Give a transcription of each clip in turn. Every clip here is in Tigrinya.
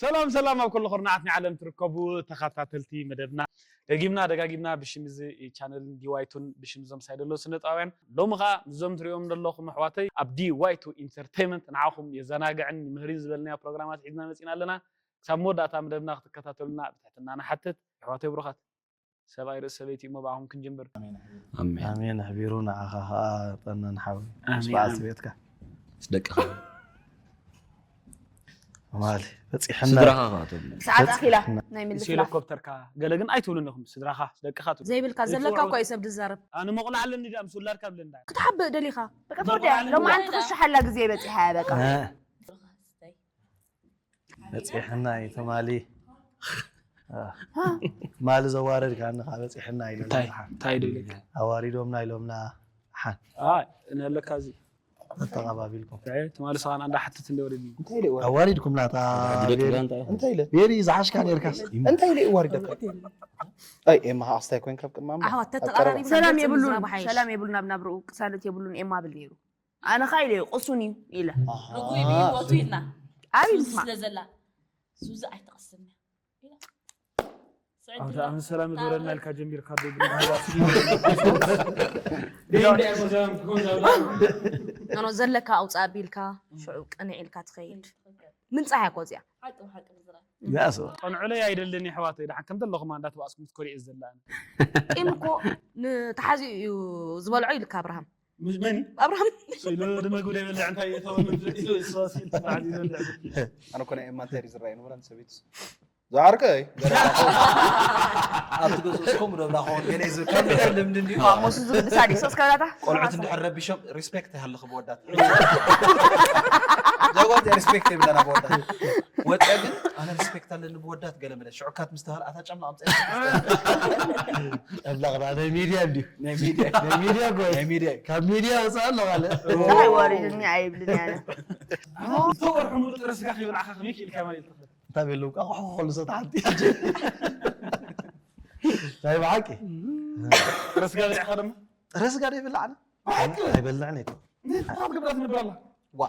ሰላም ሰላም ኣብ ኩሉ ኩርናዓት ናይ ዓለም ትርከቡ ተኸታተልቲ መደብና፣ ደጊምና ደጋጊምና ብሽም እዚ ቻነልን ዲዋይቱን ብሽም እዞም ሳይደሎ ስነጣውያን ሎሚ ኸዓ ምስዞም ትሪኦም ዘለኹም ኣሕዋተይ ኣብ ዲዋይቱ ኢንተርቴይመንት ንዓኹም የዘናግዕን ይምህርን ዝበልናዮ ፕሮግራማት ሒዝና መፂና ኣለና። ክሳብ መወዳእታ መደብና ክትከታተሉና ብትሕትና ንሓትት። ኣሕዋተይ ብሩኻት፣ ሰብኣይ ርእሲ ሰበይቲ እሞ ብኣኹም ክንጅምር። ኣሜን። ኣሜን። ኣሕቢሩ ንዓኻ ኸዓ ጠነን ሓዊ። ኣሜን። ምስ በዓልቲ ቤትካ። ምስ ደቅኻ። ማሊ በፂሐና። ስድራኻ ኸዓ ትብል። ሰዓት ኣኺላ ናይ ምስ ምልስላፍ። ሄሊኮፕተርካ ገለ ግን ኣይትብሉን ኢኹም። ስድራኻ፣ ደቅኻ ትብሉ። ዘይብልካ ዘለካ እኮ እዩ ሰብ ዝዛረብ። ኣነ መቑልዓ ኣለኒ ድኣ ምስ ውላድካ ብለኒ ድኣ። ክትሓብእ ደሊኻ። በቃ ትወድያ። ሎማዓንቲ ክሻሓላ ግዜ በፂሓ እያ በቃ። እ። በፂሕና እዩ ትማሊ። እ። ማሊ ዘዋረድካኒ ከዓ በፂሕና ኢሉ እንታይ? እንታይ ዶ ኢልካ? ኣዋሪዶምና ኢሎምና ሓን። ኣይ፣ ነለካ እዚ። ተተቐባቢልኩም። እንታይ? ትማሊ ሰኻን ኣንዳ ሓትት እንደ ወረድኒ። እንታይ ኢለ ወረድ? ኣዋሪድኩም ናታ ደቂ ቤሪ። ጋንታ ኢኹም። እንታይ ኢለ? ቤሪ ዝሓሽካ ነርካስ። እንታይ ኢለ ይዋሪደካ? ኣይ፣ ኤማ ኣስታይ ኮይንካ ኣብ ቅድሚ ኣምላኽ። ኣሕዋት ኣብ ቀረባ። ተተቐራሪብና ሰላም ገጽ የብሉን፣ ምዝራብ ሓይሽ። ሰላም የብሉን ኣብ ናብርኡ ቅሳነት የብሉን ኤማ ብል ነይሩ። ኣነ ኸዓ ኢለ እዩ ቅሱን እዩ ኢለ። ኣሃ። ርጉእ እዩ ብህይወቱ ኢልና። ኣበይ ሱዚ ምስማዕ? ስለ ዘላ። ሱዚ ኣይትቕስን እያ። ኢላ። ስዕድ ኣብቲ ኢላ። ኣመት ሰላም ይግበረልና ኢልካ ጀሚርካ ዶ ግን ሃዋሲ። ደይ እንደ ኣይኮን ሰላም ክኾን ዘብላ። ኖ፣ ኖ፣ ዘለካ ኣውፅእ ኣቢልካ፣ ሽዑ ቅንዕ ኢልካ ትኸይድ። ምንፃሕ እያ እኮ እዚኣ። ሓቂ ብሓቂ ምዝራብ። ያሶ። ቀንዑለይ ኣይደልን የሕዋተይ፣ ደሓን ከም ዘለኹማ እንዳተባእስኩም ትኮሪዕ ዘላን። ቂም እኮ ንተሓዚኡ እዩ ዝበልዖ ኢልካ ኣብርሃም። ምስ መን? ኣብርሃም። ስኢሉ ድማ ጉዳይ በልዕ እንታይ እተወ ምን ፍልጥ ኢሉ እሱ ስኢሉ ተዓዚዙ በልዕ። ኣነ እኮ ናይ ኤማ እንታይ ድዩ ዝረኣይ ንብረን ሰበይትስ። ዝዓርከይ። ኣብቲ ገዝኡ እስኮም ደብራ ኸውን ገለ እዩ ዝብል። ካብ ነገር ልምዲ እንድዩ። ኣሞስ ዝብል ሳዲ ሶስ ከብላታ። ቆልዑት እንድሕር ረቢሾም ሪስፔክት ይሃልኽ ብወዳት። ዛጓት ሪስፔክት የብለና ብወዳት። ወፂኣ ግን ኣነ ሪስፔክት ኣለኒ ብወዳት ገለ መለ። ሽዑካት ምስ ተባህለ ኣታ ጫማ ኣምፀ። ጨብላቕና ናይ ሚድያ እንድዩ። ናይ ሚድያ። ናይ ሚድያ ጎይ። ናይ ሚድያ። ካብ ሚድያ ወፃ ኣሎ ካለ። እንታይ ወሪድኒ ኣይብልን ያለ። ዝተወርሑ ሙሉ ጥረ ስጋ ከይበላዕካ ከመይ ክኢልካ ማለት እዩ? እንታይ ቤሉ ቃቑሑ ከሉ ሰት ሓንቲ። ናይ ብሓቂ። ጥረ ስጋ በሊዕካ ድማ? ጥረ ስጋ ዶ ይብላዕና? ብሓቂ? ኣይበልዕን እኮ። ኣብ ግብረት ንብር ኣላ። ዋ።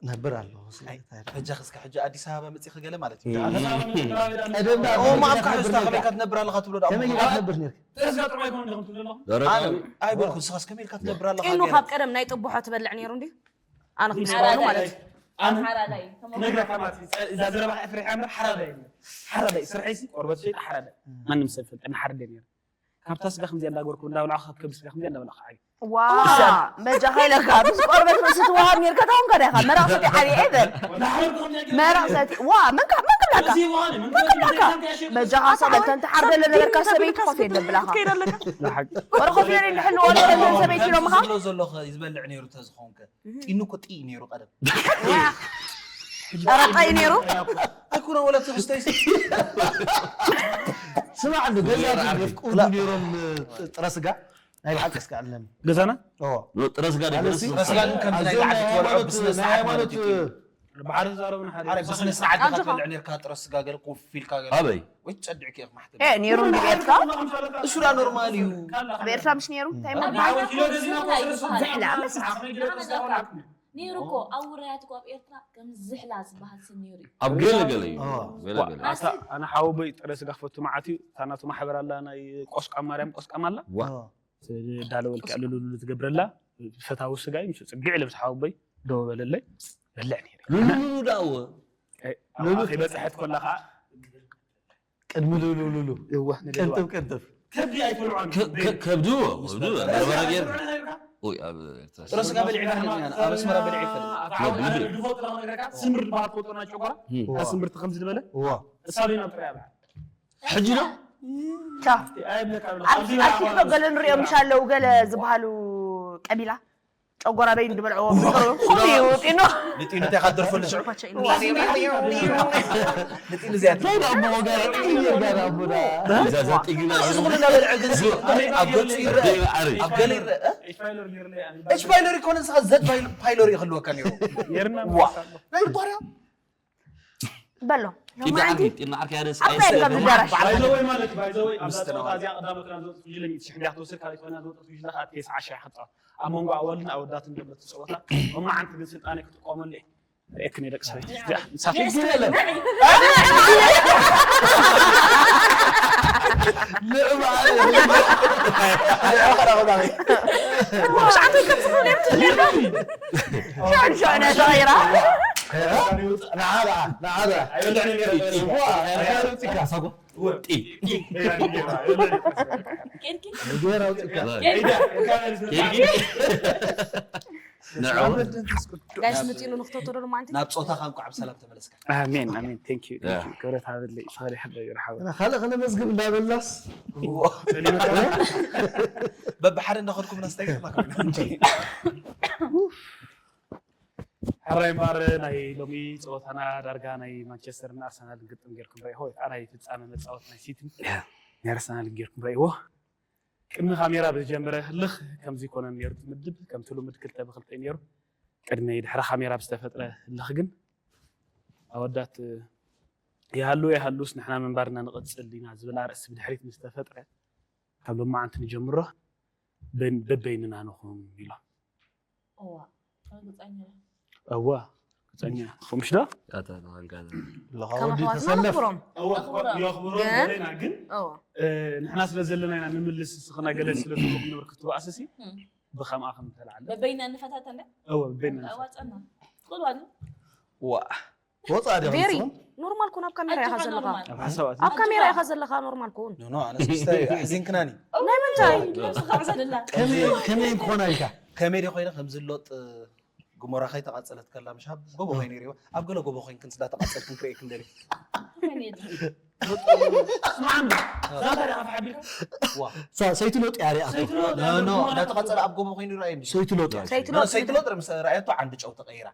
ነብር ኣሎ። ኣይ፣ እንታይ በጃ ኸስካ ሕጂ ኣዲስ ኣበባ መጺኺ ገለ ማለት እዩ። እም። ኣዲስ ኣበባ መጺኺ ገለ ማለት እዩ። ቀደም ኦ፣ ማም፣ ካብ ሕዝታ ከመይ ኢልካ ትነብር ኣለኻ ትብሎ ደኣ? ከመይ ኢልካ ትነብር ነርካ? ጥረ ስጋ ጥዑም ኣይኮነን ዲኹም ትብሉ ኣለኹም? ደረቕ ኣነ፣ እዩ። ኣይበልኩን፣ ንስኻስ ከመይ ኢልካ ትነብር ኣለኻ ጢኑ ገለ? ካብ ቀደም ናይ ጥቡሖ ትበልዕ ነይሩ እንድዩ? ኣነ ክምስሉ ሓራዳይ። ማለት እዩ። ኣነ ሓራዳይ። ክነግረካ ማለት እዩ። እዛ ዘረባ ፍሪሓ እምበር ሓራዳይ እየ። ሓራዳይ፣ ስርሐይሲ ቆርበት ሸይጠ ሓራዳይ። ማንም ሰብ ይፈልጠኒ፣ ሓረደ ነይረ። ካብታ ስጋ ከምዚኣ እንዳገበርኩ እንዳበላዕኩ፣ ካብ ከብዲ ስጋ ከምዚኣ እንዳበላዕኩ ዓብየ። ዋ፣ በጃኻ ኢለካ፣ ምስ ቆርበት ርእሲ ትወሃብ ኔርካ፣ ታውን ከዳ ኢኻ፣ መራቕ ሰቲ ዓብየ እየ በል። መራቕ ሰቲ፣ ዋ፣ መን ካ-፣ መን ክብላካ? መን ክብላካ? በጃኻ ሰበል፣ ተንተ ሓርደ ለነበርካ ሰበይቲ ኮፍ የለ ብላኻ። ንሓቂ። ወረ ኮፍ የለ እንድሕልዎ ለነበርካ ሰበይቲ ኢሎምኻ? ዘሎ፣ ዘሎ ኸ ዝበልዕ ነይሩ ተዝኸውን ከ? ጢኑ እኮ ጢ ነይሩ ቀደም። ኧረ ጣይ ነይሩ? ኣይኮነ ወላ ትሕዝቶይስ። ስማዕ እንዶ፣ ገዛ ግን የፍቅዱ ነይሮም፣ ጥ-፣ ጥረ ስጋ? ናይ ብሓቂ እስከ ኣለኒ። ገዛና? ኦ። ኖ፣ ጥረ ስጋ ማለት ደገስ ሲ-፣ ጥረ ስጋ ግን ከምዚ ናይ ኣዝዮም ላዕሊ ናይ ትበልዖ ሃይማኖት፣ ብስነ ናይ ስርዓት ሃይማኖት፣ ማለት እዩ። እ፣ ብሓደ ተዛረቡ ንሓደ። ኣረ፣ ብስነ ስርዓት ዲኻ ኣብዚኻ ትበልዕ ነርካ፣ ጥረ ስጋ ገለ ኮፍ ኢልካ ገለ። ኣበይ? ወይ ትጸድዕኪ ኢኻ ማሕተም። ኤ፣ ነይሩ እንዲ ቤትካ? እሱ ዳ ኖርማል እዩ። ኣብ ኤርትራ ምሽ ነይሩ? እንታይ ኣብ ማለት? ዓወት ኪሎ ገዚና እኮ ስለ ዝሕላ፣ መስ-፣ ነይሩ እኮ፣ ኣብ ውራያት እኮ ኣብ ኤርትራ ከም ዝሕላ ዝበሃል ስም ነይሩ እዩ። ኣብ ገለ ገለ እዩ። ኦ። ገለ ገለ። ኣታ፣ ኣነ ሓወቦይ ጥረ ስጋ ክፈቱ መዓት እዩ። እታ ናቱ ማሕበር ኣላ፣ ናይ ቆስቋም ማርያም ቆስቋም ኣላ። ዋ። ኦ። እንዳለበልካ ልሉሉ ትገብረላ። ፈታዊ ስጋ እዩ። ምስ ጽግዕ ኢለ ምስ ሓወቦይ ደው በለለይ። በልዕ ነይረ። ሉሉሉ ዳዎ። ኤ፣ ኣብ ኣኺ በጽሐት ኮላ ኸዓ ቅድሚ ሉሉሉሉ። የዋህ ነገር ቅንጥብ ቅንጥብ። ከብዲ ኣይትበልዖን። ከ-፣ ከ-፣ ከብዱ፣ ከብዱ፣ በርበረ ጌር። ኦይ፣ ኣብ ኤርትራ። ጥረ ስጋ በሊዕና ንፈልጥ ኢና። ኣብ ኣስመራ በሊዐ ይፈልጥ። ኣብ ዓወት ኣነ ድፎ ጥረ ክነግረካ፣ ስምር ዝበሃል ትፈልጦ ናይ ጨጓራ? እም። ካብ ስምርቲ ከምዚ ዝበለ? እዋ። እሳብ ኢና ጥረ ያብላ። ሕጂ ዶ? ቻ። ኣይብለካ ብሎ። ኣብ፣ ኣብዚ ኣብ ቲክቶክ ገለ ንሪኦም ምሽ ኣለዉ፣ ገለ ዝበሃሉ ቀቢላ። ጨጓራ በይኑ ዝበልዕዎ ፍጡር። ኹሉ እዩ ጢኖ። ንጢኑ እንታይ ካደርፈሉ ሽዑ? ፓቸ ኢኖ። ንጢኑ እዚኣ እንታይ ደኣ እሞ ወገን ጥይር ጋር ኣቦዳ። እዛ፣ እዛ ጥይር እዚ ኩሉ እናበልዐ ግን ኣብ ገጹ ይረአ። ደይ ዓሪ። ኣብ ገለ ይረአ። ኤች ፓይለር ይኮነ ንስኻ ዘድ ፓይሎ-፣ ፓይሎር ይኽልወካ ነይሩ። ዋ። ናይ ባርያ። በሎ። ጢና ዓርኪ፣ ጢና ዓርኪ ሓደ ኣብ ሰዓት ከየድካ ሰዓት ብዳራሽ። ባይ ዘ ወይ ማለት፣ ባይ ዘ ወይ፣ ኣብዛ ምስ ጸወታ ተናዋሪ። እዚኣ ቀዳሞት ናብ ዘውፅእ ጉጅለ ሚእቲ ሽሕ እንዲያ ክትወስድ፣ ካልኣይቲ ኮይና ዝወፅእ ጉጅለ ከዓ ተስዓ ሽሕ ክትፃወት። ኣብ መንጎ ኣዋልድን ኣወዳትን ዘሎ እቲ ጸወታ፣ መማዓንቲ ግን ስልጣነይ ክጥቀመሉ እየ። ርእየክን ደቂ ሰበይቲ። እዚኣ ምሳኺ ሻዕተይ ከም ዝኾነ እዮም ትብለና። ሻዕሻዕ ናይ ተቐይራ። ጋይስ መፂኑ ንክተተሎ ሎማዓንቲ ናብ ፆታኻ እንኳዕ ብሰላም ተመለስካ። ኣሜን ኣሜን። ቴንክ ዩ ቴንክ ዩ። ክብረት ሃበለይ። ፍቕሪ ይሓበዩ ሓወይ። ካልእ ከነመዝግብ እንዳበላስ በቢ ሓደ እንዳኸድኩም ናስታይ ገርማካ ሕራይ እምበኣር ናይ ሎሚ ፀወታና ዳርጋ ናይ ማንቸስተርን ኣርሰናልን ግጥም ጌርኩም ረኢኹ ወይ ከዓ ናይ ፍፃመ መፃወት ናይ ሲትን ናይ ኣርሰናልን ጌርኩም ረኢዎ። ቅድሚ ካሜራ ብዝጀመረ ህልኽ ከምዚ ይኮነን ነይሩ እቲ ምድብ፣ ከምቲ ልሙድ ክልተ ብክልተ እዩ ነይሩ። ቅድሚ ድሕሪ ካሜራ ብዝተፈጥረ ህልኽ ግን ኣወዳት ይሃሉ የሃሉስ ንሕና ምንባርና ንቐፅል ኢና ዝብል ኣርእስቲ ብድሕሪት ምስ ተፈጥረ ካብ ሎማዓንቲ ንጀምሮ በን- በበይንና ንኹን ኢሎም። እዋ ርግፀኛ እዋ ግፀኛ ኹምሽ ዶ? ለኻ ወዲ ተሰለፍ ነኽብሮም የኽብሮ ግን- ዘለና ግን እዋ እ፣ ንሕና ስለ ዘለና ኢና ንምልስ ንስኽና ገለ ስለ ትብሉ ክንብር ክትበኣስሲ ብኸምኣ ከም ተላዓለ በበይና እንፈታተን ዳ እወ በበይና ንፈታተን። ኣዋፀና ትኽእሉ ኣለ ዋ ወፃ ዲ ቬሪ ኖርማል ኩን ኣብ ካሜራ ኢኻ ዘለኻ ኣብ ሓሳባት ኣብ ካሜራ ኢኻ ዘለኻ ኖርማል ኩን ኖ ኖ ኣነስ ምስታይ ኣሕዚንክናኒ ናይ ምንታይ ክዕዘልላ ከመይ ክኾና ኢልካ ከመይ ዲ ኮይነ ከምዚ ሎጥ ግሞራ ከይተቃፀለት ከላ ምሽ ኣብ ጎቦ ኮይነ ሪዋ ኣብ ገለ ጎቦ ኮይንክን ስዳ ተቃፀልክን ክርእየክን ደሊ ስማዕኒ ዛንታ ዲኻ ተሓቢርካ ዋ ሰይቲ ሎጥ ያሪኣቶ ኖ ኖ እንዳተቃፀለ ኣብ ጎቦ ኮይኑ ይረኣየ እንዲ ሰይቲ ሎጥ ሰይቲ ኖ ሎጥ ሰይቲ ሎጥ ምስ ረኣየቶ ዓንዲ ጨው ተቀይራ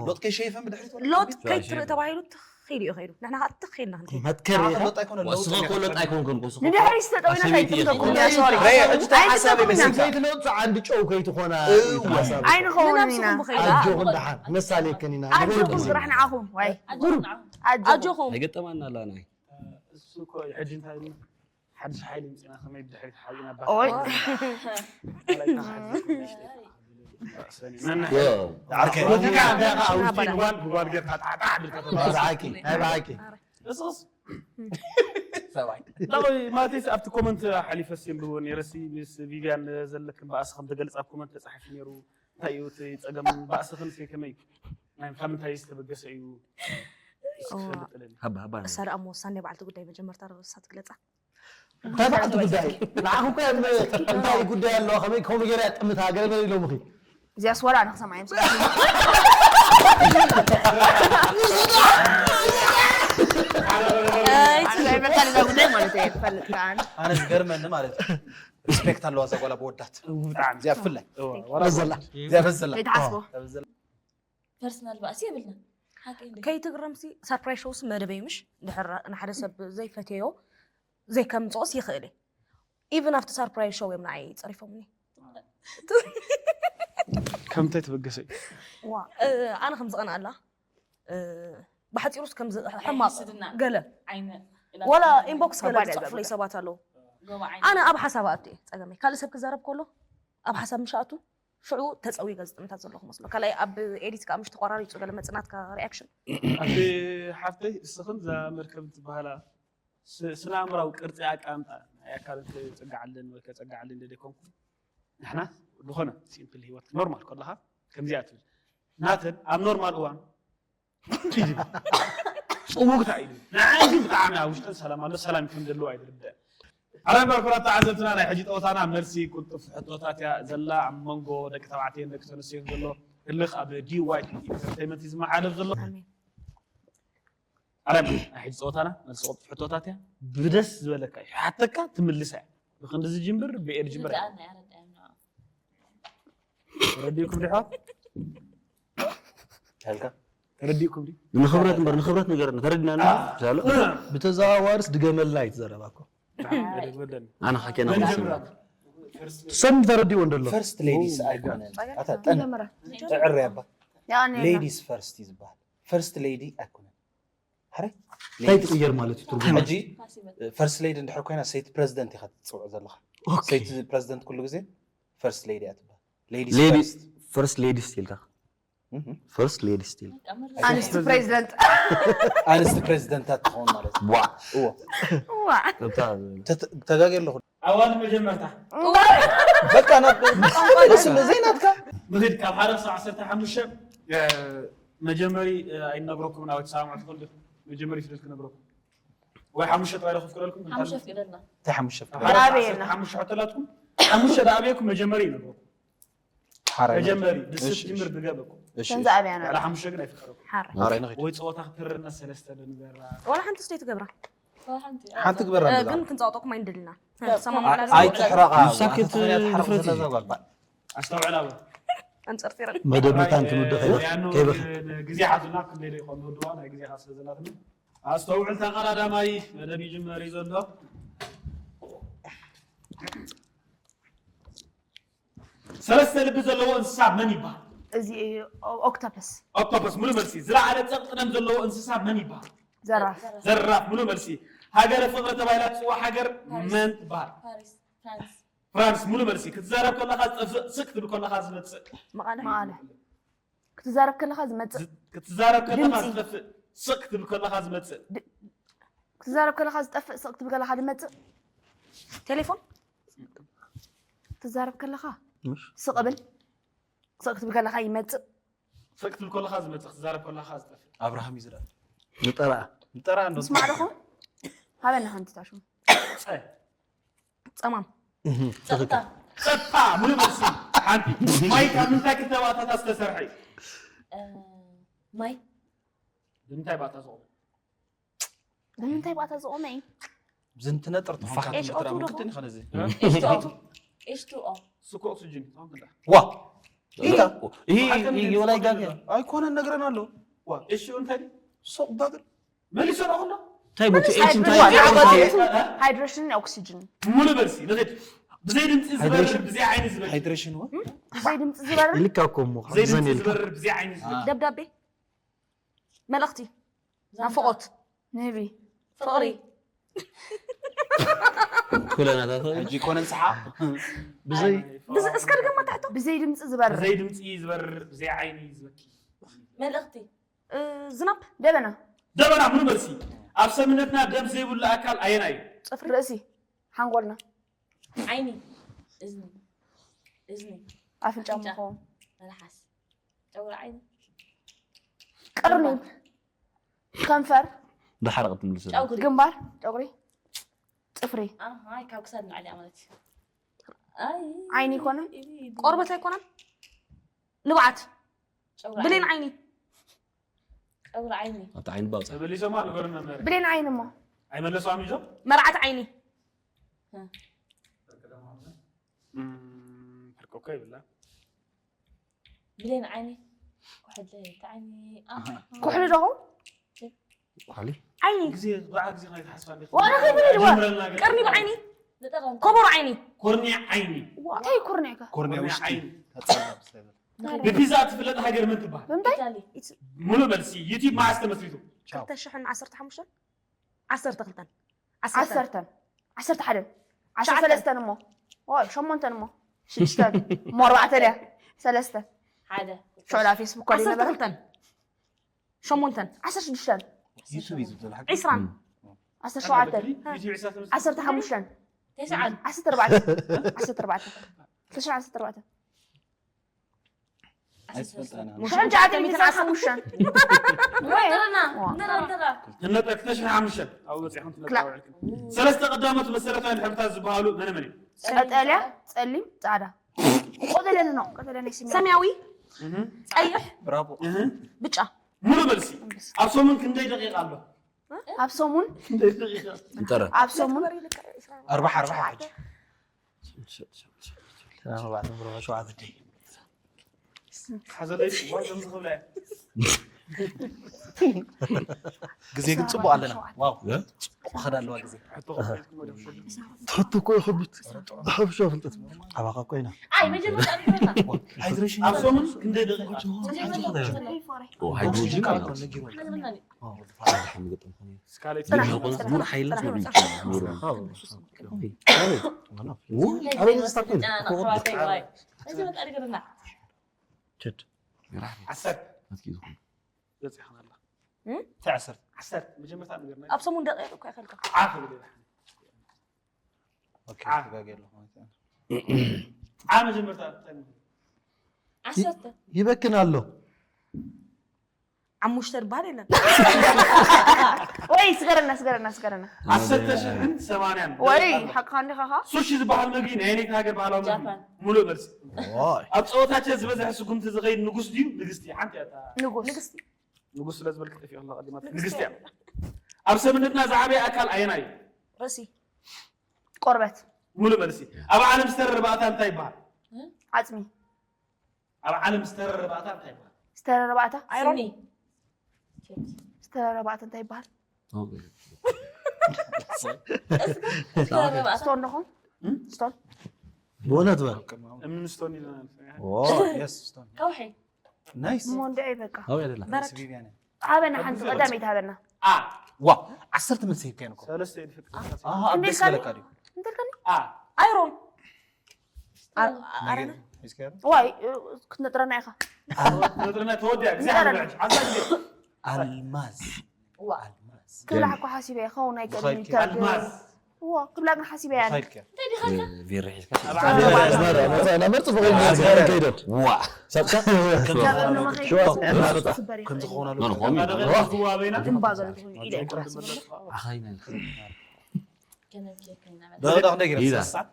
ሎጥ ከይሸይፈን ብድሕሪት ወላ ሎጥ ከይትርኢ ተባሂሉ ትኺል እዩ ከይዱ ንሕና ከዓ ትኺልና ክንከይድ መትከር ኢኻ ሎጥ ኣይኮነ ወስኻ እኮ ሎጥ ኣይኮንክን ኮስኹ ንድሕሪ ዝተጠዊና እንታይ ትንከኩም ያ ሶሪ ረየ ሕጂ እንታይ ሓሳብ እንታይ ይመስልካ ሰይቲ ሎጥ ዓንዲ ጨው ከይትኾና እወ። ኣይንኸውን ኢና ኣጆኹም ደሓን ነሳሌክን ኢና ኣጆኹም ስራሕ ንዓኹም ዋይ ጉሩብ ኣጆኹም ኣይገጠማና ኣላ ናይ እሱ እኮ እዩ ሕጂ እንታይ ኢልና ሓድሽ ሓይሊ ምፅና ከመይ ብድሕሪት ሓዚና ኦይ ዓርከይ ጓል ጓል ጌርካ ጣዕጣዕ ብልካ ብሓቂ ናይ ብሓቂ እስስ ሰብኣይ ማለትስ ኣብቲ ኮመንት ሓሊፈስ የንብቦ ነይረሲ ምስ ቪቪያን ዘለክን ባእሲ ከም ተገልፅ ኣብ ኮመንት ተፃሒፉ ነይሩ እንታይ እዩ እቲ ፀገም ባእስኽን ሲ ከመይ እዩ ናይ ካብ ምንታይ ዝተበገሰ እዩ እስኪ ትፈልጥ ኣለኒ ሃባ ሃባ እሳ ደኣ እሞ ሳኔ በዓልቲ ጉዳይ መጀመርታ ርእሳ ትግለፃ እንታይ በዓልቲ ጉዳይ ንዓኹም ከ እንታይ ጉዳይ ኣለዋ ከመይ ከምኡ ገይራ እያ ጥምታ ገለ በለ ኢሎምኺ እዚኣስ ወላ ኣነ ክሰምዓ እዮም ስለዚ መታን እዛ ጉዳይ ማለት እየ ትፈልጥ ከዓን ኣነ ዝገርመኒ ማለት እዩ ሪስፔክት ኣለዋ እዛ ጓል ኣወዳት ብጣዕሚ እዚኣ ብፍላይ ዘላ እዚኣ በዘላ ከይትሓስቦ ፐርሰናል ባእሲ የብልና ሓቂ እንደ ከይትግረምሲ ሳርፕራይዝ ሾውስ መደበይ ምሽ ድሕር ንሓደ ሰብ ዘይፈተዮ ዘይከምፅኦስ ይኽእል እዩ ኢቭን ኣብቲ ሳርፕራይዝ ሾው እዮም ንዓይ ፀሪፎምኒ ከምንታይ ተበገሰ እዩ ዋ ኣነ ከም ዝቐንኣላ ብሓፂሩስ ከም ሕማቕ ስድና ገለ ዓይነ ወላ ኢንቦክስ ገለ ዝፅሕፉለይ ሰባት ኣለዉ ጎባ ዓይነ ኣነ ኣብ ሓሳብ ኣት እየ ፀገመይ ካልእ ሰብ ክዛረብ ከሎ ኣብ ሓሳብ ምሻኣቱ ሽዑ ተፀዊገ ዝጥምታት ዘለኹ መስሎ ካልኣይ ኣብ ኤዲት ከዓ ምሽ ተቆራሪፁ ገለ መፅናትካ ሪኣክሽን ኣቲ ሓፍተይ እስኽን እዛ መርከብ እንትበሃላ ስ- ስነ ኣእምራዊ ቅርፂ ኣቀማምጣ ናይ ኣካል ከፀግዓለን ወይ ከፀግዓለን ደደ ኮንኩ ንሕና ዝኾነ ሲምፕል ህይወት ኖርማል ከለኻ ከምዚኣ ትብል ናተን ኣብ ኖርማል እዋን ጽውግታ እዩ ንዓይ ግን ብጣዕሚ ኣብ ውሽጠን ሰላም ኣሎ ሰላም ከም ዘለዎ ኣይትርድእ ኣረ እምበር ኩራት ተዓዘብትና ናይ ሕጂ ፀወታና መልሲ ቁልጡፍ ሕቶታት እያ ዘላ ኣብ መንጎ ደቂ ተባዕትዮን ደቂ ተነስትዮን ዘሎ ህልኽ ኣብ ዲዋይ ኢንተርቴንመንት እዩ ዝመሓለፍ ዘሎ ኣረ ናይ ሕጂ ፀወታና መልሲ ቁልጡፍ ሕቶታት እያ ብደስ ዝበለካ እዩ ሓተካ ትምልሳ እያ ብክንዲ ዝጅምር ብኤድ ጅምር ርድኣና እያ ርድኣና ረዲእኩም ድሕዋት ከልካ ተረዲእኩም ድዩ ንክብረት እምበር ንክብረት ነገር ተረድናና ዛሎ ብተዘዋዋርስ ድገመልና እዩ ትዘረባ እኮ ወደኒ ኣነ ካኬና ሰም ተረዲእዎ እንደሎ ፈርስት ሌዲስ ኣይኮነን ኣታ ጠን እዕር ያባ ሌዲስ ፈርስት እዩ ዝበሃል ፈርስት ሌዲ ኣይኮነን ሓረ እንታይ ትቅየር ማለት እዩ ትርጉም ሕጂ ፈርስት ሌዲ እንድሕር ኮይና ሰይቲ ፕረዚደንት ኢካ ትፅውዕ ዘለካ ሰይቲ ፕረዚደንት ኩሉ ግዜ ፈርስት ሌዲ እያ ትበሃል ሌዲስ ሌዲ ፈርስት ፈርስት ሌዲስ ኢልካ ፈርስት ሌዲ ስቲል ኣንስቲ ፕሬዚደንት ኣንስቲ ፕሬዚደንታት ትኸውን ማለት እዩ። ዋ እዎ ዋ እታ ተተ- ተጋግየ ኣለኹ። ኣዋል መጀመርታ በቃ ናብ ብቋንቋ ደስ ይብል ዘይናትካ ንኽድ ካብ ሓደ ክሳብ ዓሰርተ ሓሙሽተ እ፣ መጀመሪ እ፣ ኣይንነግረኩም ናበይ ትሰማምዑ ትኽእሉ ዲኹም? መጀመሪ ፊደል ክነግረኩም ወይ ሓሙሽተ ጥራይ ዶ ክፍቅደልኩም? ሓሙሽተ ፍቅደልና እንታይ ሓሙሽተ ፍቅደ ሓደ ኣበየና? ሓሙሽተ ሓሙሽተ ሕተላትኩም ሓሙሽተ ዶ ኣበየኩም መጀመሪ ይነግረኩም። ሓራይ መጀመሪ ብስብ እሺ፣ ጅምር እሺ። ድገበኩም። እሺ ከምዚ ኣብያና ዋላ ሓሙሽተ ግን ኣይፍቀደኩም። ሓረ ሓራይ ንኽድ ወይ ፀወታ ክትርና ሰለስተ ዶ ንገራ ዋላ ሓንቲ ስለ ትገብራ ሓንቲ ግበር እ፣ ኣለና ግን ክንፃወጠኩም ኣይንደልና ኣይ ትሕረቓ ምሳክት ኣተተኽንያት ሓረቕ ድፍረት እዩ። ዘለዛ ጓልባ ኣንፀርፂረን መደብና እንትን ወዲ ከይበ ያኑ ከይበ ግዜ ሓዙና ክንደይ ዶ ይኾን ንወድዋ ናይ ግዜ ሓዝ ስለዘላትና ኣስተውዕል ተቐዳዳማይ መደብ ይጅመር እዩ ዘሎ። ሰለስተ ልቢ ዘለዎ እንስሳ መን ይበሃል? እዚ ኦክቶፐስ ኦክቶፐስ ሙሉ መልሲ። ዝለዓለ ጸቕጢ ደም ዘለዎ እንስሳ መን ይበሃል? ዘራፍ ዘራፍ ሙሉ መልሲ። ሃገረ ፍቕሪ ተባሂላ ትጽዋዕ ሃገር መን ትበሃል? ፓሪስ ፍራንስ ፍራንስ ሙሉ መልሲ። ክትዛረብ ከለኻ ዝጠፍእ ስቅ ትብል ከለኻ ዝመጽእ መቐለ ክትዛረብ ከለኻ ዝመፅእ ክትዛረብ ከለኻ ድምፂ። ዝጠፍእ ስቅ ትብል ከለኻ ዝመጽእ ክትዛረብ ከለኻ ዝጠፍእ ስቕ ክትብል ከለኻ ዝመፅእ ቴሌፎን ክትዛረብ ከለኻ ስቕ ብል ስቕ ክትብል ከለኻ ይመፅእ ስቅ ትብል ከለኻ ዝመጽእ ክትዛረብ ከለኻ ዝጠፍእ ኣብርሃም እዩ ዝረአ ንጠራ ንጠራ እንዶ ስማዕ ዶኹም ሃበና ሓንቲ ታሽሙ ጸ- ፀማም ጸጥታ ጸጥታ ሙሉ መልሲ። ሓንቲ ማይ ካብ ምንታይ ክልተ ባእታታት ዝተሰርሐ እዩ? እ፣ ማይ ብምንታይ ባእታ ዝቑም? ብምንታይ ባእታ ዝቖመ እዩ ዝንትነጥር ትኾንካ ኤሽ ኦ ቱ ዶ ግድን ይኸነ እዚ ኤሽ ቱ ኦ ኤሽ ቱ ኦ ስኮ ኦክሲጅን ትኾን ክንዳ ዋ ይሄ ይወላይ ጋር ኣይኮነን ነግረን ኣሎ እሺ እንታይ ሶቅ ዳግር መሊሶ ነው ሁሉ እንታይ ቦቲ ኤች እንታይ ሃይድሬሽን እንታይ ሃይድሬሽን ኦክሲጅን ሙሉ መልሲ ንኽድ ብዘይ ድምፂ ዝበርር ብዘይ ዓይኒ ዝበርር ሃይድሬሽን ዋ ብዘይ ድምፂ ዝበርር ኢልካ እኮ እሞ ብዘይ ድምፂ ዘን ኢልካ ዝበርር ብዘይ ዓይኒ ዝበርር ደብዳቤ መልእኽቲ ናፍቖት ፍቕሪ ኩለናታት ሕጂ ኮነን ሰሓ ብዘይ ብዚ እስከ ድገማ ትሕቶ ብዘይ ድምፂ ዝበርር ብዘይ ድምፂ ዝበርር ብዘይ ዓይኒ ዝበኪ መልእኽቲ እ፣ ዝናብ ደበና ደበና ሙሉ መልሲ ኣብ ሰምነትና ደም ዘይብሉ ኣካል ኣየናይ እዩ? ፅፍሪ ርእሲ ሓንጎልና ዓይኒ እዝኒ እዝኒ ኣፍንጫ ምኾን መልሓስ ጨጉሪ ዓይኒ ቅርኒ ከንፈር ዳሓር ክትምልስ ጨጉሪ ግንባር ጨጉሪ ፅፍሪ ኣይ ካብ ክሳድ ንላዕሊ ማለት እዩ ኣይ ዓይኒ ይኮነን ኢድ፣ ቆርበት ኣይኮነን ንብዓት ጨጉሪ ብሌን ዓይኒ ዓይኒ ጨጉሪ ዓይኒ ኣብቲ ዓይኒ ባውፃ ተመሊሶማ ንገሩና መሪ ብሌን ዓይኒ እሞ ኣይመለሷም እዮም መርዓት ዓይኒ ሕርቆ እኮ ይብላ ብሌን ዓይኒ ኩሕሊ እቲ ዓይኒ ኣፍ ኩሕሊ ዶኹ ኳሊ ዓይኒ ግዜ ብዓ ግዜ ናይ ተሓስባ እንዴ ዋላ ከይብል ድዋ ቀርኒ ብዓይኒ ንጠረን ኮቦሮ ዓይኒ ኮርኒያ ዓይኒ እንታይ ኩርኒዕካ ኮርኒያ ኮርኒያ ውሽጢ ዓይኒ ተጸላም ስለ ብፒዛ ትፍለጥ ሃገር መን ትበሃል? ብምንታይ ኢታሊ ሙሉ መልሲ ዩቲዩብ መዓስ ተመስሪቱ? ክልተ ሽሕን ዓሰርተ ሓሙሽተን ዓሰርተ ክልተን ዓሰርተ ዓሰርተን ዓሰርተ ሓደን ዓሰርተ ትሽዓተ። ሰለስተን እሞ ዋ ሸሞንተን እሞ ሽዱሽተን እሞ ኣርባዕተን እያ ሰለስተ ሓደ ሽዑላ ፌስቡክ ኮዲ ዓሰርተ ነበረ ክልተን ሸሞንተን ዓሰርተ ሽዱሽተን ዩቱብ እዩ ዝብል ሓቂ ዒስራን ዓሰርተ ሸውዓተን ዩቲዩብ ዕስራ ተመስሪቱ? ዓሰርተ ሓሙሽተን ተስዓን ዓሰርተ ኣርባዕተ ዓሰርተ ኣርባዕተ ክልተ ሽሕን ዓሰርተ ኣርባዕተ ኣይፈልጣና ሽሕን ትሽዓተ ሚእትን ዓሰርተ ሓሙሽተን ንረና ንረና እነጠ ክልተ ሽሕን ሓሙሽተን ኣብኡ በፂሕኩም ትነጣውዕልኩም ሰለስተ ቀዳሞት መሰረታዊ ሕብርታት ዝበሃሉ መነ መን እዮም? ቀጠልያ ጸሊም ጻዕዳ ቀጠልያ ነው ቀጠልያ ናይ ስሚያ ሰማያዊ እህ፣ ቀይሕ ብራቦ እህ። ብጫ ሙሉ መልሲ ኣብ ሰሙን ክንደይ ደቂቃ ኣሎ? ኣብ ሰሙን ክንደይ ደቂቃ? እንጠረ ኣብ ሰሙን ኣርባዓ ኣርባዓ ሕጂ ሓዘለይ ዋዞም ዝኽብላ ግዜ ግን ጽቡቕ ኣለና ዋው ጽቡቕ ኸዳ ኣለዋ ግዜ ትሕቱ እኮ ይኸብድ ሓብሻ ፍልጠት ኣባኻ ኮይና ኣይ መጀመርታ ንገረና ሃይድሬሽን ኣብ ሰሙን ክንደይ ደቂቃ? መጀመርታ ንገረና ሃይድሮጅን ንገረና ስካለይ ሙር ሓይልና ኣሕዋተይ ዋይ መጀመርታ ንገረና ችድ ዓሰርተ። ኣትኪ ዝኾን። በፂሕና ኣላ እም? እንታይ ዓሰርተ ዓሰርተ መጀመርታ ነገር ናይ ኣብ ሰሙን ደቂቕ እኮ ይኸልካ ዓፍ ብለ ኦኬ ዓ። ተጋጊ ኣለኹ ማለት እዩ። ዓ መጀመርታ እንታይ ነው? ዓሰርተ ይበክን ኣሎ። ሓሙሽተ ዝበሃል የለን ወይ ስገረና ስገረና ስገረና ዓሰርተ ሽሕን ሰማንያን ወይ ሓቅኻ እንዲኻ ኻ ሱሺ ዝበሃል ምግቢ ናይ ኣየነይቲ ሃገር ባህላዊ ምግቢ ጃፓን ሙሉእ መልሲ ዋይ ኣብ ፀወታቸ ዝበዝሐ ስጉምቲ ዝኸይድ ንጉስ ድዩ ንግስቲ ሓንቲ እያ እታ ንጉስ ንግስቲ ንጉስ ስለ ዝበልክ ጠፊኡ ኣሎ ቀዲማ ንግስቲ እያ ኣብ ሰብነትና ዝዓበየ ኣካል ኣየናይ እዩ ርእሲ ቆርበት ሙሉእ መልሲ ኣብ ዓለም ዝተረረ ባእታ እንታይ ይበሃል ዓፅሚ ኣብ ዓለም ዝተረረ ባእታ እንታይ ይበሃል ዝተረረባእታ ኣይሮኒ ዝተረረባእታ እንታይ ይበሃል ስቶን ዶኹም ስቶን ብእውነት በል እምኒ ስቶን ኢለና የስ ስቶን ከውሒ ናይስ ሞንዲዐ በቃ ኣብያ ደላ በረድ ስቪቪያነ ሃበና ሓንቲ ቀዳመይቲ ሃበና ዋ ዓሰርተ መልሲ ሂብካዮ እኮ ሰለስተ ይድፍጥ ኣሃ ኣብ ደስ በለካ ድዩ እንተልካኒ ኣይሮን ኣረና ዋይ ክትነጥረና ኢኻ ነጥርና ተወዲያ ግዜ ሓንቲ ዓዛ ግዜ ኣልማዝ ዋ ኣልማዝ ክብላ እኮ ሓሲበ ይኸውን ኣይቀድም ብኻይድ ይከብድ ኣልማዝ ዎ ክብላ ግን ሓሲበ ያለ ብኻይድ ከ እንታይ ዲኻ ኢልካ? ቪሪ ሒዝካ ኣብ ዓለም ኣዝማድ ኣመፃ ነበር ፅቡቅ ኢልና ዝገበረ ከይደት ዋ ሳብካ ካብ እምኖ መኸይድ ሽዋስ ስበር ከምዚ ይኽእል ክኾን ኣሎ መን ኾን ዋ ድምባ ገለ ትኾኑ ኢለ ይቁረስ ኣኻይና ደቕደቕ ደጊረ ኢዛ። ሰዓት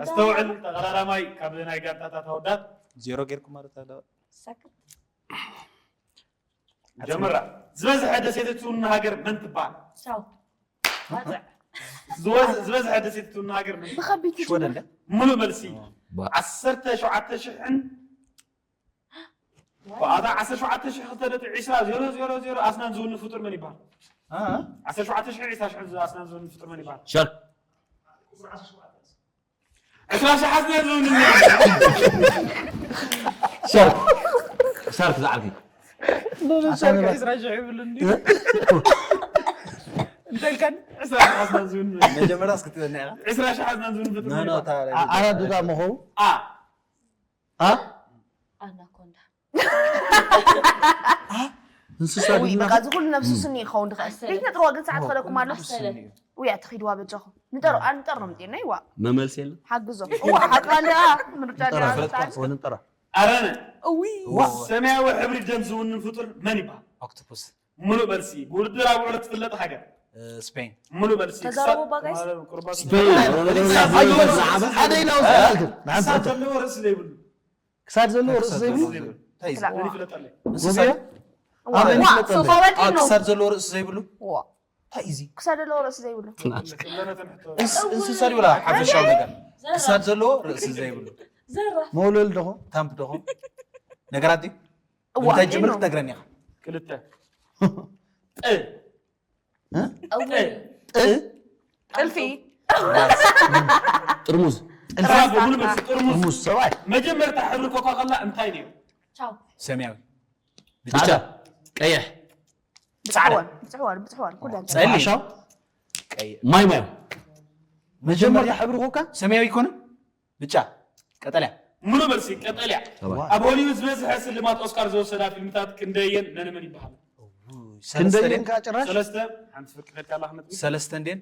ኣስተውዕል ተቐዳዳማይ ካብ ናይ ጋንታታት ኣወዳት ዜሮ ጌርኩም ማለት ኣለ ሳክት ጀምራ ዝበዝሐ ደሴት ትውና ሃገር መን ትበሃል ቻው ባፅዕ ዝበዝ- ዝበዝሐ ደሴት ትውና ሃገር መን ትበሃል? ብኸቢድ ሽወደን ደ ሙሉእ መልሲ ዓሰርተ ሸውዓተ ሽሕን ብኣታ ዓሰርተ ሸውዓተ ሽሕ ክልተ ነጥቢ ዕስራ ዜሮ ዜሮ ዜሮ ኣስናን ዝውንን ፍጡር መን ይበሃል ዓሰርተ ሸውዓተ ሽሕ ዕስራ ሽሕ ኣስናን ዝውንን ፍጡር መን ይበሃል ሻርክ ዕስራ ሸሕ ኣስናን ዝውንን ሻርክ ሻርክ ዝዓርኪ እንተልካን ዕስራ ሸሕ ኣስናን ዝውንን መጀመርያ እስክትበና ኢኻ ዕስራ ሸሕ ኣስናን ዝውንን ፍጡር መን ኖ ይበሃል ታዲያ ኣራት ዱዳ መኸው ኣ ኣ ኣናኮንዳ እንስሳ ውይ ድዩ በቃ እዚ ኩሉ ነብሱ ስኒ ይኸውን ድኸ ኣሰለ። ቤት ነጥርዋ ግን ሰዓት ከደኩም ኣሎ ኣሰለ ውይ ኣትኺድዋ በጃኹም ንጠር ኣንጠር ነው ምጤና ይዋ መመልሲ የለን ሓግዞ እዋ ሓቃ እንዳ ምርጫ ንጠራ እንዳ ፍለጥ ወንጠራ ኣረነ እውይ ሰማያዊ ሕብሪ ደም ዝውንን ፍጡር መን ይበሃል ኦክቶፑስ ሙሉእ መልሲ ብውድድር ኣብ ውዕለት ትፍለጥ ሃገር ስፔን ሙሉእ መልሲ ተዛረቡ ባጋይስ ስፔን ሓደ ኢላ ውስጥ ኣልክ ንሓንቲ ክሳብ ዘለዎ ርእሲ ዘይብሉ ክሳድ ዘለዎ ርእሲ ዘይብሉ ዘይብሉ እንታይ እዩ መን ይፍለጠለይ እንስሳ ኣበይ ዋ ይፍለጥ ሶፋ በዲ ኣብ ነው ክሳድ ዘለዎ ርእሲ ዘይብሉ ዋ እንታይ እዩ እዚ ክሳድ ዘለዎ ርእሲ ዘይብሉ ክብለነ ተንሕቶ እንስ- እንስሳ ድዩ ወላ ሓፈሻዊ ነገር ክሳድ ዘለዎ ርእሲ ዘይብሉ ዘራ መውለል ደኹ ታምፕ ደኹም ነገራት ድዩ እዋ እንታይ እንዴ ጅምር ነው ክትነግረኒ ኢኻ ክልተ ጥ እወ ጥልፊ ጥርሙዝ ብራቮ ሙሉ መልሲ ጥርሙዝ ጥርሙዝ ሰብኣይ መጀመርታ ሕብሪ ኮካ ኮላ እንታይ ነይሩ ቻው ሰማያዊ ብጫ ቀይሕ ብፅሕዋን ብፅሕዋን ብፅሕዋን ኩለን ጸሊም ዓሻው ቀይ ማይ ማይ መጀመርያ ሕብሪ ኮካ ሰማያዊ ይኮነ ብጫ ቀጠልያ ሙሉ መልሲ ቀጠልያ ሰብኣይ ኣብ ሆሊውድ ዝበዝሐ ስልማት ኦስካር ዝወሰዳ ፊልምታት ክንደየን ነንመን ይበሃል ክንደየን ከዓ ጭራሽ ሰለስተ ሓንቲ ፍርቂ ከድካ ኣላ ክነጥቢ ሰለስተ እንዴን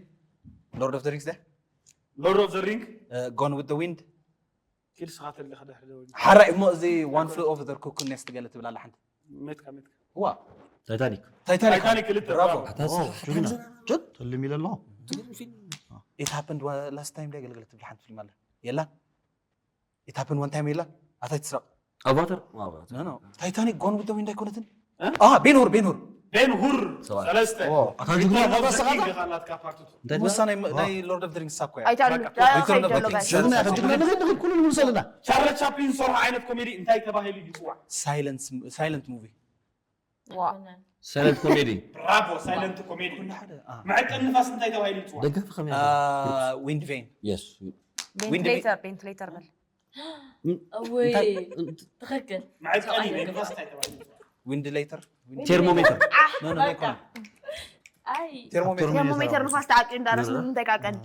ሎርድ ኦፍ ሪንግስ ደ ሎርድ ኦፍ ዘ ሪንግ ጎን ዊት ዊንድ ኪድ ስኻ ተልኻ ድሕሪ ደው ሓራይ እሞ እዚ ዋን ፍሉ ኦፍ ዘ ኩኩ ኔስት ገለ ትብል ኣላ ሓንቲ ሜትካ ሜትካ ዋ ታይታኒክ ታይታኒክ ታይታኒክ ክልተ ብራቮ ብራቮ ጀት ትልም ኢለ ኣለኹ it happened last time ደ ገለገለ ትብል ሓንቲ ፊልም ኣላ የላ it happened one time የላ ኣታይ ትስረቕ ኣቫተር no no ታይታኒክ ጎን ዊት ዊንድ ኣይኮነትን እ? አ ቤንሁር ቤንሁር ቤን ሁር ሰብኣይ። ሰለስተ ኣታ ጅግና ሪተርን ኦፍ ዘ ተባሰኻ ኪንግ ዶ? ካላትካ ፓርት ቱ እንታይ ሙሳ ትበሃል? ናይ ናይ ሎርድ ኦፍ ሪንግስ ሳኮ ኣይታሉ Return of the ከይደሎ King. ጋይስ ጀግና ኢኻ ጅግና ንኽእል ንኽእል ኩሉ ንመልሰልና ቻርሊ ቻፕሊን ዝሰርሖ ዓይነት ኮሜዲ እንታይ ተባሂሉ ይፅዋዕ ሳይለንት ሙቪ ዋ ሳይለንት ኮሜዲ ብራቮ ሳይለንት ኮሜዲ ሓደ መዐቀኒ ንፋስ እንታይ ተባሂሉ ይፅዋዕ ደገፍ ከመይ ዊንድ ቬን የስ ቬንቲሌተር ቬንቲሌተር በል እወይ ትኽክል መዐቀኒ ናይ ንፋስ እንታይ ተባሂሉ ይፅዋዕ ዊንድ ሌተር ቴርሞሜተር ኖ ኖ ኣይኮነ ኣይ ቴርሞሜተር ቴርሞሜተር ንፋስ ተዓቂኑ እንዳረስ ምንም እንታይ ቃቀን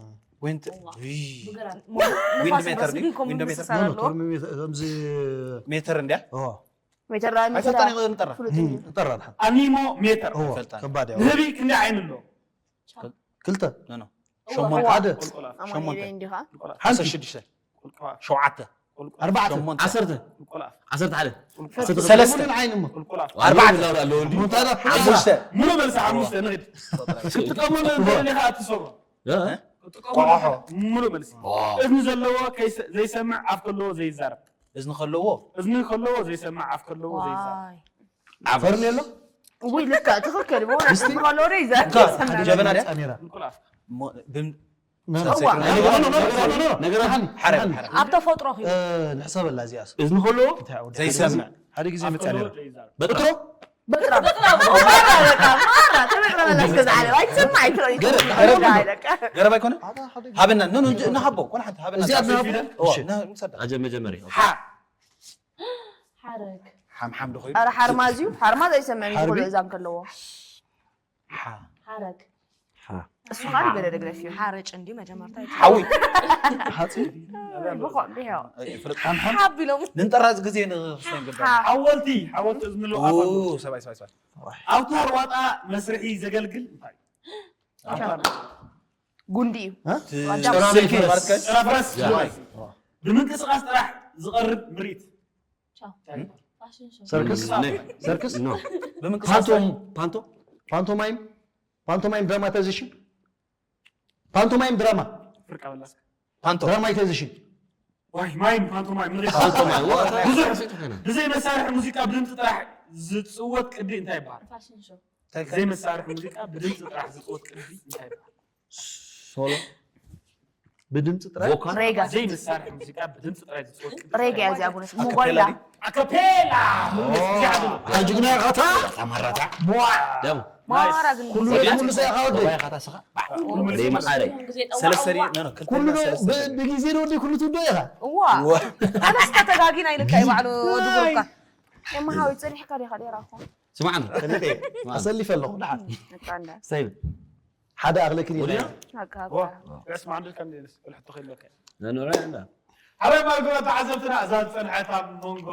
ዊንድ እዋ። ዊይ። ብግራት ዊንድ ሜተር ድዩ? ዊንድ ሜተር? ከምዚ ኖ፣ ኖ፣ ምትሳሳር ኣለዎ። ቶርሚ ሜ- ከምዚ ሜተር እንድያ? ኦ፣ ሜተር ኣይፈልጣን እየ ንጠራ። ፍሉጥ እዩ። እጠራ ድሓን። ኣኒሞ ሜተር እዎ፣ ይፈልጣ። ከባድ እያ። ንህቢ ክንደይ ዓይኒ ኣለዎ? ክልተ፣ ኖ ኖ። እዋ፣ ሸሞንተ። እዋ። ሓደ፣ ቁልቁላፍ ኣማኑኤል ሸሞንተ። እንዲኻ? ቁልቁላፍ ሓንቲ፣ ዓሰርተ ሽዱሽተ። ቁልቁላፍ ሸውዓተ። ኣርባዕተ፣ ሸሞንተ። ዓሰርተ፣ ቁልቁላፍ ዓሰርተ ሓደ፣ ቁልቁላፍ ዓሰርተ ሰለስተ። ክልተ ዓይኒ እሞ። ቁልቁላፍ ኣርባዕተ። ኣለዎ እንዲ። ሓሙሽተ። ሙሉ መልሲ ሓሙሽተ ንግድ ክትጥቀመሉ እንደ ኢኻ እትሰብሮ እ? ክትጥቀመሉ እንደ ኢኻ ሙሉ መልሲ ዋው። እዝኒ ዘለዎ ከይሰ- ዘይሰምዕ ኣፍ ከለዎ ዘይዛረብ እዝኒ ከለዎ እዝኒ ከለዎ ዘይሰምዕ ኣፍ ከለዎ ዘይዛረብ ዋይ። ፈርኔሎ? ውይ ልካ ትኽክል ብእውነት ምስቲ? እዝኒ ከለዎ ዘይዛረብ እንታይ? ጀበና ድያ? ጸሚራ። ቁልቁላፍ ሞ- ብም- ኖ፣ ኖ፣ ሰንሰይት ኖ፣ ናይ ኖ፣ ጀበና ኖ፣ ኖ፣ ኖ፣ ኖ፣ ኖ። ጀበና ንሓኒ፣ ሓረግ፣ ንሓኒ። ሓረግ። ኣብ ተፈጥሮ ኺ እ፣ ንሕሰበላ እዚኣስ። እዝኒ ከለዎ እንታይ ወዲ? ዘይሰምዕ። ሓደ ግዜ ኣፍ መጸና። ከለዎ ዘይዛረብ በጥሮ? በጥራ በጥራ በጥራ በጥራ በጥራ በጥራ በጥራ በጥራ በጥራ ገረብ ኣይኮነ? ሃበና ኖ ኖ እንጂ ንሃቦ ኮነ ሓንቲ ሃበና። እዚኣ ንሃቦ? ፊደል? እዎ፣ እሺ። ና- ንውሰዳ። ኣጀ መጀመርያ። ሓ ሓረግ ሓምሓም ዶ ኮይኑ? ኣረ ሓርማዝ እዩ። ሓርማዝ ኣይሰምዕን እዩ ሓርቢ? ኩሉ እዛን ከለዎ። ሓ ሓረግ ሓ- እሱ ኻል ገለ ደግረፍ እዩ። ሓረጭ እንዲ መጀመርታ ሓዊ። ሓጺ? ብኾ- ብሄው። ኣይ፣ ፍለጥ። ሓብ ኢሎም ንንጠራዝ ግዜ ንክስተን ግበር። ሓወልቲ ሓወልቲ እዝኒ ኣለዎ ኣፍ ኣለዎ ኦ፣ ሰብኣይ ሰብኣይ ሰብኣይ። ኣውታር ዋጣ መስርሒ ዘገልግል እንታይ እዩ? ኣውታር ጉንዲ እዩ። እ? ጭራ ቤት ማለት ከ? ጭራፍረስ ያ። ዝብሃል ብምንቅስቃስ ጥራሕ ዝቐርብ ምርኢት ቻው። እንታይ ይባሃል? ፋሽን ሾው። ሰርክስ? ነ- ሰርክስ? ኖ ብምንቅስቃስ ፓንቶም፣ ፓንቶ? ፓንቶማይም? ፓንቶማይም ድራማታይዜሽን? ፓንቶማይም ድራማ? ፍርቃ በላስ ፓንቶ። ድራማታይዜሽን? ዋይ ማይም ፓንቶማይም ምርኢት ፓንቶማይም። ወ- ብዙሕ ታ- ብዘይ መሳርሒ ሙዚቃ ብድምፂ ጥራሕ ዝፅወት ቅዲ እንታይ ይባሃል? ፋሽን ሾው። ብዘይ መሳርሒ ሙዚቃ ብድምፂ ጥራሕ ዝፅወት ቅዲ እንታይ ይባሃል? ሶሎ? ብድምፂ ጥራይ? ቮካል ሬጋ ብዘይ መሳርሒ ሙዚቃ ብድምፂ ጥራሕ ዝፅወት ቅዲ ሬጋ እያ እዚኣ ቡነት ኣካፔላ ሞባይላ ድዩ? ኣካፔላ ሙሉ ግዜ ዓብዱ ኣታ ጅግና ኢኻ። ተማራታ። ሞዋ ደም። ማራ ግን ኩሉ ግዜ ኩሉ ሰይ ኢኻ ወዲ። ሮባይ ካታ ስኻ ሙሉ ደይ መዓረይ ግዜ ጠዋዕዋ። ሰለስተ ድዩ? ኖ፣ ኖ፣ ክልተ ኩሉ ዶ ሰለስተ ብ- ብግዜ ዶ ወዲ ኩሉ ትውዶ ኢኻ? እዋ ኣነስ ከተጋጊና ኢልካ ይባዕሉ ድጎልካ። የማሃዊ ፅኒሕካ ዲኻ ዴራ እኮ ስማዕኒ ክልተ ኣሰሊፈ ኣለኹ ደሓን። ነቃንዳ ሰይብ ሓደ ኣኽለክን ወዲያ? ኢለ። ኣካብ ዋ ዕስ ማንድል ከም ዘይነስ ብልሕቶ ከይለካ ነንረ እንዳ ሓበን ማልጎ ተዓዘብትና እዛ ዝፀንሐት ኣብ መንጎ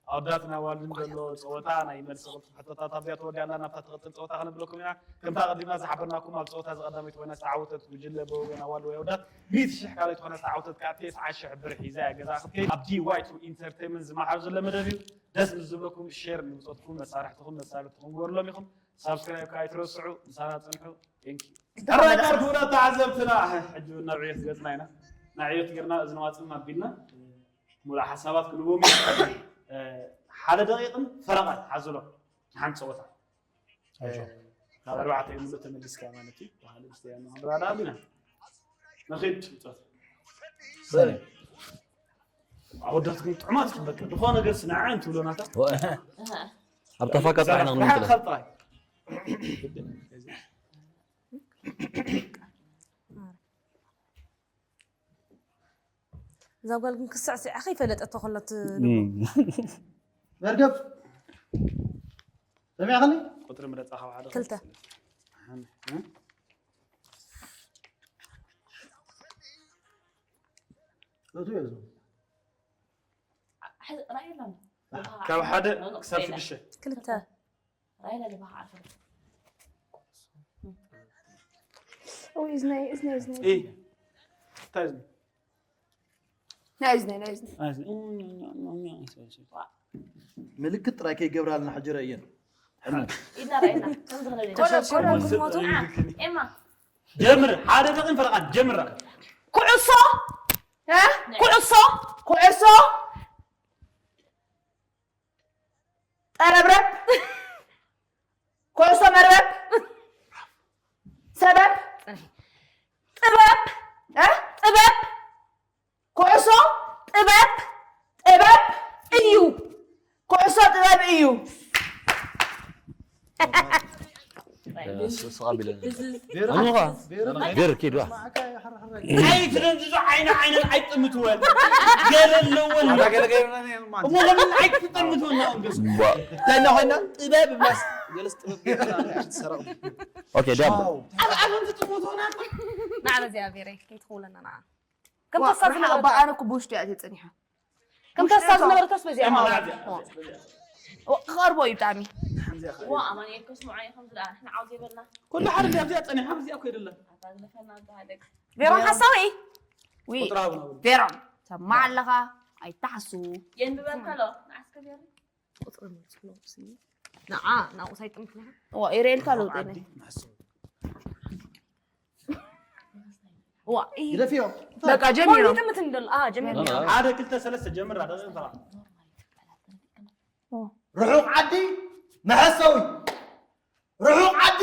ኣወዳትን ኣዋልድን ዘሎ ፀወታ ናይ መልሲ ቅልጡፍ ሕቶታት ኣብዚኣ ተወዲኣ ኣላ። ናብታ ትቕፅል ፀወታ ከነብለኩም ኢና። ከምታ ኣቐዲምና ዝሓበርናኩም ኣብ ፀወታ ዝቐዳመይቲ ኮይና ዝተዓወተት ጉጅለ ብወገን ኣዋልድ ወይ ኣወዳት ሚእቲ ሽሕ ካልኣይቲ ኮይና ዝተዓወተት ከዓ ተስዓ ሽሕ ብር ሒዛ እያ ገዛ ክትከይድ። ኣብ ዲዋይቱ ኢንተርቴይመንት ዝመሓር ዘሎ መደብ እዩ። ደስ ምስ ዝብለኩም ሼር ንብፆትኩም መሳርሕትኹም መሳርሕትኹም ግበርሎም ኢኹም። ሳብስክራይብ ከዓ ኣይትረስዑ። ምሳና ፅንሑ። ቴንክ ዩ። ተረጋግኡና ተዓዘብትና። ሕጂ እውን ናብ ዕዮት ገፅና ኢና። ናብ ዕዮት ገርና እዝኒ ዋፅም ኣቢልና ሙሉእ ሓሳባት ክንቦም ሓደ ደቂቕን ፈረቓን ሓዝሎ ንሓንቲ ፀወታ ካብ ኣርባዕተ እዩ ምሉእ ተመሊስካ ማለት እዩ። ብካልእ ምስ ተያና ክንረዳእ ኣቢና ንኺድ ፆት ሰሪ። ኣወዳት ግን ጥዑማት በቃ ዝኾነ ነገር ስናዐ እንትብሎ ናታ ኣብ ተፋካ ጥራሕ ንኽንምጥለ ካብ ጥራይ እዛ ጓል ግን ክስዕስዓ ከይፈለጠቶ ከሎ መርገብ ሰሚዕኽኒ? ቁፅሪ ምረፃ ካብ ሓደ ክልተ። ራእየላ ካብ ሓደ ክሳብ ሽዱሽተ ክልተ። ራእየላ ልባህ ዓፈር እይ እዝነይ እዝነይ እዝነይ እይ እንታይ እዝኒ ናይ እዝነይ ናይ እዝነይ ናይ እዝኒ ምልክት ጥራይ ከይገብራልና ሕጂ ረእየን። ኢድና ራእየና ከምዚ ክነለ ተሸርሸሩ ክትሞቱ ኤማ ጀምር ሓደ ደቂን ፈረቓን ጀምር ኩዕሶ እ? ኩዕሶ ኩዕሶ ጠረብረብ ኩዕሶ መርበብ ሰበብ ጥበብ እ? ጥበብ ኩዕሶ ጥበብ ጥበብ እዩ ኩዕሶ ጥበብ እዩ ገር ኪድ ዋ ኣይትደንዝዞ ዓይነ ዓይነን ኣይጥምትወን ገለ ኣለወን እሞ ለምን ኣይትጠምትወን ናንገሱ እንታይ ኮይና ጥበብ ማስ ገለስ ጥበብ ገይርና ትሰረቕ ኦኬ ዳም ኣብ ዓለም ትጥምትወና ንዓ በዚኣ ቤረይ ከይትኽውለና ንዓ። ከም ዋ፣ ተሳ ንዓ ዝነበረት እባ ኣነ እኮ ብውሽጢ እያ እትጸኒሓ። ከም ተሳ ዝነበረትስ በዚኣ። ክቐርቦ እዩ ብጣዕሚ። ዋ፣ ኣማኑኤል ከስምዖ እዩ ከምዚ ደኣ ንዓው ዘይበልና። ኩሉ ሓደ እንዲያ ኣብዚኣ ጸኒሓ፣ ኣብዚኣ እኮ የድላ። ኣታ ዝለፈና ኣታ ሃደግ። ቬሮን ሓሳዊ። ዊ። ቁጥራዊ ነው። ቬሮን፣ ሰማዕ ኣለኻ፣ ኣይተሓሱ። የንብበልካ ኣሎ፣ ንዓስከ ቬሮን። ቁጽሪ መልስሎ፣ ሲ። ንዓ፣ ናብኡ ሳይጥምት ነኻ። ዋ፣ ኤሬልካ ለውጥ የለን። ዋ፣ ኢ-፣ ግደፍዮ። በቃ፣ ጀሚሮም። ይጥምት እንደሎ፣ አ፣ ጀሚሮም። ሓደ፣ ክልተ፣ ሰለስተ፣ ጀምር፣ ኣደ፣ ተራ። ኦ። ርሑቕ ዓዲ መሐሰዊ። ርሑቕ ዓዲ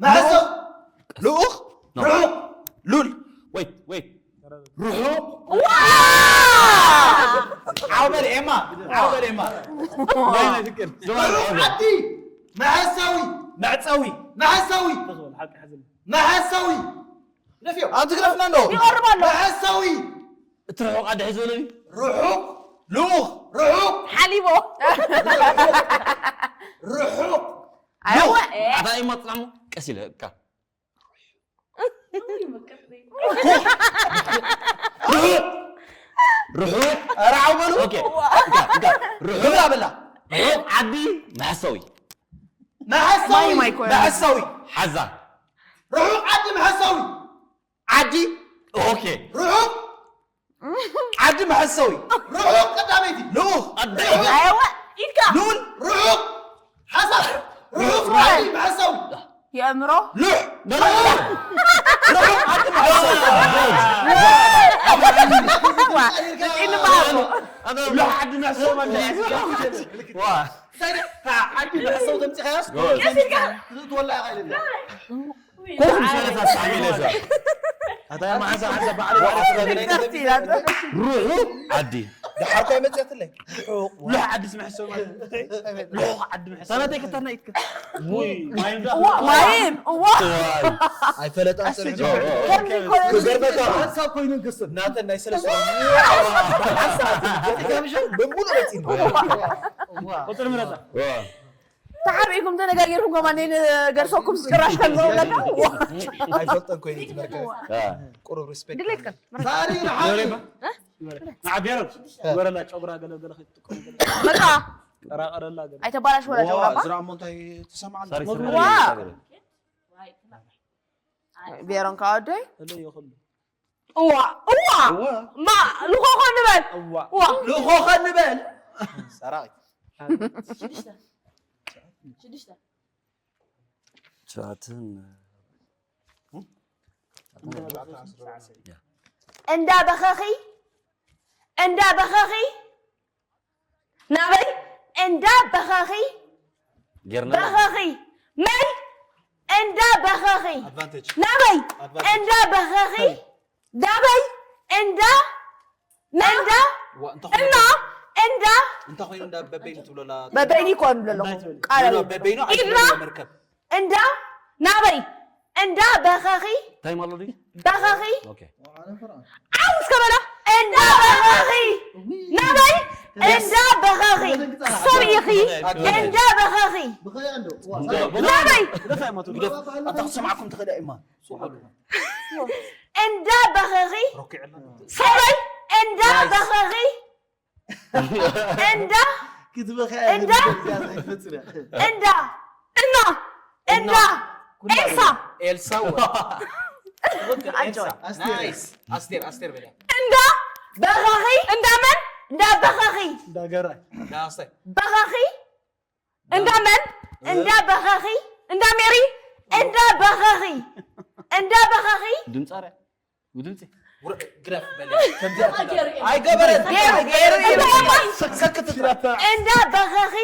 መሐሰዊ። ልኡኽ? ርሑቕ። ሉል። ወይት፣ ወይት። ርሑቕ። ዋ! ዓው በል ኤማ፣ ዓው በል ኤማ። ናይ፣ ናይ ፍቅር። ርሑቕ ዓዲ መሐሰዊ። መዕጸዊ። መሐሰዊ። ተዝበል፣ ሓቂ ሓዘል። መሐሰዊ። ግደፍዮ። ኣንቲ ግደፍና እንዶ። ይቐርብ ኣሎ። መሐሰዊ። እቲ ርሑቕ ዓዲ ሕዚ በለኒ። ርሑቕ። ልኡኽ። ርሑቕ። ሓሊቦ። ርሑቕ። ኣይወ። ኣታ ኢማ ጽናሙ ቀስ ኢለ እካ። ርሑቕ። ርሑቕ። ኧረ ዓው በሉ። ኦኬ። እካ፣ እካ። ርሑቕ። ግብራ በላ። ርሑቕ ዓዲ መሐሰዊ። መሐሰዊ። ማይ፣ ማይ ኮነ። መሐሰዊ። ሓዛ። ርሑቕ ዓዲ መሐሰዊ። ዓዲ። ኦኬ። ርሑቕ። ዓዲ መሐሰዊ። ርሑቕ ቀዳመይቲ። ልኡኽ። ኣደ። ኣይወ፣ ኢድካ። ሉል። ርሑቕ። ሓሳብ። ርሑቕ ዓዲ መሐሰዊ። የእምሮ። ሉሕ። ሉሕ። ሉሕ ዓዲ መሐሰዊ። ዋ፣ ንባቦ። ሉሕ ዓዲ መሐሰዊ ማለት እዩ። ዋ። እንታይ ደ-፣ ዓዲ መሐሰዊ ተምፂኻያስ? ጎበዝ። ቀስ ኢልካ። ክትወላ ኢኻ ኢለኒ። ኮም ሰለሳ ሳሚል እዛ። ኣታ መዓዛ፣ መዓዛ በዓል ዋ፣ በዓል ኣታ ተገናኝና። ሩሑ ዓዲ። ደሓር እኮ ኣይመፅኣትለይ። ሉሕ ዓዲ ዝመሐሰብ ማለት እዩ። ሉሕ ዓዲ መሐሰብ። ሰነተይ ከተና ይትከ። ውይ፣ ማይም ዳ-፣ እዋ፣ ማይም፣ እዋ። ኣይፈለጣን ኣስተ ሰሪሑ። ጀመር። ከሚ ኮነ። ክገርመካ። ሓሳብ ኮይኑ ገሰብ። ናተን ናይ ሰለስተ። ሓሳብ። ከምሸ ብምሉእ መፂኒ። ቁፅሪ ምረፃ። ዋ። ተሓቢእኩም ተነጋጊርኩም ከማን ነይ ንገርሰኩም ጭራሽ ከም ዝብለካ። ኣይፈልጠን ኮይኑ ትመርከ። አ። ቁሩብ ሪስፔክት። ድሌትካ። ሳሪ ንሓቂ። ንዓ ቤሮን፣ እ? ወረላ ጨጉራ ገለ ገለ ክትጥቀም ገለ። በቃ። ቀራቀረላ ገለ። ኣይተባላሽ ወላ ዋ፣ ጨጉራ እባ። ዝራ እሞ እንታይ ትሰማዕ? ሳሪ ዋ። ሳሪ። ቤሮን ካወደይ? እለ ይኹሉ። እዋ፣ እዋ። እዋ። ማ፣ ልኾኾ ንበል። እዋ። እዋ። ልኾኾ ንበል። ሰራዊት። ሽዱሽተ። ሽዱሽተ። ቻትን እንዳ በኸኺ፣ እንዳ በኸኺ፣ ናበይ እንዳ በኸኺ፣ ጌርና በኸኺ፣ መን እንዳ በኸኺ፣ ኣድቫንቴጅ። ናበይ ኣድቫንቴጅ። እንዳ በኸኺ፣ ዳበይ እንዳ፣ እንዳ፣ ዋ፣ እንተ ኮይኑ እና፣ እንዳ፣ እንተ ኮይኑ እንዳ በበይኑ ትብሎ ኣላ። በበይኑ ይኮን ብሎ ኣለኹ። እንታይ ትብል? ቃል ኖ፣ ኖ፣ ኣይብሎ። በበይኑ ኢድና፣ ኣይትብሎ መርከብ። እንዳ፣ ናበይ እንዳ በኸኺ፣ ታይም ኣሎ ድዩ? በኸኺ። ኦኬ። ዓው እስከ በላ። እንዳ በኸኺ። ናበይ እንዳ በኸኺ። ሰብ ኢኺ። እንዳ በኸኺ። ናበይ። ግደፍ፣ ኣታ ክሰምዓኩም ትኽእል እያ እማ። እንዳ በኸኺ። ሮኪ ዕላ። ሰበይ እንዳ ናይስ። በኸኺ። እንዳ ክትበኺ እንዳ ኣይትበኽያ ዘይትፈጽም እያ። እንዳ እና እና እና። ኩላ ኤልሳ። ኤልሳ ዋ። ትኽክል፣ ኣጆ። ኤልሳ። ኣስቴር። ናይስ። ኣስቴር፣ ኣስቴር በላ። እንዳ በኸኺ። እንዳ መን? እንዳ በኸኺ። እንዳ ገራይ። እንዳ ኣስቴር። በኸኺ። እንዳ መን? እንዳ በኸኺ። እንዳ ሜሪ። እንዳ በኸኺ። እንዳ በኸኺ። ድምፃ ርያ። ብድምፂ። ውረ-፣ ግረፍ በለ። ከምዚ ኣትበል። ኣይገበረን። ገይሩ፣ ገይሩ፣ ገይሩ። ሰክሰክ ትትራ። እንዳ በኸኺ፣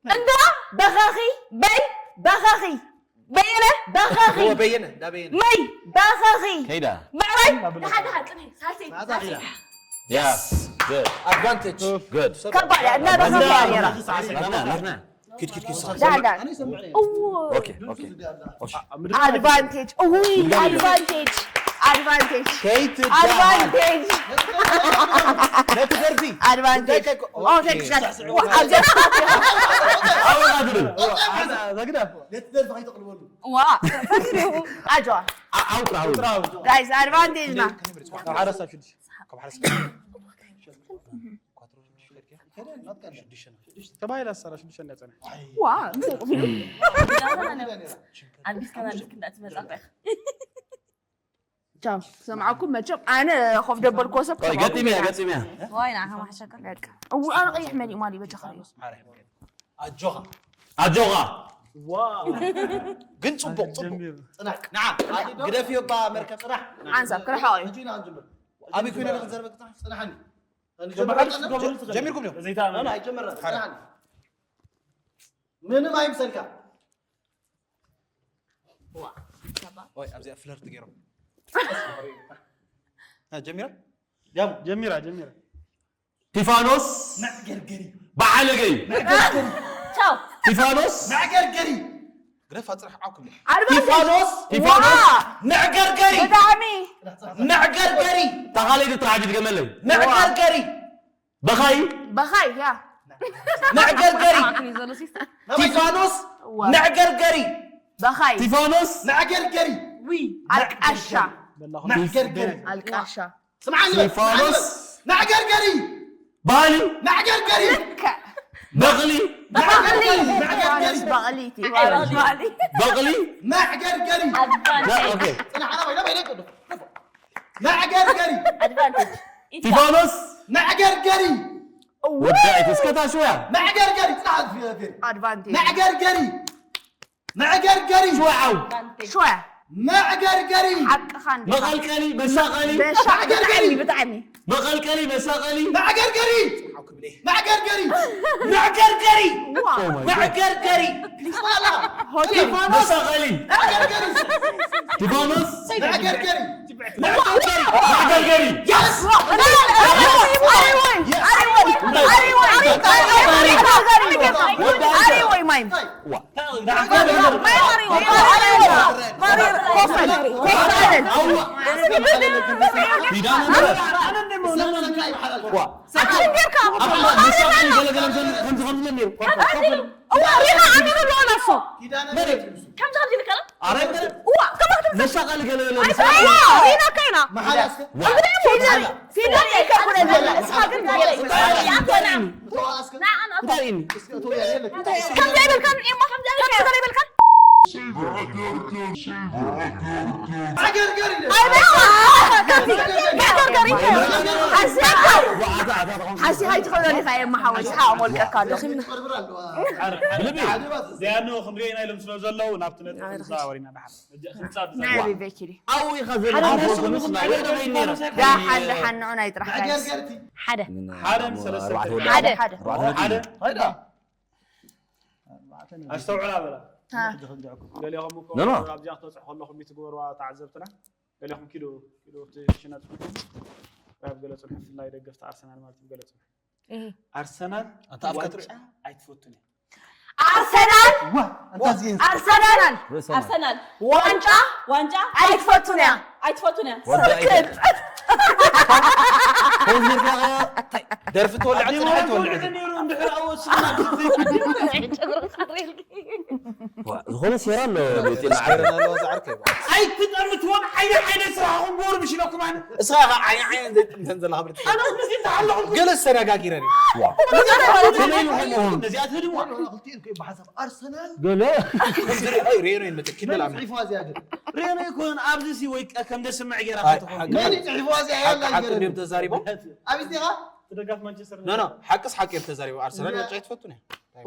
እንዳ በኸኺ፣ በይ በኸኺ፣ በየነ በኸኺ፣ እወ፣ በየነ፣ እንዳ በየነ። መይ በኸኺ። ከይዳ። በረይ። ደሓ፣ ደሓ፣ ቅኒ፣ ሳልሰይቲ፣ ናታ ሳልሰይቲ። ከይዳ። ያስ። ጉድ። ኣድቫንቴጅ። ጉድ። ከባድ እያ፣ እንዳ በኸኺ እያ ነይራ። ናትና፣ ናትና። ኪድ፣ ኪድ፣ ኪድ፣ ሳልሰይቲ። ዳን፣ ዳን። እዎ። ኦኬ፣ ኦኬ። ኦኬ። ኣድቫንቴጅ። እውይ፣ ኣድቫንቴጅ። ኣድቫንቴጅ። ከይትዳሃል። ኣድቫንቴጅ። ነቲ ደርፊ። ኣድቫንቴጅ። እንታይ ከ-፣ ኦ፣ ኦኬ። ከይትዳሃል። ዋ፣ ኣብዚኣ። ኣብዚኣ ግድም። ነቲ ደርፊ ከይተቕልበሉ። ዋ። ኣጆዋ። ኣ-፣ ሓው ጥራው። ጋይስ ኣድቫንቴጅ ና ካብ ሓደ ሳብ ሽዱሽተ ካብ ሓደ ሳብ ተባሂላ ሰራ ሽዱሽተ እንዳጸና ዋ ኣልቢስካ ኣልቢስክ እንዳትመጻ እኮ ኢኻ ቻው ሰምዓኩም መቸም ኣነ ኮፍ ደበልኮ ሰብ ገጢምያ ገጢምያ ዋይ ንዓኻ ማሕሸካ እው ኣነ ቀይሕ መሊእ ማሊ በጃ ክርእዮ ኣጆኻ ኣጆኻ ግን ፅቡቅ ፅቡቅ ፅናዕ ንዓ ግደፍዮ ባ መርከብ ፅናሕ ሓንሳብ ክርሕቕ እዩ ኣበይ ኮይና ክንዘረበ ፅናሕ ፅናሕኒ ጀሚርኩም ዲኹም ኣይጀመረን ፅናሕኒ ምንም ኣይምሰልካ ወይ ኣብዚኣ ፍለርት ገይሮም ጀሚራ ጀሚራ ጀሚራ ቲፋኖስ መዕገርገሪ በዓለገይ ቻው ቲፋኖስ መዕገርገሪ ግደፋ ፅራሕ ዓው ክብለ ቲፋኖስ ቲፋኖስ መዕገርገሪ ብጣዕሚ መዕገርገሪ ታኻለይ ጥራሕ ድገመለይ መዕገርገሪ በኻይ በኻይ ያ መዕገርገሪ ማዕክን እዩ ዘሎ ሲስተር ቲፋኖስ መዕገርገሪ በኻይ ቲፋኖስ መዕገርገሪ ዊ ኣልቃሻ መዕገርገሪ ኣልቃሻ ስምዓኒ በል ቲፋኖስ መዕገርገሪ ባህሊ መዕገርገሪ በቕሊ መዕገርገሪ መዕገርገሪ በቕሊ እቲ በቕሊ መዕገርገሪ ና- ኦኬ። ፅናሕ ኣና ባይና ባይና ይቀዱ መዕገርገሪ ኣድቫንቴጅ ቲፋኖስ መዕገርገሪ ወዳኢት እስከ ታሽወያ መዕገርገሪ ፅናሕ ፊ- ፊ- ኣድቫንቴጅ መዕገርገሪ መዕገርገሪ ሽወዓው ሽወያ መዕገርገሪ ሓቅኻ እንዲ መቐልቀሊ መሳቐሊ በሻዕ ብጣዕሚ ብጣዕሚ መቐልቀሊ መሳቐሊ መዕገርገሪ መዕገርገሪ መዕገርገሪ ዋው መዕገርገሪ ሆቴል መሳቐሊ መዕገርገሪ ቲፋኖስ መዕገርገሪ መዕገርገሪ Yes! ዋ ኪዳነ ምሕረት ዋ ኣታ መሳቐሊ ገለገለ ከምዚ ከምዚ ነይሩ ሪና ኣሚኑ ኣለዎ ነሶ ኪዳነ ምሕረት ከምዚ ከምዚ ንከላ ኣረ እዋ ከማክትም መሳቐሊ ገለገለ ሪና ከይና መሓላ እስከ ፊደል ፊደል ይከብረ ዘላ እስኻ ግን እተዋ እስከ እንታይ ኢኒ ከምዚ ኣይበልካን እሞ ከምዚ ኣይበልካን መዕገርገሪ ሓሲኻ ይትኽእሎ ኢኻ የመሓወል ሓቕ ሞልቀካ ኣሎ ዚያኖ ክንሪኦ ኢና ኢሎም ስለ ዘለዉ ናብቲ ነጥቢ ክንዘዋወር ኢና ደሓር ሕጂ ክንጻብ ናይ ዝዘዋወር ኣበይ ቤኪ ድዩ ኣብኡ ኢኻ ዘለና ደሓን ደሓን ንዑ ናይ ጥራሕ ጋይስ መዕገርገርቲ ሓደ ሓደ ሰለስተ ሓደ ሓደ ሓደ ኣስተውዕላ በላ ሃ። ገሊኹም እኮ ኖ፣ ኖ። ኣብዚኣ ክትበፅሑ ከለኹም ይትግበርዋ ተዓዘብትና ገሊኹም ኪዱ ኪዱ እቲ ሽነጥኩም ኣብ ገለ ፅንሑ ብፍላይ ደገፍቲ ኣርሰናል ማለት እዩ ገለ ፅንሑ ኣርሰናል ኣንታ ኣፍካ ትርኢ ዋንጫ ኣይትፈቱን እያ ኣርሰናል ዋ ኣንታ ዝየን ኣርሰናል ኣርሰናል ዋንጫ ዋንጫ ኣይትፈቱን እያ ኣይትፈቱን እያ ወዳኢት ደርፊ ትወልዕ ፅንሓ ትወልዕ ዝኾነ ሴራ ኣሎ ቤቴ ስገረና ኣለዋ ዝዓርከ ኣይትጠምትዎም ዓይነ ዓይነ ስራሕኹም ቦሩ ምሽ ኢለኩም ኣነ እስኻ ኢኻ ዓይነ ዓይነ ዘይጥምተን ዘለኻ ብልት ኣነ ምስ እንተሃለኹም ገለ ዝተነጋጊረን ነዚኣ ትህድዋ ክልቲኡ እኮ ብሓሳብ ኣርሰናል ገለ ከምዝሪኦ ሬኖ ይመጥእ ኪደላ ሬኖ ይኮን ኣብዚ ሲ ወይ ከም ደስምዕ ገይራ ኣይ፣ ትኾን ሓቂ- መን እዩ ጽሒፍዋ እዚኣ ያላ ሓቂ ይገርም። እንዲም ተዛሪቦም ኣብ እዚኻ ደጋፍ ማንቸስተር ኖ ኖ ሓቅስ ሓቂ እዮም ተዛሪቦም ኣርሰናል ዋንጫ ኣይትፈቱን እያ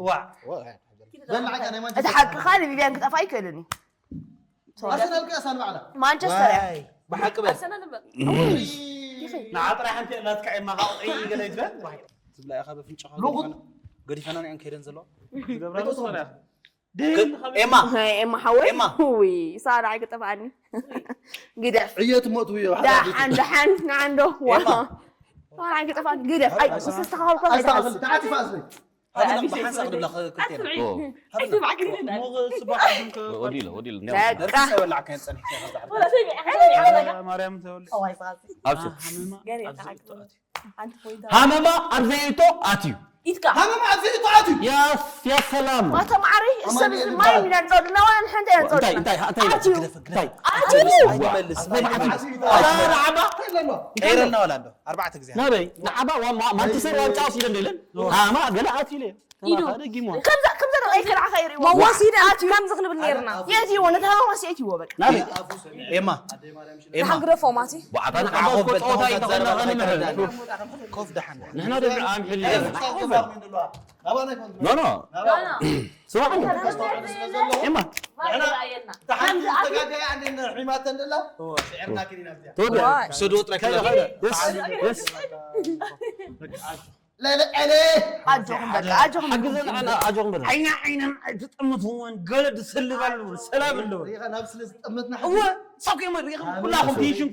ዋ በል ንዓካ ናይ እቲ ማንቸስተር ሓቅኻ ንቪቪያን ክጠፋ ኣይክእልን እዩ ኣርሰናል ከኣ ሳን ባዕላ ማንቸስተር እያ ብሓቂ በል እይ፣ ንዓ ጥራሕ ሓንቲ ናትካ የማኻቕዒ ገለ ይትበል ትብላ ኢኻ በፍንጫኻ ሉኹት ገዲፈና ኒዐን ከይደን ዘለዋ ዝገብራ ዝኾነ ድህን ኤማ ኤማ ሓወይ ኤማ። ውይ ሳራ ኣይክጠፍኣኒ ግደፍ ዕየት ሞት ውዮ ደሓን ደሓን ንዓንዶ ዋ ሳራ ኣይክጠፍኣኒ ግደፍ ኣይ ዝተስተኻኸልኳ ኣስተኻኽል ተዓጢፋ ኣስለይ ሃብና ብሓንሳብ ንብላ ክልቴና ኦ፣ ጽባሕ ወዲሉ ወዲሉ በቃ ደርፊ ሰበላዕካ ንጸኒሕ ማርያም ተወልድ ኣብሽር ኣትዩ ሃመማ ኣብ ዘየእቶ ኣትዩ ኢትካ ሃመማ ኣብዚ እኮ ኣትዩ يا س- يا سلام ማታ ማዕሪ ሰብ እዚ ማይ ሚና ንፀወት እና ዋላ ንሕንተ ኢና ንፀወት እንታይ እንታይ እንታይ ኣትዩ እንታይ ኣትዩ ኣይመልስ ኣትዩ ዓባ ቀይረልና ወላ እንዶ ኣርባዕተ ግዜ ናበይ ንዓባ ማንቸስተር ዋንጫ ወሲደ እንደለን ሃማ ገለ ኣትዩ ኢለ ኢዱ ደጊሞ ከምዛ ከምዛ ደቂከ ንዓኻ ይርእዎ መወሲደ ኣትዩ ከምዚ ክንብል ነርና የእትይዎ ነቲ ሃማ ሲእትይዎ በቃ ናበይ ኤማ ኤማ ሓግረፎም ኣቲ ብዓታ ንዓባ እኮ ጸወታ እዩ ተኾና ከንምሕር ኮፍ ደሓን ንሕና ደብሪ ኣምሕል ኖ ኖ ስማዕ ኤማ ተጋዳይ ኣንዴና ሒማተን ደላ ስዕርና ክኒና እዚኣ ተወደ ሰዶ ጥራይ ከይደ ከይደ የስ የስ ለለቀለ ኣጆኹም በቃ ኣጆኹም ሓግዘን ኣና ኣጆኹም በለ ዓይና ዓይነን ኣይትጠምትዎን ገለ ዝስልብ ኣለዎ ሰላም ኣለዎ ሪኻ ናብ ስለ ዝጠመትና እወ ሳብ ከይመ ሪኢኹም ኩላኹም ዲሽም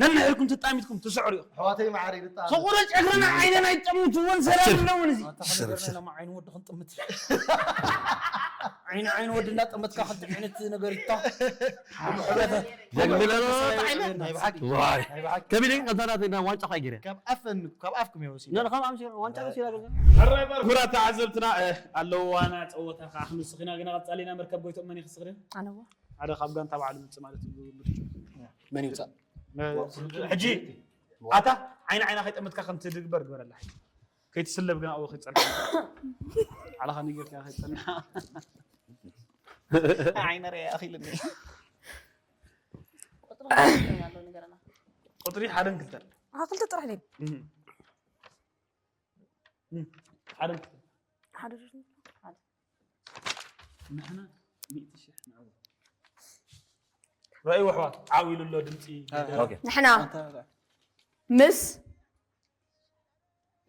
ነንሕድኩም ትጣሚትኩም ትስዕሩ ኢኹም ኣሕዋተይ ማዕረይ ብጣዕሚ ሰቑረ ጨግርና ዓይነን ኣይትጠምትዎን ሰላም ኣለውን እዚ ተሓደረና ዓይኒ ወዲ ክንጥምት ዓይኒ ዓይኒ ወዲ እናጠመትካ ክልተ ዓይነት ነገር ይታ ጀግንሎ ናይ ብሓቂ ዋይ ከቢለ ቀንታናት ዋንጫ ኳ ገይረ ካብ ኣፈን ካብ ኣፍኩም ይወሲ ነን ከም ኣምሲ ዋንጫ ወሲዳ ገዛ ክቡራት ተዓዘብትና ኣለዋና ፀወታ ከዓ ክንስኽ ኢና ግና ቀፃሊና መርከብ ጎይቶም መን ይኽስኽርን ኣነዋ ሓደ ካብ ጋንታ ባዕሉ ምፅእ ማለት እዩ ምርጫ መን ይውፃእ ሕጂ ኣታ ዓይኒ ዓይና ከይጠመትካ ከምቲ ድግበር ግበረላ ሕጂ ከይትስለብ ግን ኣብኡ ከይትፀንሕ ዓለኻ ንጌርካ ከይትፀንሕ ዓይነ ርአ ኣኺልኒ ቁጥሪ ክንደይ ኣሎ ንገረና ቁጥሪ ሓደን ክልተን ኣኻ ክልተ ጥራሕ ድዩ እህ። እህ። ሓደን ክልተን ሓደ ዙር ንሕና ሚእቲ ሽሕ ንዕወት ረእይዎ ኣሕዋት ዓው ኢሉ ኣሎ ድምፂ ኦኬ ንሕና ምስ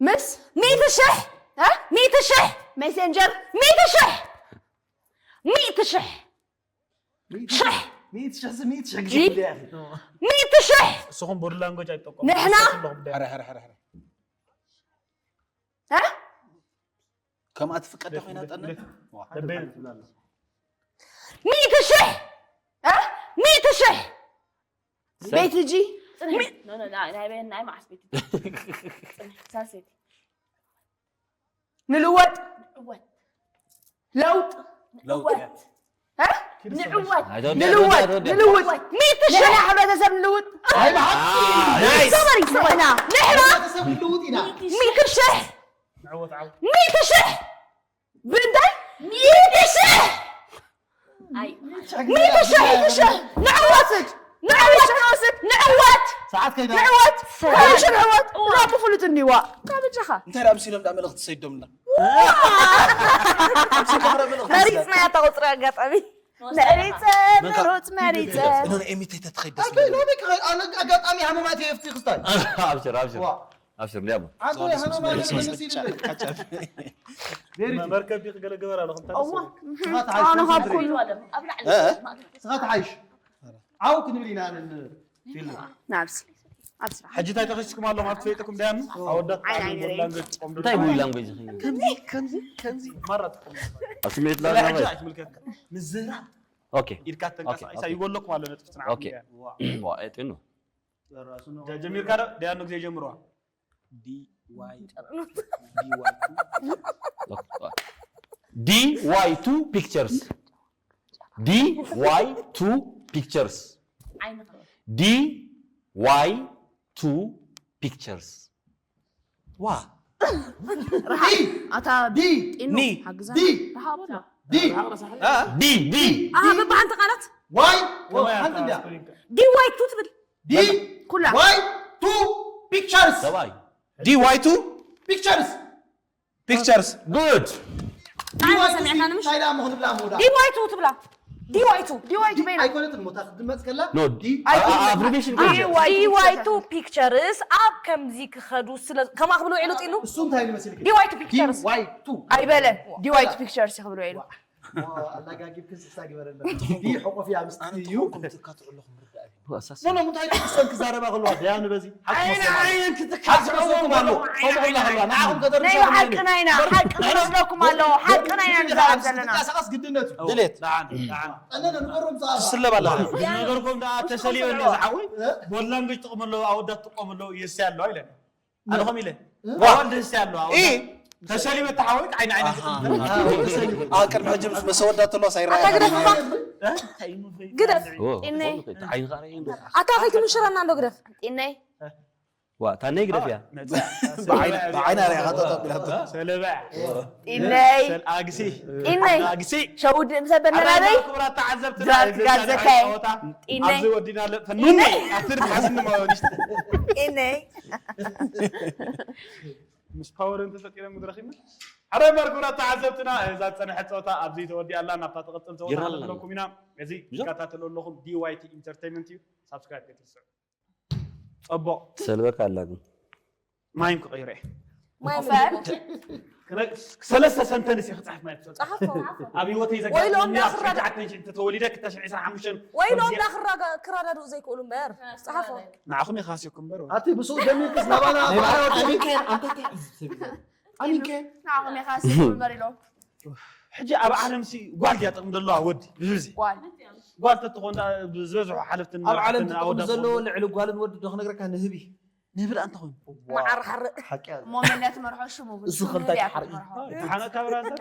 ምስ ሚእቲ ሽሕ እ? ሚእቲ ሽሕ ሜሴንጀር ሚእቲ ሽሕ ሚእቲ ሽሕ ሽሕ ሚእቲ ሽሕ ሲ ሚእቲ ሽሕ ግዜ ጂ? ክብል እያ ሚእቲ ሽሕ እስኹም ቦዲ ላንጎጅ ኣይትጠቀሙ ንሕና? ሕረ ሕረ ሕረ ሕረ እ? ከምኣ ትፍቀደ ኮይና ጠነ ለበይ ሚእቲ ሽሕ እ? ሚእቲ ሽሕ ቤት ጂ ፅንሒ ኖ ኖ ናይ ናይ ናይ መዓስ ቤት ፅንሒ ሳልሰይቲ ንልወጥ ንዕወት ለውጥ ለውጥ ንዕወት እ? ንዕወት ንልወጥ ንልውጥ ሚእቲ ሽሕ ንሕና ሕብረተሰብ ንልውጥ ናይስ ሰበሪ ሰበና ንሕና ሰብ ልውጥ ኢና ሚእቲ ሽሕ ንዕወት ዓው ሚእቲ ሽሕ ብእንታይ ሚእቲ ሽሕ ኣይ ሚእቲ ሽሕ ሚእቲ ሽሕ ንዕወት ንዕወት ንዕወት ንዕወት ሰዓት ከይዳ ንዕወት ንዕወት ንዕወት እዛ ብፍሉጥ እኒዋ ካብ እጃኻ እንታይ ደኣ ምሲሎም ደኣ መልእኽቲ ሰይዶምና መሪፅና እያ እታ ቁፅሪ ኣጋጣሚ መሪፀ መሮፅ መሪፀ ኖ ኤሚቴተ ትኸይድ ደስ ይብል። ሎሚ ክኸ- ኣነ ኣጋጣሚ ሃመማት የፍቲ ክስታይ ኣብሽር ኣብሽር ዋ ኣብሽር ሊያቡ ዓዶ ሃመማት መለስ ይልለይ ቬሪ መርከብ ዲክ ገለ ገበር ኣሎ ከምታ እዋ ኣነ ካብ ኩሉ ኣብ ላዕሊ ስኻ ተሓይሽ ዓው ክንብል ኢና ን ፊልም ናብሲ ኣብ ስራሕ ሕጂ እንታይ ተኸሲኩም ኣለኹም ኣብ ትፈልጥኩም ደያኑ ኣወዳት ዓይን ዓይን ርእ። ላንጎጅ ትቆምሉ እንታይ ብሉ ላንጎጅ ከምዚ ከምዚ ከምዚ ማራ ትቆምሉ ኣብ ስሜት ብፍላይ ሕጂ ላና ኣይትምልከትካ ምዝራብ ኦኬ ኢድካ ተንቀሳቂሳ ይጎለኩም ኣሎ ነጥፍትና ኦኬ ዋ ኤጥኑ ጀሚርካ ዶ ደያኑ ግዜ ጀምርዋ ዲ ዋይ ዲ ዋይ D Y two pictures D Y two pictures ዓይኒ ክረአ D Y two pictures ዋ ኣታ ዲ ጢኑ ኒ ሓግዛ ዲ ረሃቦ ዲ D D ኣሃ በብሓንቲ ቃላት ዋይ ሓንቲ እንዲያ ዲ ዋይ ቱ ትብል ዲ ኩላ ዋይ ቱ ፒክቸርስ ሰብኣይ ዲ ዋይ ቱ ፒክቸርስ ፒክቸርስ good ንዓና ሰሚዕካ ንምሽ እንታይ ደኣ ምኽንብላ መውዳ ዲ ዋይ ቱ ትብላ ዲ ዋይ ቱ ዲ ዋይ ቱ በይና ኣይኮነትን ሞታ ክትድመፅ ከላ no ዲ abbreviation ዲ ዋይ ቱ ፒክቸርስ ኣብ ከምዚ ክኸዱ ስለ ከማ ክብል ውዒሉ ጢሉ እሱ እንታይ ይመስልክ ዲ ዋይ ቱ ፒክቸርስ ዋይ ቱ ኣይበለን ዲ ዋይ ቱ ፒክቸርስ ክብል ውዒሉ ኣላጋጊብ ክንስሳ ግበረና ዲ ሕቆፍ እያ ምስቲ እዩ ኖ ኖ እንታይ ደቂ ሰብ ክዛረባ ከለዋ ደያ ንበዚ ዓይነ ዓይነን ሓቂ መስለኩም ኣሎ ከምኡላ ከለዋ ንዓኹም ናይ ከተርሻ ሓቂ ናይና ሓቂ መስለኩም ኣለዎ ሓቂ ናይና ንዛረብ ዘለና ቀሳቀስ ግድነት እዩ ድሌት ጠለለ ንቀሮም ዝኣ ትስለብ ኣላ ነገርኩም ደኣ ተሰሊበ ዝሓወይ ቦላንጎች ጥቕም ኣለዎ ኣወዳት ጥቆም ኣለዎ የስ ያለው ኣይለን ኣነ ከም ኢለ ዋ። ወልድ ስ ያለው ኢ ተሰሊመ ተሓወቅ ዓይኒ ዓይኒ ኣብ ቅድሚ ሕጂ ምስ መሰወዳት ተሎ ሳይራ ኣታ ግደፍ እባ። ግደፍ። ኦ፣ ዓይንኻ ርኢኻ እንዶ። ኣታ ከይትምሽረና እንዶ ግደፍ። ጢነይ ዋ፣ ታነይ ግደፍ እያ። ብዓይና ሪኣኻ ጠጠው ኢላቶ ሰለበ ጢነይ ኣግሲ ጢነይ ኣግሲ ሸውድ ምሰበናለይ ክብራት ተዓዘብትና ድራፍት ጋር ዘካየ ጢነይ ኣብዚ ወዲና ለጥፈ ኑኒ ኣትር ሓስን ማወንሽ ጢነይ ምስ ፓወር እንተፈጢሮም ረኺብና ሓደ መርኩራ ተዓዘብትና እዛ ዝፀንሐት ፀወታ ኣብዚ ተወዲኣ ኣላ ናብታ ትቕፅል ፀወታ ይራላ። ንብለኩም ኢና እዚ ትከታተሉ ኣለኹም ዲዋይቲ ኢንተርቴንመንት እዩ ሳብስክራይብ ከይትርስዑ ፀቦቕ ትሰልበካ ኣላ ግን ማይም ክቐይሮ እየ ማይ ኦፈር ሰለስተ ሰንተንስ እየ ክፅሕፍ ማለት እዩ ጸሓፎ ኣብ ህይወተይ ወይሎም ዘጋጥመኒ ኣብ ዳኽራ- ሸዓተ ሺሕ ተወሊደ ክልተ ሺሕ ዕስራን ሓሙሽተን ወይሎም ዳኽራ ክራዳድኡ ዘይክእሉ እምበር ጸሓፎ ናዕኹም ኢኻ ኣስዮኩም እምበር ኣቲ ብስኡ ደሚርክስ ናባና ብዓወት ኣሚንከ ኣንታ እንታይ ዝስብ ኣሚንከ ንዓኹም ኢኻ ኣስዮኩም እምበር ኢሎም ሕጂ ኣብ ዓለም ሲ ጓል ድያ ጥቕሚ ዘለዋ ወዲ ብዝብዚ ጓል ጓል ተትኾን ዝበዝሑ ሓለፍትን ኣብ ዓለም መራሕትን ትጥቕሚ ኣወዳት ዘለዎ ወዲ። ልዕሊ ጓልን ወዲ ዶ ክነግረካ ንህቢ ንህቢ ደኣ እንታይ ኮይኑ መዓር ሓርእ ሓቂ እሞ መን እያ ትመርሖ ሽሙ እውን እሱ ሽሙ ኸልታ ህቢ እያ ሓርእ ትመርሖ ተሓነካ ብራዘር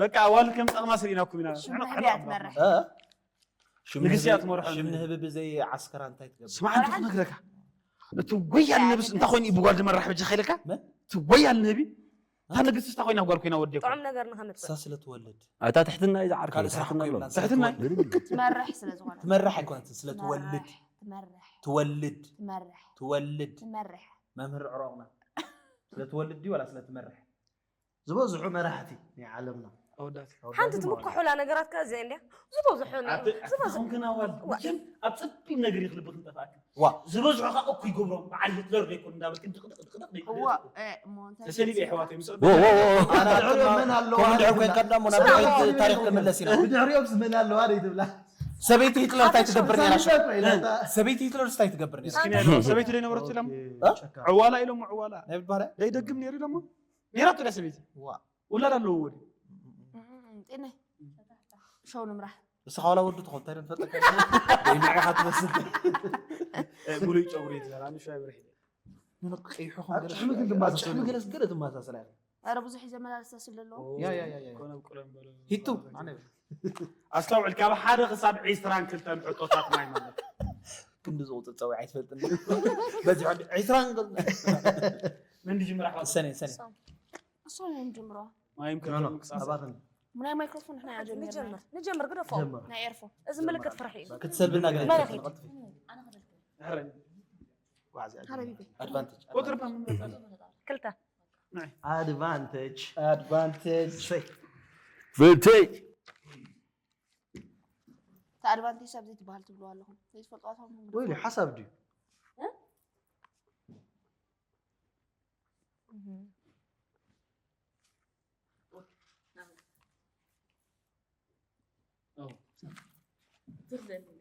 በቃ ዋል ከም ጠቕማ ስርኢናኩም ኢና ሽሙ ህቢ እያ ትመርሕ ሽም ንግስቲ እያ ንህቢ- ትመርሖ ሽም ንህቢ። ንህቢ ብዘይ ዓስከራ እንታይ ትገብር ስማዕ እንተ ክነግረካ እቲ ወያል ንህቢ እንታይ ኮይኑ እዩ ብጓል ዝመራሕ በጃ ከይለካ እቲ ወያል ንህቢ እታ ንግስቲ እንታይ ኮይና ጓል ኮይና ወዲ ጥዑም ነገር ንኸምፅእ እሳ ስለ ትወልድ እታ ትሕትና እዩ ዝዓርፍ ካልእ ስራሕ እኮ የብላን። ትሕትና ትመርሕ ስለ ዝኾነ ትመርሕ ኣይኮነትን ስለ ትወልድ ትመርሕ ትወልድ ትመርሕ ትወልድ ትመርሕ መምህር ዕሮቕና ስለ ትወልድ ድዩ ዋላ ስለ ትመርሕ ዝበዝሑ መራሕቲ ናይ ዓለምና ኣወዳት ሓንቲ ትምክሑላ ነገራት ከ እዚኣ እንድያ ዝበዝሑ ኣቲ ኣትኹም ክናዋል መቸም ኣብ ጸቢብ ነገር ይኽልብክ እንጠፋእክ ዋ ዝበዝሑ ካ እኩ ይገብሮም በዓል ሂትለር ዘይኮን እንዳበልክ ድቅድቅ ድቅድቅ እዋ እ፣ እሞ እንታይ ተሰሊበ የሕዋተይ ምስ ዎ፣ ዎ፣ ዎ፣ ዎ። ኣና ድሕሪኦም መን ኣለዋ ከምኡ ድሕር ኮይንካ ድማ ናብ ድሕሪት ታሪክ ክምለስ ኢና ብድሕሪኦም ዝመን ኣለዋ ደይ ትብላ ሰበይቲ ሂትለር እንታይ ትገብር ነራ ሳንዱቅ ኮይና እታ ሰበይቲ ሂትለር እንታይ ትገብር ነራ እስኪ ናይ ሰበይቲ ደይ ነበረት ኢሎም እ? ዕዋላ ኢሎም ዕዋላ ናይ ብድባርያ ደይ ደግም ነይሩ ኢሎሞ ነይራቶ ዳ ሰበይቲ ዋ ውላድ ኣለዎ ወዲ ጤነ ሸው ንምራሕ ንስኻ ዋላ ወዲ ትኾን እንታይ ንፈልጠካ ንዓኻ ትመስል ሙሉይ ጨጉሪ ይትበላ ንሻይ ብርሒ ንነቅይሑ ሽሚ ግን ትመሳሰሉ። ገለስ ገለ ትመሳሰል ኣይ ኧረ ብዙሕ ይዘመላለስ ስለ ኣለዎ ያ ያ ያ ያ ኮነ ብቁለም በሎ ሂቱ ማነ ኣስተውዕል ካብ ሓደ ክሳብ ዒስራን ክልተን ሕቶታት ማይ ማለት ክንዲ ዝቁፅር ፀዊዕ ኣይትፈልጥን በዚ ሕጂ ዒስራን መን ድጅምር ኣሕዋት ሰነ ሰነ እሶም እዮም ጀምሮ ማይም ከሎ ምቅሳስ ኣባትን ናይ ማይክሮፎን ንሕና ኢና ጀሚርና ንጀምር ንጀምር ግደፎ ጀምር ናይ ኤርፎ እዚ ምልክት ፍርሒ እዩ ክትሰልብና ገለ መለኺት። ቀልጥፊ ሕረን ሓረቢቢ ኣድቫንቴጅ ቁጥር ባ ክልተ ኣድቫንቴጅ ኣድቫንቴጅ ፍትይ ተኣድቫንቴጅ ሰብ ዘይትበሃል ትብልዋ ኣለኹም ዘይትፈልጥዋ ትኸውን ወይ ሓሳብ ድዩ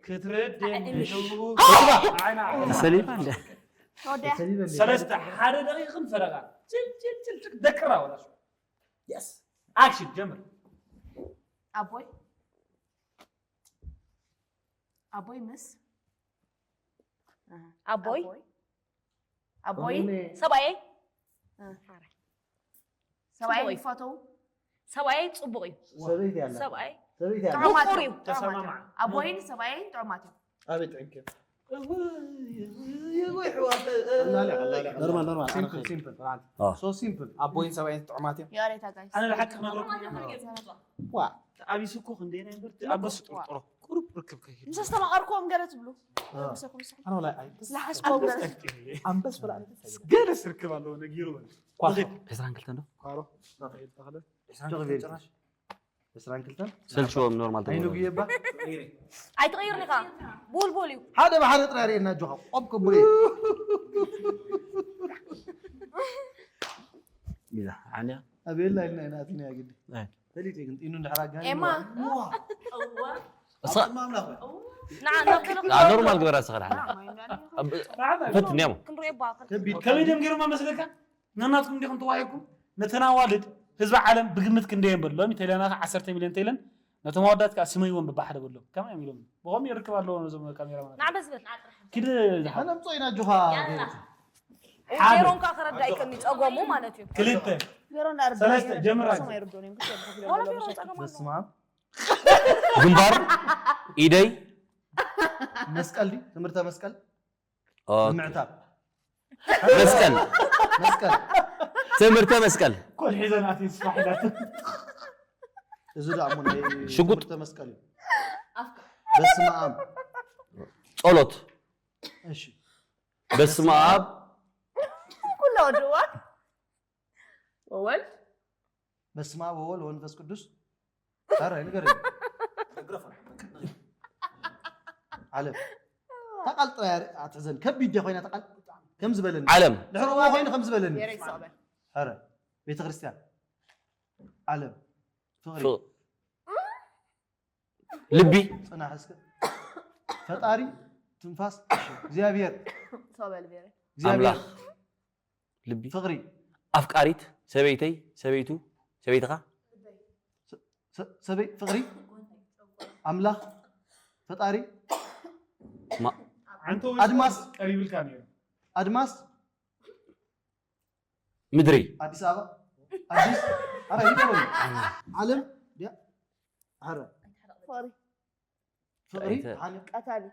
ክትረድ ዓይና ተሰሊማ እንደ ተወዲያ ሰለስተ ሓደ ደቂቕን ፈረቓ ችልችልችል ደቅራ ወላ የስ ኣክሽን ጀምር ኣቦይ ኣቦይ ምስ ኣቦይ ኣቦይ ሰብኣየይ ሰብኣይ ይፋተው ሰብኣየይ ፅቡቕ እዩ ሰበይቲ ኣላ ሰብኣይ ሰበይቲ ኣላ ጥዑማት ምቁር እዩ ተሰማማዕ ኣቦይን ሰብኣይን ጥዑማት እዮም ኣቤት ዕንክር ኖርማል ኖርማል ሲምፕል ሲምፕል አ። ሶ ሲምፕል ኣቦይን ሰብኣይን ጥዑማት እዮም የሬታ ጋይስ ኣነ ንሓቂ ክነግረኩም ዋ ተኣቢሱ እኮ ክንደይ ናይ እምበር ኣበሱ ጥርጥሮ ቁሩብ ርክብ ከይድ ምስ ኣስተማቐርክዎም ገለ ትብሉ ኣነ ወላ ኣይ ዝሓስኮም ገለ ኣንበስ ወላ ኣነ ገለ ስርክብ ኣለዎ ነጊሩ በል ኳስ ዕስራን ክልተን ዶ ኳሮ ዕስራን ክልተን ጭራሽ ዕስራን ክልተን ሰልችዎም ኖርማል ኣይኑ ተብሎ ግየባ ኣይትቕይርን ኢኻ ቡልቡል እዩ ሓደ ብሓደ ጥራይ ርእየና ኣጆኻ ቆም ከብሎ ኢዛ ዓንያ ኣቤላ ኢልና ኢና ኣቲና ግዲ ኣይ። ፈሊጥ ግን ኢኑ እንድሕር ኣጋኒ ኤማ እሳ ንዓ ናብ ገለ አ፣ ኖርማል ግበራ ስኻ ድሓን ፈትንያሞ ክንሪኦ ባ ከቢድ ከመይ ደም ገይሮማ መስለካ ናናትኩም እንዲኹም ተዋሂኩም ነተን ኣዋልድ ህዝቢ ዓለም ብግምት ክንደየን በሎ ሎሚ ተይለና ዓሰርተ ሚልዮን ተይለን ነቶም ኣወዳት ከዓ ስመይዎም ብባሕደ በሎ ከመይ እዮም ኢሎም ብኸም ይርክብ ኣለዎ ነዞም ካሜራ ማለት ንዓ በዝብል ኪድ ኣነምጾ ኢና ኣጆኻ ዜሮን ከዓ ክረዳ ይከኒ ፀገሙ ማለት እዩ ክልተ ፌሮ እንዳርዳ ሰለስተ፣ ጀምራ። ሰማይ ርዶን እዮም ክሰብ ከፊሎም ሆነ ዘለዉ ፌሮ መሻክል። ጸገም ኣለዎ። በስመ ኣብ ግንባር፣ ኢደይ፣ መስቀል ድዩ? ትምህርተ መስቀል ኦኬ። ምዕታብ መስቀል፣ መስቀል ትምህርተ መስቀል፣ ኮድ ሒዘን ኣትዩ ስራሕ ኢላት። እዚ ደኣ እሞ ናይ ሽጉጥ። ትምህርተ መስቀል እዩ። በስመ ኣብ ጸሎት፣ እሺ በስመ ኣብ ኩሎ ድዋ ወወልድ በስመ ኣብ ወወልድ ወመንፈስ ቅዱስ ኧረ ንገረኝ ዓለም ተቃልጥና ኣትሕዘን ከቢድ ድያ ኮይና ተቃል ከም ዝበለኒ ዓለም፣ ድሕርዎ ኮይኑ ከም ዝበለኒ ጌረ ይሰቕበል ኧረ ቤተክርስትያን ዓለም ፍቕሪ ፍ- ልቢ፣ ፅናሕ እስከ ፈጣሪ ትንፋስ እሺ፣ እግዚኣብሔር ሰበል ቤረ እግዚኣብሔር ኣምላኽ፣ ልቢ፣ ፍቕሪ ኣፍቃሪት፣ ሰበይተይ፣ ሰበይቱ፣ ሰበይትኻ፣ ሰ- ሰበይ ፍቕሪ ኣምላኽ ፈጣሪ ዓንተ ወይ ኣድማስ። ቀሪብልካ ነይሩ። ኣድማስ ምድሪ፣ ኣዲስ ኣበባ ኣዲስ ኣረ ይገርም ዓለም ድያ ኣረ ፍቕሪ ፍቕሪ ኣይተ- ሓኒ- ቀታሊ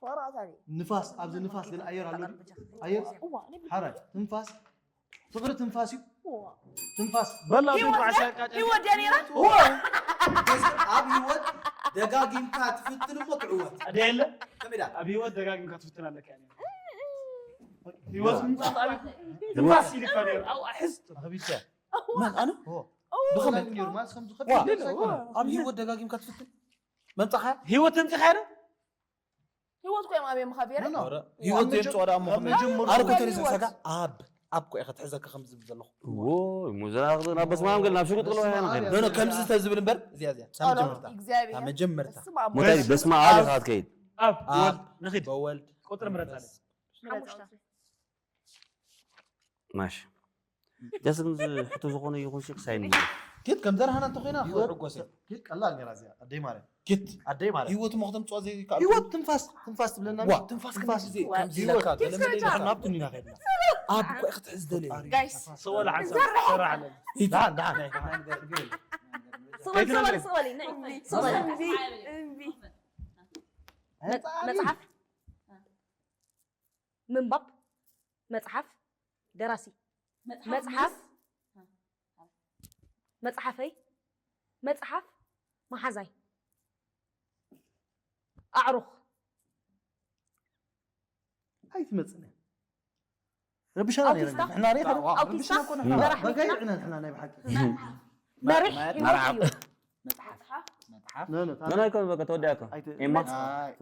ፍቕሪ ቀታሊ ንፋስ ኣብዚ ንፋስ ገለ ኣየር ኣሎ ድዩ? ኣየር እዋ ናይ ሓረ ትንፋስ ፍቕሪ ትንፋስ እዩ እዋ ትንፋስ በላ ህይወት ትንፋስ ነ- ያቃጨል። ህይወት ድያ ነይራ ኣብ ህይወት ደጋጊምካ ትፍትን እሞ ትዕወት ደየለ ከመይ ዳ ኣብ ህይወት ደጋጊምካ ትፍትን ኣለካ እያ ነይራ። ህይወት ምምፃእ ትንፋስ ኢልካ ነይሩ። ኣብኣ ሕዝ ኣኽቢድካ መን ኣነ ኦ ብኸመይ ነይሩ ማለት ከም ዋ ዝኸቢድ ኣይኮነን ኣብ ህይወት ደጋጊምካ ትፍትን መምፃኻ ህይወት ተምፅኻ ዶ ህይወት ኮይም ኣብየ ምኻብ የረ ኖ፣ ኖ። ኧረ፣ ህይወት ኣብ መጀ- ዘምፅኦ ደኣ እሞ ኣብ ከመይ? መጀመርታ ኣርኮ ህይወት። ተሪዘ ሰጋ ኣብ ኣብ ኮ ኢኻ ትሕዘካ ከም ዝብል ዘለኹ ዎ ሙዝራቕ ናብ በስማም ገል ናብ ሽጉጥ ጥሎ በስመ ያና ኣብ ኸይድ ያለ- ኖ ኖ ከምዚ ተዝብል እምበር እዚኣ እዚኣ እታ ጸሎት መጀመርታ እግዚኣብሔር እታ መጀመርታ እስማ ሙታይ በስመ ኣብ ኢኻ ትከይድ ኣብ ኣብ ወልድ ንኺድ በወልድ ቁጥሪ ምረጽ ኣለ። ምረጽ። ማሽ ጀስት ግን ሕቶ ዝኾነ ይኹን ሲ ክሳይ ጌት ከም ዘርሃና እንተኮይና ክሕጎስ እየ ጌት ቀላል ነራ እዚኣ ኣደይ ማርያም ጌት ኣደይ ማርያም ህይወት እሞ ክተምፅኦ ዘይከኣል ህይወት ትንፋስ ትንፋስ ትብለና ዋ ትንፋስ ከምዚ ከምዚ ኢለካ ገለ መለ ህይወት ኢለካ ናብቱ ኢና ከድና ኣብ ኮ ኢኻ ትሕዝ ደልየ ጋይስ ሰወላ ሓሳብ ሰራሕ ኣለ። ደሓን ደሓን ስቕበል ስቕበል ስቕበል ንዒ ስቕበል እምቢ እምቢ መጽ- መጽሓፍ ምንባብ መጽሓፍ ደራሲ መጽሓፍ መጽሓፈይ መጽሓፍ መሓዛይ ኣዕሩኽ ኣይትመፅን እያ ረብሻና ነይረን ኣውቲስታ? ንሕና ሬት ኣውቲስታ? ረብሻና ኮነ መራሕ በጋይ መኪና? ዕና ንሕና ናይ ብሓቂ መሪሕ ህይወት እዩ መጽሓፍ ኖ ኖ ኖ ኖ ይኮን በቃ ተወዲኣካ ኣይት- ኤማ ኣይ፣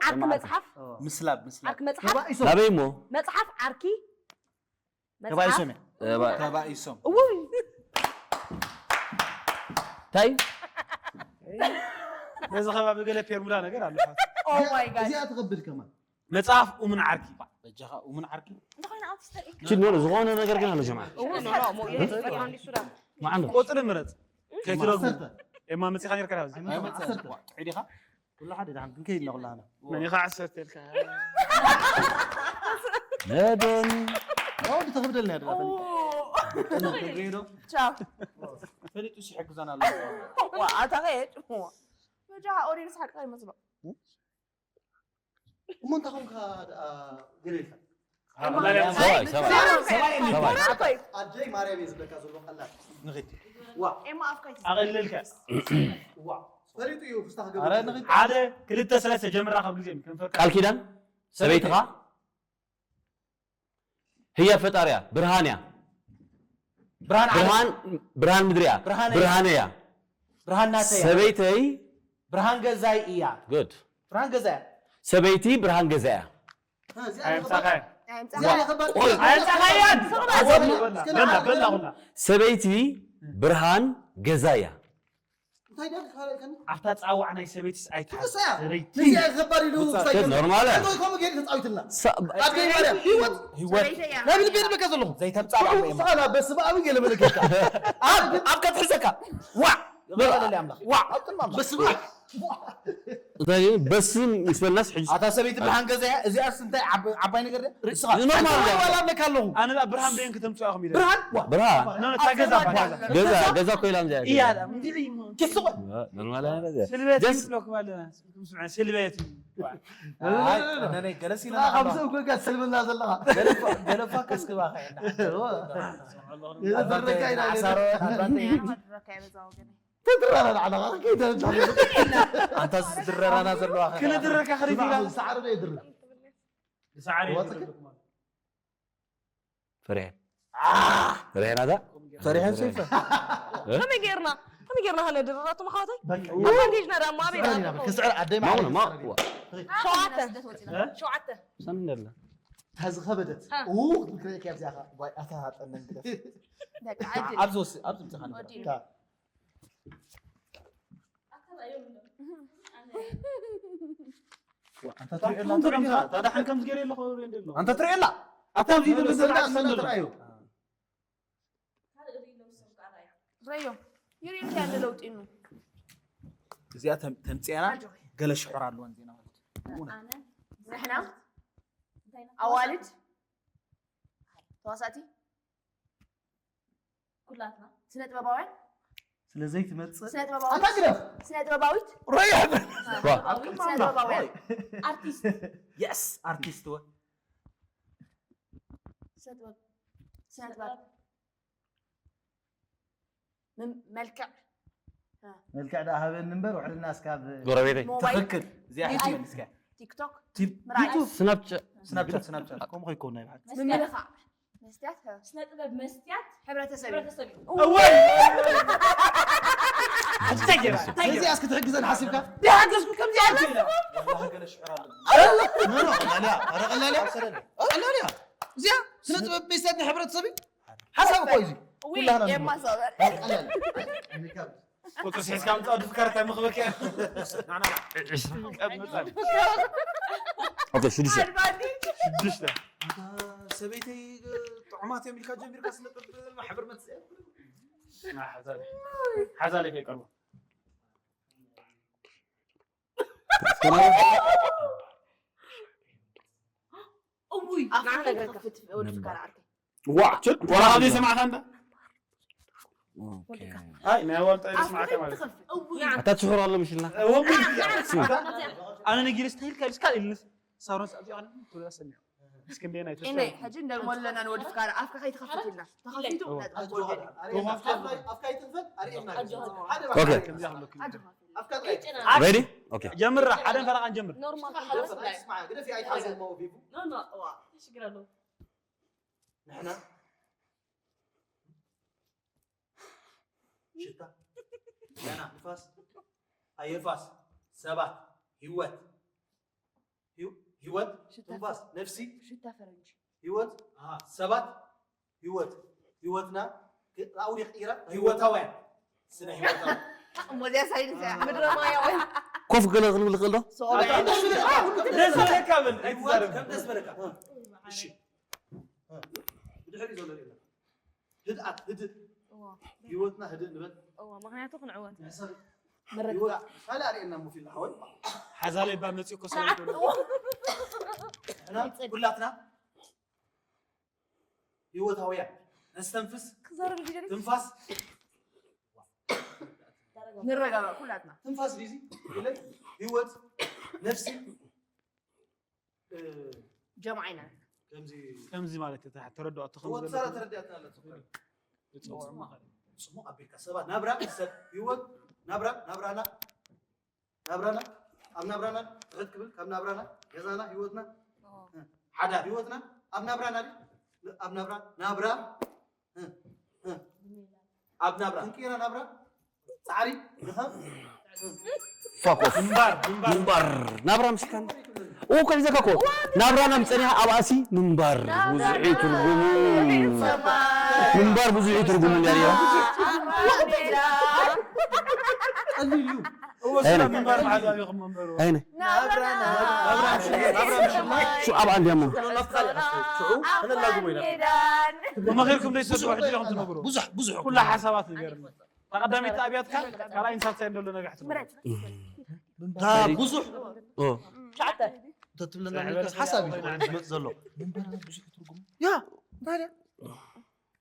ዓርኪ መጽሓፍ ምስላብ ምስላብ ዓርኪ መጽሓፍ ተባኢሶም ናበይ እሞ መጽሓፍ ዓርኪ መጽሓፍ ተባኢሶም እያ እባ- ተባኢሶም ውይ እንታይ ነዚ ከባቢ ገለ ፔርሙላ ነገር ኣለካ። Oh my God እዚኣ ትኸብድ ከማን መጽሓፍ እሙን ዓርኪ በጃኻ እሙን ዓርኪ እንተኾይነ ኣውቲስታ ኢልካ ችድ ኖ ዝኾነ ነገር ግን ኣሎ ጀማ እውነት ነው ሞ ይሄ ፈሪሃ እንዲ ሱዳን ማዓንዶ ቁጽሪ ምረጽ። ከይትረጉ ዓሰርተ ኤማ መጺኻ ነርካ ኣብዚ ኣይመጽእ ዓሰርተ ትዒዲኻ ኩሉ ሓደ ድሓን ክንከይድ ኢና ኩላህና መን ኢኻ ዓሰርተ ኢልካ? ነዶኒ ወዲ ተኽብደልና ያድላ ተገይዶ ቻው ፈሊጡ ሲሕግዘና ኣሎ ዋ ኣታ ከየድ መጃ ኦዲንስ ሓቂ ይመስሎ እሞ እንታይ ኮንካ ደኣ ገለ ኢልካ ሰባይ ሰባይ ሰባይ ኣደይ ማርያም እየ ዝብለካ ዘሎ ቀላል ንኽድ ንኽድ ዋ ኤማ ኣፍካ ይትስ ዋ ፈሊጡ እዩ ፍስታ ክገብር ንኽድ ሓደ ክልተ ሰለስተ ጀምራ ካብ ግዜ ከንፈርካ ቃል ኪዳን ሰበይትኻ ህያ ፈጣሪያ ብርሃንያ ብርሃን ዓለም ብርሃን ብርሃን ምድሪያ ብርሃን ብርሃነያ ብርሃን ናተያ ሰበይተይ ብርሃን ገዛይ እያ ጉድ ብርሃን ገዛይ ሰበይቲ ብርሃን ገዛያ ኣይምጻኻይ ቆይ ኣይምጻኻያን። በላ በላ ሁላ ሰበይቲ ብርሃን ገዛያ እንታይ ደኣ ካልእ ከን ኣብታ ጻዋዕ ናይ ሰበይትስ ኣይትሓዝ ንሳያ ሰበይቲ ንዚኣ ከባድ ኢሉ ከ ኖርማል እያ። ከምኡ ገይሩ ተጻዊትና ሰ- ኣደይ ማርያም ህይወት ህይወት ሰበይተያ ናይ ብልቤ ድበካ ዘለኹ ዘይተምጻእ ኣምላኽ እየ። ስኻላ በስመ ኣብ ገለ መለከካ ኣብ ኣብ ከትሕዘካ ዋ በለለለ ኣምላኽ ዋ በስመ ኣብ እንታይ እዩ? በስም ምስ በልናስ ሕጂ ኣታ ሰበይቲ ብርሃን ገዛ እያ። እዚኣስ እንታይ ዓብ-፣ ዓባይ ነገር ድያ? ንስኻ ኖርማል እያ። ዋላ ኣለካ ኣለኹ። ኣነ ብርሃን በየን ከተምፅኦ ኢኹም ኢለ። ብርሃን? ዋ። ብርሃን? ኖ፣ ኖ፣ እታ ገዛ፣ እታ ገዛ። ገዛ፣ ገዛ ኮይላ እዚኣ። እያ፣ እንዲዒ። ኪሱ ቆይ። ኖርማል እያ ገዛ። ስልበት ጀስ- ይብለኩም ኣለና። ስልበት። ኣይ፣ ኣነ ናይ ገለስ ኢና ካብ ሰብ ኮይንካ ትስልምና ዘለኻ። ገለፋ፣ ገለፋ ከስክባኻ ኢና። እዋ። የዘረካ ኢና። ኣሳሮ፣ ኣባተ። የዘረካ እየ በዛ ወገነይ። ተድረረ ንዓና ከይተ ኣንታ ዝድረራና ዘለዋ ኸ? ክንድረካ ክሪት ኢና። ሰዓሪ ዶ የድርር? ሰዓሪ ወጥክ? የድርር ማለት። ፍሬ። ፍሬ ናታ? ፈሪሐን ሰይፈ። ከመይ ጌርና? ከመይ ጌርና ከነድርራቶም ኣሕዋተይ? በቃ። ኣድቫንቴጅና ደኣ ማበይ ደኣ? ክስዕር ኣደይ ማዕረ ማሙና፣ ማ-፣ ክስዕር። ዋ። ሸውዓተ። እ? ሸውዓተ። ሰንደላ። እታ ዝኸበደት። ሃ። ኡ፣ ክትብል ክርእየካ እያ እዚኣ ኸ። ዋይ፣ ኣታ ጠነን ግደፍ። በቃ፣ ዕድል። ኣብዚ ወስ-፣ ኣብዚ ምሳኻ ንግበር። ወዲእና። እታ። ኣታ ትሪኦ ኣታ ኣላ፣ ትሪኦ ኣላ። ኣታ ደሓን ከምዚ ገይረ ኣለኹ፣ ሪኦ እንደ ኣለኹ። ኣንታ ትሪኦ ኣላ። ኣታ ኣብዚ ኣታ ይብል ኣላ፣ ዘላ ኣታ ኣላ፣ ኣላ። ትሪኦ። ረዮ፣ ይርእየካ ያለ ለውጢ ነው። እዚኣ ተም-፣ ተምፅያና ኣጆኺ። ገለ ሽሑር ኣለወን ዜና ማለት እዩ። ኣነ ንሕና እንታይ ኢና? ኣዋልድ ተዋሳእቲ ኩላትና ስነ ጥበባውያን ስለ ዘይትመፅእ ስነ ጥበባዊት ኣታ ግደፍ። ስነ ጥበባዊት ረዮ። ስነ ጥበባውያን ኣርቲስት የስ ኣርቲስት ወ ስነ ጥበብ ስነ ጥበብ ምን-፣ መልክዕ መልክዕ ደኣ ሃበኒ እምበር ውሕድና እስካብ ጎረቤተይ። ሞባይል ትኽክል። እዚኣ ሕጂ ዩቱብ፣ መልስካ። ቲክቶክ ቲፕ-፣ ምርኣይ። ዩቱብ። ስናፕቻት። ስናፕቻት፣ ስናፕቻት። ከምኡ ከይኮን ናይ ብሓቂ። ምምልኻዕ። መስትያት ከ? ስነ ጥበብ መስትያት ሕብረተሰብ እዩ። ሕብረተሰብ እዩ። እወይ! እንታይ ጌራ? እንታይ ጌራ? እዚኣ እስኪ ትሕግዘን ሓሲብካ? ደይ ሓገዝኩ ከምዚ ኣልኩ ኢለ። ወላሂ ገለ ሽዕር ኣሎ። ኖ፣ ኖ፣ ቀላል እያ። ኧረ ቀላል እያ። ቀላል እያ። እዚኣ ስነ ጥበብ መስትያት ናይ ሕብረተሰብ እዩ። ሓሳብ እኮ እዩ እዚ። እውይ፣ ኩላህና ንብሎ። የማሳበር። ቀላል። ቁፅሪ ስሒዝካ ምፃ ድፍከር እንታይ ምኽበክ እያ? ናና። ኦኬ፣ ሽዱሽተ። ሽዱሽተ። ኣታ ሰበይተይ ጥዑማት እዮም ኢልካ ጀሚርካ ስነ ጥበብ ማሕበር መፅእ። ሓዛለ። ሓዛለ ከይቀርቡ። እውይ፣ ኣፍካ ንዓና ከይትኸፍት ወዲ ፍካራ ዓርከይ። ዋ፣ ችድ፣ ወላ ካብ ዘይሰማዕካ እንዳ? ኦኬ። ኣይ፣ ናይ ዋልታ ኣፍካ ዘይሰማዕካ ማለት። ከይትኸፍት። እውይ። ኣታ ትሽኽር ኣሎ ምሽልና። እወ፣ ምን? ስማ። ኣነ ነጊረ ስታይል ካልስ ካል ኢልንስ። ሳሮን ሰዓት ይሆን? ትብላ ሰሚዑ። እስክንዴ ናይ ኢነ፣ ተስፋ። ሕጂ እንደልሞ ኣለና ንወዲ ፍካራ፣ ኣፍካ ከይትኸፍት ኢልና። ተኸፊቱ፣ እወ። ነጥቢ ጎልደን እዩ። ኣፍካ ይትኽፈት፣ ኣርእየና። ኣጆኻ። ሓደ ኦኬ። ባዕላ ከምዚ ኣኽለኩም። ኣጆኻ። ኣፍካ ጥራይ። ሬዲ? ኦኬ። ጀምራ፣ ሓደን ፈረቓን ጀምር። ኖርማል። ግደፊ፣ ኣይትሓዘ፣ ሞ ቢቡ። ኖ፣ ኖ፣ እዋ፣ እንታይ ሽግር ኣለዎ? ንሕና ሽታ፣ ገና ንፋስ፣ ኣየር ፋስ፣ ሰባት፣ ህይወት፣ ህይወ-፣ ህይወት፣ ሽታ ትንፋስ፣ ፈ-፣ ነፍሲ፣ ሽታ ፈረንጂ። ህይወት፣ ኣሃ፣ ሰባት፣ ህይወት፣ ህይወትና፣ ግ-፣ ኣብኡ ይቕይራ፣ ህይወታውያን፣ ስነ ህይወታውያን። እሞ እዚኣ ሳይንስ እያ። ምድረ ማያውያን። ኮፍ ገለ ክንብል ንኽእል ዶ? ሰብኣውያን። ደስ ዝበለካ በል፣ ህይወት ኣይትዛረብ። ከም ደስ በለካ። እሺ። ብድሕሪኡ ዘሎ ርኢና። ህድኣት፣ ህድእ። እዋ። ህይወትና ህድእ ንበል። እዋ፣ ምኽንያቱ ክንዕወት። ንሕሰብ። መረዳእ። ህይወት፣ ካልእ ኣርእየና እሞ ፊልም ሓወይ። ሓዛለይ እባ መፂኡ እኮ ሰላም ትብሎ። ንሕና ኩላትና ህይወታውያን። ነስተንፍስ። ክዛረብ ቪድዮ ትንፋስ። ንረጋጋእ ኩላትና። ትንፋስ ዲዚ? ኢለ ህይወት፣ ነፍሲ፣ እ፣ ጀምዓ ኢና። ከምዚ ከምዚ ማለት እዩ፣ ተረዳኦ፣ እቲ ከምዚ ወዲ ዘሎ ሳራ ተረዲኣትና ኣላ፣ ጽቡቕ። ይጸውዖ ማለት እዩ። ጽቡቕ ኣቢልካ፣ ሰባት፣ ናብራ፣ ሰብ፣ ህይወት፣ ናብራ፣ ናብራና፣ ናብራና፣ ኣብ ናብራና፣ ትሕት ክብል፣ ካብ ናብራና፣ ገዛና፣ ህይወትና፣ ኦ። ሓዳር፣ ህይወትና፣ ኣብ ናብራና ድዩ? ኣብ ናብራ፣ ናብራ፣ እ፣ እ። ኣብ ናብራ። ክንቅይራ ናብራ። ጻዕሪ፣ ድኻም። ፋክ ኦፍ። ምንባር፣ ምንባር። ምንባር። ናብራ ምሽካን። ኦ፣ እኮ ይዘካ እኮ። ናብራ ናብ ጸኒሓ ኣብ ኣሲ ምንባር። ብዙሕ እዩ ትርጉሙ። ምንባር ብዙሕ እዩ ትርጉሙ እንዳልያ። ቀሊል እዩ። እወ፣ ኣይነ። ምንባር መዓዝ ኣቢኹም መንበሩ? ኣይነ። ናብራ፣ ናብራ፣ ናብራ ምሽላ፣ ናብራ ምሽላ። ሹ ኣብ ኣንድያሞ። ሽዑ፣ ኣነ ላጉሞ ኢና። መማኺርኩም ደይ ሰብሑ ሕጂ ኢኹም ትነግሩ። ብዙሕ፣ ብዙሕ። ኩላ ሓሳባት ንገርኒ። ተቐዳሚት ኣብያትካ፣ ካልኣይ ንሳልሳይ እንደሎ ነቢሕ ትነግሩ። ምረጽ። እታ ብዙሕ ኦ እንተትብለና ሓሳብ እዩ ዝመፅእ ዘሎ። መንበርና ብዙሕ ትርጉም ያ ታዲያ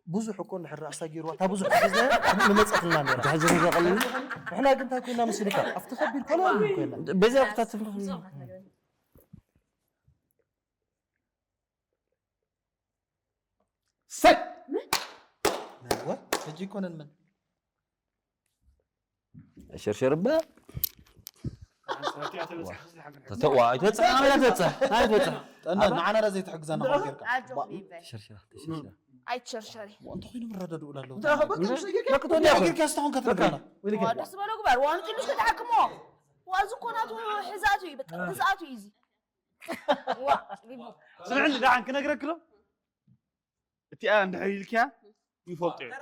ብዙሕ እኮ እንድሕር ራእሳ ገይርዋ እታ ብዙሕ ሒዝና ንመፀትና ነራ። ብሕጂ ንዘቐልኒ ንሕና ግን እንታይ ኮይና መስልካ ኣብቲ ከቢድ ኮነ ኮይና በዚያ ኩታ ትፍልፍ ሰይ ነዋ ሕጂ ይኮነን ምን ሸርሸርባ ተተዋ ኣይትበፅሕ ኣበላ ትበፅሕ ኣይትበፅሕ ጠና ንዓና ዳ ዘይትሕግዛና ኮ ጌርካ ኣጆኺ ይበል። ሸርሸራ ተሸርሸራ ኣይትሸርሸሪ። እንተ ኮይኖም ይረዳድኡ ኣለዉ ጌርካ ስተኾን ከትረዳና ዋ ደስ በሎ ግበር። ዋ ንጥሉሽ ክትሓክሞ። ዋ እዚ እኮ ናቱ ሕዛቱ እዩ በቃ ግዝኣቱ እዩ እዚ። ዋ ቢቡ። ስምዕኒ ደሓን ክነግረክሎ እቲኣ እንድሕር ኢልክያ ይፈልጦ እዩ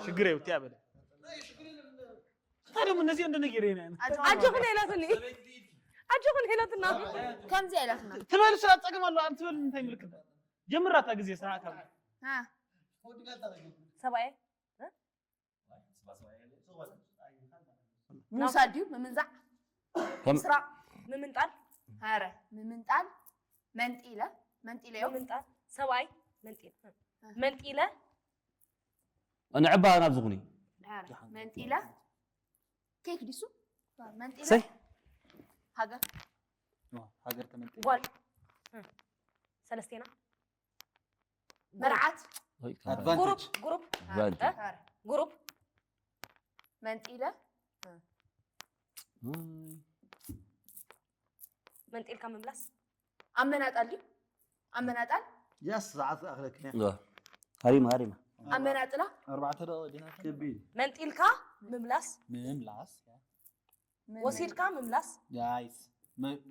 ሽግር እዩ እቲኣ በለ ታዲያ እነዚህ እንደነገር ይነ ኣጆኹን ሄላትኒ ኣጆኹን ሄላትና ከምዚ ኢላትና ትበል ስራ ጸገም ኣሎ ኣን ትበል እንታይ ምልክት ጀምራታ ግዜ ስራ ካብ ሃ ሰብኣየ ምውሳድ ድዩ ምምንዛዕ ከም- ምስራቕ ምምንጣል ሃረ ምምንጣል መንጢለ መንጢለዮ ምምንጣል ሰብኣይ መንጢል መንጢለ ንዕባ ናብ ዝኹኒ ሃረ መንጢለ ኬክ ዲሱ መንጢለ ሰይ ሃገር ሃገር ተመንጢ ጓል ሰለስቴና መርዓት ኣድቫንቴጅ ጉሩፕ ጉሩፕ ጓል ሃረ ጉሩፕ መንጢለ መንጢልካ ምምላስ ኣመናጣል ድዩ ኣመናጣል ያስ ሰዓት ኣኽለክን ሃሪማ ሃሪማ ኣመናጥላ ኣርባዕተ ደቂቕ ዲና ከቢድ መንጢልካ ምምላስ ምምላስ ወሲድካ ምምላስ ጋይስ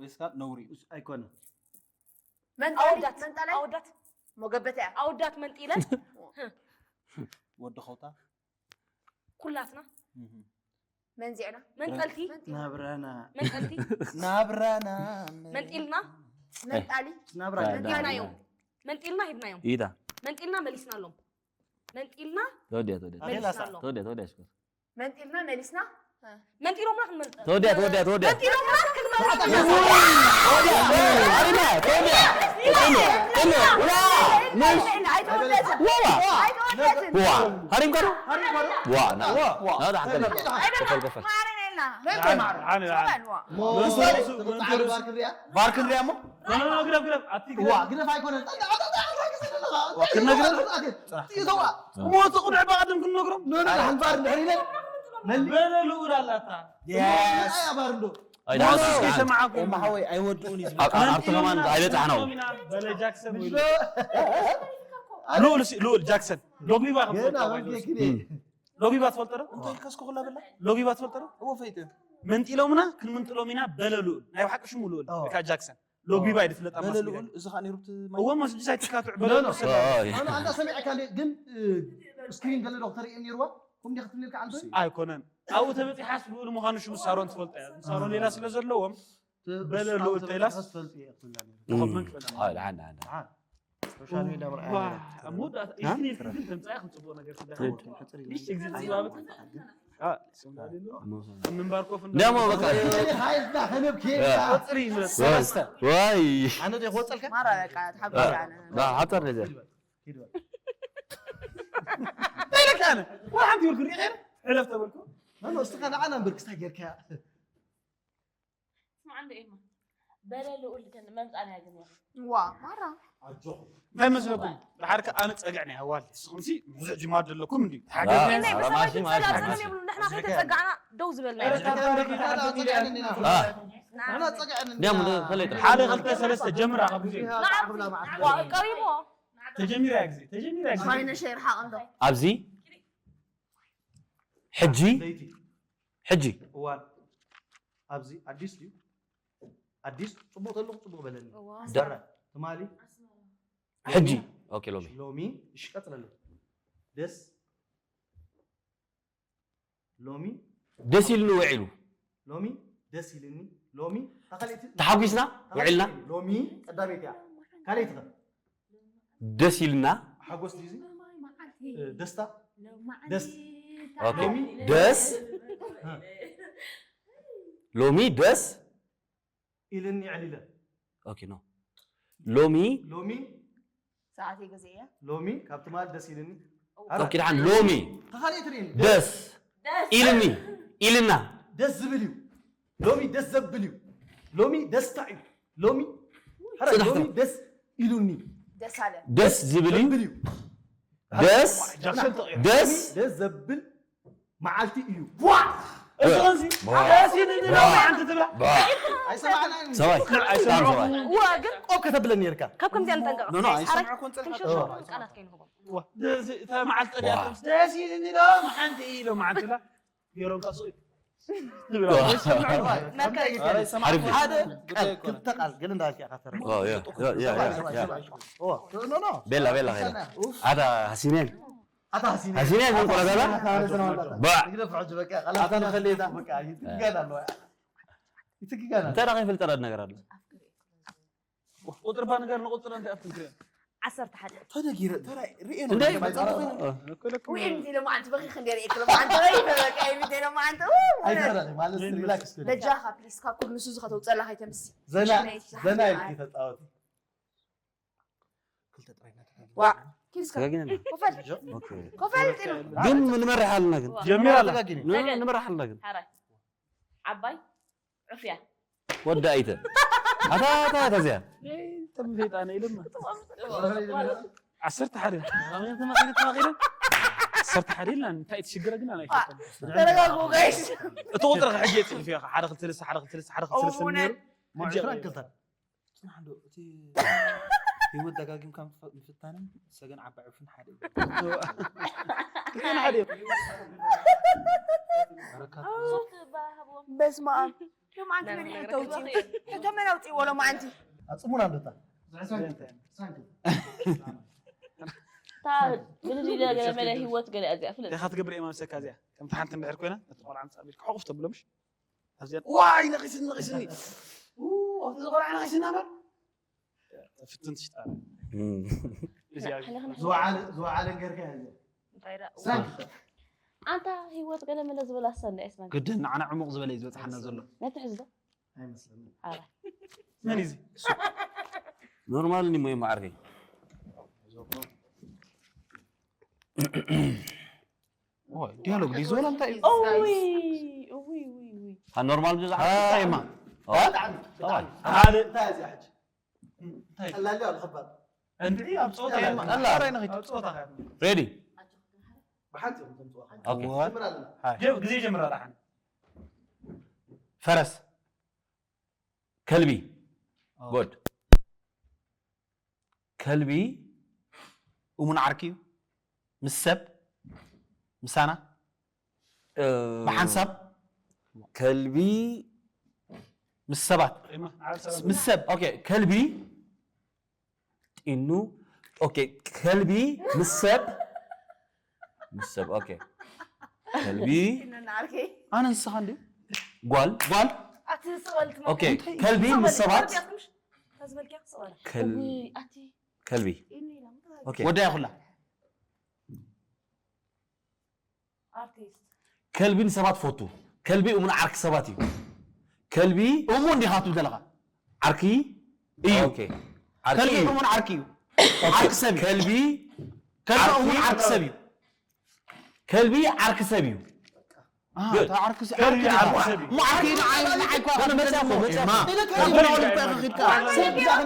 ወስካ ነውሪ እዩ ኣይኮነ መንጣላይ ኣወዳት መንጣላይ ኣወዳት ሞገበተ እያ ኣወዳት መንጢለን ወዲ ኸውታ ኩላትና መንዚዕና መንጠልቲ ናብራና መንጠልቲ ናብራና መንጢልና መንጣሊ ናብራና ሂድናዮም መንጢልና ሂድናዮም ኢዳ መንጢልና መሊስናሎም መንጢልና ተወዲያ ተወዲያ መሊስናሎም ተወዲያ ተወዲያ ሽኮር መንጢልና መሊስና መንጢሎምና ክንመልጥ ተወዲያ ተወዲያ ተወዲያ መንጢሎምና ክንመልጥ ሃሪማ ተወዲያ ተወዲያ ተወዲያ ዋ ኣይተወደትን ዋ ሃሪምካ ዶ ዋ ና ዋ ና ዳ ሓንተ ከፈል ከፈል ማረን ኢልና ሓነ ሓነ በል ዋ ባር ክንሪያ እሞ ግረፍ ግረፍ ኣቲ ዋ ግረፍ ኣይኮነን ክነግረን ይዘዋ ሞት ቁልዕ ብቐደም ክንነግሮም ንሕንባር እንድሕር ኢለን በለ ልኡል ኣላታ ኣባር እንዶ ኣይዳ ሓንተ ሰማዓኩም ማሓወይ ኣይወድኡን እዩ ኣብቲ ከማን ኣይበፃሕናው በለ ጃክሰን ወይ ልኡል ሲ- ልኡል ጃክሰን ሎግቢባ ከም ገና ዝፈልጦ በጌ ባይዘው። ክኔ ሎግቢባ ትፈልጦ ዶ እንታይ ከስኩ ኩላ በላ ሎግቢባ ትፈልጦ ዶ እዎ ፈይተ መንጢሎምና ክንምንጥሎም ኢና በለ ልኡል ናይ ብሓቂ ሽሙ ልኡል ኦ። ወይ ከዓ ጃክሰን ሎግቢባ እዩ ዝፍለጥ ኣብ በለ ማስ ልኡል ሚድያ እዚ ከዓ ነይሩ እቲ ማይ እዎ መስ ብዛይ ትካትዕ በለ ኖ፣ ልኡል ኖ። ስለ ኦይ ኣነ ኣንታ ሰሚዕካ እንደ ግን ስክሪን ገለ ዶ ክተርእየኒ ነይርዋ ኩም ዲኻ ክትብልልካ ዓንተ ኣይኮነን ኣብኡ ተበፂሓስ ልኡል ምዃኑ ሽሙ ሳሮን ትፈልጦ እያ ሳሮን ሌላ ስለ ዘለዎም በለ ልኡል ተይላስ ትፈልጥ እየ ክትብላ ነይሩ ተኸመን ክፈልጥ ኣይ ደሓን ደሓን ደሓን ሶሻል ሚድያ ምርኣያ ዋ እሞ ዳታ ኢስክሪን ግን ተምፃእ ክፅቡቅ ነገር ስለ ትብል ሕፅር ኢላ ግዜ ዝባበት ምንባር ኮፍ ደሞ በቃ ሃይልና ከነብ ሕፅሪ ይመስል ሰለስተ ዋይ ኣነ ደ ክወፀልካ ማራ በቃ ተሓጎስ ኣነ ዳ ሓፀር ነዘ ተይለካ ኣነ ወይ ሓንቲ ይብል ክርኢ ከይረ ሕለፍ ተበልኩ ኖ እስኻ ንዓና እምበር ክስታይ ጌርካ ስማዕ እንዶ ኤማ በለ ልኡል ግን መምፃና ግን ዋ ማራ እንታይ መስለኩም ድሓር ከ ኣነ ፀግዕ ናይ ኣዋል ንስኹምሲ ብዙሕ ጅማር ዘለኩም እንዲ ናይ ሰብኣይ ክፀላእ ዝብሉ የብሉ ንሕና ከይተፀጋዕና ደው ዝበልና ኢና። ደሞ ፈለጥ ሓደ ክልተ ሰለስተ ጀምራ ካብ ግዜ ዋ ቀሪቡ ተጀሚራ ግዜ ተጀሚራ ግዜ ሳይነ ሸይር ሓቕ እንዶ ኣብዚ ሕጂ ለይቲ ሕጂ እዋን ኣብዚ ኣዲስ ድዩ ኣዲስ ፅቡቅ ተለኹ ፅቡቅ በለኒ ደ- ትማሊ ሕጂ ኦኬ ሎሚ ሎሚ እሺ ቀፅለለይ ደስ ሎሚ ደስ ኢሉኒ ውዒሉ ሎሚ ደስ ኢልኒ ሎሚ እታ ካልኣይቲ ተሓጒስና ውዒልና ሎሚ ቀዳመይቲ እያ ካልኣይቲ ከ ደስ ኢልና ሓጎስ ድዩ እዚ ደስታ ደስ ኦኬ ደስ ሎሚ ደስ ኢልኒ ዕሊለ ኦኬ ኖ ሎሚ ሎሚ ሰዓት ግዜ እያ ሎሚ ካብ ትማል ደስ ኢልኒ ኦኬ ደሓን ሎሚ ተኻሊእ ትርኢኒ ደስ ኢልኒ ኢልና ደስ ዝብል እዩ ሎሚ ደስ ዘብል እዩ ሎሚ ደስታ እዩ ሎሚ ሐረ ጽናሕ ሎሚ ጥራሕ። ደስ ኢሉኒ ደስ ኣለ ደስ ዝብል እዩ ዘብል እዩ ደስ ጃክሰን ተቐይሩ ደስ ደስ ዘብል መዓልቲ እዩ እዚ ከምዚ ደስ ኢልኒ ሎሚ ሓንቲ ትብላ ኣይሰማዕናን ሰባይ ብጣዕሚ ሰባይ ዋ ግን ቆብ ከተብለኒ ነርካ ካብ ከምዚኣ ንጠንቀቕ ኖ ኖ ኣይሰማዕኩን ክንሸፍሸፍ ቃላት ከይንህቦም ደስ ኢልኒ ሎሚ ሓንቲ ኢሎም ሓንቲ ትብላ ገይሮም ካሱ መርከብ ሓሪፍ ሓደ ቃል ክልተ ቃል ገለ እንዳልካ ኢኻ ተረ ኦ፣ ያ፣ ያ፣ ያ፣ ያ፣ ያ። ቤላ ቤላ ኸይዳ ኣታ ሃሲነን ኣታ ሃሲኒ ሃሲነን ግን ቆላ ዛዛ ባ ግደፍ ሕጂ በቃ ቃላት ኣታ ንኸልየታ በቃ ይትግጋና ኣለዋ ይትግጋና እንታይ ዳ ከይፈልጠ ዳ ነገር ኣሎ ቁጥር ባ ነገር ንቁጥር እንታይ ኣብትንክሪያ ዓሰርተ ሓደ ተደጊረ ተራይ ሪኤ ነው እንደ ባይጻራ ውይ እንዲ ሎማዓንቲ በኺ ክንደይ ርኤክ ሎማዓንቲ ወይ በቃ ይምንተ ሎማዓንቲ ኣይተራለ ማለት ሪላክስ በጃኻ ፕሊስ ካብ ኩሉ ንሱ ዝኸተውፀላ ከይተምሲ ዘና ዘና ኢልኪ ተጻወቲ ዋ ኪድስካ ተጋጊና ኮፈል ኦኬ ኮፈል ጥሩ ግን ንመርሕ ኣለና ግን ጀሚራ ኣላ ተጋጊኒ ን- ንመርሕ ኣለና ግን ሓራይ ዓባይ ዕፍያ ወዲ ኣይተ ኣታ ኣታ ኣታ እዚኣ ተምፌጣነ ኢለማ ዓሰርተ ሓደ ተማኺረ ተማኺረ ዓሰርተ ሓደ ኢልና እንታይ ትሽግረ ግን ኣና ይፈጠም ተረጋጉ ጋይስ እቲ ቁጥሪ ሕጂ የፅሕፍ እየ ሓደ ክልተ ሰለስተ ሓደ ክልተ ሰለስተ ሓደ ክልተ ሰለስተ ነይሩ ሞዕሽራን ክልተን ጽናሕ እንዶ እቲ ህይወት ደጋጊምካ ምፍ- ምፍታንን ሰገን ዓባይ ዕፉን ሓደ እዩ። ክልተን ሓደ እዮም በረካ በስመ ኣብ ሎማዓንቲ መን ይሕተውቲ ሕቶ መን ኣውፅእዎ ሎማዓንቲ ኣጽሙና እንዶታ እታ ብልጅ ኢለ ገለ መለ ህይወት ገለ እዚኣ ፍልጥ ኢኻ ትገብር እየ መምሰካ እዚኣ ከምቲ ሓንቲ እንድሕር ኮይና ነቲ ቆልዓ ምፃእ ቢልካ ሕቑፍ ተብሎ ምሽ ኣብዚኣ ዋይ ነቒስኒ ነቒስኒ ኣብቲ ዝቆልዓ ነቒስና እምበር ፍትን ትሽጣ እዚኣ ዝወዓለ ዝወዓለ ገርካ እያ እንታይ ደኣ ሳንክተ ኣንታ ህይወት ገለ መለ ዝበላ ሰንደ ኤስመን ግድን ንዓና ዕሙቕ ዝበለ እዩ ዝበፅሓና ዘሎ ነቲ ሕዝዶ ኣይመስለኒ ኣረ መን እዩ እዚ ኖርማል ኒ ሞይ ማዓርከይ ዲያሎግ ድዩ ዝበላ እንታይ እዩ ኦይ ኦይ ኦይ ኦይ ኖርማል ብዙ ሃይማ ሓደ እንታይ እዚኣ ሕጂ ቀላል እዩ ኣሉ ከባድ እንድዒ ኣብ ፀወታ ቀላል። ኣብ ፀወታ ሬዲ ብሓንቲ ኢኹም ተምፅዋ ኦኬ ጀምር ኣለና ጀ- ግዜ ጀምራ ደሓን ፈረስ ከልቢ ጎድ ከልቢ እሙን ዓርኪ እዩ ምስ ሰብ ምሳና ብሓንሳብ ከልቢ ምስ ሰባት ምስ ሰብ ኦኬ ከልቢ ጢኑ ኦኬ ከልቢ ምስ ሰብ ምስ ሰብ ኦኬ ከልቢ ኢነና ዓርከ ኣነ ንስኻ እንዲ ጓል ጓል ኣቲ ስቐልት ኦኬ ከልቢ ምስ ሰባት ተዝበልኪያ ክስቐል ከል- ኣቲ ከልቢ ኢኒ ኢላ ኦኬ ወዳይ ኩላ ኣርቲስት ከልቢ ንሰባት ፈቱ ከልቢ እሙን ዓርኪ ሰባት እዩ ከልቢ እሙ እንዲኻ ትብል ዘለኻ ዓርኪ እዩ ኦኬ ዓርኪ ከልቢ እዩ እሙን ዓርኪ እዩ ኦኬ፣ ዓርኪ ሰብ እዩ ከልቢ ከልቢ ዓርኪ እሙን ዓርኪ ሰብ እዩ ከልቢ ዓርኪ ሰብ እዩ ኣሃ፣ Good. እታ ዓርኪ ሰብ ከልቢ ዓርኪ ዓርኪ እዩ። ሰብ እዩ። እሞ ዓርኪ እዩ ንዓይ ንዓይ እኳ መፅያ እኮ፣ መፅያ እኮ። ኢለ ከልቢ ዓርኪ እዩ።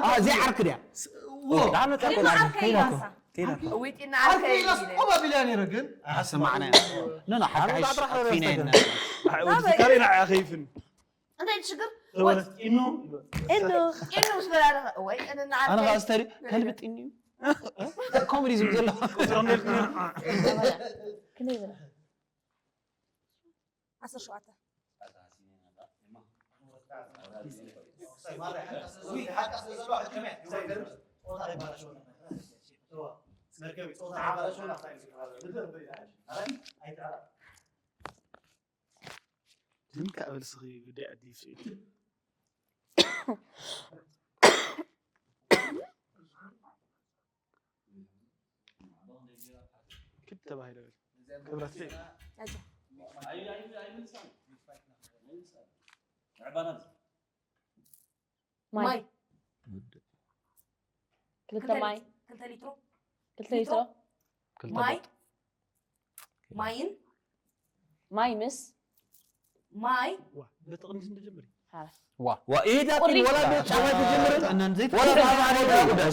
አ፣ ዘይዓርኪ ድያ ዳመ ከይዳ እኮ ከይዳ እኮ ዊጢና ዓርከ ዓርከ ኢላስ ቆባ ቢልያ ነይረ ግን ኣሰማዕና ኖ ኖ ሓቂ ሓቂ ኣጥራሕ ኣጥፊና ረስተገ። ኢና ከሪና ኣኸይፍን እንታይ ትሽግር ተወለስ ኢኑ ኢሉ ኢሉ ምስ በላለኸ ወይ እንና ኣነ ዓርከ ከዓ ስተሪ ከልቢ ጢኒ እዩ ኮሜዲ ዝም ዘሎ ክንደይ በላ ዓሰርተ ሸውዓተ ዝም ከብል ስኺ ጉዳይ ኣዲስ እዩ። ተባሂለ በል። ክብረት ኣጆ። ማይ። ማይ። ክልተ ማይ። ክልተ ሊትሮ። ክልተ ሊትሮ። ክልተ ማይ። ማይን ማይ ምስ ማይ ዋ በቲ ቅድሚት እንጀምር። ሓረፍ። ዋ ኢዳ ቁሪ። ወላ ቤት ጨዋይ ትጀምር እነን ዘይት ወላ ታባሪ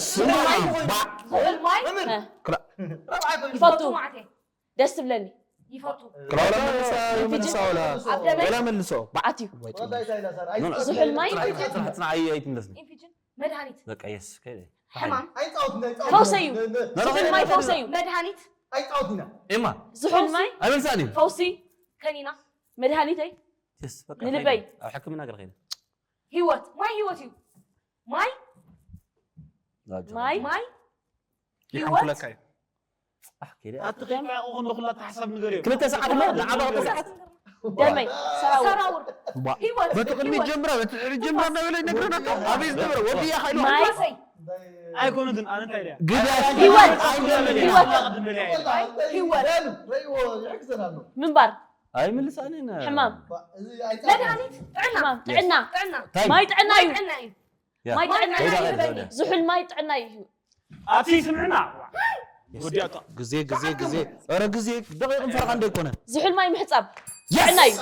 ዝሑል ማይ ይፈቱ። ደስ ትብለኒ። ይፈቱ። ክላውላ መልሳ ይመልሳ ወላ ኣብ ደመይ ወላ መልሶ ኣትዩ። ወይ ጥሩ። ዝሑል ማይ ጽናዕ ጽናዕ ጽናዕ ኣይ ኣይትምለስኒ ኢንፊጅን መድሃኒት በቃ የስ ከይደ ሕማም ኣይፃወትና ፈውሰ እዩ። ዝሑል ማይ ፈውሰ እዩ። መድሃኒት ኣይጻወትና ዝሑል ማይ ኣይመልሳኒ ፈውሲ ከኒና መድሃኒተይ የስ በቃ ንልበይ። ኣብ ሕክምና ገለ ከይደ ህይወት ማይ ህይወት እዩ። ማይ ማይ ማይ ማይ ይሓንኩለካ እዩ ኣትኺ ቃቑ ንኹላ ተሓሳብ ንገር እዩ ክልተ ሰዓት እሞ ንዓባ ክልተ ሰዓት ደመይ ሰራውር ሰራውር ህይወት በቲ ቅድሚት ጀምራ በቲ ድሕሪ ጀምራ እናበለ ይነግረና ኣሎ ኣበይ ዝነበረ ወዲያ ካይሉ ማይ ኣይኮነትን ኣነ እንታይ ኢለ ግዳ ህይወት ኣይደለም ህይወት ቅድም በለ ህይወት ረይዎ ይሕግዘና ኣሎ ምንባር ኣይምልሳኒ ነ ሕማም እዚ ኣይፃወትና መድሃኒት ጥዕና ሕማም ጥዕና ጥዕና ታይ ማይ ጥዕና እዩ። ጥዕና እዩ። ያ ማይ ጥዕና ከይዳ እዩ። ከይዳ ከይዳ ዝሑል ማይ ጥዕና እዩ። ኣቲ ስምዕና ወዲያቶ ግዜ ግዜ ግዜ ኧረ ግዜ ደቂቕ ፈረቓ እንደ ይኮነ ዝሑል ማይ ምሕጻብ Yes! ጥዕና እዩ።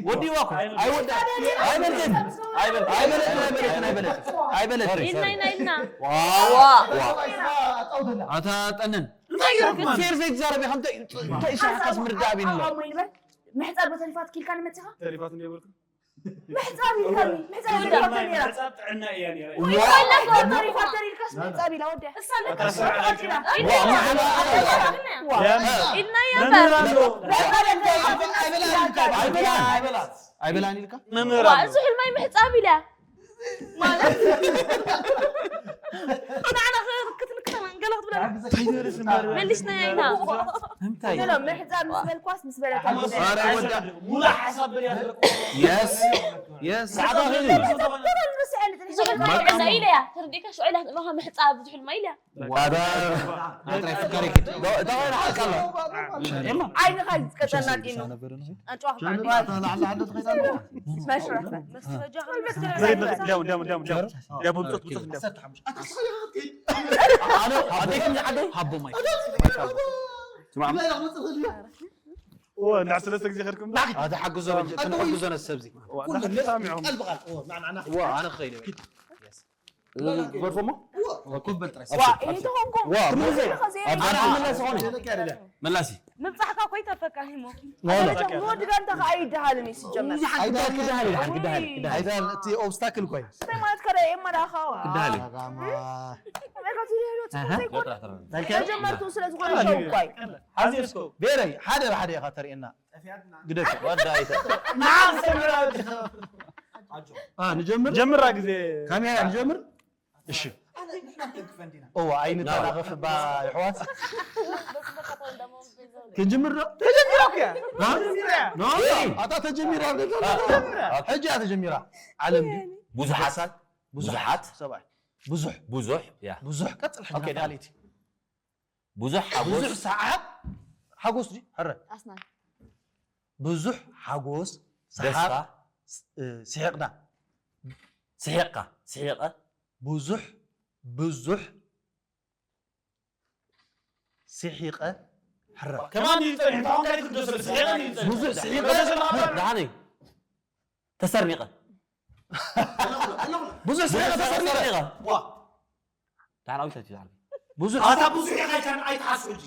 ወዲዋ እኮ ኣይወዳ ኣይበልክን ኣይበልክን ኣይበልክን ኣይበልክን ኣይበልክን ኢልና ኢና ኢልና ዋዋ ኣፃውተና ኣታ ጠንን እንታይ ገርኩም ፌር ዘይትዛረብ ኢኻ እንታይ እንታይ ኢሳሓካስ ምርዳእ ቢንሎ ምሕጻብ ዶ ተሪፋት ኪልካ ንመጽኻ ተሪፋት እንደ ይበልኩ ምሕጻብ ኢልካኒ ምሕጻብ ኢልካኒ ነይራ ሕጻብ ጥዕና እያ ነይራ ወላ ተሪፋት ተሪልካስ ምሕጻብ ኢላ ወዲያ እሳ ለካ ስርዓት ኢላ ኢልና እያ እምበር ኣይበላን ኢልካ መምህር ኣሎ ዝሑል ማይ ምሕጻብ ኢላ ማለት ንዓና ክትልክተና ገለ ክትብለና እንታይ ደርስ እምበር መሊስና ኢና እንታይ ገለ ምሕጻብ ምስ በልኳስ ምስ በለት ኧረ ወዳ ሙላ ሓሳብ በል ያደረኩ የስ የስ ዝሑል ማይ ጥዕና ኢለ እያ ተረዲእካ ሽዑ ኢላ ትእምኻ ምሕጻብ ዝሑል ማይ ኢለ እያ ዋዳ ናትራይ ፍካሪ ኪድ ተባይና ሓቃላ ዓይንኻ ዝቀጠልና ዲኑ ኣንጭዋኻ ላዕሊ ዓለ ተኸይታ መሽረፈ ዘይት ዳም ዳም ዳም ዳም ዳም ብጾት ብጾት ዳም ኣነ ኣደይ ከም ዝዓደይ ሃቦ ማይ እንዳ ሰለስተ ግዜ ከድኩም ኣደ ሓግዞ በጀ ክንሕግዞ ነሰብዚ ሰሚዖም ዋ ኣነ ክኸይድ ግበርፎሞ ኮበል ጥራይ ዋ ይሄ ተኾንኩም ዋ ትምህርት ኣብ ኣነ ክምለስ ኾነ መላሲ ምብጻሕካ ኮይ ተፈካ ሂሞ ወዲ ጋንታ ከኣ ይደሃልም እዩ ሲጀመር ኣይዳል ይዳል ይዳል ይዳል ኣይዳል እቲ ኦብስታክል ኮይ እንታይ ማለት ከረ የመራኻዋ ይዳል መጀመርቱ ስለ ዝኾነ ሸው እኳ እዩ ሓዚርስኮ ቤረይ ሓደ ብሓደ ኢኻ ተርእየና ግደፍ ንዓ ሰምዕራ አ ንጀምር ጀምራ ግዜ ካሜራ ንጀምር እሺ እዋ ኣይንተናኸፍ ባ ይሕዋት ክንጅምር ዶ ተጀሚሮክ እያ ኖ ኣታ ተጀሚራ ሕጂ እያ ተጀሚራ ዓለም ድዩ ብዙሓት ብዙሓት ሰብኣይ ብዙሕ ብዙሕ ያ ብዙሕ ቀፅል ሕጂ ኦኬ፣ ካልእቲ ብዙሕ ሓጎስ ብዙሕ ሰዓት ሓጎስ ድዩ ሕረ ኣስናን ብዙሕ ሓጎስ ደስታ ሰሓቕ እ፣ ስሒቕና ስሒቕካ ስሒቐ ብዙሕ ብዙሕ ስሒቐ ሕረ ከማን እዩ ጸኒሑ ታሁን ካሊ ክደሰ ስሒቐ እዩ ጸኒሑ ብዙሕ ስሒቐ ደሓነይ ተሰርኒቐ ብዙሕ ስሒቐ ተሰርኒቐ ደሓን ኣዊታት እዩ ደሓን ብዙሕ ኣታ ብዙሕ ኢኻ ኢልካ ኣይትሓስብ ሕጂ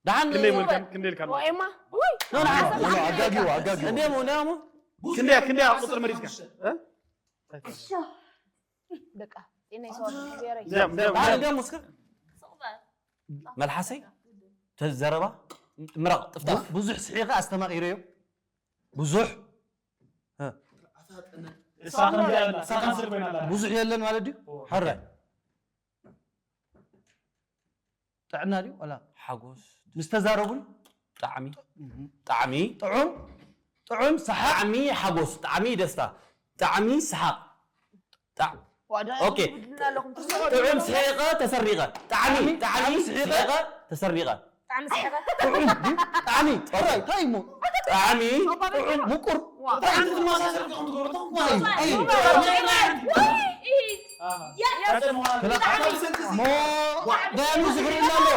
ደሓን ክንደይ መልካም ክንደይ ኢልካ ወኤማ ኣጋጊዋ ኣጋጊዋ እንዴ ሞ እንዴ ሞ ክንደያ ክንደያ ቁፅሪ መሪፅካ በቃ ጤና ይሰዋል ገረይ ደም ደም ደሓን ደም ደም እስከ መልሓሰይ ተዘረባ ምራቕ ጥፍጣፍ ብዙሕ ስሒቐ ኣስተማቒረዮ ብዙሕ እሳኽን ደም እሳኽን ስር ኮይና ኣላ ብዙሕ የለን ማለት ድዩ ሕረ ጥዕና ድዩ ወላ ሓጎስ ምስ ተዛረቡን ጣዕሚ ጣዕሚ ጥዑም ጥዑም ሰሓቕ ጣዕሚ ሓጎስ ጣዕሚ ደስታ ጣዕሚ ሰሓቕ ጣዕ- ኦኬ። ጥዑም ስሒቐ ተሰሪቐ። ጣዕሚ፣ ጣዕሚ ስሒቐ ተሰሪቐ። ጣዕሚ ስሒቐ። ጥዑም፣ ጣዕሚ፣ ጥራይ፣ እንታይ እሞ? ጣዕሚ፣ ጥዑም፣ ምቁር። ዋ። እንታይ ዓይነት ዝመሳሰል ከም ትገብሩ ተውኩ። ኣይ፣ ኣይ። ሞ፣ ደያኑ ዝሕርና ኣሎ።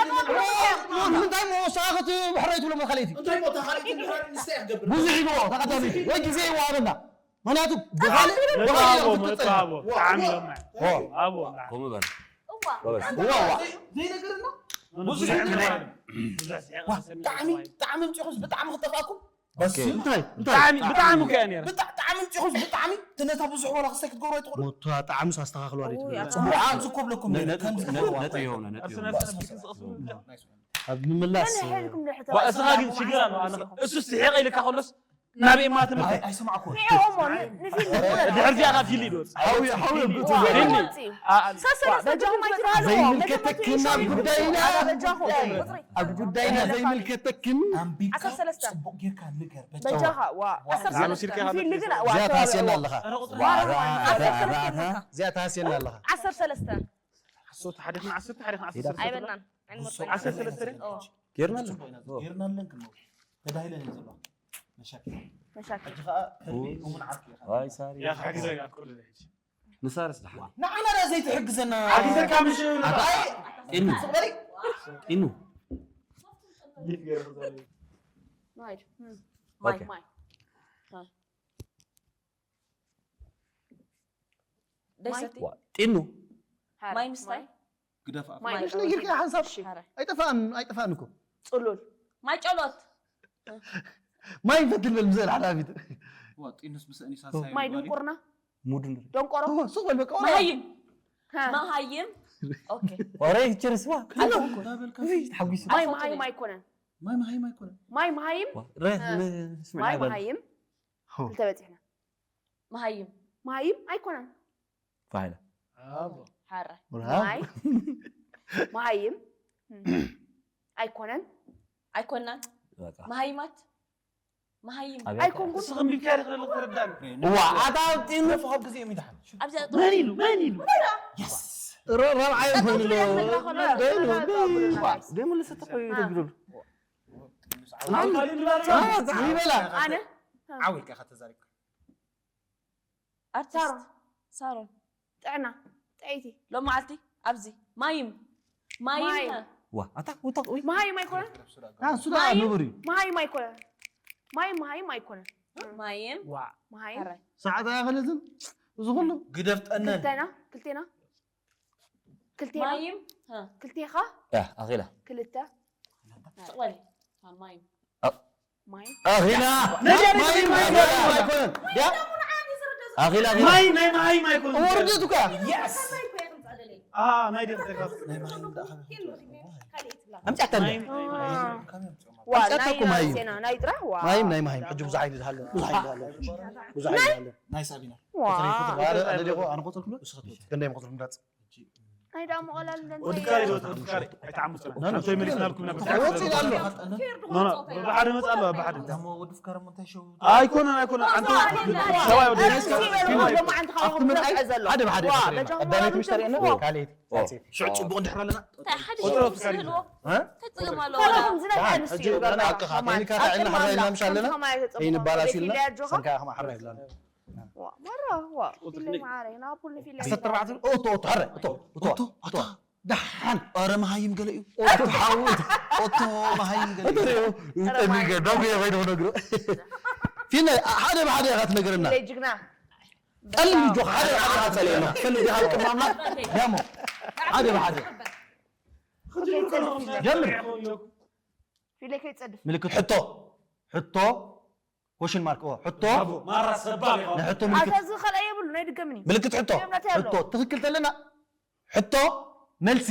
ሞ፣ ሞ፣ ንምንታይ ሞ፣ ሰዓኸት ባሕራይ ትብሎ መኻለይቲ? እንታይ ሞ፣ ተኻለይቲ ንስታይ ክገብር? ብዙሕ ይግባኦ፣ ተቐዳሚ። ወይ ግዜ ይወሃበና። ምኽንያቱ ብኻልእ፣ ብኻልእ እዮም ክትጸልዩ። ጣዕሚ ኢሎም። ኦ። ከምኡ በል። እዋ። ጎበዝ። እዋ፣ እዋ። ዘይነገርና? ብዙሕ ብዙሕ ነገር። ብዙሕ ዋ፣ ጣዕሚ፣ ጣዕሚ ኣምጺኹስ ብጣዕሚ ክጠፍኣኩም? በስ። ኦኬ። እንታይ? እንታይ? ብጣዕሚ፣ ብጣዕሚ እኮ እያ ነይራ። ብጣ-፣ ጣዕሚ ኣምጺኹስ ብጣዕሚ፣ እቲ ነታ ብዙሕ ዋላ ክስታይ ክትገብሩ ኣይትኽእሉ? ሞቷ ጣዕምስ ኣስተኻኽሉ ኣሪት። ኡይ፣ ብላ። ኣጽቡቕ። ጽቡቕ ኣኩብለኩም ነ-፣ ነይሩ። ነጥቢ፣ ከምዚ ነ-፣ ክገብሩ ነጥቢ ኣይትኽእሉ። ይኸውና፣ ነጥቢ ይኸውና። ኣብ ምምላስ፣ መን ይሕልኩም ድሕሪ ዋ፣ እስኻ ግን ተባዕሶ ሽግር ኣሎ። ኣነ፣ እሱ ስሒቕ ኢልካ ከሎስ ናበይ እማ ትምህርቲ? ኣይ-፣ ኣይሰማዕኩን። ኒዖ እሞ፣ ን-፣ ንፊልም። ድሕር እዚኣ ካብ ፊልም ይድወጽ። ሓውየ፣ ሓውየ፣ ዋ፣ ብትዘ-፣ ዋ፣ ፊልም። ወፂ። ኣ-፣ ኣ-፣ ሰሰ ዋ፣ ደጃኹም ኣይትበሃሉ። ዘይምልከተክን መጀመርታ ኣብ ጉዳይና፣ ይሻሉ ይሻሉ። ኣብ ጉዳይና ዘይምልከተክን። ኣንቢብካ ዓሰርተ ሰለስተ። ጽቡቕ ጌርካ ንገር፣ በጃኻ። በጃኻ፣ ዋ፣ ዋ። ዓሰርተ ሰለስተ። ንዓመሲልካ ፊልም ግን፣ ዋ፣ እዚኣ ተሃስየና ኣለኻ። ዋ፣ ዋ፣ ዋ፣ ዋ። እዚኣ ተሃስየና ኣለኻ። ዓሰርተ ሰለስተ። ዓሰርተ ሓደ ን ዓሰርተ ሓደ ን ዓሰርተ ሰለስተ። ኣይበልናን። ኣይንመርጾን። ዓሰርተ ሰለስተ ኦ። ጌርና ኣለና። ጽቡቕ ኢና። ኦ። ጌርና ኣለና ክንብል። ተዳሂለን እየን ዘለዋ። መሻክል። መሻክል። ሕጂ ኸኣ ከልቢ ኦ። እሙን ዓርኪ ኢኻ። ዋይ ሳሪ። ያ፣ ሓግዘ፣ ኣትኩር ሕጂ። ንሳርስ ደሓን። ንዓና ደኣ ዘይትሕግዘና። ሓጊዘካ ምሽ ኣታ-፣ ኣይ፣ ኢኑ። ጽበሪ። ኢኑ። ማይ። ማይ፣ ኦኬ። ማይ። ደሰቲ። ዋ፣ ጢኑ። ሓር-፣ ማይ ምስታይ? ማይ። ግደፍ ኣፍ። ማይ። ምሽ ነጊርካ ሓንሳብ። እሺ። ሓራይ። ኣይጠፋእን፣ ኣይጠፋእን እኮ። ጽሉል። ማይ ጨሎት። ማይ ፈትል በል ምሰል ሓላፊት። ዋ፣ ጢኑስ ብሰእኒ ሳሳይ ማይ ይባል እዩ። ድንቁርና? ሙድ ንርኢ። ደንቆሮ? ኦ፣ ሱቕ በል በቃ፣ ወላ። መሃይም። ሃ። መሃይም። ኦኬ። ወረ ይችርስ ዋ። እንዳበልካ እይ፣ ተሓጒሱ። ማይ መሃይም ኣይኮነን። ማይ መሃይም ኣይኮነን። ማይ መሃይም? ዋ፣ ረ-፣ ሃ። ነ-፣ ስምዕ ማይ ኣይበል። መሃይም። ሆ። ክልተ በጺሕና። መሃይም። መሃይም ኣይኮነን። ፋይዳ። ኣቦ። ሓራይ። ብርሃን። ማይ መሃይም ኣይኮነን። ኣይኮናን። በቃ። መሃይማት። መሃይም። ኣቤት። ኣይኮንኩን። ንስኺ እምቢ ኢልካ ዲኺ ዘለኺ ተረዳእኒ። እዋ፣ ኣታ ኣውጢኑ። ረፉ ካብ ግዜ እዮም ይድሓን። ኣብዚ ኣውጥሩ። መን ኢሉ? መን ኢሉ? የስ። ረ-፣ ራብዓይ ኮይኑ ኣሎ። ቀጥታ ነግራ ከሎ፣ ደይሉ፣ ቀጥታ ደይሉ። ነግራ ከሎ። ደይሉ፣ ሰተ ኮይኑ ተግዱሉ። ኣውጣ ሊም ድላለ። አ፣ ዛዕባ ይበላ። ኣነ? ዓው ኢልካ ኢኻ ተዛሪብካ። ኣርቲስት ሳሮን። ሳሮን። ጥዕና። ጥዕይቲ። ሎማዓልቲ ኣብዚ ማይም። ማይም። ማይም። ዋ፣ ኣታ፣ ውታ፣ ውይ። መሃይም ኣይኮነን? አ፣ እሱ ደኣ ማይም። ንቡር እዩ። መሃይም ኣይኮነን። ማይም መሃይም ኣይኮነን። ማይም። ዋ። መሃይም። ሕራይ። ሰዓት ኣያኸለትን? እዚ ኩሉ? ግደፍ ጠነን። ክልተና? ክልቴና? ክልቴና? ማይም። ሃ። ክልቴኻ? ያ፣ ኣኺላ። ክልተ። ስቕ በሊ። ማይም። ኣ-፣ ማይ። ኣኺላ። ነጃ ማይ፣ ነጃ ማይ፣ ነጃ ማይ። ማይ ኣይኮነን። ያ? ኣኺላ፣ ኣኺላ። ማይ ናይ መሃይም ኣይኮነን። እዎ፣ ርድእቱ እኮ። የስ። ኣ፣ ናይ ደም ተጋፍ። ናይ መሃይም ደኣ ኣምጫታ እንደ። ማይ፣ ማይ፣ ማይ። ዋ፣ ኣምጫታ ናይ እኮ መሃይም። ሴና፣ ናይ ጥራሕ፣ ዋ። መሃይም፣ ናይ መሃይም። ሕጂ ብዙሕ ዓይነት ዝሃለ፣ ብዙሕ ዓይነት ዝሃለ። ብዙሕ ዓይነት ዝሃለ። ናይ ሳቢና። ዋ። ኣረ፣ ኣነ ደጎ፣ ኣነ ቆጸልኩ። ንስኻ ትወጽእ። ክንደይ መቆጸልኩ? ናይ ደኣ መቐላል እንደ ወዲ እንታይ ፍቃሪ እዩ? ዶ፣ ወዲ ፍቃሪ፣ ኣይተዓምጹና። ኖ፣ ኖ። ኣንተ ይመልስና ልኩም ናብ ወፂ ኢላ ኣሎ። ኖ፣ ኖ፣ ብሓደ መጻ ኣሎ፣ ብሓደ። ደሞ ወዲ ፍቃሪ እሞ እንታይ ሸው? ኣይኮነን፣ ኣይኮነን። ኣንተ ሰብኣይ ወዲ ፍቃሪ። ኣንተ ምን ኣይ? ሓደ ብሓደ ዋ፣ ይፈጥረና። በጃ ቀዳመይቲ ምሽ ተርእየና? ዋ። ካልኣይቲ። ኦ። ካልኣይቲ። ሽዑ ጽቡቕ እንድሕር ኣለና። እንታይ ሓደ ቆጽሮ ሽዑ ፍቃሪ። ዝህልዎ? እ? እንታይ ጸገም ኣለዎ? ካልኹም ዝነግዐ ኣንስቲ ሕጂ ይብለና። ኣነ ኣቅኻ፣ ከማን። ከይንካ ኣቅም ራዕይና ሓራ ኣላ። ኢልና ምሻለና? ከምዚ ከማን ኣይተጸብቑ። ከይንባላሽ ኢልና፣ ቤት ኢልያ ኣጆኻ? ሰንካ ኢኻ ማሕራ ይብላና። ዋ፣ ማራ፣ ዋ፣ ቁጽሪ ፊለይ ክልተ። ማዓረይ፣ ናብ ኩሉ ፊለይ ዓሰርተ ኣርባዕተ። ኦቶ፣ ኦቶ፣ ሕረ፣ ኦቶ፣ ኦቶ፣ ኦቶ፣ ኦቶ። ኦቶ። ደሓን። ኧረ መሃይም ገለ እዩ። ኦቶ፣ ሓው፣ ኦቶ። ኦቶ መሃይም ገለ እዩ። ኦቶ፣ ኦቶ፣ ኦቶ፣ ዳጉ የባይ ነው ነግሮ። ፊነ፣ ሓደ ብሓደ ኢኻ ትነግረና። ፊለይ ጅግና። ጠልም ጆ፣ ሓደ ብሓደ ኢኻ ትፈልግ ዲኻ? ቅማምና፣ ያሞ። ሓደ ብሓደ። ኦኬ፣ ጸድፍ ፊለይ። ጀምር። ፊለይ ከይጸድፍ። ምልክት ሕቶ። ሕቶ። ኮሽን ማርክ፣ ኦ፣ ሕቶ። ብራቮ፣ ማራ ሰባር ኢኻ። ናይ ሕቶ ምልክት። ኣታ እዚ ካልኣይ የብሉ፣ ናይ ድገምኒ። ምልክት ሕቶ። የብላታ ያሎ። ሕቶ፣ ትኽክል ተለና። ሕቶ፣ መልሲ።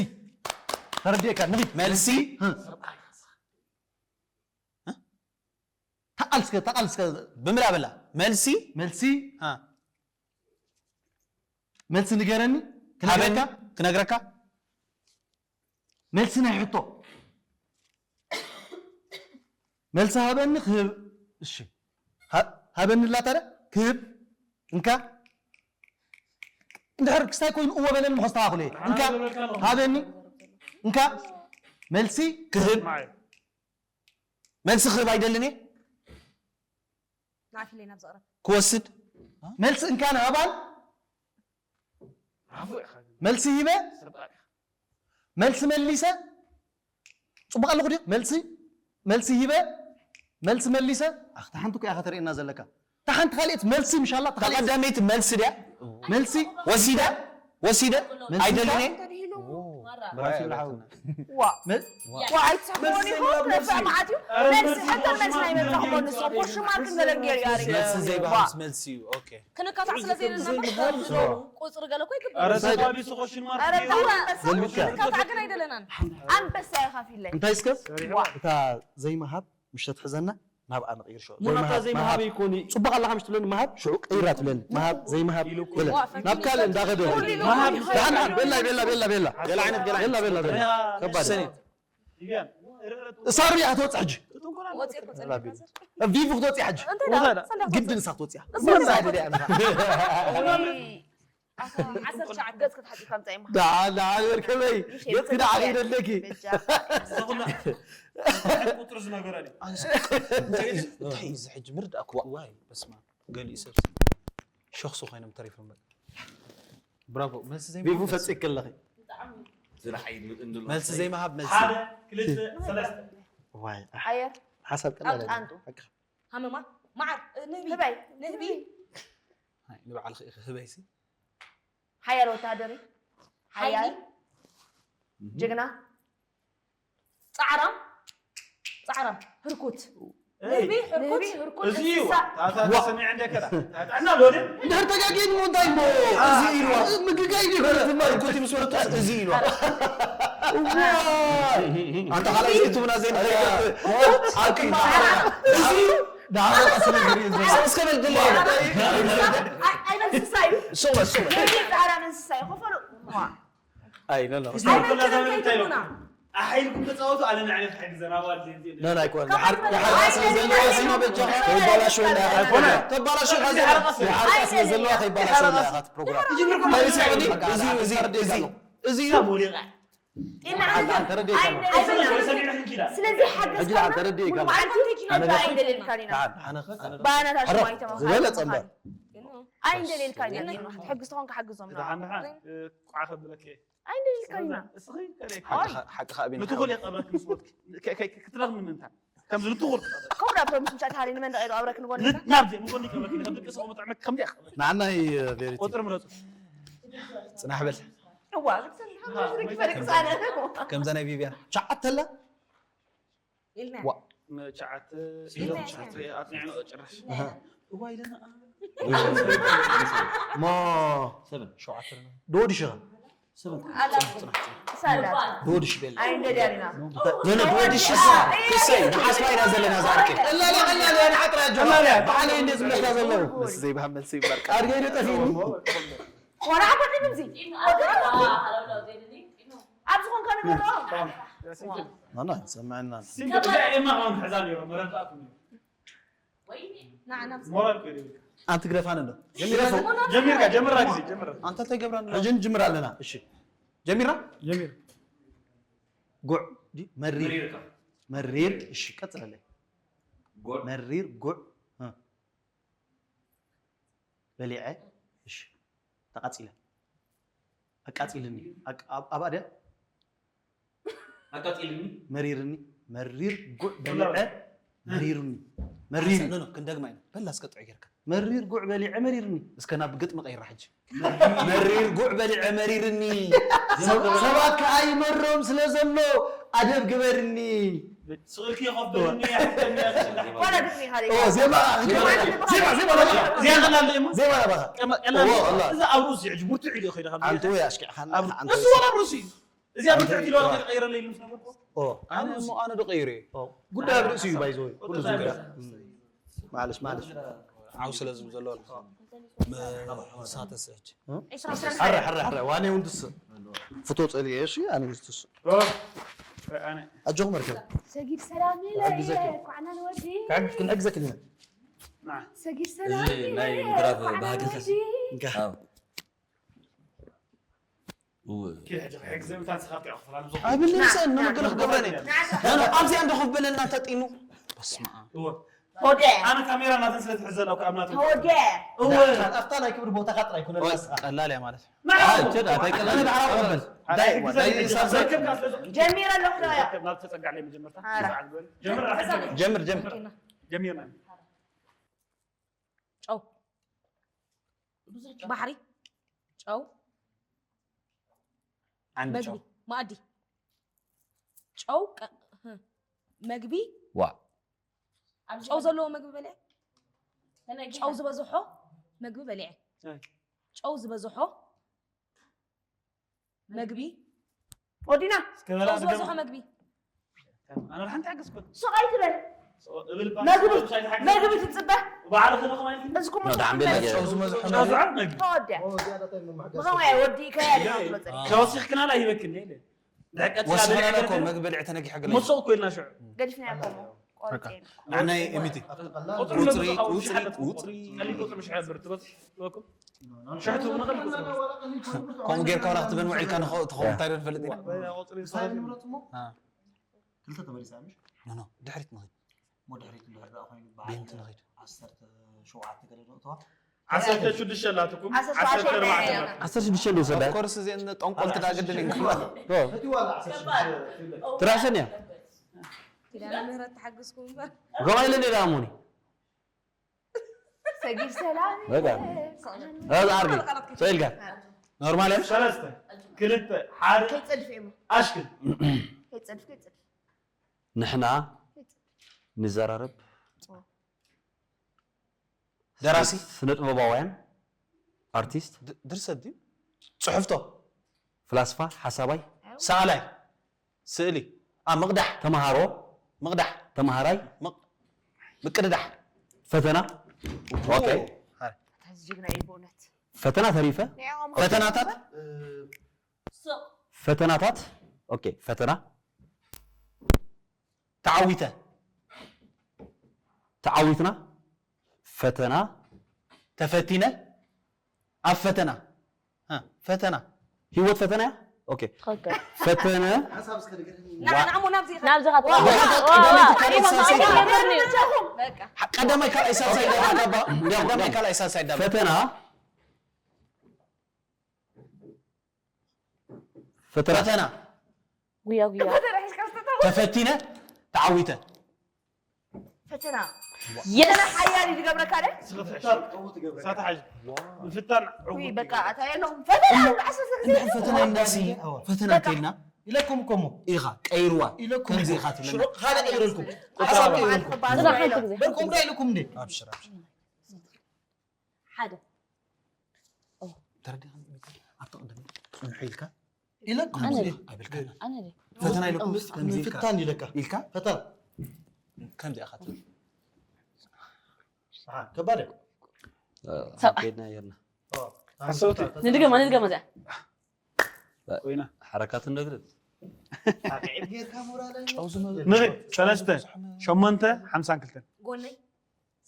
ተረዲእካ፣ ንኺድ። መልሲ። ህ። ተቓል እስከ፣ ተቓል እስከ። ብምላ በላ። መልሲ። መልሲ። ሃ። መልሲ ንገረኒ። ክነግረካ? ሃበኒ፣ ክነግረካ? መልሲ ናይ ሕቶ። መልሲ ሃበኒ ክህብ። እሺ። ሃ-፣ ሃበኒ ኣላታ ደ? ክህብ። እንካ። እንድሕር ክስታይ ኮይኑ እወ በለኒ፣ ምኸ ኣስተኻኽሎ እየ። እንካ፣ ሃበኒ። እንካ፣ መልሲ ክህብ። መልሲ ክህብ ኣይደልን እየ። ንዓፊለይ ናብ ዘቕረብ ክወስድ። መልሲ እንካ ንሃባን። መልሲ ሂበ። መልሲ መሊሰ። ጽቡቕ ኣለኹ ድዩ? መልሲ፣ መልሲ ሂበ። መልሲ መሊሰ። ኣኽ፣ እታ ሓንቲ እኮ ኢኻ ተርእየና ዘለካ። እታ ሓንቲ ካልእት መልሲ ምሻላ፣ እታ ካልእት ቀዳመይቲ መልሲ ድያ? መልሲ ወሲደ፣ ወሲደ። መልሲ ኣይደልን እየ። ዋ ዋ ኣይትስሕቦን ኢኹም። ነፍዕ መዓት እዩ። መልሲ፣ ሕቶን መልሲ ናይ መብዛሕትኦም ንስኹም ኮሽን ማርክን ገለን ገይሩ እዩ ኣሪገ። መልሲ ዘይበሃልስ መልሲ እዩ። ኦኬ። ክንካታዕ ስለ ዘይደለና እምበር ዝብሉ ቁፅሪ ገለ እኮ ይግበር። ኧረ ሰብ ኣቢሱ ኮሽን ማርክ እዩ። ኣረ ተው፣ ኣንበሳ ክንካታዕ ግን ኣይደለናን። ኣንበሳ ኢኻ ፊለይ። እንታይ እስከ እታ ዘይምሃብ ምሽ ተትሕዘና ናብኣ ንቕይር ሸው። ሙናታ ዘይምሃብ ይኮኒ። ጽቡቕ ኣለኻ ምሽ ትብለኒ ምሃብ ሽዑ ቀይራ ትብለኒ ምሃብ ዘይምሃብ ገለ ናብ ካልእ እንዳኸደ። ደሓን ደሓን ቤላ ቤላ ቤላ ቤላ ገለ ዓይነት ገለ ቤላ ቤላ ቤላ ከባድ። እሳሩ እያ ክትወፅእ ሕጂ። ቪቭ ክትወፅእ ሕጂ። ግድን እሳ ክትወፅእ እያ። ዓሰርተ ትሽዓተ ገጽ ክትሓጽብ ከምጻ ይምሃር። ደሓን ደሓን በርከበይ ገጽ ክዳ ዓቂደ ኣለኪ። ቁጥሪ ዝነገረኒ እንታይ እዚ ሕጂ ምርዳእ ክዋ ዋይ በስማ ገሊኡ ሰብ ሸኽሱ ኮይኖም ተሪፎም በቃ። ብራቮ። መልሲ ዘይምሃብ ቪቭ ፈጺእክ ኣለኺ። መልሲ ዘይምሃብ መልሲ። ሓደ ክልተ ሰለስተ። ዋይ ኣየር ሓሳብ ቀላል ኣንጡ። ሃመማ፣ መዓር፣ ንህቢ፣ ህበይ። ንህቢ፣ ንባዕልኺ ኢኺ ህበይሲ። ሓያል ወተሃደር እዩ። ሓያል ጀግና ጻዕራም፣ ጻዕራም፣ ህርኩት፣ ንህቢ፣ ህርኩት፣ እዚ እዩ እንስሳ። ታታ ተሰሚዐ እንደከዳ ታጣና ሎደ እንድሕር ተጋጊኑ እንታይ እሞ እዚ ኢልዋ ምግጋይ ዲኾነ ትማርኩት ምስ መረጡ እዚ ኢልዋ። ኣንተ ሓላይ ዘይትብና ዘይንኸይድ ኣኪ እዚ እዩ። ዳዕሮ ቀስ በል ዝርኢ ዘሎ። እስከ በል ድለ ኣይ- ኣይ እንስሳ እዩ። ሶ በል ሶ በል ጻዕራም እንስሳ እዩ። ክፈሉ። ኣይ ኖ ኖ። ኣይበልክን እንታይ ኢሉና? ኣሓይልኩም ተፃወቱ ኣነ ንዓይነት ሓግዘና ዋል ዜን ዜን ኖ ኖ ኣይኮነ። ድሓር ድሓር ስለ ዘለዋ ሲ በጃኻ ከይባላሽወና ኣይኮነ። ተባላሽው ሓዘና። ድሓር ስለ ዘለዋ ከይባላሽወና ኢኻ እቲ ፕሮግራም። ይጅምርኩም እዚ እዚ እዚ እዚ እዩ። ሞሊቃ ኣንተ ረዲእካ ነው። ስለዚ ሓገዝ ሕጂ ኣንተ ረዲእካ ነው። መዓልቲ ቴክኖሎጂ ኣይንደልየልካን ኢና። ደሓን ሓነኸ ባናታ ሽማይ ዝበለጸ እምበር። ኣይንደልየልካን ኢና። ትሕግዝ ተኾንካ ሓግዞም ኢና። ሓንሓ ቋዓ ከብለከ ኣይንደልየልካን ኢና። እስኺ ከለይ ሓቅኻ ሓቅኻ ኣቢና ንትኹል የቐብረክ ምስ ሞትክ ክትረኽሚ ምንታ ከምዚ ንትኹል ከምኡ ናብ ፕሮሚስ ምሻ ተሃሊ ንመን ደቂዶ ኣብረክ ንጎን ናብዚ ንጎን ይቀብረክ ከም ደቂ ሰው መጥዕመክ ከም ዲያ ንዓናይ ቬሪቲ ቁጥሪ ምረፁ ጽናሕ በል። እዋ ዝክፈልክ ሳነ ከምዛ ናይ ቪቪያን ቻዓት ተላ ኢልና ዋ ቻዓት ኢሎም ቻዓት ኣጽኒዕኖ ጭራሽ እዋ ኢለና ሞ ሰብን ሸውዓተ ዶዲ ሽኻ ሳላ ዶዲ ሽቤል ኣይንደልያሪና ዘነ ዶዲ ሽኻ ክሰይ ንሓስባ ኢና ዘለና ዛርቂ ቀላል ቀላል ያ ንዓጥራ ጀማል በዓል እንደ ዝመታ ዘለዉ ምስ ዘይባህ መልሲ ይበርቃ ኣድገይ ዶ ጠፊኒ ቆራ ኮዲ ምዚ ኣብዚ ኮንካ ንገርኦ ማና ሰማዕና ሲምፕል እዚኣ ኤማ ከማን ክሕዛ ነይሮ መረዳእኩም ንዓና ሞራል ከይዱ ኣንቲ ግደፋን እንዶ ጀሚርካ ጀምራ ግዜ ጀምራ ኣንተ ተገብራ ሕጂ ንጅምር ኣለና እሺ ጀሚራ ጀሚር ጉዕ ዲ- መሪር መሪር እሺ ቀጽለለይ ጉዕ መሪር ጉዕ እ። በሊዐ እሺ ተቃጺለ ኣቃጺልኒ ኣቅ- ኣብ- ኣብኣ ድያ ኣቃጺልኒ መሪርኒ መሪር ጉዕ በሊዐ መሪርኒ መሪር ኖ ኖ ክንደግማ ኢና በላ እስከ ጥዑይ ጌርካ መሪር ጉዕ በሊዐ መሪርኒ እስከ ናብ ግጥሚ ቀይራ ሕጂ መሪር ጉዕ በሊዐ መሪርኒ ሰባት ከኣ ይመሮም ስለ ዘሎ ኣደብ ግበርኒ ስቕልኪ የኸፍበልኒ ያሕተኒ ዋላ ግጥሚ ኢኻ ኦ ዜማ ዜማ ዜማ ዜማ ዜማ ቀላል እሞ ዜማ ባኻ ቀላል እዛ ኣብ ርእሲ ሕጂ ብርቱዕ ኢሉ ይኸይድ ካብ ኣንተ ወይ ኣሽኪዕኻና ኣንተ እሱ ዋላ ኣብ ርእሲ እዩ እዚኣ ብርትዕቲ ኢልዋ ክትቀይረለይ ኢሉ ምስ ነበርኩ ኦ ኣነ እሞ ኣነ ዶ ቀይረ ጉዳይ ኣብ ርእሲ እዩ ባይዞ ኩሉ ዝግዳ ማለሽ ማለሽ ዓው ስለ ዝብል ዘሎ ንሳተስ ሕጂ ሕረ ሕረ ሕረ ዋነ እውን ትስእ ፍቶ ጸልየ እሺ ኣነ እውን ትስእ ኣጆኹም መርከብ ሰጊድ ሰላም ክሕግዘክ ኳዕና ንወዲ ክንሕግዘክ ኢና ሰጊድ እዚ ሰላም ናይ ምድራፍ ባህግታት እንካ ኣብ ኪድ ሕጂ ክሕግዘ ምታ ንስኻ ብትዕ ክፍላ ንብዞ። ኣይብልንሰ ንምግል ክገብረን እየ። ኣብዚኣ እንዶ ክበለና ተጢኑ። በስመ ኣብ። እወ። ሆደ። ኣነ ካሜራ ናተን ስለ ትሕዘ ኣለኩ ኣብ ናተን። ሆደ። እወ። ኣብታ ናይ ክብሪ ቦታኻ ጥራይ ኩነና ንስኻ። ቀላል እያ ማለት እዩ። መዓው። ኣይ፣ ችድ፣ ኣታይ ቀላል እዩ። ኣረ፣ ኣረ፣ ኣረ። እንታይ፣ እንታይ ይሳብ ዘክብ ካስ ለዘ- ጀሚረ ኣለኹ ዶ እያ? ናብ ተጸጋዕ ለይ መጀመርታ። ኣረ። ጀምር፣ ኣረ። ጀምር፣ ጀምር። ጀሚርና። ጨው። ባሕሪ። ጨው። ዓንዲ መግቢ። ጨው። መኣዲ። ጨው ቀ- ህ። መግቢ። ዋ። ጨው ዘለዎ መግቢ በልዐ። ጨው ዝበዝሖ መግቢ በልዐ። ኣይ። ጨው ዝበዝሖ መግቢ። ወዲና። እስከ በላ ጨው ዝበዝሖ ድገም። መግቢ። ኣነ ሓንቲ ሓገዝኩ። ሱቕ ኣይትበል። እብል እባ መግቢ፣ ሻይ ሓገዝ። መግቢ ትጽበ። ባዕልኺ ዶ ከማይ ኢልኪ? እዚ ኩሉ ኖ፣ ዳዕም ቤላ ጨው ዝበዝሖ ጨው መግቢ። ዝዓብ መግቢ። ተወዲያ። ኦ፣ ዝያዳ እንታይ መማሓገዝ? ብኸመይ ወዲእካ እያ ዲኻ ትብሎ ጸኒሕካ? ተወሲኽክና ላ ይበክን ኢለ። ድሕር ቀጺላ ወሲኽና በሊዕ ላ እኮ ገለ መግቢ በሊዕ ተነጊሐ ገለ። መሶብ ኮይና ሽዑ። ገዲፍናያ እኮ። በቃ። ቆርጤ። ንዓናይ ኤሚቲ። ቁጽሪ ቁጽሪ፣ ቁጽሪ፣ ቁጽሪ። ቀሊል ቁጽሪ ምሽ ሕበር ትበጽ-፣ ትበኩም? ሽሕቱ ንቐሊል ቁጽሪ። ከምኡ ጌርካ ዋላ ክትበን ውዒልካ ንኸ-፣ ትኸውን እንታይ ዶ ንፈልጥ ኢና? ቁጽሪ ክልተ ተመሊሳ ምሽ? ኖ፣ ኖ፣ ድሕሪት ንኺድ። እሞ ድሕሪት እንድሕር ደኣ ኮይኑ በዓል ብየምቲ ንኺድ። ዓሰርተ ሸውዓተ ገለ ዶ እተዋ? ዓሰርተ ሽዱሽተ ኣላትኩም? ዓሰርተ ሸውዓተ ዓሰርተ ኣርባዕተ። ዓሰርተ ሽዱሽተ እንዶ ሰዳ? Of course፣ እዚአን ጠንቆልቲ ደኣ ግድን እዩ። ዶ? እቲ ዋላ ዓሰርተ ሽዱሽተ ትራሰን እያ። ኪዳነ ምህረት ተሓግዝኩም እምበር። ከምኣ ኢለ እንደ ደኣ እሞኒ። ሰጊድ ሰላም። በቃ። ሰላም። እዛ ዓርኪ፣ ሰኢልካ። ኖርማል እያ? ሰለስተ፣ ክልተ፣ ሓደ፣ ከይጸድፍ እየ እሞ። ኣሽክል። ከይጸድፍ፣ ከይጸድፍ። ንሕና ንዘራረብ። ደራሲ? ስነ ጥበባውያን፣ ኣርቲስት። ድ-፣ ድርሰት ድዩ? ጽሑፍቶ? ፍላስፋ፣ ሓሳባይ። ሰኣላይ? ስእሊ? ኣ፣ ምቕዳሕ? ተምሃሮ? ምቕዳሕ? ተምሃራይ? ምቕ-፣ ምቅድዳሕ? ፈተና? ኦኬ። ኦ፣ ሃረ። ኣታ እዚ ጅግና እዩ ብእውነት። ፈተና ተሪፈ? ንዕኦም ፈተናታት? እ፣ ፈተናታት? ኦኬ፣ ፈተና። ተዓዊተ። ተዓዊትና። ፈተና። ተፈቲነ። ኣብ ፈተና። እ፣ ፈተና። ህይወት ፈተና እያ? ኦኬ። ትኽክል። ፈተነ። ሓሳብ እስከ ንገረኒ። ንዓ፣ ንዓ፣ እሞ ናብዚ ኢኻ። ናብዚ ኢኻ። ዋ፣ ዋ፣ ቀዳመይቲ ዋ፣ ካልኣይቲ ዋ፣ ሳልሳይቲ። ዋ፣ ዋ፣ በቃ። ቀዳማይ ካልኣይ ሳልሳይ እንዳባ። እንዳባ። ቀዳማይ ካልኣይ ሳልሳይ እንዳባ። ፈተና። ፈተና። ፈተና። ጉያ፣ ጉያ። ተፈቲነ፣ ተዓዊተ። ፈተና። የስ። ፈተና ሓያል እዩ ዝገብረካ ደ? ሳታ ሓይሽ። ምፍታን ውይ፣ ዕዉት በቃ፣ ይገብረካ። ኣታ የለኹም። ፈተና፣ ዓሰርተ ግዜ እንድሕር ፈተና ፈተና። ኢልናሲ፣ ፈተና በቃ። እንተኢልና ኢለኩም እኮ እሞ። ኢኻ፣ ቀይርዋ። ኢለኩም ከምዚ እኮ። ኢኻ ትብለና። ሽዑ ካልእ ቀይረልኩም። ሓሳብ ቀይረልኩም። ባዝ ዝና ሓንቲ ግዜ። በልኩም ዶ ኢለኩም እንዴ? ኣብሽር፣ ኣብሽር። ሓደ። ተረዲእካ? ኣብቲ ቅድሚ ጽንሑ ኢልካ? ኢለኩም ኣነ እንዴ? ድየ? ኣይበልካን። ኣነ ድየ? ፈተና ኢለኩም ምስ ከምዚ ኢልካ? ምፍታን ኢለካ። ኢልካ? ፈተና። ከምዚ ኢኻ ትብል። ኣሓ፣ ከባድ እዩ። ሰብኣይ። ከድና ጌርና። ኦ፣ ሓሰውቲ። ንድገማ፣ ንድገማ እዚኣ። ኮይና። ሓረካት እንደግርብ። ኣቅዒብ ጌርካ ሞራለይ። ጨው ዝመ-፣ ንኺድ፣ ሰለስተ፣ ሸሞንተ፣ ሓምሳን ክልተን። ጎነይ፣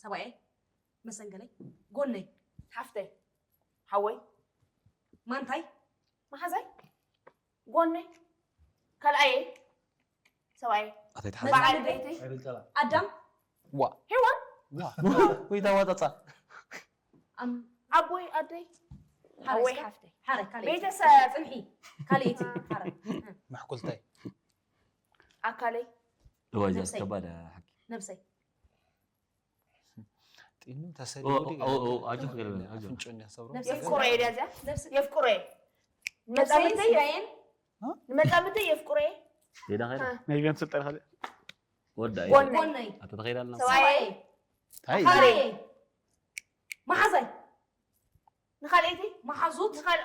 ሰብኣየይ፣ መሰንገለይ፣ ጎነይ፣ ሓፍተይ፣ ሓወይ፣ ማንታይ፣ መሓዛይ፣ ጎነይ፣ ካልኣየይ፣ ሰብኣየይ፣ ኣተይ ትሓዝ። በዓል ቤተይ፣ ኣይብል ጠላ። ኣዳም፣ ዋ። ሄዋን፣ ዋ። ወይ ታዋጣጣ። ኣም-፣ ኣቦይ፣ ኣደይ፣ ሓረይ፣ ኣወይ፣ ሓፍተይ። ሓረይ፣ ካልኣይቲ። ቤተሰብ። ጽንሒ፣ ካልኣይቲ፣ ሓረይ። መሕኩልታይ። ኣካለይ። እዋ፣ እዛ ነብሰይ። ከባድ ሓቂ። ነብሰይ። ጢኑ ተሰሊሙ ኦ፣ ድዩ? ኦ፣ ኦ፣ ኣጆኽ ገለ በለ፣ ኣጆኽ። ኣፍንጭኡ እንዲያ ሰብሮ። ነብሰይ የፍቅሮ እየ ድያ እዚኣ? ነብሰይ። የፍቅሮ እየ። ነብሰይ ንመጻምድተይ ስጋየን። እ? ንመጻምድተይ የፍቅሮ እየ። ሌላ ኸይዳ? ሃ። ናይ ቢያን ስልጣን ኸይዳ? ወዳ እየ። ጎነይ። ጎነይ። ኣቶ ተኸይዳ ኣለና። ሰብኣየይ። ታይ? ኣካለይ። መሓዛይ። ንኻልኣይቲ? መሓዙት። ንኻል-፣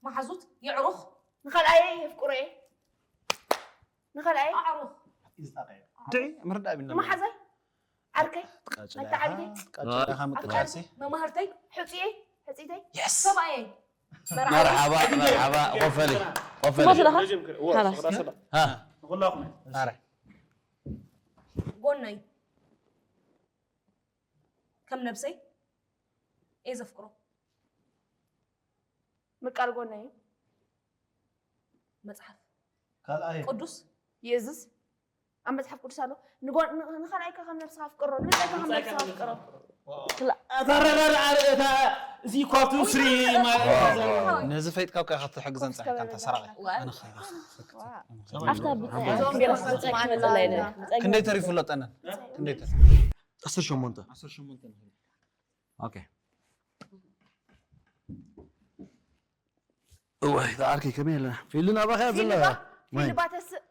መሓዙት። የዕሩኽ። ንኻልኣየይ የፍቅሮ እየ። ንኻልኣየይ? ኣዕሩኽ። ድዒ ምርዳእ ቢና። ንመሓዛይ? ዓርከይ? ቃጭላ መተዓቢተይ? ኢኻ፣ ቃጭላ ኢኻ ምቅዳሲ። ኣፍቃሪ፣ መማህርተይ፣ ሕጹየይ፣ ሕጺተይ፣ የስ! ሰብኣየይ፣ መርዓዊ። መርሓባ፣ መርሓባ፣ ኮፈሊ፣ ኮፈሊ። ትመስል ኢኻ? መጀመርያ፣ እዋ፣ ሓላስ። ሰብራ፣ ሰብራ። ሃ። ንኹላኹም። ኣረ። ጎነይ፣ ከም ነብሰይ፣ እየ ዘፍቅሮ። ምቃል ጎነይ እዩ። መጽሓፍ ካልኣይ ቅዱስ ይእዝዝ ኣብ መጽሓፍ ቅዱስ ኣሎ። ንጓ- ን- ንኻልኣይካ ከም ነብስኻ ኣፍቅሮ፣ ንብጻይካ ከም ነብስኻ ኣፍቅሮ። ኣታ ረዳድኣ እታ እዚ ኳቱ ስሪ ማለት ነዚ ፈይጥካ እኮ ኢኻ ትሕግዘን ጸኒሕካ እንተ ሰራቒ ኣነ ኸይዳ ኣፍታ ብጻይ ኣዞም ቢሮ ብጻይ ክመለላ ኢለ ብጻይ ክንደይ ተሪፉ ኣሎ ጠነን ክንደይ ተሪፉ ዓሰርተ ሸሞንተ ኦኬ እዋይ ተዓርከይ ከመይ ኣለና ፊሉ ናባኸ ፊልባ ዘለኻ ፊልባ ተስእ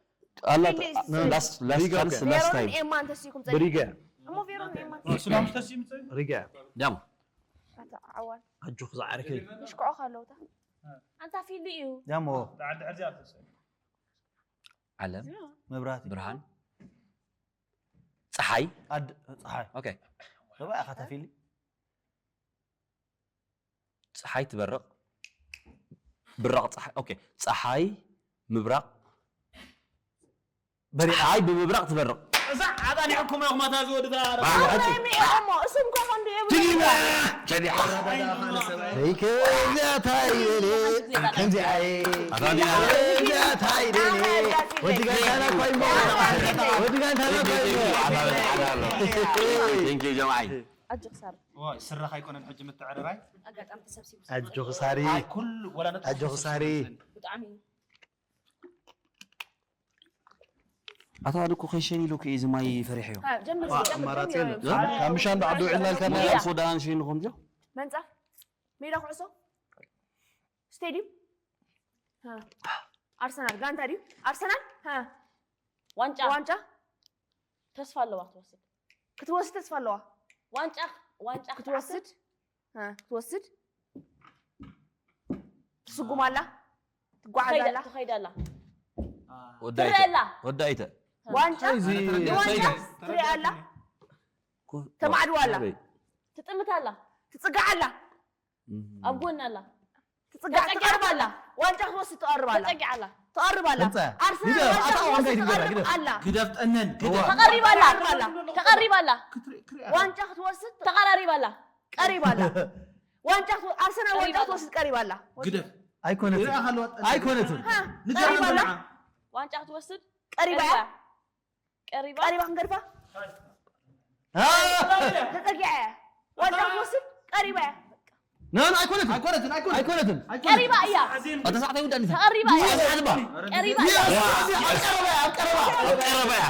ኣላ ፊሊ last last chance last ቬሮንን time ኤማን ተስኢኩም ጸ ብሪገ እሞ ቬሮን ኤማን ስላም ተሲምፀ ሪገ ዳማ ኣታ ዓዋን ኣጆኽ ዝዓርከይ ይሽክዖ ካለውታ ኣንታ ፊሊ እዩ ያሞ ተዓዲ ሕዚ ኣልተሰ ዓለም መብራህቲ ብርሃን ፀሓይ ኣድ ፀሓይ ኦኬ ሰብኣይ ኣኻ ተፊሊ ፀሓይ ትበርቕ ብራቕ ፀሓይ ኦኬ ፀሓይ ምብራቕ ፀሓይ ብምብራቕ ትበርቕ እዛ ዓጣኒዕኩም ኢኹም ኣታ ዝወድታ እሞ እሱም ኮኾ እንዲ የብሉ ትግርኛ ሸዲሓ ከዚኣታይ ደሌ ከምዚኣይ ከዚኣታይ ደሌ ወዲ ጋንታና ኮይሞ ወዲ ጋንታና ኮይሞ ጀማዓይ ኣጆ ክሳር ስራኽ ኣይኮነን ሕጂ ምትዕርራይ ኣጋጣሚ ተሰብሲቡ ኣጆ ክሳሪ ኩሉ ወላ ነጥቢ ኣጆ ክሳሪ ብጣዕሚ ኣታ ኣነ እኮ ከይሸን ኢሉ እኮ እዩ እዚ ማይ ፈሪሐዮ ጀምር ኣማራፂ የለን ካብ ምሻን ባዕዱ ውዒልና ኢልካ ሙያ ሶዳን ሸን ኢኹም ጆ መንጻፍ ሜዳ ኩዕሶ ስቴዲየም ኣርሰናል ጋንታ ድዩ ኣርሰናል ዋንጫ ዋንጫ ተስፋ ኣለዋ ክትወስድ ክትወስድ ተስፋ ኣለዋ ዋንጫ ዋንጫ ክትወስድ እ፣ ክትወስድ ትስጉም ኣላ ትጓዓዝ ኣላ ትኸይድ ኣላ ወዳይተ ትረአ ኣላ ወዳይተ ዋንጫ እዚ ንዋንጫ ትሪኣ ኣላ ተማዕድዋ ኣላ ትጥምት ኣላ ትፅጋዕ ኣላ ኣብ ጎና ኣላ ትፅጋዕ ትቐርብ ኣላ ዋንጫ ክትወስድ ትቐርብ ኣላ ተጸጊዓ ኣላ ትቐርብ ኣላ ተምፀ ኣርሰናል ግደፍ ዋንጫ ኣታ ዋንጋ ክትወስድ ይግበራ ትቐርብ ግደፍ ኣላ ግደፍ ጠነን ግደፍ ተቐሪባ ኣላ ትቐርብ ኣላ ተቐሪባ ኣላ ዋንጫ ክትወስድ ተቐራሪባ ኣላ ቀሪባ ኣላ ዋንጫ ክትወ- ኣርሰናል ዋንጫ ክትወስድ ቀሪባ ኣላ ግደፍ ኣይኮነትን ሪኣ ከለዋ ጠነን ኣይኮነትን ሃ፣ ንገር ቀሪባ ኣላ ንዓ ዋንጫ ክትወስድ ቀሪባ እያ ቀሪባ ቀሪባ ክንገድፋ አ፣ ተፀጊዐ እያ ዋንጫ ክትወስድ ቀሪባ እያ ና ና ኣይኮነትን ኣይኮነትን ኣይኮነትን ቀሪባ እያ ኣታ ሳዕታ ይውዳእ ተቐሪባ እያ ይሓድባ ቀሪባ እያ ኣብ ቀረባ እያ ኣብ ቀረባ ኣብ ቀረባ እያ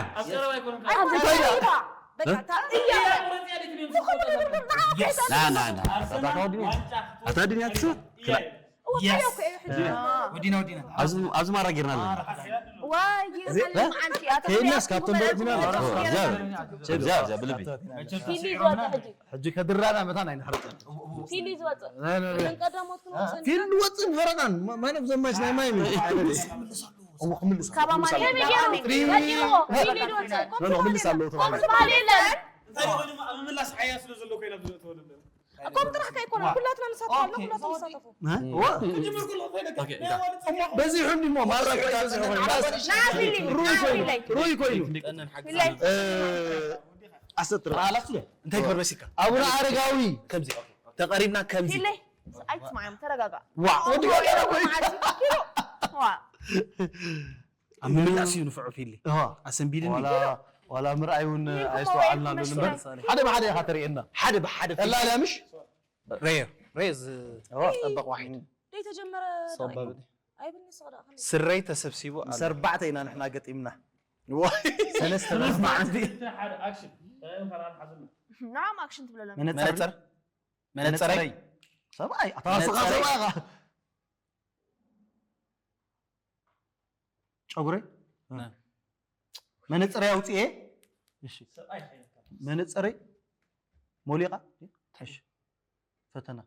ኣብዚ ቀሪባ በቃ እያ ዝኾነ ነገር ንዓ ና ና ና ኣታ ድንያ ትስብ ወዲና ወዲና ኣብዚ ማራ ጌርና ኣለና ዋይ ይዘልም ዓንቺ ኣታ ከይድናስ ካብቶም ደረትና ብልቢ ፊሊ ዝወፀ ሕጂ ሕጂ ከድራና መታን ኣይንሕርፀን ፊሊ ዝወፀ ናይ- ናይ- ናይ- ምን ቀዳሞት ክንወፅን ፊልም ወፅን ፈረቃን ማን ኦፍ ዘማች ናይ ማይ ምን ካባ ማን ከመይ ገይሩ ረዲእዎ ፊሊ ዝወፀ ኖ፣ ኖ፣ ክምልስ ኣለዎ ተባሂሉ። ትበሃል የለን እንታይ ደሞ ድማ ኣብ ምምላስ ሓያ ስለ ዘሎ ኮይና ዝእተወ ነበር እኮም ጥራሕ ከይኮነ ኩላትና ንሳተፍ ኣለና ኩላትና ንሳተፉ እ? ዋ፣ ክጅምር ኩሉ ከይነ ኦኬ፣ እንካ። በዚሑ እንዲሞ ማራ እኮ እዩ በዚሑ ኮይኑ። ንዓ ፊሊ ሩይ ንዓ ኮይኑ ፊለይ ሩይ ኮይኑ ፊለይ እ፣ ኣሰጥር ተባላችሁ እንታይ ክበል መሲልካ ኣቡነ ኣረጋዊ ከምዚ ተቐሪብና ከምዚ ፊለይ ኣይትስማዕዮም ተረጋጋ ዋ ወዲ ጋገራ እኮ እዩ። ዋ ኣብ ምምላስ እዩ ንፍዑ ፊሊ እዋ፣ ኣሰንቢድኒ ዋላ ዋላ ምርኣይ እውን ኣይስተውዓልና ኣሎ እምበር ሓደ ብሓደ ኢኻ ተርእየና ሓደ ብሓደ ቀላል እያ ምሽ ረየ ረየ ዝጠበቕ ዋሒድ ደይ ተጀመረ ሰባብ ኣይብልኒ ስቕዳ ስረይ ተሰብሲቡ ኣሎ ምስ ኣርባዕተ ኢና ንሕና ገጢምና ዋይ ሰለስተ ሓደ ኣክሽን እንታይ እዮም ካልኣት ሓዘና ንዓም ኣክሽን ትብለሎም መነፀር መነፀረይ ሰብኣይ ኣታ ስኻ ሰብኣይ ኢኻ ጨጉረይ መነፀረይ ኣውፅኤ እሺ መነፀረይ ሞሊቓ እሺ ፈተና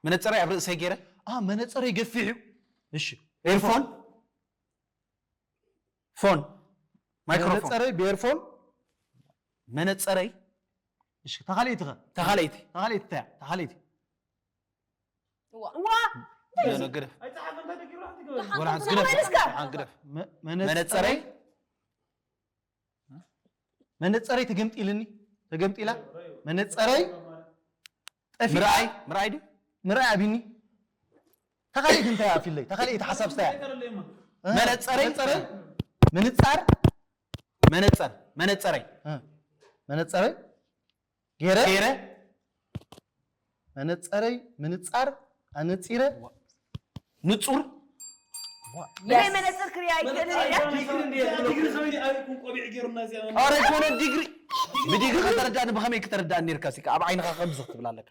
መነፀረይ ኣብ ርእሰይ ገይረ አ መነፀረይ ገፊሕ እዩ እሺ ኤርፎን ፎን ማይክሮፎን መነፀረይ ብኤርፎን መነፀረይ እሺ ተኻለይቲ ኸ ተኻለይቲ ተኻለይቲ እንታይ እያ? ተኻለይቲ ዋ ግደፍ ኣይፀሓፈ እንታይ ደጊሩ ሓንቲ ገበ ወላ ሓንቲ ተመለስካ ሓንቲ ግደፍ መ- መነፀረይ መነፀረይ መነፀረይ ተገምጢልኒ ተገምጢላ መነፀረይ ጠፊ ምርኣይ ምርኣይ ድዩ ምርኣይ ኣቢኒ ተኻሊት እንታይ እያ ፊለይ? ተኻሊት ሓሳብ ስታይ? መነጸረይ መነጸረይ? ምንጻር መነጸር መነጸረይ እ፣ መነጸረይ ገይረ ገይረ መነጸረይ ምንጻር ኣነጺረ ንጹር ብዘይ መነፅር ክሪኣ ኣይክእልን እያ። ዲግሪ ሰበይቲ ኣበይ ይኩን ቆቢዕ ገይሩና እዚኣ ኧረ ይኮነ ዲግሪ ብዲግሪ ከተረዳእኒ ብኸመይ ክተረዳእኒ ነርካ ሲካ ኣብ ዓይንኻ ከምዚ ክትብል ኣለካ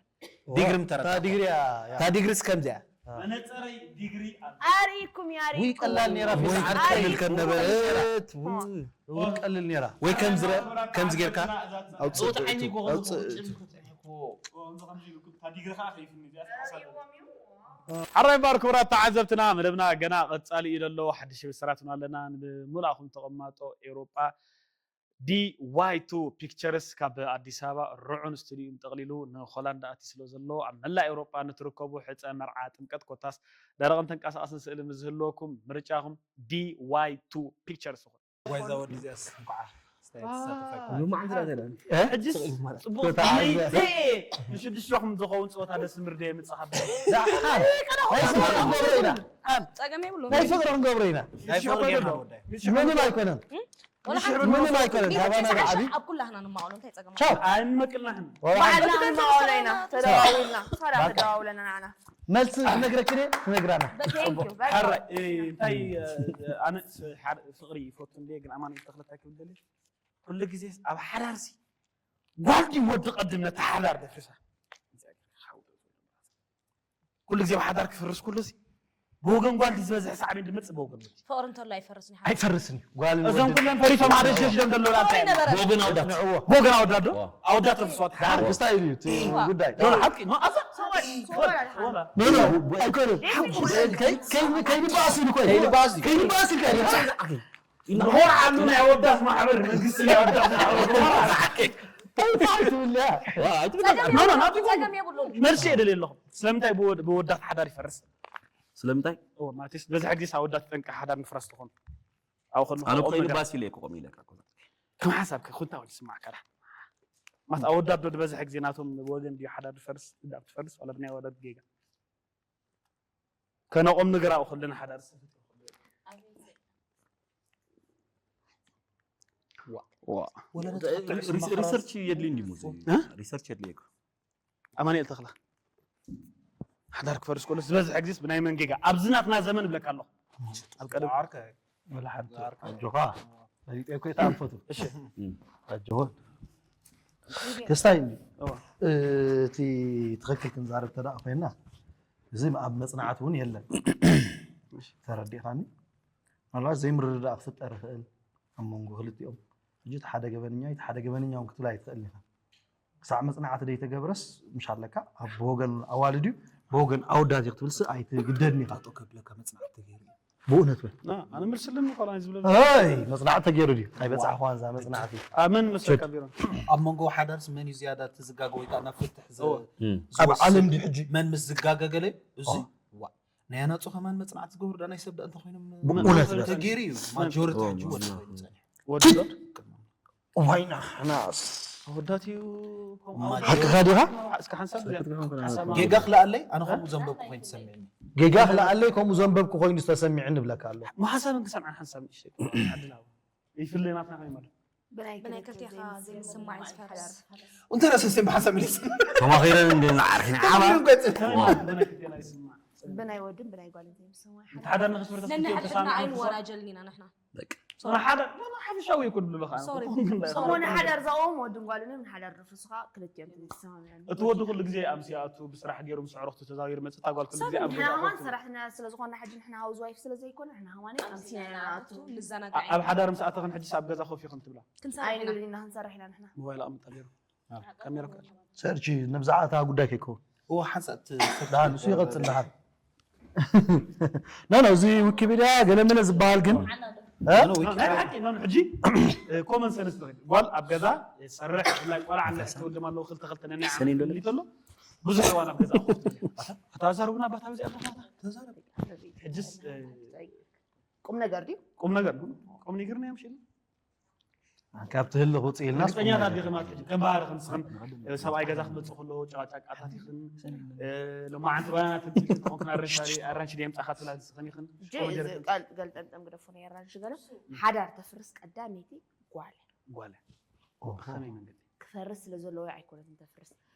ዲግሪ ምተረዳ እታ ዲግሪ እያ እያ። እታ ዲግሪስ ከምዚያ መነፀረይ ዲግሪ ኣለ ኣርኢኩም እያ ውይ ኣርኢኩም። ቀላል ነይራ ፊት ኣርኢኩም። ዓርቀል ከነበረት ውይ ቀልል ነይራ ወይ ከምዚ ረ- ከምዚ ጌርካ ኣውፅእ ፃዕኒ እቱ ኣውፅእ እቱ ዲግሪ ከዓ ከይፍኒ እዚኣ ተሓሳብ ሓራይ ባር ክቡራት ተዓዘብትና መደብና ገና ቀጻሊ እዩ ዘሎ ሓድሽ ብስራት ኣለና ንምሉእኹም ተቐማጦ ኤውሮጳ ዲ ዋይ ቱ ፒክቸርስ ካብ ኣዲስ ኣበባ ርዑን ስቱዲዩን ጠቕሊሉ ንሆላንድ ኣቲ ስለ ዘሎ ኣብ መላእ ኤውሮጳ ንትርከቡ ሕፀ መርዓ ጥምቀት ኮታስ ደረቕን ተንቀሳቐስን ስእሊ ምስ ዝህልወኩም ምርጫኹም ዲ ዋይ ቱ ፒክቸርስ ይኹን ዋይዛ ወዲ እዚኣስ እንኳዓ ስታይ ተሳተፈካ ሎማዓንቲ ዳ ተዳን ሕጅስ ጽቡቅ ተዓዘ- ናይዘ ንሽዱሽተኹም ዝኸውን ፀወታ ደስ ምርደ የምፅእ ካብ ናይ ፍቅሪ ክንገብሮ ኢና ፀገም የብሉን። ናይ ፍቅሪ ክንገብሮ ኢና ናይ ፍቅሪ ጌርና ወዳይ ምንም ኣይኮነን ወላ ሓንቲ ምንም ኣይኮነን ሚእቲ ካባና ትስዓን ዓብዪ ሺሕ ኣብ ኩላህና ንማቐሎ እንታይ ፀገም ኣሎ? ቻው ኣይንመቅልናሕን ወላ ባዕልና ሓንቲ ንማቐሎ ኢና ተደዋዊልና ሳራ ተደዋውለና ንዓና መልሲ ክነግረኪ ድየ ክነግራና በቴንኪዩ ሓራይ እንታይ ኣነ ሓደ ፍቅሪ ይፈቱ እንደ ግን ኣማን ተክለታይ ክብል ደለ ኩሉ ግዜ ኣብ ሓዳርሲ ጓል ድዩ ወዲ ቀድም ነቲ ሓዳር ደፍርሳ ኩሉ ግዜ ኣብ ሓዳር ክፍርስ ኩሉ ሲ ብወገን ጓል ዝበዝሕ ሳዕቤን ድመፅእ ብወገን ወዲ ፍቅሪ እንተሎ ኣይፈርስን ይሓ ኣይፈርስን እዩ ጓልን እዞም ወድን ኩሎም ፈሪሶም ሓደ ሸሽ ደም ደሎ ናንታይ ነበረ ብወገን ኣውዳት ንዕዎ ብወገን ኣወዳዶ ዋ። ኣወዳት ተፍስዋ ተሓደ ክስታይ እዩ እቲ ጉዳይ ዶሎ ሓቂ ኖ ኣዛ ሰዋይ ወላ ኖ ኖ ኣይኮነን ከይ- ከይ- ከይንበኣስ ኢሉ ኮይኑ ከይንበኣስ እዩ። ከይንበኣስ ኢልካ ንኾርዓሉ ናይ ኣወዳት ማሕበር መንግስቲ ናይ ኣወዳት ማሕበር ንኾርዓሉ ሓቂ እንታይ ትብልያ ዋ፣ ኣይትብላ ፀገም ኖ፣ ኖ፣ የብሉን። ናብቲ ፀገም የብሉን። መልሲ የደልየ ኣለኹ ስለምንታይ ብወ- ብወዳት ሓዳር ይፈርስ ስለምንታይ ስለምንታይ ማለት በዝሕ ግዜ ኣወዳት ጠንቂ ሓዳር ምፍራስ ትኾኑ ኣብ ከለኹ ኣነ ከምኡ ኮይነ ነገር ባስ ኢለ ቆም ኢለካ እኮ። ከም ሓሳብ ክኹንታ ወይ ስማዕ ከራ ማለት ኣወዳት ዶ ዝበዝሕ ግዜ ናቶም ወገን ድዩ ሓዳር ዝፈርስ ዳብ ትፈርስ ዋላ ብናይ ኣወዳት ጌጋ ከነቆም ንግራ ከለና ሓዳር ዝሰፈት ሪሰርች የድልዩ እንዲ ሙዚ እ? ሪሰርች የድልዩ እኮ። ኣማኒኤል ተኽላ ሓዳር ክፈርስ ከሎ ዝበዝሕ ግዜስ ብናይ መን ጌጋ ኣብዚ ናትና ዘመን እብለካ ኣለኹ ኣብ ቀደም ወላ ሓንቲ ኣጆኻ ፈሊጠ እኮ ይተኣንፈቱ እሺ ኣጆኻ ክስታይ እንዲ እዋ። እቲ ትኽክል ክንዛረብ ተደኣ ኮይና እዚ ኣብ መፅናዕቲ እውን የለን ተረዲእኻኒ ምናልባት ዘይምርድዳእ ክፍጠር ይኽእል ኣብ መንጎ ክልቲኦም ሕጂ እቲ ሓደ ገበነኛ እቲ ሓደ ገበነኛ እውን ክትብል ኣይትኽእል ኢኻ ክሳዕ መፅናዕቲ ደይተገብረስ ምሽ ኣለካ ኣብ ብወገን ኣዋልድ እዩ ብወገን ኣወዳት እዩ ክትብልስ ኣይትግደድን ኢኻ ጣጦ ከብለካ መፅናዕቲ ተገይሩ እዩ ብእውነት በል ና፣ ኣነ መልስልኒ እኮ ኣነ ዝብለ ይ መፅናዕቲ ተገይሩ ድዩ ኣይበፃሕኳን እዛ መፅናዕቲ ኣመን መስለካ ቢሮ ኣብ መንጎ ሓዳርስ መን እዩ ዝያዳ እቲ ዝጋገ ወይ ከዓ ናብ ፍትሕ ዝ- እወ። ኣብ ዝወስድ? ዓለም ድዩ ሕጂ መን ምስ ዝጋገ ገለ እዚ ዋ ናይ ኣናፁ ከማን መፅናዕቲ ዝገብሩ ዳ ናይ ሰብ ዳ እንተኮይኖም ብእውነት በል ተገይሩ እዩ ማጆሪቲ እወ፣ ሕጂ ወዲ እወ። ኮይኑ ፀኒሑ ወዲ ዶ ዋይና ሓናስ ኣወዳት እዩ ከምኡ ሓቅኻ ዲኻ እስከ ሓንሳብ እዚኣ ሓሳብ ጌጋ ክለኣለይ ኣነ ከምኡ ዘንበብኩ ኮይኑ ተሰሚዕኒ ጌጋ ክለኣለይ ከምኡ ዘንበብኩ ኮይኑ ዝተሰሚዕኒ እብለካ ኣሎ መሓሳብን ክሰምዓን ሓንሳብ ንእሽተይ ዓድና ይፍለይ ናትና ከመይ ማለት ብናይ ክልቴኻ ዘይምስማዕ እዩ ዝፈርስ። እንታይ ረሰስቴን ብሓንሳብ ሚሊስ ተማኺረን እንደ ንዓርኪን ዓባ ከመይ ብናይ ክልቴና ይስማዕ ብናይ ወድን ብናይ ጓልን ዘይምስማዕ እቲ ሓዳር ንኽስብር ነንሕድሕድና ተስምዕቱ ኣይንወራጀልን ኢና ንሕና ንሓዳር ሓፈሻዊ ይኩን ብልኻ ሶሪ እሞ ንሓዳር ዝኣዎም ወድን ጓልን እዮም ንሓዳር ድርፍስኻ ክልቲኦም ተዘይተሰማሚዖም እቲ ወዲ ኩሉ ግዜ ኣምሲ ኣቱ ብስራሕ ገይሩ ምስ ኣዕሩኽቱ ተዛዊሩ መፅእ እታ ጓል ኩሉ ግዜ ኣብ ንሕና ገዛ ከማን ኮፍ ሰራሕተኛ ስለ ዝኾና ሕጂ ንሕና ሃውዝ ዋይፍ ስለ ዘይኮነ ንሕና ከማን ኣምሲና ኢና ንኣቱ ንዘናጋዕ ኣብ ሓዳር ምስ ኣተኽን ሕጂስ ኣብ ገዛ ኮፍ ኢኽን ትብላ ክንሰርሕ ኢና ኣይንብል ኢና ክንሰርሕ ኢና ንሕና ሞባይል ኣቐምጣ ገይሩ ካሜራ ከኣለ ሰርች ነብዛዕታ ጉዳይ ከይከውን እዎ ሓንሳእ እቲ ደሃን ንሱ ይቐፅል ደሃን ና ና እዚ ዊኪፒድያ ገለመለ ዝበሃል ግን እ? ናይ ሓቂ ኖን ሕጂ ኮመን ሰንስ ትኽእል ጓል ኣብ ገዛ ሰርሕ ብፍላይ ቆልዓ ትወልድም ኣለዉ ክልተ ክልተ ነናይ ሰኒ ዶ ዓመት ተሎ ብዙሕ እዋን ኣብ ገዛ ኮፍ ትብል እያ። ኣታ ተዛረቡና ኣባታ በዚኣ ኣለኻ ሕጅስ ቁም ነገር ድዩ ቁም ነገር ቁም ነገር ናይ ምሽል ካብ ትህልኽ ውፅእ ኢልና ርግፀኛታት ዲኽን ማለት እዩ። ከም ባህርኽን ንስኽን ሰብኣይ ገዛ ክመፅእ ከሎ ጨቃጫቃታት ይኽን ሎማዓንቲ ባናና ተምፅልቲ ትኾንክን ኣራንሽ ኣራንሽ ድየምፃኻ ትብላ ንስኽን ይኽን ገልጠምጠም ግደፉ ናይ ኣራንሽ ገለ ሓዳር ተፍርስ ቀዳመይቲ ጓል ጓለ ብኸመይ መንገዲ ክፈርስ ስለ ዘለዎ ኣይኮነትን ተፍርስ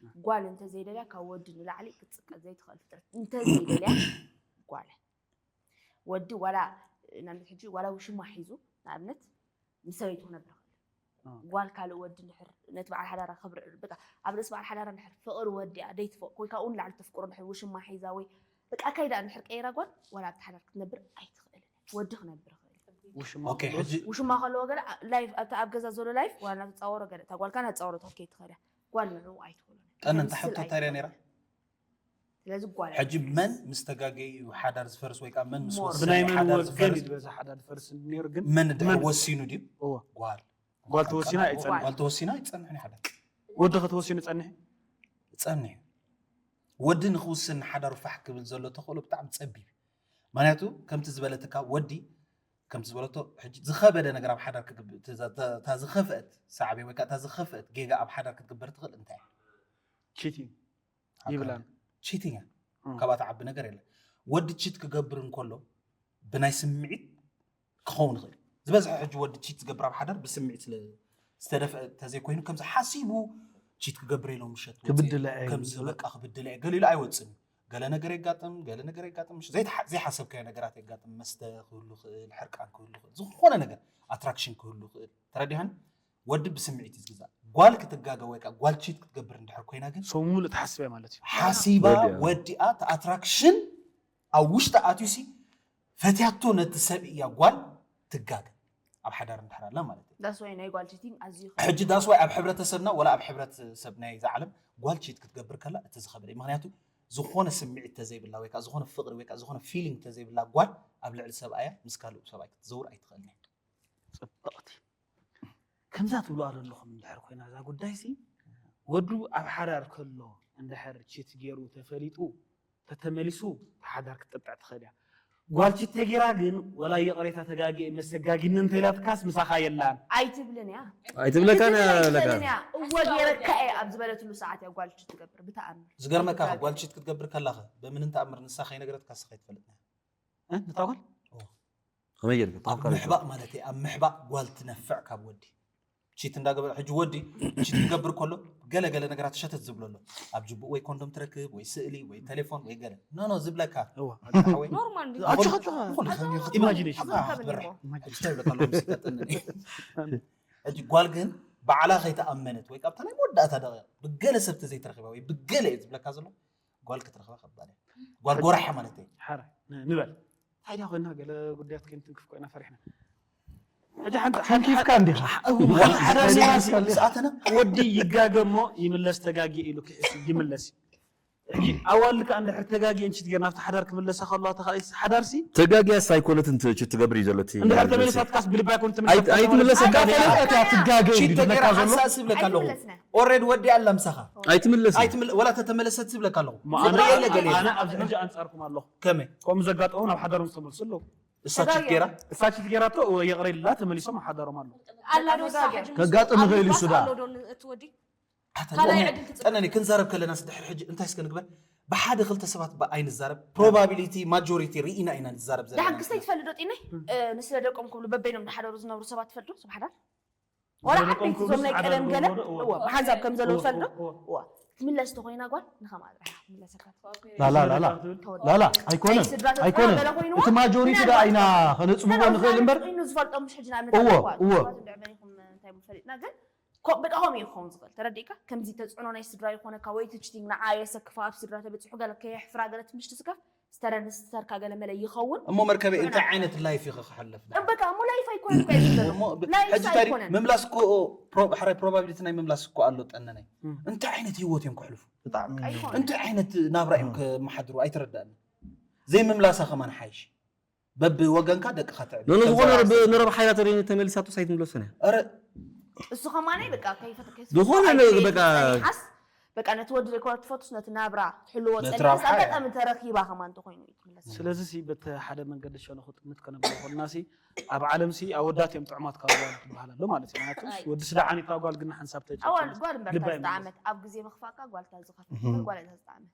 ጓል እንተዘይደልያ ካብ ወዲ ንላዕሊ ክትፅቀ ዘይትኽእል ፍጥረት እንተዘይደልያ ጓል ወዲ ዋላ ንኣብነት ሕጂ ዋላ ውሽማ ሒዙ ንኣብነት ምስ ሰበይቱ ክነብር ይኽእል ጓል ካልእ ወዲ ንድሕር ነቲ በዓል ሓዳራ ክብሪ በቃ ኣብ ርእሲ በዓል ሓዳራ ንድሕር ፍቕሪ ወዲኣ ደይትፈ ወይ ካብኡ ንላዕሊ ተፍቅሮ ንድሕር ውሽማ ሒዛ ወይ በቃ ኣካይዳ ንድሕር ቀይራ ጓል ዋላ ኣብቲ ሓዳር ክትነብር ኣይትኽእልን ወዲ ክነብር ይኽእል ውሽማ ኦኬ ሕጂ ውሽማ ከለዎ ገለ ላይፍ ኣብቲ ኣብ ገዛ ዘሎ ላይፍ ዋላ ናተፃወሮ ገለ እታ ጓልካ ናተፃወረቶ ከይትኽእል እያ ጓል ንዕኡ ኣይትኽእሎን ጠን እንታይ ሕቶ እንታይ ነይራ ስለዚ ጓል ሕጂ መን ምስ ተጋገዩ ሓዳር ዝፈርስ ወይ ከዓ መን ምስ ሞር። ወሰነ ብናይ መን ሓዳር ወገን ዝፈርስ እዩ ዝበዛ ሓዳር ዝፈርስ ነይሩ ግን መን ድሕር መን- ወሲኑ ድዩ እወ ጓል ጓል ተወሲና ኣይፀንሕ ጓል ተወሲና ይፀንሕ ሓዳር ወዲ ከተወሲኑ ፀንሕ ፀንሕ ወዲ ንክውስን ሓዳሩ ፋሕ ክብል ዘሎ ተኽእሎ ብጣዕሚ ፀቢብ እዩ ምክንያቱ ከምቲ ዝበለትካ ወዲ ከምቲ ዝበለቶ ሕጂ ዝኸበደ ነገር ኣብ ሓዳር ክግብ- እታ ዝኸፍአት ሳዕቤ ወይ ከዓ እታ ዝኸፍአት ጌጋ ኣብ ሓዳር ክትግበር ትኽእል እንታይ እያ? ቺቲንግ ይብላን ቺቲንግ እም። ካብኣ ትዓቢ ነገር የለን ወዲ ቺት ክገብር እንከሎ ብናይ ስምዒት ክኸውን ይኽእል እዩ ዝበዝሐ ሕጂ ወዲ ቺት ዝገብር ኣብ ሓዳር ብስምዒት ስለ ዝተደፍአ ተዘይኮይኑ ከምዚ ሓሲቡ ቺት ክገብር ኢሎ ምሸት ወፂኡ ክብድለ እየ ከምዚ ዝብል። በቃ ክብድለ እየ ገሊሉ ኣይወፅን እዩ ገለ ነገር የጋጥም ገለ ነገር የጋጥም ምሽ ዘይተሓ- ዘይሓሰብካዮ ነገራት የጋጥም መስተ ክህሉ ይኽእል ሕርቃን ክህሉ ይኽእል ዝኾነ ነገር ኣትራክሽን ክህሉ ይኽእል ተረዲሃን ወዲ ብስምዒት እዩ ዝግዛእ ጓል ክትጋገ ወይ ከዓ ጓል ቺት ክትገብር እንድሕር ኮይና ግን ሰው ሙሉ ተሓስበ ማለት እዩ ሓሲባ ወዲኣ። ወዲኣ እቲ ኣትራክሽን ኣብ ውሽጢ ኣትዩሲ ፈትያቶ ነቲ ሰብ እያ ጓል ትጋገ ኣብ ሓዳር እንድሕር ኣላ ማለት እዩ ዳስ ወይ ናይ ጓል ቺቲንግ ኣዝዩ ሕጂ ዳስ ወይ ኣብ ሕብረተሰብና ወላ ኣብ ሕብረተሰብ ናይ ዝዓለም ጓል ቺት ክትገብር ከላ እቲ ዝኸበደ እዩ ምክንያቱ ዝኾነ ስምዒት ተዘይብላ ወይ ከዓ ዝኾነ ፍቅሪ ወይ ከዓ ዝኾነ ፊሊንግ ተዘይብላ ጓል ኣብ ልዕሊ ሰብኣያ ምስ ካልእ ሰብኣይ ክትዘውር ኣይትኽእልን እያ ፅብቕቲ ከምዛ ትብሉ ኣለኹም እንድሕር ኮይና እዛ ጉዳይ ሲ ወዱ ኣብ ሓዳር ከሎ እንድሕር ቺት ገይሩ ተፈሊጡ ተተመሊሱ ሓዳር ክትጥጥዕ ትኽእል እያ ጓል ቺት ተጌራ ግን ወላ ይቕሬታ ተጋጊ መሰጋጊኒ እንተኢላትካስ ምሳኻ የላን ኣይትብልን እያ ኣይትብለካን ኣይትብልን ለካን እያ እወ ገይረካ እየ ኣብ ዝበለትሉ ሰዓት እያ ጓል ቺት ትገብር ብተኣምር ዝገርመካ ጓል ቺት ክትገብር ከላኸ በምን እንተኣምር ንሳኸ ይነግረትካ ስኸ ይትፈልጥ እንታይ ጓል ከመይ ጌርካ ኣብ ምሕባእ ማለት እዩ ኣብ ምሕባእ ጓል ትነፍዕ ካብ ወዲ ቺት እንዳገበረ ሕጂ ወዲ ቺት ክገብር ከሎ ገለ ገለ ነገራት ሸተት ዝብሎ ኣሎ ኣብ ጅቡእ ወይ ኮንዶም ትረክብ ወይ ስእሊ ወይ ቴሌፎን ወይ ገለ ኖ ኖ ዝብለካ እወ ወይ ኖርማል እንዲ ኣጆኻ ኣጆኻ ንኹሉ ከም ይኸ- ኢማጂኔሽን ኣጆኻ ኣጆኻ ክትበርሕ በል ሕጂ እንታይ ይብለካ ኣለኹ ምስ ይቀጥልኒ ሕጂ ጓል ግን ባዕላ ከይተኣመነት ወይ ካብታ ናይ መወዳእታ ደቂቕ ብገለ ሰብ ተዘይተረኺባ ወይ ብገለ እዩ ዝብለካ ዘሎ ጓል ክትረኽባ ከባድ እያ ጓል ጎራሓ ማለት እዩ ሓረ ንበል እንታይ ዳ ኮይና ገለ ጉዳያት ከይንትንክፍ ኮይና ፈሪሕና ሕጂ ሓንቲ ሓንቲ ተንኪፍካ እንዲኻ ሓደ ሓደ ኔራ ምስ ኣተና ወዲ ይጋገ እሞ ይምለስ ተጋጊ ኢሉ ክሕስ ይምለስ እዩ። ሕጂ ኣዋልድ ከዓ እንድሕር ተጋጊ እንቺ ትገር ናብቲ ሓዳር ክምለሳ ከለዋ ተኻኢልሲ ሓዳርሲ ተጋጊያስ ኣይኮነትን ት- ችት ትገብር እዩ ዘለቲ እንድሕር ተመሊሳትካስ ብልባ ይኮን ኣይ- ኣይትምለሰካ ትምለስ እያ። ፈለጠት እያ ትጋገ እዩ ቺት ዝብለካ ተገይራ ዘሎ ሓንሳእ ዝብለካ ኣለኹ ኣይትምለስና ኦሬድ ወዲ ኣላ ምሳኻ ኣይትምለስ ኣይትምል- ወላ ተተመለሰት ዝብለካ ኣለኹ ኣነ ዝቕየለ ገለ የለን። ኣነ ኣብዚ ሕጂ ኣንፃርኩም ኣለኹ ከመይ ከምኡ ዘጋጠሙ ናብ ሓዳሮም ዝተመልሱ ኣለዉ እሳ ቺት ገይራ እሳ ቺት ገይራቶ ይቕረ ኢላ ተመሊሶም ኣብ ሓዳሮም ኣለዉ ኣላ ዶ እሳ ሕጂ ምስ ከጋጥም ይኽእል እዩ እሱ ዳ። ኣሎ ዶ ን- እቲ ወዲ ካልኣይ ዕድል ትጽበ ጠነኒ ክንዛረብ ከለና ስድሕር ሕጂ እንታይ እስከ ንግበር ብሓደ ክልተ ሰባት ብኣይ ንዛረብ ፕሮባቢሊቲ ማጆሪቲ ርኢና ኢና ንዛረብ ዘለና ደሓን ክስተይ ትፈልጥ ዶ ጢነይ ንስለ ደቆም ክብሉ በበይኖም ንሓደሩ ዝነብሩ ሰባት ትፈልጡ ስብ ሓዳር ዋላ ስለ ደቆም ዓበይቲ ክብሉ እዞም ናይ ሓዳር ቀደም ገለ ዝነብሩ፣ እወ። እወ፣ ብሓንሳብ ከም ዘለዉ እወ፣ ትፈልጥ ዶ እወ። እወ ትምለስ ተኮይና ጓል ንኸም ኣጥራሕ ትምለሰካ ላላ ላላ ትብል? ላላ ናይ ኣይኮነን ስድራ ኣይኮነን ተጥፋ በለ ኮይኑ እቲ ማጆሪቲ ዳ ኢና ከነፅብቦ ንኽእል እምበር ኮይኑ ዝፈልጦም ምሽ ሕጂ ንኣብነት እወ፣ ኣለዋ። እወ። ሰባት እንድዕበን ኢኹም እንታይ ፈሊጥና ግን ኮ- ብጣዕሚ እዩ ክኸውን ዝኽእል ተረዲእካ ከምዚ ተፅዕኖ ናይ ስድራ ይኾነካ ወይ እቲ ቺቲንግ ንዓ የሰክፋ ኣብ ስድራ ተበፂሑ ገለ ከየሕፍራ ገለ ትምሽ ትስከፍ ስተረን ስተርካ ገለ መለ ይኸውን እሞ መርከበ እንታይ ዓይነት ላይፍ ኢኸ ክሓለፍ በቃ እሞ ላይፍ ኣይኮነን እኮ እዩ ዝብለሉ። እሞ ብ- ላይፍ ሕጂ ታዲያ ኣይኮነን። ምምላስ እኮ ፕሮ- ሕራይ ፕሮባቢሊቲ ናይ ምምላስ እኮ ኣሎ ጠነናይ እንታይ ዓይነት ህይወት እዮም ክሕልፉ ብጣዕሚ ኣይኮነን። እንታይ ዓይነት ናብራ እዮም ከመሓድሩ ኣይተረዳእኒ ዘይምምላሳ ከማን ሓይሽ በብወገንካ ደቅኻ ትዕብ ኖ ኖ ዝኾነ ብ- ንረብ ሓይላ ተደ ተመሊሳቶስ ኣይትምለሱን እያ ኧረ እሱ ከማነይ በቃ ከይፈተ ዝኾነ በቃ ሓስ በቃ ነቲ ወዲ ዘይኮነ ትፈቱስ ነቲ ናብራ ትሕልዎ ነቲ ጸኒሓስ ረብሓ እያ። ኣጋጣሚ ተረኺባ ከማን ተኾይኑ እዩ ትምለስ። ስለዚ ሲ በቲ ሓደ መንገዲ ሸነኹ ጥምት ከነብሎ ኮልና ሲ ኣብ ዓለም ሲ ኣወዳት እዮም ጥዑማት ካብ ኣዋልድ ትበሃል ኣሎ ማለት እዩ። ምክንያቱ ኣይ። ወዲ ስለ ዓኒታ ጓል ግን ሓንሳብ ኣዋል ተጨ ጓል እምበር ልባ እታ ይመልስ። ዝጠዓመት ኣብ ግዜ ምኽፋእካ ጓል እታ ዝኸፍት እህም። ጓል እታ ዝጠዓመት።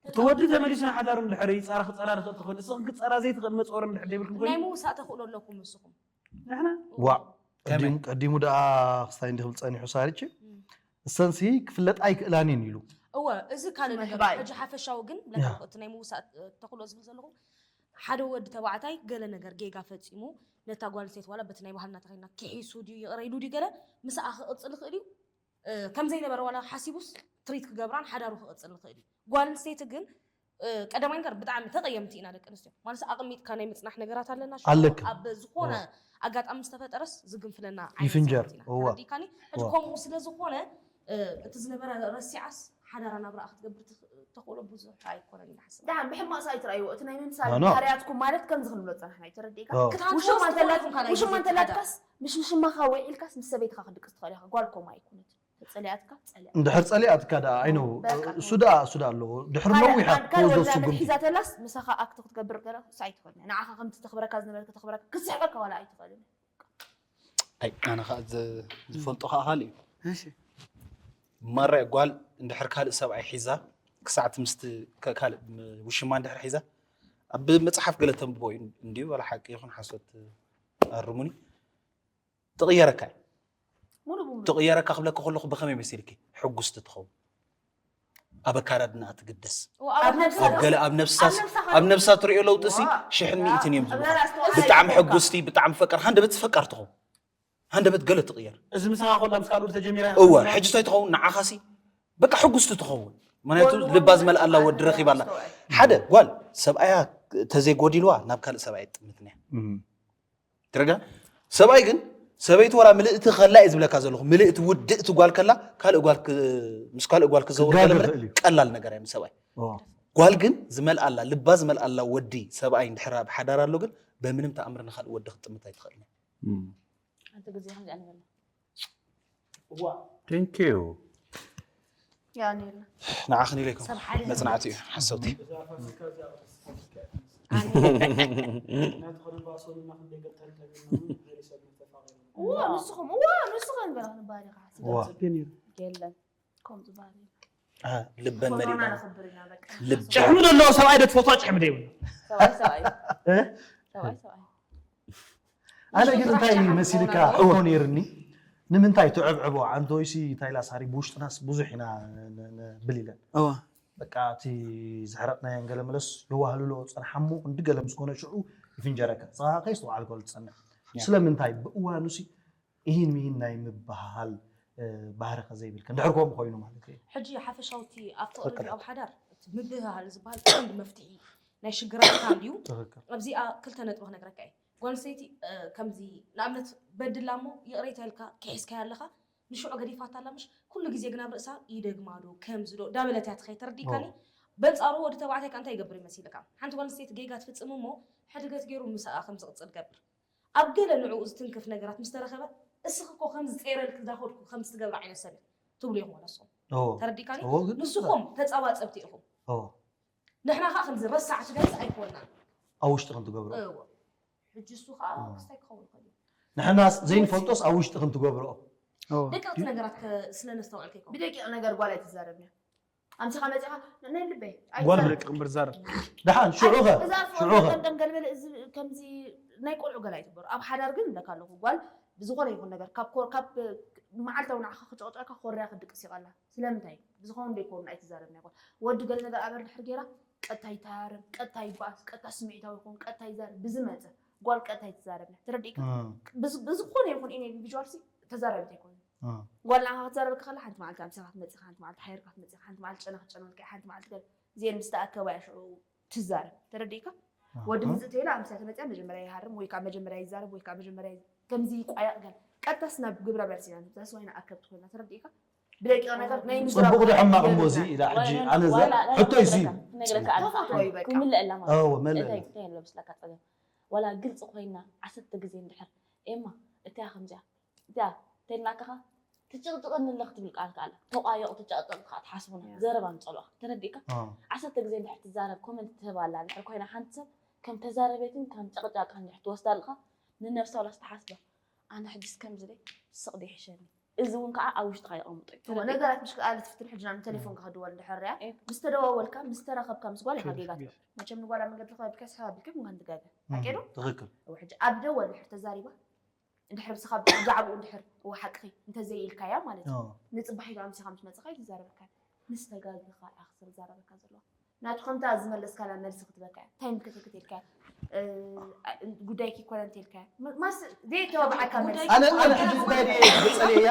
እቲ ወዲ ተመሊሱ ንሓዳሩ እንድሕር ይፃረ ክፀላ ንኽእል ትኽእል ንስኽን ክትፀራ ዘይትኽእል መፅወር እንድሕር ዘይብልኩም ናይ ኮይኑ ምውሳእ ተኽእሎ ኣለኩም ንስኹም። ንሕና ዋእ ቀዲሙ ቀዲሙ ደኣ ክስታይ እንዲ ክብል ጸኒሑ ሳሪች እሰንሲ ክፍለጥ ኣይክእላን እየን ኢሉ እወ እዚ ካልእ ነገር ምሕባእ። ሕጂ ሓፈሻዊ ግን ያ። እቲ ናይ ምውሳእ ተኽእሎ ዝብል ዘለኹ ሓደ ወዲ ተባዕታይ ገለ ነገር ጌጋ ፈፂሙ ነታ ጓል ኣንስተይቲ ዋላ በቲ ናይ ባህልና ተኸይና ክሒሱ ድዩ ይቕረ ኢሉ ድዩ ገለ ምስኣ ክቕፅል ይኽእል እዩ እ፣ ከም ዘይነበረ ዋላ ሓሲቡስ ትሪት ክገብራን ሓዳሩ ክቕፅል ይኽእል እዩ ጓል ኣንስተይቲ ግን እ፣ ቀዳማይ ነገር ብጣዕሚ ተቐየምቲ ኢና ደቂ ኣንስትዮ ማለት ኣቕሚጥካ ናይ ምፅናሕ ነገራት ኣለና ሽዑ ኣለካ። ኣብ ዝኾነ እዋ። ኣጋጣሚ ዝተፈጠረስ ዝግንፍለና ዓይነት ይፍንጀር። ሰባት ኢና እዋ። ተረዲእካኒ ሕጂ እዋ። ከምኡ ስለ ዝኾነ እ፣ እቲ ዝነበረ ረሲዓስ ሓዳራ ናብራ ክትገብር ትኽ- ተኽእሎ ብዙሕ ኣይኮነን ኢለ ሓስብ ደሓን ብሕማቕ ሳይ ትረኣይዎ እቲ ናይ ምምሳል ኖ፣ ኖ። ባህርያትኩም ማለት ከምዚ ክንብሎ ዝፀናሕና እዩ ተረዲእካ ኦ። ክትሃንጽ ውሽማ ወስድ እንተላ- ወስድ ካልኣይ ውሽማ ጊዜ እንተላትካስ ምሽ ምሽማኻ ውዒልካስ ምስ ሰበይትኻ ክድቅስ ትኽእል ኢኻ ጓል ኮማ ኣይኮነት ተፀሊኣትካ ፀሊኣ እንድሕር ጸሊኣትካ ደኣ ኣይነው በቃ። እሱ ደኣ እሱ ደኣ ኣለዎ ድሕር ነዊሕ ካልእ ክወስዶ ወዳ ስጉምቲ ሒዛ ተላስ ምሳኻ ኣክት ክትገብር ገለ እሱ ኣይትኽእልን ንዓኻ ከምቲ ተኽብረካ ዝነበረ ከተኽብረካ ክትስሕቀካ ዋላ ኣይትኽእልን ኣይ ኣነ ከዓ ዝ- ዝፈልጦ ከዓ ካልእ እዩ እሺ ማራ ጓል እንድሕር ካልእ ሰብኣይ ሒዛ ክሳዕቲ ምስቲ ከ- ካልእ ም- ውሽማ እንድሕር ሒዛ ኣብ መፅሓፍ ገለ ተንብቦ እዩ እንድዩ ዋላ ሓቂ ይኹን ሓሶት ኣርሙኒ ትቕየረካ እዩ ሙሉ ብሙሉ ትቕየረካ ክብለካ ከለኹ ብኸመይ መሲልኪ ሕጉስቲ ትኸውን ኣብ ኣካዳድና ትግደስ ኣብ ነብሳ ኣብ ገለ ኣብ ነብሳስ ኣብ ነብሳ ኣብ ነብሳ ትሪኦ ለውጢ ሲ ዋ። ሽሕን ሚእትን እዮም ዝብሉ ኣብ ራስ ተዋሳኢ ብጣዕሚ ይኮንካ። ሕጉስቲ ብጣዕሚ ፈቀር ሃንደበት ፈቀር ትኸውን ሃንደበት ገለ ትቕየር እዚ ምሳኻ ኮላ ምስ ካልኦት ተጀሚራ እወ ሕጂ እንታይ ትኸውን ንዓኻሲ በቃ ሕጉስቲ ትኸውን ምክንያቱ ጎልጎል ልባ ዝመልኣላ ወዲ ረኺባ ኣላ ኣስተውዕል። ሓደ ጓል ሰብኣያ ተዘይጎዲልዋ ናብ ካልእ ሰብኣይ ጥምትና ትረዳ ሰብኣይ ግን ሰበይቲ ወላ ምልእቲ ከላ እዩ ዝብለካ ዘለኹ ምልእቲ ውድእቲ ጓል ከላ ካልእ ጓል ክ- ምስ ካልእ ጓል ክዘውር ክጋገ ከለመለ ይኽእል እዩ። ቀላል ነገር እያ ምስ ሰብኣይ ኦ፣ ጓል ግን ዝመልኣላ ልባ ዝመልኣላ ወዲ ሰብኣይ እንድሕር ኣብ ሓዳር ኣሎ ግን በምንም ተኣምር ንካልእ ወዲ ክትጥምት ኣይትኽእልን እም። ሓንቲ ግዜ ከምዚኣ ንበላ Thank you. ያ ነይርና ንዓኽን ኢለይኩም ሰብ ሓደ መፅናዕቲ እዩ ሓሰውቲ እዋ ንስኹም እዋ ንስኻ ንበላ ክንበሃል ኢኻ ሓሲብ ዋ። ፅቤ ነይሩ የለን ከምኡ ዝበሃል እዩ። አ፣ ልበን ኮሮና መሊእና ነኽብር ኢና በቃ ልብ ጭሕሚ ዘለዎ ሰብኣይ ዶ ትፈትዋ ጭሕሚ ደይብሉ ሰብኣይ ሰብኣይ እ? ሰብኣይ ሰብኣይ ኣነ ግን እንታይ ጥራሕ መሲልካ ጫማ ሕቶ ነይርኒ ንምንታይ ትዕብዕቦ ኣንቶይሲ ታይላ ሳሪ ብውሽጥናስ ብዙሕ ኢና ን- ን- ንብል ኢለን እዋ በቃ እቲ ዝሕረቕናየን ገለ መለስ ለዋህልሎ ፀንሓሞ እንዲ ገለ ምስ ኮነ ሽዑ ይፍንጀረካ ንስኻ ከይስተውዓልኮ ዝፀንሕ ስለምንታይ ብእዋኑ ሲ ኢሂን ሚሂን ናይ ምበሃሃል እ፣ ባህሪ ከ ዘይብልካ እንድሕር ከምኡ ኮይኑ ማለት እዩ ሕጂ ሓፈሻውቲ ኣብቲ ቅርቢ ኣብ ሓዳር እቲ ምብህሃል ዝበሃል ቀንዲ መፍትሒ ናይ ሽግራትካ እንድዩ ትኽክል ኣብዚኣ ክልተ ነጥቢ ክነግረካ እዩ ጓል ኣንስተይቲ እ፣ ከምዚ ንኣብነት በድላ እሞ ይቕሬታ ኢልካ ክሒዝካያ ኣለኻ ንሽዑ ገዲፋታ ኣላ ምሽ ኩሉ ግዜ ግን ኣብ ርእሳ ይደግማ ዶ ከምዚ ዶ እንዳበለት እያ ትኸይ ተረዲእካኒ በንጻሩ ወዲ ተባዕታይ ከ እንታይ ይገብር ይመሲልካ ሓንቲ ጓል ኣንስተይቲ ጌጋ ትፍጽም እሞ ሕድገት ገይሩ ምስኣ ከም ዝቕጽል ገብር ኣብ ገለ ንዕኡ ዝትንክፍ ነገራት ምስ ተረኸበ እስኺ እኮ ከምዚ ጸይረልኪ ዝዳኸድኩ ከምዚ ትገብሪ ዓይነት ሰብ እየ ትብሉ ኢኹም ወላ ንስኹም ኦ፣ ተረዲእካኒ ኦ፣ ግን ንስኹም ተጻባጸብቲ ኢኹም ኦ፣ ንሕና ከዓ ከምዚ ረሳዕቲ ገለስ ኣይኮንና ኣብ ውሽጢ ክንትገብሮ እዎ ሕጂ እሱ ከዓ ክስታይ ክኸውን ይኽእል እዩ ንሕናስ ዘይንፈልጦስ ኣብ ውሽጢ ክንትገብርኦ ደቀቕቲ ነገራት ከ- ስለ ነስተውዕል ከይኮን ብደቂቕ ነገር ጓል ኣይትዛረብን እያ ኣምሲኻ መፂኻ ናይ ልበይ ጓል ኣይትዛረብ ደቂ እምበር ዛረብ ደሓን ሽዑኸ እዛ ሽዑኸ ጠንጠን ገልበል እዚ ከምዚ ናይ ቆልዑ ገላ ይትበሩ ኣብ ሓዳር ግን እንደካ ኣለኹ ጓል ብዝኾነ ይኹን ነገር ካብ ኮ- ካብ መዓልታዊ ንዓኻ ክጨቕጨካ ኮርያ ክድቅስ ይቐላ ስለምንታይ ብዝኸውን ደይኮኑ ኣይትዛረብ ናይ ጓል ወዲ ገለ ነገር ኣበር ድሕር ገይራ ቀጥታ ይታረም ቀጥታ ይባስ ቀጥታ ስምዒታዊ ይኸውን ቀጥታ ይዛረብ ብዝመፀ ጓል ቀጥታ ይትዛረብ ተረዲእካ እም፣ ብዝ- ብዝኾነ ይኹን ኢንዲቪዥዋል ሲ ተዛራቢት ኣይኮነ እም። ጓል ንዓኻ ክትዛረብ ከላ ሓንቲ መዓልቲ ኣምሲኻ ክትመፅእ ሓንቲ መዓልቲ ሓይርካ ክትመፅእ ሓንቲ መዓልቲ ጨና ክትጨነልካ ሓንቲ መዓልቲ ገለ እዚአን ምስ ተኣከባ እያ ሽዑ ትዛረብ ተረዲእካ ወዲ ምዝእ ተይላ ኣምስያ ተመፅያ መጀመርያ ይሃርም ወይ ከዓ መጀመርያ ይዛረብ ወይ ከዓ መጀመርያ ከምዚ ይቋየቕ ገለ ቀጥታስ ናብ ግብረ መልሲ ኢና ንብዛስ ወይና ኣከብቲ ኮይና ተረዲእካ ብደቂቕ ነገር ናይ ምዝራብ ፅቡቕ ዶ ሕማቕ እሞ የብልካ። እዚ ኢላ ሕጂ ወላ- ኣነ ዘ ወላ- ሕቶይ ሲ ክነግረካ ኣነ ተፈጥሮ እዩ በቃ ክምልእ ኣለማ እዎ መለ እንታይ እንታይ ኣሎ ምስላካ ፀገም ዋላ ግልፂ ኮይና ዓሰርተ ግዜ እንድሕር ኤማ እቲያ ከምዚኣ እቲያ ተልናካኻ ትጭቕጭቐኒ ኣለኽ ትብል ቃል ከኣላ ተቋየቑ ትጨቕጨቕ ከዓ ትሓስቡና ዘረባ ምፀልኦ ተረዲእካ። ዓሰርተ ግዜ እንድሕር ትዛረብ ኮመንት ትህብ ኣላ እንድሕር ኮይና ሓንቲ ሰብ ከም ተዛረበትን ከም ጨቕጫቕን እንድሕር ትወስዳ ኣለኻ ንነብሳ ዋላ ዝተሓስበ ኣነ ሕጅስ ከምዚ ደይ ስቕ ደይ ይሕሸኒ። እዚ እውን ከዓ ኣብ ውሽጥኻ የቐምጦ እዩ። ተረዲእካ? ነገራት ምሽ ከኣለት ፍትን ሕጂ ናብ ቴሌፎን ክኸድወል እንድሕር እያ ምስ ተደዋወልካ ምስ ተራኸብካ ምስ ጓል ኢኻ ጌጋ ትገብር። መቸም ንጓል ኣብ መንገዲ ረኸባ ቢልካ ስሓብ ኣቢልካ ምኳን ትጋገ። ሓቂ ዶ? ትኽክል። እወ ሕጂ ኣብ ደወል እንድሕር ተዛሪባ እንድሕር ብስኻ ብዛዕባኡ እንድሕር እወ ሓቅኺ እንተዘይኢልካያ ማለት እዩ። ንፅባሒቱ ኣምሲኻ ምስ መፅኻ ኣይትዛረበካን። ምስ ተጋጊኻ ኢኻ ክትዛረበካ ዘለዋ። ናቱ ከምታ ዝመለስካላ መልሲ ክትበካ እያ። እንታይ ምልክት ክትልካ ጉዳይኪ ኮነ እንተልካ ማስ ዘይተባብዓካ መልሲ ኣነ ኣነ ሕጂ እንታይ ድየ ዝጸልየ እያ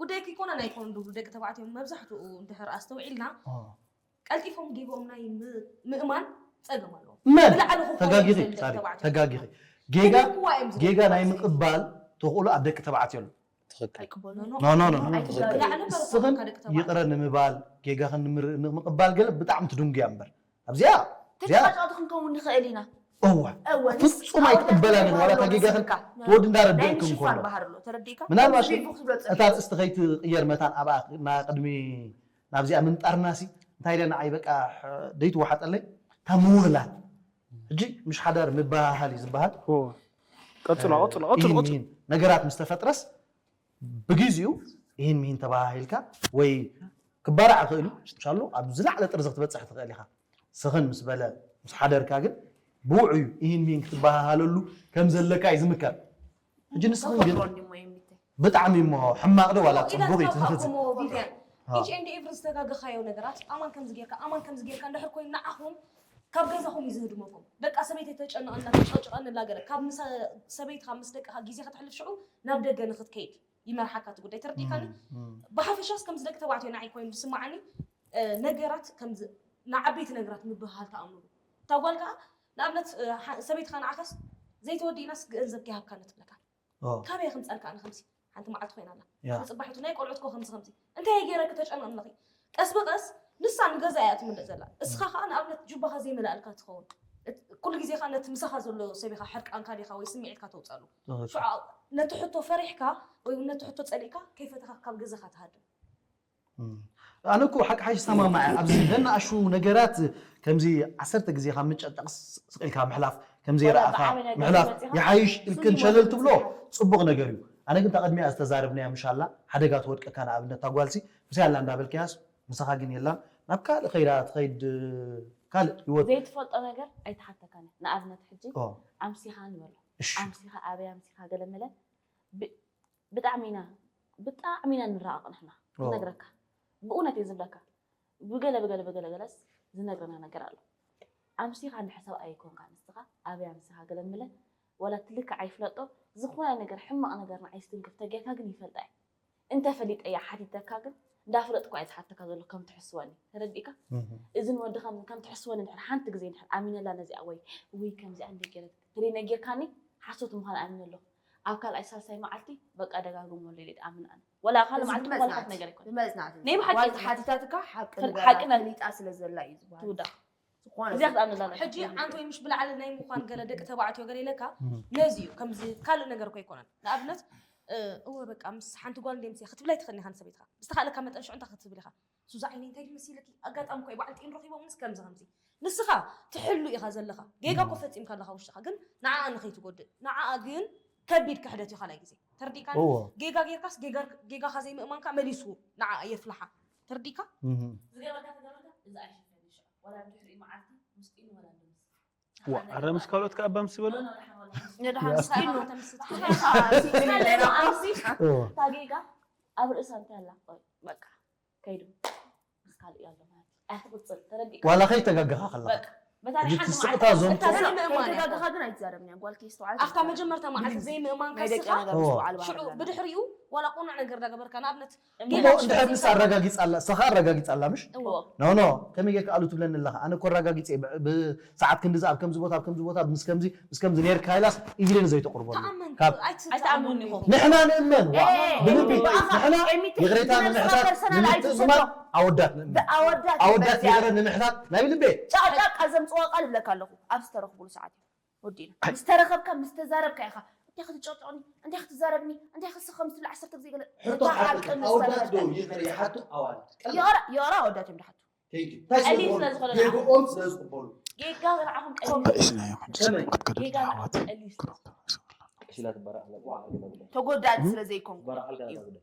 ጉዳይኪ ኮነ ናይ ኮንዱ ደቂ ተባዕትዮ መብዛሕትኡ እንድሕር ኣስተውዒልና ቀልጢፎም ጌጎም ናይ ምእማን ጸገም ኣለዎ። መን ብላዕሊ ክኾኑ ተጋጊኺ ይኽእል ደቂ ሳሪ ተባዕትዮ። ተጋጊኺ ጌጋ ተጋግዋ እዮም ዝደግፉ ጌጋ ናይ ኣብዚ። ምቕባል ተኽእሎ ኣብ ደቂ ተባዕትዮ ኣሎ። ትኽክል። ኣይቅበሉን። ኖ ኖ ኖ ኖ፣ ትኽክል። ብላዕሊ ንስኽን በረኻ ደቂ ተባዕትዮ። ይቕረ ንምባል ጌጋኽን ንምር- ንምቕባል ገለ ብጣዕሚ ትድንጉያ እምበር ኣብዚኣ እዚኣ ተጨቃጨቅቲ ክንከውን ንኽእል ኢና። እወ እወ፣ ንስ- ፍጹም ኣይትቅበላን እየን ዋላ እታ ጌጋኽን ናይ ተወዲ እንዳረድእክን ምሽፋን ከሎ ባህር ኣሎ ተረዲእካ ምናልባት እዚ ግን ቡክ ትብሎ እታ ርእስቲ ከይትቕየር መታን ኣብኣ ና ቅድሚ ናብዚኣ ምምጣርናሲ እንታይ ኢለ ንዓይ በቃ ደይትወሓጠለይ እታ ምውህላል ሕጂ ምሽ ሓዳር ምበሃሃል እዩ ዝበሃል እወ። ቀጽሎ ቀጽሎ ቀጽሎ ይህን ቀጽሎ ይህን ነገራት ምስ ተፈጥረስ ብግዜኡ ይህን ሚህን ተበሃሂልካ ወይ ክባራዕ ክእል እዩ እንሻሎ ኣብ ዝላዕለ ጥርዚ ክትበፅሕ ትኽእል ኢኻ ስኽን ምስ በለ ምስ ሓደርካ ግን ብውዑዩ ይህን ሚህን ክትበሃሃለሉ ከም ዘለካ እዩ ዝምከር ሕጂ ንስኽን ግን ብጣዕሚ እሞ ሕማቕ ዶ ዋላ ፅቡቕ እዩ ትህፍት ኢች ኤንድ ኤቭሪ ዝተጋገኻዮ ነገራት ኣማን ከምዚ ጌርካ ኣማን ከምዚ ጌርካ እንድሕር ኮይኑ ንዓኹም ካብ ገዛኹም እዩ ዝህድመኩም ደቃ ሰበይተይ ተጨንቐና ተጨቅጭቐኒ ላገለ ካብ ምሰ ሰበይትኻ ምስ ደቅኻ ግዜ ከተሕልፍ ሽዑ ናብ ደገ ንኽትከይድ ይመርሓካ እቲ ጉዳይ ተረዲእካኒ ብሓፈሻስ ከምዚ ደቂ ተባዕትዮ ንዓይ ኮይኑ ዝስማዓኒ ነገራት ከምዚ ንዓበይቲ ነገራት ምብህሃል ተኣምሩ እታ ጓል ከዓ ንኣብነት ሰበይትኻ ንዓኻስ ዘይተወዲእናስ ገንዘብ ከይሃብካኒ ትብለካ ካበይ ከምፀልካ ኣነ ከምዚ ሓንቲ መዓልቲ ኮይና ኣላ ንፅባሒቱ ናይ ቆልዑት ኮ ከምዚ ከምዚ እንታይ ገይረ ክተጨንቕ ኣለኺ ቀስ ብቐስ ንሳ ንገዛ እያ ትምልእ ዘላ እስኻ ከዓ ንኣብነት ጁባኻ ዘይመላእልካ ትኸውን ኩሉ ግዜ ከዓ ነቲ ምሳኻ ዘሎ ሰብ ኢኻ ሕርቃንካ ዲኻ ወይ ስምዒትካ ተውፅኣሉ ሽዑ ነቲ ሕቶ ፈሪሕካ ወይ እውን ነቲ ሕቶ ፀሊእካ ከይፈተኻ ካብ ገዛኻ ትሃድም ኣነ እኮ ሓቂ ሓይሽ ሰማማዐ ኣብዚ ነናኣሹ ነገራት ከምዚ ዓሰርተ ግዜ ካብ ምጨጠቕ ስቕ ኢልካ ምሕላፍ ከምዚ ረኣኻ ምሕላፍ ይሓይሽ ኢልክን ሸለል ትብሎ ፅቡቕ ነገር እዩ ኣነ ግን ተቐድሚያ ዝተዛረብናያ ምሻላ ሓደጋ ትወድቀካ ንኣብነት ታጓልሲ ምሳይ ኣላ እንዳበልካያስ ምሳኻ ግን የላን ናብ ካልእ ከይዳ ትኸይድ ካልእ ህይወት ዘይትፈልጦ ነገር ኣይተሓተካን ንኣብነት ሕጂ ኣምሲኻ ንበሎ ኣምሲኻ ኣበይ ኣምሲኻ ገለመለ ብጣዕሚ ኢና ብጣዕሚ ኢና ንራቐቕ ንሕና ዝነግረካ ብእውነት እየ ዝብለካ ብገለ ብገለ ብገለ ገለስ ዝነግረና ነገር ኣሎ ኣምሲኻ እንድሕር ሰብኣይ ይኮንካ ንስኻ ኣበይ ኣምሲኻ ገለ ምለ ወላ ትልክዕ ኣይፍለጦ ዝኾነ ነገር ሕማቕ ነገር ንዓይ ስትንክፍ ተጌርካ ግን ይፈልጣ እየ እንተ ፈሊጠያ ሓቲተካ ግን እንዳፍለጥኩ እየ ዝሓተካ ዘሎ ከም ትሕስወኒ ተረዲእካ እዝን ወድኻን ከም ትሕስወኒ እንድሕር ሓንቲ ግዜ እንድሕር ኣሚነላ ነዚኣ ወይ ውይ ከምዚኣ እንደ ገይረት ተለይ ነጊርካኒ ሓሶት ምዃን ኣሚነ ኣለኹ ኣብ ካልኣይ ሳልሳይ መዓልቲ በቃ ደጋግሞ ሌሊት ኣምን ኣነ ወላ ካልእ መዓልቲ ወላ ሓንቲ ነገር ኣይኮነ ናይ ብሓቂ ሓቂ ፈሊጣ ስለ ዘላ እዩ ዝበሃል ትውዳእ ዝኾነ እዚኣ ክትኣምንላ ኣለካ ሕጂ ኣንተ ወይ ምሽ ብላዕሊ ናይ ምዃን ገለ ደቂ ተባዕትዮ ገለ ኢለካ ነዚ እዩ ከምዚ ካልእ ነገር እኮ ኣይኮነን ንኣብነት እወ በቃ ምስ ሓንቲ ጓል እንደ ምፅያ ክትብላ ይትኽእል ኢኻ ንሰበይትኻ ብዝተኻእለካ መጠን ሽዑ እንታይ ክትብል ኢኻ ሱዛ ዓይነይ እንታይ ድዩ መሲለኪ ኣጋጣሚ እኮ በዓል ጢን ረኺቦምንስ ከምዚ ከምዚ ንስኻ ትሕሉ ኢኻ ዘለኻ ጌጋ እኮ ፈፂምካ ኣለኻ ውሽጥኻ ግን ንዓኣ ንኸይትጎድእ ንዓኣ ግን ከቢድ ክሕደት እዩ ካልኣይ ግዜ ተረዲእካኒ ጌጋ ጌርካስ ጌጋኻ ዘይምእማንካ መሊሱ ንዓኣ የፍልሓ ተረዲእካ ዝገበርካ ተገበርካ እዚ ኣይሽፈን ይሻ ዋላ ብድሕሪኡ መዓልቲ ምስጢኑ ወላ ድምስ ዋ ኣረ ምስ ካልኦት ከኣ ባምሲ በሎ ንድሓን ምስኪኑ እታ ጌጋ ኣብ ርእሳ እንታይ ኣላ በቃ ከይዱ ምስ ካልእ እያ ኣሎ ማለት እዩ። ኣይትቕፅል ተረዲእካ ዋላ ከይተጋገኻ ከለኻ በቃ በታ ናይ ሕጂ ሓንቲ ትስቕታ መዓልቲ ዞም እታ ዘይምእማን እያ። ተጋገኻ ግን ኣይትዛረብኒ ጓል ከይስተውዓል ኣፍታ መጀመርታ መዓልቲ ዘይምእማን ናይ ደቂ ከስኻ ነገር ምስትውዓል ሽዑ ባህሪ ኣለና። ብድሕሪኡ ዋላ ቁኑዕ ነገር እንዳገበርካ ንኣብነት እሞ ጌጋ እንድሕር ንሳ ኣረጋጊፃ ኣላ እሳኻ ኣረጋጊፃ ኣላ ምሽ እዎ ኖ ኖ ከመይ ጌርካ ኣሉ ትብለኒ ኣለኻ ኣነ እኮ ኣረጋጊፀ እየ ብ- ሰዓት ክንድዚ ኣብ ከምዚ ቦታ ኣብ ከምዚ ቦታ ምስ ከምዚ ምስ ከምዚ ነርካ ኢላስ ኢግሪን ዘይተቕርበሉ ተኣመን ካብ ኣይትኣመን ኣይትኣምኑን ኢኹም። ንሕና ንእመን ዋ ብልቢ ንሕና ይቕሬታ ንምሕታት ንምትእምማን ኣወዳት ንእመን ኣወዳት ይቕረ ንምሕታት ናይ ብልቤ ጫቕጫቕ ኣብ ዘምፅዋ ቃል እብለካ ኣለኹ ኣብዚ ተረኽቡሉ ሰዓት እዩ ወዲእና ምስ ተረኸብካ ምስ ተዛረብካ ኢኻ እንታይ ክትጨቅጨቕኒ እንታይ ክትዛረብኒ እንታይ ክስኸ ምስ ትብል ዓሰርተ ግዜ ገለ ሕቶ ሓቂ ኣወዳት ዶ ይቕር ይሓቱ ኣዋልድ የራ ኣወዳት እዮም ድሓቱ ጌግኦም ስለ ዝቕበሉ ጌጋ ንዓኹም ቀሊል ጌጋ ንዓኹም ቀሊል ተጎዳእቲ ስለ ዘይኮንኩ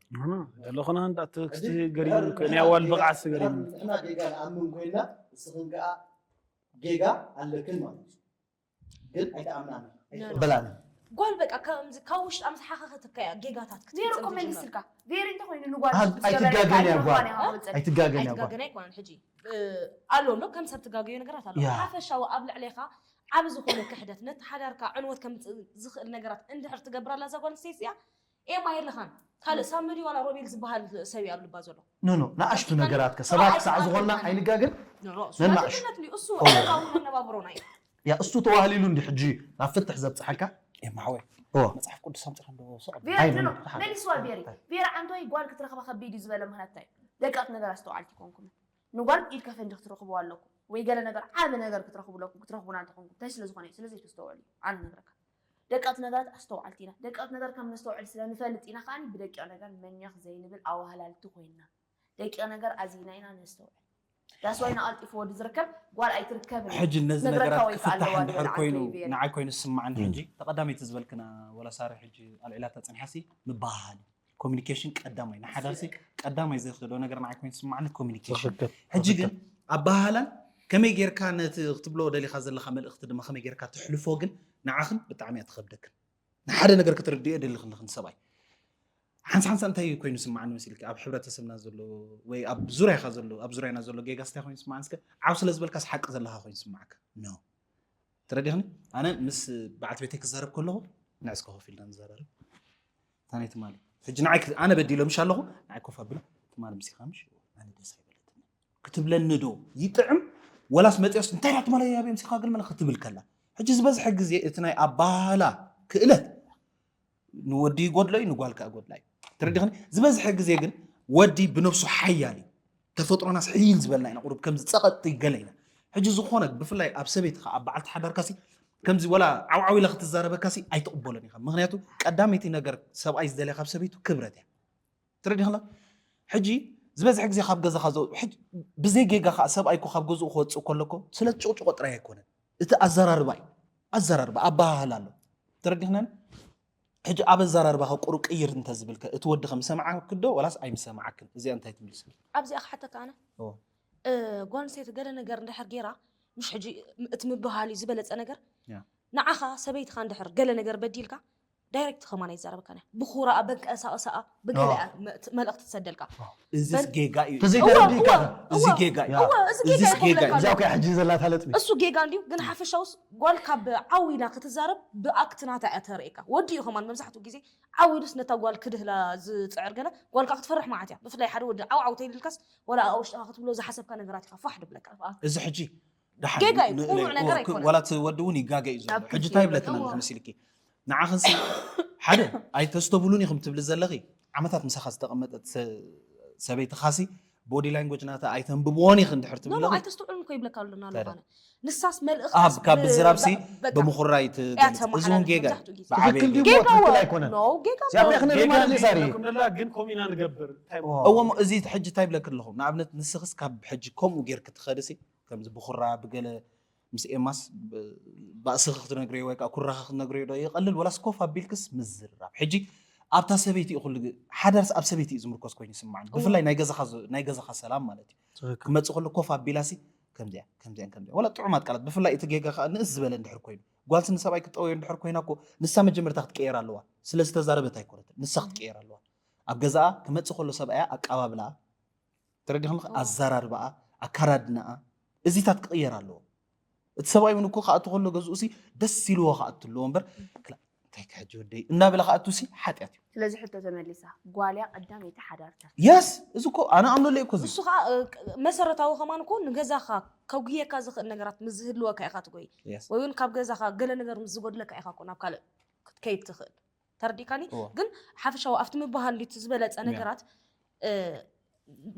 ለኾነ እንዳ ትክስቲ ገሪሙ ናይ ኣዋል ብቕዓት ገሪሙ ንሕና ጌጋ ንኣምን ኮይና ንስኽን ከዓ ጌጋ ኣለክን ማለት እዩ ግን ኣይተኣምናን ኣይበላን ጓል በቃ ከምዚ ካብ ውሽጣ ምስ ሓኸኸትካ እያ ጌጋታት ቬሮ እኮ ክትፍፅም መልስ ትጅምር። ኢልካ ቬሮ እንተኮይኑ ንጓል ኣይ- ኣይትጋገን እያ ጓል ኣይትጋገን እያ ጓል ኣይትጋገን ኣይኮነን ሕጂ ኣሎ ሎ ከም ሰብ ትጋገዮ ነገራት ኣሎ ያ። ሓፈሻዊ ኣብ ልዕሌኻ ዓብ ዝኾነ ክሕደት ነቲ ሓዳርካ ዕንወት ከምፅእ ዝኽእል ነገራት እንድሕር ትገብር ኣላ እዛ ጓል ኣንስተይቲ እዚኣ ኤማ የለኻን ካልእ ሳመዲ ዋላ ሮቤል ዝበሃል ሰብ እዩ ኣብ ልባ ዘሎ ኖ ኖ ንኣሽቱ ነገራት ከ ሰባት ክሳዕ ዝኾንና ኣይንጋገን ኖ፣ ኖ፣ እሱ ነናእሽ- ጋዜጠኛት እንድዩ፣ እሱ እዋናዊ መነባብሮና እዩ ያ እሱ ተዋህሊሉ እንዲ ሕጂ ናብ ፍትሕ ዘብፅሐካ ኤማ ሓወይ እወ መፅሓፍ ቅዱስ ኣምፅእ ከለዎ ሰቕ ቬሮ ኣይነ- ኖ፣ ኖ፣ መሊስዋ ቬሪ ቬሮ ዓንተወይ ጓል ክትረኽባ ከቢድ እዩ ዝበለ ምክንያት እንታይ እዩ ደቂ ኣት ነገር ኣስተውዓልቲ ይኮንኩም ንጓል ኢድ ከፈንጂ ክትረኽብዋ ኣለኩም ወይ ገለ ነገር ዓብ ነገር ክትረኽቡ ኣለኩም ክትረኽቡና እንተኾንኩም እንታይ ስለ ዝኾነ እዩ ስለዚ ተስተውዕሉ እዩ ኣነ ነግረካ ደቂ ኣት ነገራት ኣስተውዓልቲ ኢና ደቂ ኣት ነገር ከም ነስተውዕል ስለ ንፈልጥ ኢና ከዓኒ ብደቂቕ ነገር መኛኽ ዘይንብል ኣዋህላልቲ ኮይንና ደቂቕ ነገር ኣዚና ኢና ነስተውዕል ዳስዋይ ንኣልጢፉ ወዲ ዝርከብ ጓል ኣይትርከብን ሕጂ ነዚ ነግረካ ነገራት ወይ ክፍታሕ ከኣለዋ እንድሕር ንብል ኮይኑ ዓንተወይ ቬሪ ንዓይ ኮይኑ ዝስማዓኒ ሕጂ ተቐዳመይቲ ዝበልክና ወላ ሳሪ ሕጂ ኣልዒላታ ፀኒሓሲ ምባሃሃል ኮሚኒኬሽን ቀዳማይ ንሓዳርሲ ቀዳማይ ዘኽእሎ ነገር ንዓይ ኮይኑ ዝስማዓኒ ኮሚኒኬሽን ትኽክል ሕጂ ግን ኣባሃላን ከመይ ጌርካ ነቲ ክትብሎ ደሊኻ ዘለኻ መልእኽቲ ድማ ከመይ ጌርካ ትሕልፎ ግን ንዓኽን ብጣዕሚ እያ ትኸብደክን ንሓደ ነገር ክትርድዮ ደሊ ክልኽን ሰብኣይ ሓንሳ ሓንሳ እንታይ ኮይኑ ስማዓኒ መሲልኪ ኣብ ሕብረተሰብና ዘሎ ወይ ኣብ ዙርያኻ ዘሎ ኣብ ዙርያና ዘሎ ጌጋ ስታይ ኮይኑ ስማዓኒ እስከ ዓብ ስለ ዝበልካስ ሓቂ ዘለኻ ኮይኑ ስማዓካ ኖ ተረዲኽኒ ኣነ ምስ በዓልቲ ቤተይ ክዛረብ ከለኹ ንዕስከ ኮፍ ኢልና ንዘራረብ ታነይ ትማሊ ሕጂ ንዓይ ክ- ኣነ በዲሎምሽ ኣለኹ ንዓይ ኮፍ ኣብሎ ትማሊ ምሲኻ ምሽ ኣነ ደስ ኣይበለትኒ ክትብለኒ ዶ ይጥዕም ወላስ መፅኦስ እንታይ ዳ ትማሊ ኣብዮም ሲኻ ግን ክትብል ከላ ሕጂ ዝበዝሐ ግዜ እቲ ናይ ኣባህላ ክእለት ንወዲ ይጎድሎ እዩ ንጓል ከዓ ጎድላ እዩ ተረዲኽኒ ዝበዝሐ ግዜ ግን ወዲ ብነብሱ ሓያል እዩ ተፈጥሮናስ ሕይል ዝበልና ኢና ቁሩብ ከምዚ ፀቐጥቲ ገለ ኢና ሕጂ ዝኾነ ብፍላይ ኣብ ሰበይቲ ከዓ ኣብ በዓልቲ ሓዳርካሲ ከምዚ ወላ ዓውዓው ኢላ ክትዛረበካሲ ኣይትቕበሎን ኢኻ ምክንያቱ ቀዳመይቲ ነገር ሰብኣይ ዝደልያ ካብ ሰበይቱ ክብረት እያ ትረዲኽላ ሕጂ ዝበዝሐ ግዜ ካብ ገዛኻ ዘው- ሕጂ ብዘይ ጌጋ ከዓ ሰብኣይ እኮ ካብ ገዝኡ ክወፅእ ከለኮ ስለ ጭቕጭቆ ጥራይ ኣይኮነን እቲ ኣዘራርባ እዩ ኣዘራርባ ኣባሃህላ ኣሎ ተረዲኽናን ሕጂ ኣብ ኣዘራርባኻ ቁሩብ ቅይር እንተዝብልከ እቲ ወዲ ከምሰማዓክ ዶ ወላስ ኣይምሰማዓክን እዚኣ እንታይ ትምልስ ኣብዚኣ ክሓተካ ኣነ ኦ። እ፣ ጓል ኣንስተይቲ ገለ ነገር እንድሕር ጌራ ምሽ ሕጂ እቲ ምብሃል እዩ ዝበለፀ ነገር ያ። ንዓኻ ሰበይትኻ እንድሕር ገለ ነገር በዲልካ ዳይሬክት ከማን ኣይዛረበካን እያ ብኹራኣ በንቀሳቐሳኣ ብገለኣ መ- መልእኽቲ ትሰደልካ እዚስ ጌጋ እዩ ተዘይተረዲእካ እዋ፣ እዚ እዋ፣ ጌጋ እዩ እዋ፣ እዚ እዚስ ጌጋ እዩ ጌጋ እዩ ክብለካ እዚኣ እኮ ሕጂ ዘላታ ለጥሚ እሱ ጌጋ እንድዩ ግን ሓፈሻውስ ጓል ካብ ዓው ኢላ ክትዛረብ ብኣክት ናታ እያ ተርእየካ ወዲ እዩ ከማን መብዛሕትኡ ግዜ ዓው ኢሉስ ነታ ጓል ክድህላ ዝፅዕር ገለ ጓል ከዓ ክትፈርሕ ማለት እያ ብፍላይ ሓደ ወዲ ዓው ዓው ተይልልካስ ወላ ኣብ ውሽጥካ ክትብሎ ዝሓሰብካ ነገራት ኢካ ፋሕ ድብለካ እዚ ሕጂ ደሓን ጌጋ እዩ፣ ን- ቅኑዕ ን- ነገር ወ- ኣይኮነን። ወላ እቲ ወዲ እውን ይጋገ እዩ ዘሎ ኣብ ሕጂ ክልቲኡ እንታይ ይብለክና እዋ። ኣለኹ መሲልኪ ንዓኽንሲ ሓደ ኣይተስተብሉን ኢኹም ትብሊ ዘለኺ ዓመታት ምሳኻ ዝተቐመጠት ሰ- ሰበይትኻሲ ቦዲ ላንጎጅ ናታ ኣይተንብብዎን ኢኺ እንድሕር ኖ ትብሊ ኖ ኣለኺ ኣይተስተውዕሉን እኮ ይብለካ ኣሎ ታዲያ? ናለባነ ንሳስ መልእኽቲ ኣብ ካብ ብዝራብሲ ብምኹራይ ትገልፅ እዚ እውን ጌጋ እዩ። ብዓበየ ትክክል ጌጋ። ድዩ ትክክል ኣይኮነን ኖ ጌጋ እዚኣ ብሕኽኒ ጌጋ ርማን እንዴት ዛሪ ነው ክምንላ ግን ኮሚና ንገብር እንታይ ኦ። እዎ እሞ እዚ ሕጂ እንታይ ይብለክ ኣለኹ ንኣብነት ንስኽስ ካብ ሕጂ ከምኡ ጌርክ ትኸድሲ ከምዚ ብኩራ ብገለ ምስ ኤማስ ብ- ባእስኺ ክትነግርዮ ወይ ከዓ ኩራኻ ክትነግርዮ ዶ ይቐልል ወላስ ኮፍ ኣቢልክስ ምዝርራብ ሕጂ ኣብታ ሰበይቲ እዩ ኩሉ ግ- ሓዳርስ ኣብ ሰበይቲ እዩ ዝምርኮስ ኮይኑ ይስማዓኒ ብፍላይ ናይ ገዛኻ ዝ- ናይ ገዛኻ ሰላም ማለት እዩ ክመፅእ ከሎ ኮፍ ኣቢላሲ ከምዚያ ከምዚያን ከምዚያ ወላ ጥዑማት ቃላት ብፍላይ እቲ ጌጋ ከዓ ንእስ ዝበለ እንድሕር ኮይኑ ጓልሲ ንሰብኣይ ክትጠውዮ እንድሕር ኮይና እኮ ንሳ መጀመርታ ክትቀየር ኣለዋ ስለ ዝተዛረበት ኣይኮነትን ንሳ ክትቀየር ኣለዋ ኣብ ገዛኣ ክመፅእ ከሎ ሰብኣያ ኣቀባብላ ተረዲኹም ኣዘራርባኣ ኣካዳድናኣ እዚታት ክቕየር ኣለዎ እቲ ሰብኣይ እውን እኮ ክኣቱ ከሎ ገዝኡ ሲ ደስ ኢልዎ ክኣቱ ኣለዎ እምበር ክላ- እንታይ ክሕጂ ወደይ እናበለ ክኣቱ ሲ ሓጢኣት እዩ ስለዚ ሕቶ ተመሊሳ ጓልያ ቀዳመይቲ ሓዳርታ የስ እዚ እኮ ኣነ ኣምነለይ እኮ እዚ ንሱ ከዓ እ፣ መሰረታዊ ከማን እኮ ንገዛኻ ከጉየካ ዝኽእል ነገራት ምስ ዝህልወካ ኢኻ ትጎይ የስ ወይ እውን ካብ ገዛኻ ገለ ነገር ምስ ዝጎድለካ ኢኻ እኮ ናብ ካልእ ክትከይድ ትኽእል ተረዲካኒ እዎ። ግን ሓፈሻዊ ኣብቲ ምበሃል እንዲቲ ዝበለፀ ያ። ነገራት እ፣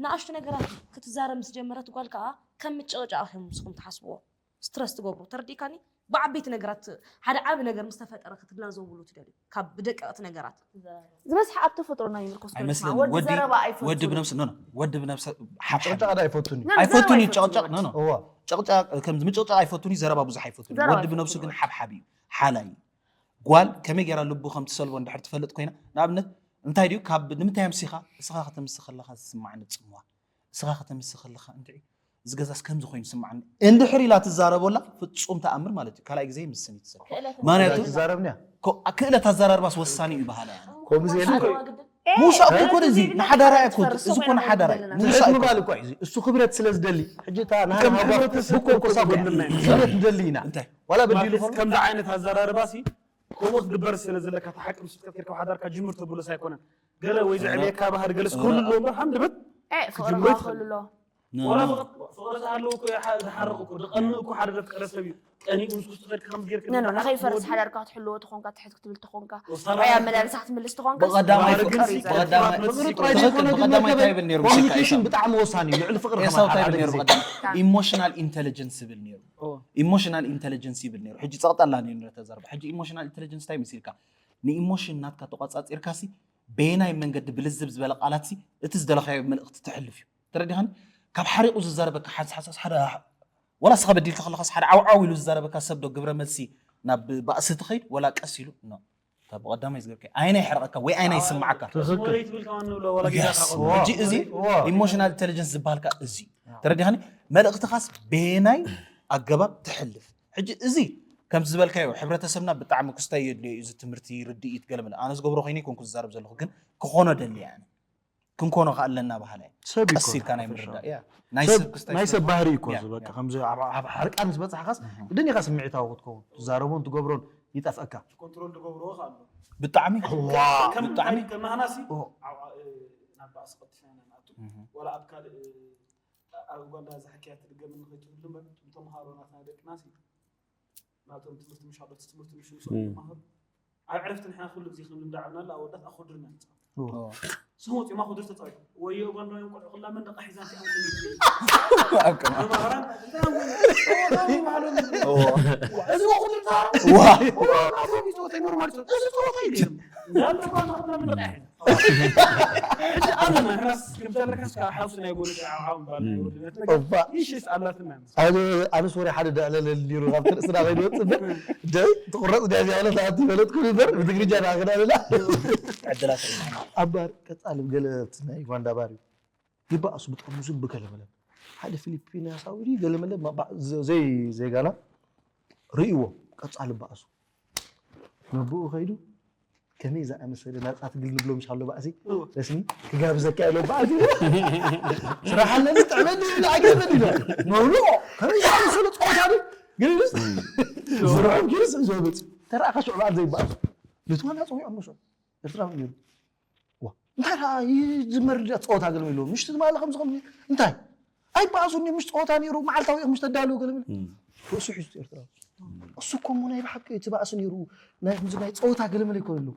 ንኣሽቱ ነገራት ክትዛረብ ምስ ጀመረት ጓል ከዓ ከም ምጭቕጫቕ እዮም ንስኹም ትሓስብዎ ስትረስ ትገብሩ ተረዲካኒ ብዓበይቲ ነገራት ሓደ ዓቢ ነገር ምስ ተፈጠረ ክትግንዘብሉ ትደልዩ ካብ ብደቀቕቲ ነገራት። ዝበዝሐ ኣብ ተፈጥሮና ይምርኮስ ኮይኑ ኣይመስለንን ወዲ ወዲ ዘረባ ኣይፈቱን ወዲ ብነብሲ ኖ ኖ፣ ወዲ ብነብሲ ሓብሓብ ጨቅጫቅ ዳ ኣይፈቱን እዩ። ኖ፣ ኣይፈቱን እዩ ዘረባ ጨቅጫቅ ኖ ኖ እዋ ጨቅጫቅ ከምዚ ምጭቅጫቅ ኣይፈቱን እዩ። ዘረባ ብዙሕ ኣይፈቱን እዩ። ዘረባ ወዲ ብነብሱ ኣይፈቱን ግን ሓብሓብ እዩ፣ ሓላይ እዩ። ጓል ከመይ ገይራ ልቡ ከም ትሰልቦ እንድሕር ትፈልጥ ኮይና ንኣብነት እንታይ ድዩ ካብ ንምንታይ ኣምሲኻ እስኻ ከተምሲ ከለኻ ዝስማዓኒ ጽምዋ እስኻ ከተምሲ ከለኻ እንድዒ እዚ ገዛስ ከምዚ ኮይኑ ይስማዓኒ እንድሕር ኢላ ትዛረበላ ፍጹም ተኣምር ማለት እዩ። ካልኣይ ግዜ ምስን ይትሰል ማንያቱ ትዛረብንያ ኮ- ክእለት ኣዘራርባስ ወሳኒ እዩ በሃላ እያ። ከምኡ ዘይሉ ሙሳ እኮ ኮደ እዚ ንሓዳራ እኮ እዚ እኮ ንሓዳራ እዩ። ሙሳ ትሕት እኮ ምባል እኮ እዩ እዚ። እሱ ክብረት ስለ ዝደሊ ሕጂ እታ ናህና ከም ሃጓፍ ሕብረተሰብ እኮ ኮሳ እኮ ጎድልና ጎድልና ክብረት ንደሊ ኢና እንታይ ዋላ ማለት በዲሉ ከምዚ ዓይነት ኣዘራርባ ሲ ከምኡ ክትግበር ስለ ዘለካ እቲ ሓቂ ምስ ፍትቀት ጌርካ ሓዳርካ ጅምር ተብሎስ ኣይኮነን። ገለ ወይ ዘዕብየካ ባህሪ ገለስ ክህሉ ኣለዎ እምበር ሃንድበት ፍቅሪ ክጅምሮ ክህሉ ኣለዎ ወላ ፍቅሪ ዝሃለዎ እኮ ይሓ- ዝሓርቕ እኮ ዝቐንእ እኮ ሓደ ዘፍቀረ ሰብ እዩ። ቀኒኡ ምስ ክስቱ ከድካ ከምዚ ጌርካ ኖ ኖ ንኸይፈርስ ሓዳርካ ክትሕልዎ ተኾንካ ትሕት ክትብል ተኾንካ ወሳኒ ጥዑይ ኣመላልሳ ክትምልስ ተኾንካ ብቐዳማይ ፍቅሪ እዩ ዘድሊ። ብቐዳማይ ፍቅሪ ጥራይ ትኽክል፣ ዘይኮነ ግን ብቐዳማይ መገ- እንታይ ይብል ነይሩ ሙዚቃ ኮሚኒኬሽን ይባል? ብጣዕሚ ወሳኒ እዩ። ልዕሊ ፍቅሪ ኤሳው እንታይ ከማን ይብል ነይሩ ሓደ ብቐዳማይ ኢሞሽናል ኢንቴሊጀንስ ይብል ነይሩ። ኢሞሽናል ኢንቴሊጀንስ ይብል ነይሩ። ሕጂ ጸቕጠላ ነይሩ ተዛርባ። ሕጂ ኢሞሽናል ኢንቴሊጀንስ እንታይ መሲልካ ንኢሞሽን ናትካ ተቋጻጺርካ ሲ በየናይ መንገዲ ብልዝብ ዝበለ ቃላት ሲ እቲ ዝደለኻዮ መልእኽቲ ተሕልፍ እዩ። ተረዲኻኒ? ካብ ሓሪቑ ዝዛረበካ ሓንሳብ ሓንሳብ ሓደ ወላ ስኻ በዲልካ ከለኻስ ሓደ ዓውዓው ኢሉ ዝዛረበካ ሰብ ዶ ግብረ መልሲ ናብ ባእሲ ትኸይድ ወላ ቀስ ኢሉ ኖ እታ ብቐዳማይ ዝገብከ ኣይና ይሕረቐካ ወይ ኣይና ይስምዓካ። ሞዴል ትብል ከማን ንብሎ ወላ ጌጋ Yes። ካቆ ሕጂ እዚ ኢሞሽናል ኢንቴሊጀንስ ዝበሃልካ እዚ ተረዲኻኒ? መልእኽትኻስ በየናይ ኣገባብ ትሕልፍ? ሕጂ እዚ ከምቲ ዝበልካዮ ሕብረተሰብና ብጣዕሚ ክስታይ የድልዮ እዩ። እዚ ትምህርቲ ርድኢት ገለመለ ኣነ ዝገብሮ ኮይነ ይኮንኩ ዝዛረብ ዘለኹ ግን ክኾኖ ደሊ ኣነ ክንኮኖ ከኣለና ባህላ እዩ። ሰብ እዩ ቀስ እኮ ኢልካ ናይ ሓፈሻዊ። ምርዳእ ያ ናይ ሰብ ክስታይ ናይ ሰብ ስለ- ባህሪ እዩ እኮ ያ፣ እዚ በቃ ያ። ከምዚ ኣብ ኣብ ሓርቃን ዝበፅሓኻስ ብድን ኢኻ ስምዒታዊ ክትከውን ትዛረቦን ትገብሮን ይጠፍአካ። ኮንትሮል ዝገብርዎ ከኣሎ ብጣዕሚ ዋ ከም ብጣዕሚ ከም ናህናሲ ኦ። ናብ ባእሲ ቀጥፊና ኢና ንኣቱ ወላ ኣብ ካልእ ኣብ ኡጋንዳ ዝሓክያ ትድገም ንኸይትህሉ እምበር እቶም ተምሃሮ ናትና ደቅና ሲ ናቶም ትምህርቲ ምሽ ኣሎት ትምህርቲ ምሽ ምስ ተምሃሩ ኣብ ዕረፍቲ ንሕና ኩሉ ግዜ ከም ልምዳዕብና ኣወዳት ኣኹድርና ንፃወት ስሞት ማ ኩድር ተፃወት ወዮ ኡጋንዳውያን ቆልዑ ኩላ መንደቃ ሒዛ እንታይ ኣምስሉ ኣብ ከማ ተምሃራን እንታይ ኣምስሉ ይባሃሉ እዚ ኩሉ ተምሃሮ ዋ ኖርማል እዚ ፀወታ ይገርም እንዳምረኳ ኩላ መንደቃ ሒዛ ሕጂ ኣነ ንሕናስ ከምዘለካስ ካብ ሓውሲ ናይ ጎኒ ዓብዓብ ምባል ናይ ወድነት ነገር እባ ይሽስ ኣላትና ኣነ ኣነስ ወረ ሓደ ደዕለለል ኒሩ ካብ ትርእስና ከይድወፅእ እምበር ደይ ትቁረፅ ድያ እዚኣ በለት ኣቲ በለትኩ እምበር ብትግርኛ ዳ ክዳልና ዕድላት ኣባር ቀፃሊ ገለ ናይ ዩጋንዳ ባር እዩ ይባእሱ ብጣዕሚ ዝብ ገለመለ ሓደ ፊሊፒንያሳዊ ድዩ ገለመለ ማ- ባ- ዘ- ዘይ ዜጋና ርእይዎ ቀፃሊ ባእሱ ነብኡ ከይዱ ከመይ ዝኣመሰለ ናፃ ትግል ንብሎ ምሽ ኣሎ ባእሲ ረስሚ ክጋብዘካ ኢሎ ባእሲ ስራሕ ኣለኒ ጥዕመኒ ኢሉ ኣገበኒ ኢሎ መብልኦ ከመይ ዝኣመሰለ ፀወታ ዶ ግን ኢሉስ ስርሖም ኪሉስ እዞ መፅኡ ተረኣኻ ሽዑ በዓል ዘይበኣሱ ነቲ ዋና ፀዊዖም መሾ ኤርትራዊ ነይሩ ዋ እንታይ ደኣ ይዝመር ድኣ ፀወታ ገለ ኢሉ ምሽቲ ዝማለ ከምዚ ከምዚ እንታይ ኣይበኣሱን እዮም ምሽ ፀወታ ነይሩ መዓልታዊ እዮም ምሽ ተዳልው ገለ ብል ርእሱ ሒዙ ኤርትራዊ እሱ እኮ እሞ ናይ ብሓቂ እቲ ባእሲ ነይሩ ናይ ከምዚ ናይ ፀወታ ገለ መለ ይኮን ኣለዉ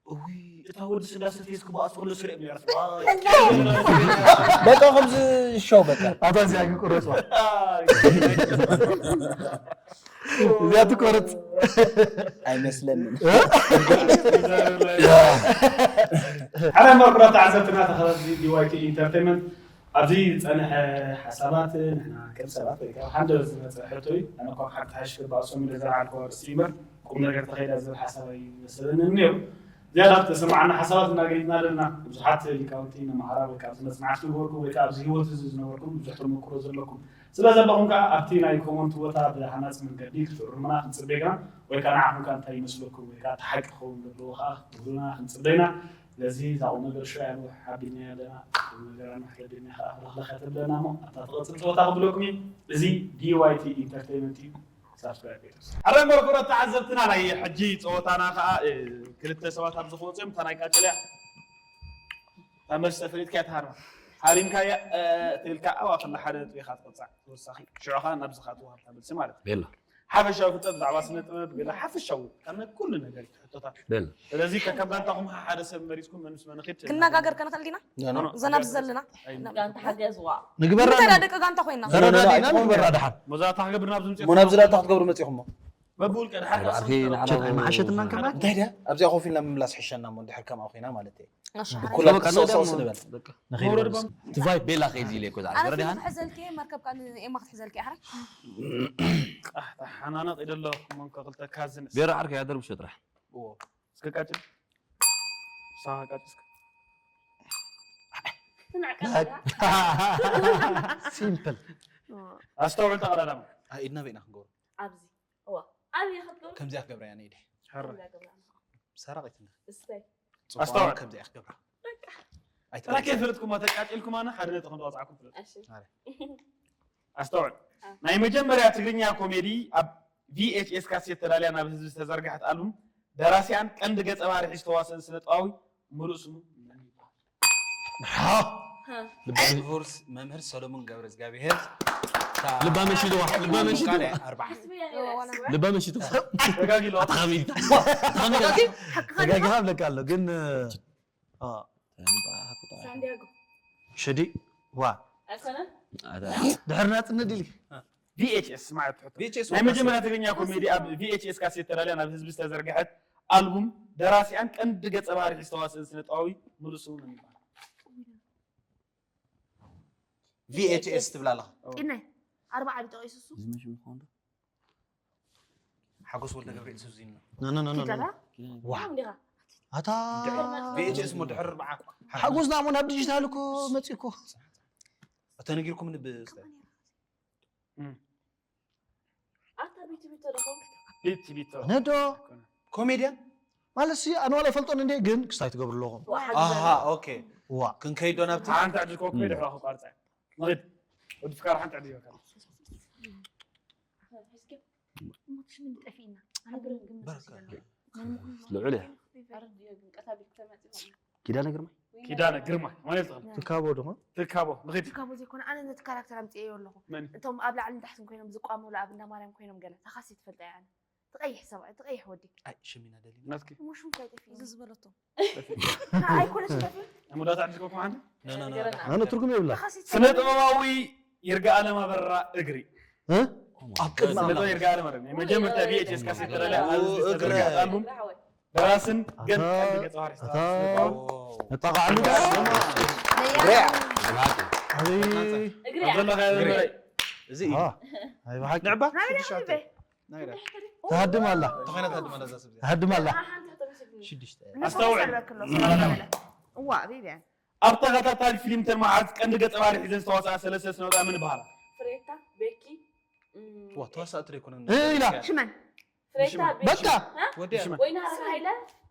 እውይ እታ ወዲ ስላሰ ፌስ ክበኣስ ከሎ ስሪኦም ነይራት በቃ ከምዚ ሾው በቃ ኣታ እዚኣ ግን ቁረፅዋ እዚኣ ትቆረፅ ኣይመስለንን። ሓደ መርኩራ ተዓዘብትና ተኸታተልቲ ዲዋይቲ ኢንተርቴንመንት ኣብዚ ዝፀንሐ ሓሳባት ንሕና ከም ሰባት ወይ ከዓ ሓደ ዝመፀ ሕቶ እዩ ኣነ እኳ ሓንቲ ሓሽ ክበኣሶም ኢለ ዝረዓልኩ ኣርእስቲ እምበር ቁም ነገር ተኸይዳ ዝብል ሓሳብ ኣይመሰለንን ነይሩ ዝያዳ ተሰማዓና ሓሳባት እናገኝና ኣለና ብዙሓት ሊቃውንቲ ንመሃራ ወይ ከዓ ኣብዚ መፅናዕቲ ዝገበርኩም ወይ ከዓ ኣብዚ ህይወት እዚ ዝነበርኩም ብዙሕ ተመክሮ ዘለኩም ስለ ዘለኹም ከዓ ኣብቲ ናይ ኮመንት ቦታ ብሃናፂ መንገዲ ክትእርሙና ክንፅበ ኢና ወይ ከዓ ንዓኹም ከዓ እንታይ ይመስለኩም ወይ ከዓ እቲ ሓቂ ክኸውን ዘለዎ ከዓ ክትብሉና ክንፅበ ኢና ስለዚ እዛ ቁም ነገር ሾ ያሉ ሓቢልና ኣለና ቁም ነገር ኣንዋሕ ለቢልና ከዓ ለኽለኸ ተብለና እሞ ኣብታ ትቐፅል ፀወታ ክብለኩም እዩ እዚ ዲዋይቲ ኢንተርቴይመንት እዩ ሳብስክራይብ ቤተሰብ ሓደ መርኮረ ተዓዘብትና ናይ ሕጂ ፀወታና ከዓ ክልተ ሰባት ኣብዚ ክወፅኦም እታ ናይ ቃጭልያ እታ መልሲ ተፈሊጥካ እያ ተሃርማ ሃሪምካያ ትብልካ ኣብ ኣፈላ ሓደ ነጥቢ ኢኻ ትቐፃዕ ተወሳኺ ሽዑ ከዓ ናብዚ ከዓ ትወሃብካ መልሲ ማለት እዩ ቤላ ሓፈሻዊ ፍልጠት ብዛዕባ ስነ ጥበብ ገለ ሓፈሻዊ ካብ ናይ ኩሉ ነገር እዩ ሕቶታት። በል። ስለዚ ከከም ጋንታኹም ሓደ ሰብ መሪጽኩም መን ምስ መን ንኺድ ክነጋገር ከንኽእል ዲና? ኖ፣ ኖ። እዛ ናብ ዝዘልና ኣይ፣ ጋንታ ሓገዝዋ። ንግበራ እንታይ ኣለና። ደቂ ጋንታ ኮይና? ተረዳዲና ንግበራ ድሓን። መዛታ ክገብርና ኣብዚ ምጽእ ሞ ናብዚ ዳታ ክትገብሩ መፂኹሞ። በብውልቀ ድሓር ኣርኪ ንዓና መሓሸትና ከማን እንታይ ድያ ኣብዚኣ ኮፍ ኢልና ምምላስ ሕሸና እሞ እንድሕር ከምኣ ኮይና ማለት እዩ። ኣሻ ኩላ ክትሰውሰውስ ንበል። መውረድ ባም ትቫይ ቤላ ከይዚ ኢለ እኮ ኣነ ረዲሃን ክትሕዘልኪ መርከብካ ኤማ ክትሕዘልኪ ኣሕራ ሓናነቕ ኢደሎ መንኮ ክልተ ካዝንስ ቤራ ዓርከ ያደርብሾ ጥራሕ እስከ ቃጭል ሳሃ ቃጭል እስከ ሲምፕል ኣስተውዕል ተቐዳዳማ ኢድና በይና ክንገብሮ ኣብዚ እዋ ኣብየ ክትገብሩ ከምዚኣ ክገብራ እያ ንኢደ ሕረ ሰራቂት እንደ እስተይ ኣስተውዕል። ከምዚኣ ክገብራ ጥራከ ፍልጥኩም ተቃጭልኩም ኣነ ሓደ ነጥብ ከም ተዋጻዕኩም ፍልጥ እሺ ኣስተውዕል። ናይ መጀመርያ ትግርኛ ኮሜዲ ኣብ ቪኤችኤስ ካሴት ተዳልያ ናብ ህዝቢ ዝተዘርግሐት ኣልቡም ደራሲያን ቀንዲ ገጸ ባህሪ ሒዝ ተዋስእን ስነ ጥባዊ ሙሉእ ስሙ መን ይበሃል? መምህር ሰሎሞን ገብረ እግዚኣብሔር ልባ መሽልዋ ልባ መሽልዋ ኣርባዓ ልባ መሽቱ ተጋጊሎ ኣታ ከመይ ኢልካ ኣታ ከመይ ኢልካ ተጋጊኻ ብለካ ኣሎ ግን አ፣ ሳንዲያጎ ሽዲ ዋ ኣይኮነን ድሕር ናፅነት ድልክ ቪኤችኤስ ማለት ትሕቶ ቪኤችኤስ ናይ መጀመርያ ትግርኛ ኮሜዲ ኣብ ቪኤችኤስ ካሴት ተዳልያ ናብ ህዝቢ ዝተዘርግሐት ኣልቡም ደራሲያን ቀንዲ ገጸ ባህሪ ሒዝ ተዋስእን ስነ ጥባዊ ሙሉእ ስሙ መን ይበሃል? ቪኤችኤስ ትብላ ኣለኻ ቂናይ ኣርባዓ ቢጠቂሱ እሱ ሓጎስ ወልደ ገብርኤል ሱዚን ነው ኖ ኖ ኖ ኖ ኪዳና ዋ እንዲኻ ኣታ ቪኤችኤስ ሞ ድሕሪ ኣርባዓ ሓጎስና እሞ ናብ ዲጂታል እኮ መፂ እኮ ተነጊርኩም ንብ ኣታ ቢቲ ቢቶ ደኹም ቢቲ ቢቶ ነዶ ኮሜድያን ማለት ሲ ኣነ ዋላ ይፈልጦን እንዴ ግን ክስታይ ትገብሩ ኣለኹም ኣሃ ኦኬ ዋ ክንከይዶ ናብቲ ሓንቲ ዕድል ኮኮ ድሕራ ክቋርጻ ንኺድ ወዲ ፍቃር ሓንቲ ዕድል ይበካ ሞትሽ ምን ጠፊእና ኣነ ግን ግምት በረካ ስለና ልዑል እያ ኣረድዮ ግን ቀታ ቢክ ተመጽእ ኪዳነ ግርማ ኪዳነ ግርማ ማለት ተኸል ትካቦ ድማ ትካቦ ንኺድ ትካቦ ዘይኮነ ኣነ ነቲ ካራክተር ኣምፅኤዮ ኣለኹ መን እቶም ኣብ ላዕሊ ንታሕትን ኮይኖም ዝቋመሉ ኣብ እንዳማርያም ኮይኖም ገለ ተኻሲ ትፈልጣ እያ ኣነ ትቐይሕ ሰብኣይ ትቐይሕ ወዲ ኣይ ሽሚና ደሊና ናትኪ እሞ ሽም እንታይ ጠፊ እዚ ዝበለቶ ኣይኮነች ጠፊ ሙዳት ዕድል ኮኮ ሓንቲ ኖ ኖ ኖ ነገረና። ኣነ ትርጉም የብላ ስነ ጥበባዊ ይርጋ ኣለም ኣበራ እግሪ እ? ኣብ ቅድሚ ስነ ጥበብ ይርጋ ኣለም ኣበራ ናይ መጀመርታ ቪኤችኤስ ካሴት ተዳልያ ኣብ ህዝቢ እግረ ዝተዘርግሐት ኣልቡም ደራስን ገን ኣታ- ቀንዲ ገጸ ባህሪ ኣታ ስነ ጥበብ ነጣቃዕሉ ብርያ ኣበይ እግሪ እያ። ዘለኻ እግሪ። በላይ እዚ እዩ አ፣ ኣይ ብሓቂ ንዕባ ትሃድም ኣላ ተኾይና ትሃድም ኣላ እዛ ሰብ እዚኣ። ትሃድም ኣላ ሽዱሽተ ኣስተውዕል። እዋ ቢቢያን ኣብ ተኸታታሊ ፊልም ተን መዓልቲ ቀንዲ ገጸ ባህሪ ሒዘን ዝተዋስኣ ሰለስተ ስነውጣ ምን ይበሃላ? ፍሬታ ቤኪ እም፣ ዋ ተዋሳእቲ ዶ ኣይኮነን እ፣ ኢላ። ሽመን ፍሬታ ቤኪ በቃ እ? ወዲያ ሽመን። ወይና ረግ ሃይለ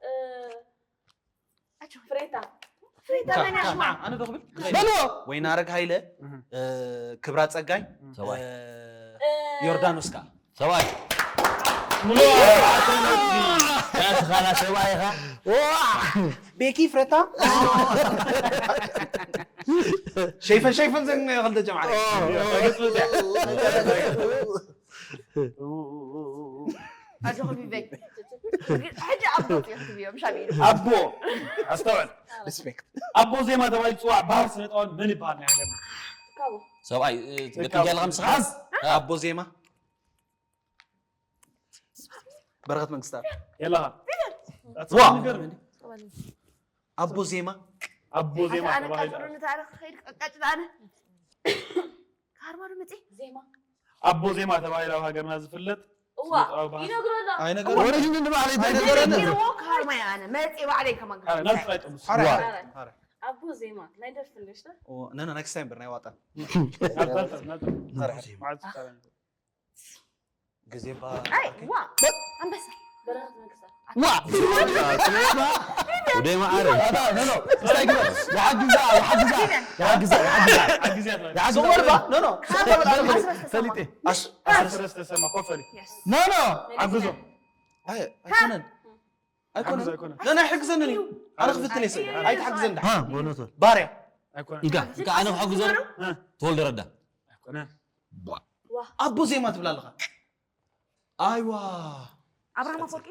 እ፣ ፍሬታ ፍሬታ መን ያሽማ ኣነ ዶ ክብል በልዎ ወይናረግ ሃይለ እ፣ ክብራ ጸጋይ ሰብኣይ እ፣ ዮርዳኖስ ከኣ ሰብኣይ ያስኻላ ሰብኣይ ኢኻ ቤኪ ፍረታ ሸይፈን ሸይፈን ዘን ክልተ ጀምዓ ኣጆኹም ይበይ ሕጂ ኣቦ ክትብዮ ምሻብ ኢሉ ኣቦ ኣስተውዕል ሪስፔክት ኣቦ ዜማ ተባሂሉ ዝፅዋዕ ባህር ስነ ጥበብ መን ይበሃል ናይ ሃገርና? ትካቦ ሰብኣይ ትካቦ። ትግጃ ለኻ ምስኻ ኣቦ ዜማ በረኸት መንግስታት የለኻ ዋ ንገር ኣቦ ዜማ ኣቦ ዜማ ኣነ ተባሂሉ ቀጽሉ ንታሪክ ከይድ ቀጭ ኣነ ካርማ ዶ መጽ ዜማ ኣቦ ዜማ ተባሂሉ ኣብ ሃገርና ዝፍለጥ እዋ ይነግሮ ኣሎ ኣይነገር ወረጅን ንባዕለይ ኣይነገረን ነጊርዎ ካርማ ኣነ መጽ ባዕለይ ከማን ናብቲ ኣይጠምስ ሓረ ዋ። ሓረ ሓረ ኣቦ ዜማ ናይ ደርፊ እንደሽ ነና ነክስት ታይም ብር ናይ ዋጣ ናብታ ናብታ ሓረ ማዕዝ ይቻላል ግዜ ባ ኣይ ዋ ኣንበሳ በረኸት መንግስታት ዋ ወደይ መዓረ ኣታ ኖ ኖ ስታይ ግበ ይሓግዛ ይሓግዛ ይሓግዛ ይሓግዛ ኣግዝያት ይሓግዛ ወርባ ኖ ኖ ፈሊጤ ኣስረስ ተሰማ ኮፈሊ ኖ ኖ ዓግዞም ኣይ ኣይኮነን ኣይኮነን ዓግዞ ኣይኮነን ነና ይሕግዘኒ እዩ ኣነ ክፍትን ይሰ ኣይትሓግዘን ዳ ሃ በእውነቱ ባርያ ኣይኮነን እንካ እንካ ኣነ ክሕግዞ እ፣ ተወልደ ረዳ ኣይኮነን ኣቦ ዜማ ትብላ ኣለኻ ኣይዋ ኣብርሃም ኣፈወርቂ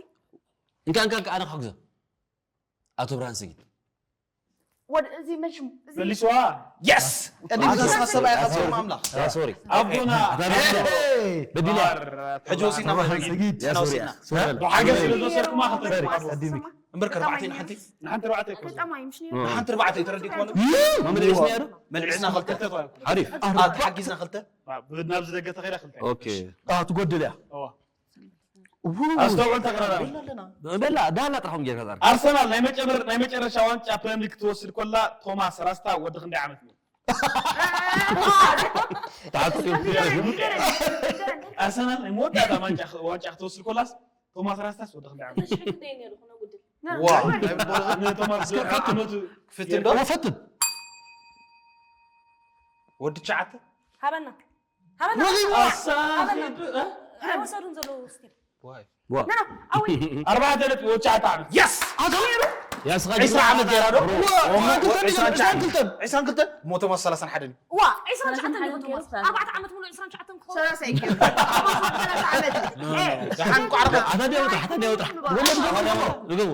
እንካ እንካ እንካ ኣነ ክሕግዞ ኣቶ ብርሃን ሰጊድ ወድ እዚ መሽሙ እዚ መልስዋ የስ ኣዛ ሰበ ኣያ ካብ ሰማ ኣምላኽ ሶሪ ኣቦና በዲለ ሕጂ ወሲና ሰጊድ ሕና ወሲና ብሓገዝ ስለ ዝወሰድኩማ ክልተ እምበር ከርባዕተ ኢና ሓንቲ ንሓንቲ ርባዕተ ይኮ ተጠማይ ምሽ ነይሩ ንሓንቲ ርባዕተ ተረዲእኩ ኣሎ መመሊስና ዶ መልዕስና ክልተ ሓሪፍ ኣት ሓጊዝና ክልተ ናብዚ ደገ ተኸይዳ ክልተ ኦኬ ትጎድል እያ ኣስተውዕል ተቀራራቢ በላ ዳና ጥራኹም ጌርካ ዛር ኣርሰናል ናይ መጨመር ናይ መጨረሻ ዋንጫ ፕሪምየር ሊግ ክትወስድ ኮላ ቶማስ ራስታ ወዲ ክንደይ ዓመት ነው ኣርሰናል ናይ መወዳእታ ዋንጫ ዋንጫ ክትወስድ ኮላስ ቶማስ ራስታስ ወዲ ክንደይ ዓመት ዋ ቶማስ ዓመቱ ክትፍትን ዶ ፈትን ወዲ ትሽዓተ ሃበና ሃበና ኣሳኺ ኣይወሰዱን ዘለዉ ስቲል ዋይ ና ኣዊ ኣርባዕተ ነጥቢ ወዲ ትሽዓተ ዓመት የስ ያስኻ ዒስራ ዓመት ገይራ ዶ ዒስራን ክልተን ዒስራን ክልተ ሞተ ማ ሰላሳን ሓደን ዋ ዒስራን ትሽዓተን ገይሩ ኣርባዕተ ዓመት ሙሉ ዒስራን ትሽዓተን ክኸውን ሰላሳ ይገርም። ሰላሳ ዓመት እዩ። ደሓን ቋዕርባ ኣታ ዲያው ጥራሕ ኣታ ዲያው ጥራሕ ወለ ንገቡ ንገቡ ንገቡ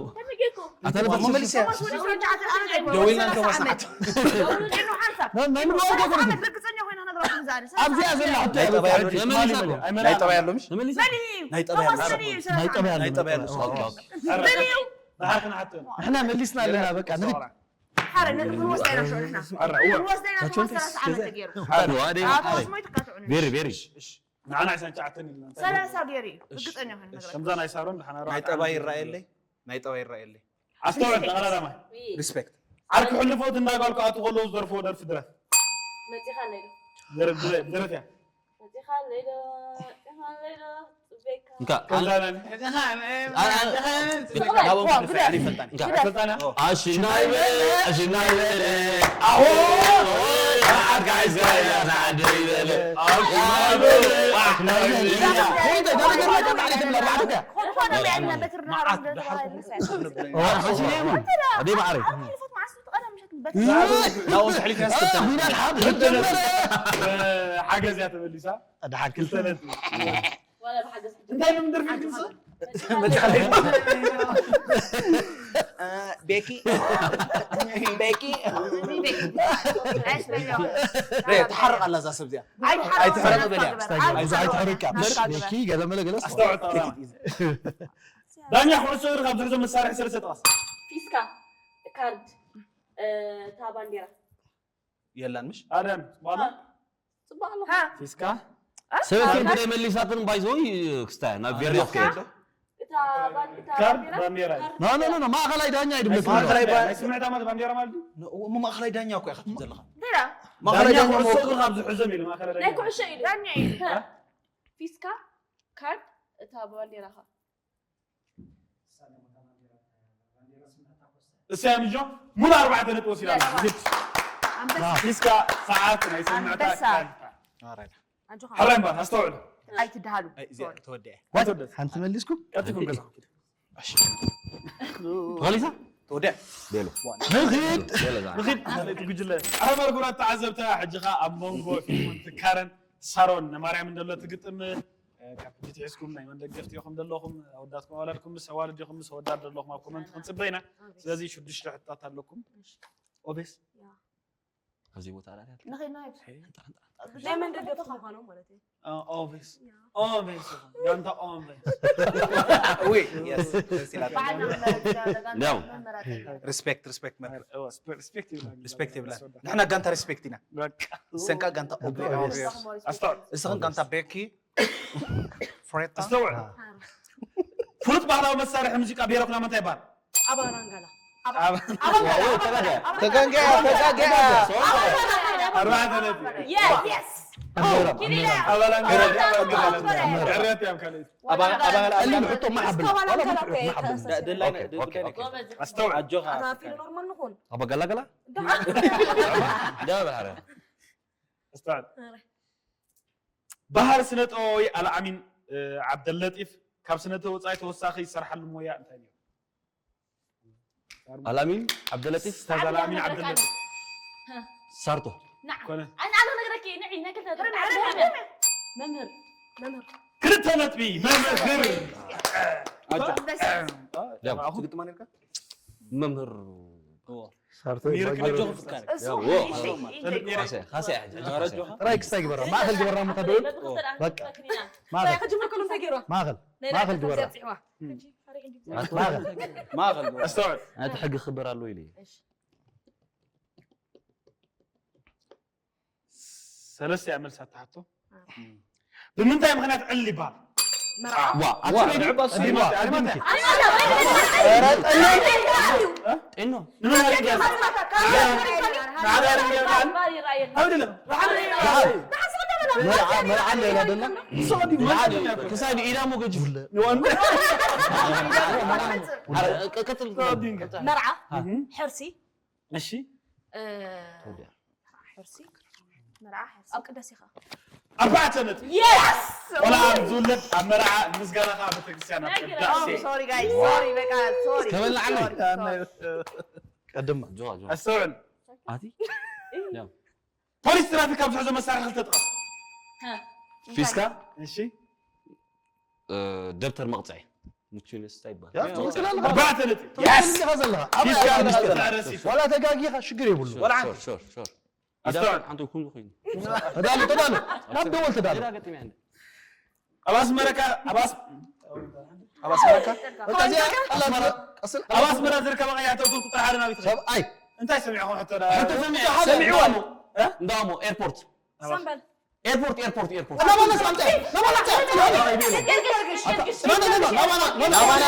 ኣታ ነበር መመሊስ እያ ቶማስ ወዲ ዒስራን ትሽዓተ ዓመት ኣይኮነን። ደዊልና ሰላሳ ቶማስ ዓመት ንሓት እዩ። ኖ፣ ኖ፣ ኖ፣ ጭኑ ሓንሳብ ኖ፣ ኖ፣ ርግጸኛ ኮይና ክነግረኩም ዛሬ። ሰላሳ ኣብዚኣ ዓመት ዘላ እዩ። ሕቶ ናይ ጠባይ እያ ኣለሽ? መልስ ኣሎ ናይ ጠባይ ኣለምሽ ንመልስ መን እዩ? ናይ ጠባይ ቶማስ ኣለሽ? መን እዩ? ሰላሳ ናይ ዓመት። ጠባይ ኣሎ ናይ ጠባይ ኣለሽ? ኦኬ፣ ኦኬ። መን እዩ? ንሓር ክንሓቶ ሓረ ንሕና መልስ ሓረ ነዚ ክንወስዳ ኢና ሸው ንሕና። ኣረ እወ ክንወስዳ ኢና ቶማስ ሰላሳ ዓመት ገይሩ። ኣድዋ ኣደይ ኣቶ ቶማስ ሞይትካ ትዑኑ። ቬሪ ቬሪ ንዓና ዒስራን ትሽዓተን ኢልና ሰላሳ ገይሩ እዩ። ርግጸኛ ኮይና ክነግረኩም። ከምዛ ናይ ሳሮን ድሓና ናይ ጠባይ ይረኣየለይ ናይ ጠባይ ይረኣየለይ ኣስተውዕል ተቐዳዳማይ ሪስፔክት ዓርኪ ሕልፎት እንዳጓል ክኣቱ ከለዉ ዝደርፍዎ ደርፊ ድረፍ መፂኻ ኣለይ ዶ ደረፍ ደረፍ እያ መፂኻ ኣለይ ዶ መፂኻ ኣለይ ዶ ፅበካ እንካ ከምዛ ናብኦም ክድፍዕ ኣነ ይፈልጣኒ ስልጣና ኣሽናይ በለ ኣሽናይ በለ ኣዎ ኣዓድ ጋይስ ጋያ ንዓደይ በለ ኣሽናይ በለ ኣሽናይ በለ ኮንኮ ነው ያለ በትር ናሮ መዓት እንደተባለ ድሓር ይመስላል። ኣደ ማዕረ ኣሁን ይልፎት ማዕስ ቀደም ምሸት በትር ናብኦም ተሕሊፍና ስክልተ ዊናል ሓብ ጀመረ ሓገዝ እያ ተመሊሳ ድሓር ክልተ ክልተ ነጥቢ ዋላ ብሓገዝ እንታይ ነው ምንደርፊ ግልጽ ቤኪ ቤኪ ትሓርቕ ኣላ እዛ ሰብ እዚኣ ኣይትሕረቕ በልያ ኣይትሕረቅ ቤኪ ገለ መለ ገለ ኣስተውዕል ተቐዳማይ ዳኛ ኩዕሶ እግሪ ካብ ዝሕዞ መሳርሒ ሰለስተ ጥቐስ ፊስካ ካርድ እታ ባንዴራ የላን ምሽ ኣዳም ባላ ፅቡቅ ኣሎ ፊስካ ሰበይቲ እንተ መሊሳትን ባይዘወይ ክስታ ናብ ቬርዮ እታ ባን- እታ ካርድ ባንዴራ ባንዴራ እዩ። ካርድ ኖ ኖ ኖ ማእኸላይ ዳኛ ይድምት ማእኸላይ ባ- ናይ ስምዒት ዓመት ባንዴራ ማለት እዩ እሞ ማእኸላይ ዳኛ እኮ ኢኻ ትብል ዘለኻ ዳኛ ማእኸላይ ዳኛ ኩዕሶ መወከል እግሪ ካብ ዝሕዞ ኢሉ ማእኸላይ ናይ ዳኛ ኩዕሾ ኢሉ ዳኛ እዩ። ፊስካ ካርድ እታ ባንዴራኻ እሳያ ምጆ ሙሉ ኣርባዕተ ነጥቢ ወሲዳ ኣላ። ግድ ኣንበሳ ፊስካ ሰዓት ናይ ስምዕታ ኣንበሳ። ካርታ ኣጆኻ። ሕራይ እምበር ኣስተውዕሉ ኣይትድሃሉ። እዚኣ ተወዲኣ ኣይትወደስ ሓንቲ መሊስኩም ቀጥኩም ገዛ ተኸሊሳ ተወዲኣ ቤሎ ንኽድ ቤሎ ዛ ንኺድ እቲ ጉጅለ ኣሕባር ጉራት ተዓዘብታ ሕጂ ኸ ኣብ መንጎ ፊልሞን ትካረን ሳሮን ነማርያም እንደሎ ትግጥም ካብ ሕጂ ትሒዝኩም ናይ መን ደገፍቲ ኢኹም ዘለኹም ኣወዳትኩም ኣዋላድኩም ምስ ኣዋልድ ኢኹም ምስ ኣወዳት ዘለኹም ኣብ ኮመንት ክንፅበ ኢና ስለዚ ሽዱሽተ ሕታት ኣለኩም ኦቤስ ኣብዚ ቦታ ኣላትያ ንኸይድና ናይ መን ደገፍቲ ምዃኖም ማለት እዩ ኦቤስ ኦቤስ ጋንታ ኦቤስ ዊ የስ ደስ ይላል በዓልና መመረፅና እንዲያው። መመራፅና ሪስፔክት ሪስፔክት መምህር ሪስፔክት ይብላል ሪስፔክት ይብላል ንሕና ጋንታ ሪስፔክት ኢና በቃ እሰንካ ጋንታ ኦቤ ኣስተውዕል እስኽን ጋንታ ቤኪ ፍሬታ ኣስተውዕል ፍሉጥ ባህላዊ መሳርሒ ሙዚቃ ብሄረ ኩናማ እንታይ ይበሃል ኣባራንጋላ ተጋጊያ ተጋጊያ ኣርባዕተ ነጥቢ የስ ኣባላንጋላ ዕርያት ያም ካልኦት ኣባላ ኣባላ ኣሊ ንሕቶ ማሓብል ደላይ ጉዳይ ነክ ኣስተውዕል ኣጆኻ ኣታ ፊል ኖርማል ንኹን ኣባ ገላገላ ደሓን ደበረ ኣስተውዕል ባህር ስነ ጥበባዊ ኣልኣሚን ዓብደለጢፍ ካብ ስነ ጥበብ ወፃኢ ተወሳኺ ዝሰርሓሉ ሞያ እንታይ ነይሩ ኣልኣሚን ዓብደለጢፍ ስታዝ ኣልኣሚን ዓብደለጢፍ ሳርቶ ንዓ ኮነ ኣነ ኣነ ነግረኪ ንዒ ናይ ክልተ መምህር መምህር ክልተ ነጥቢ መምህር ኣጆ ደስ ያው ኣኹ ግጥማ ነርካ መምህር እዎ ሳርተ ሚርክ ባጅ- ኣጆ ፍካሪ እሱ ያው እሺ፣ ተልቂና ይደግሞ። ካሰ ካሰ ያሕጂ ኧረ ኣጆኻ ጥራይ ክስታይ ግበራ ማእኸል ግበራ ምታ ደውል በቃ ማእኸል ክጅምር ከሎ እንታይ ገይርዋ ማእኸል ማእኸል ግበራ ነይራ ጸብጺሕዋ ሕጂ ሓሪቕ እንዲ ማእኸል ማእኸል ኣስተውዕል ናይቲ ሕጊ ክኽበር ኣለዎ ኢለ እየ ሰለስተ እያ መልሲ ኣትሓቶ ብምንታይ ምክንያት ዕል ይበሃል መርዓ ዋ ዋ ንዕባ ቀዲምዋ ቀዲምኪ ኧረ ጠለይ ጤኖ ኣይደለም መርዓ መርዓ እንዳ ኢላ ደላ ክሳይ ኢዳሞ ገጅፉለ ቀጥል መርዓ ሕርሲ እሺ እ፣ ሕርሲ መርዓ ሕርሲ ኣብ ቅዳሴ ኸ ኣርባዕተ ነጥቢ የስ ቆልዓ ዝውለድ ኣብ መርዓ ምስጋና ከዓ ቤተክርስትያን ኣብ ቅዳሴ ሶሪ ጋይ ሶሪ በቃ ሶሪ ከበላዕኒ። ሶሪ፣ ሶሪ። ቀድማ ጆ ጆ ኣስተውዕል ኣቲ ፖሊስ ትራፊክ ካብ ዝሕዞ መሳርሒ ክልተ ጥቐስ ፊስካ እሺ ደብተር መቕፅዒ ምቹ ንስታ ይባል ያ ትኽክል ኣለኻ ኣርባዕተ ነጥቢ ትኽክል የስ ኢኻ ዘለኻ ኣበይ ፊስካ ኣለኻ ምስጢር ዘለኻ? ረሲሱ ዋላ ተጋጊኻ ሽግር የብሉ ወላ ሓንቲ ሾር ሾር ሾር ኣስተውዕል ተዳሎ ተዳሎ ናብ ደወል ተዳሎ ገዳ ገጥሚ ኣለ ኣብ ኣስመረካ ኣብ ኣስ- ኣብ ኣስመረካ በቃ እዚኣ ቀላል ቀስል ኣብ ኣስመራ ዝርከባ ቀያሕቲ ኣውቶቡስ ቁፅሪ ሓደ ናበይ ትኸይድ ሰብኣይ እንታይ ሰሚዕኹም ሕቶ ሕቶ ሰሚዐ ሰሚዕዋ እንዳሞ ኤርፖርት ሰምበል ኤርፖርት ኤርፖርት ኤርፖርት ናባና ሳምጣ ናባና ሳምጣ ገርግሽ ገርግሽ ናባና ናባና ናባና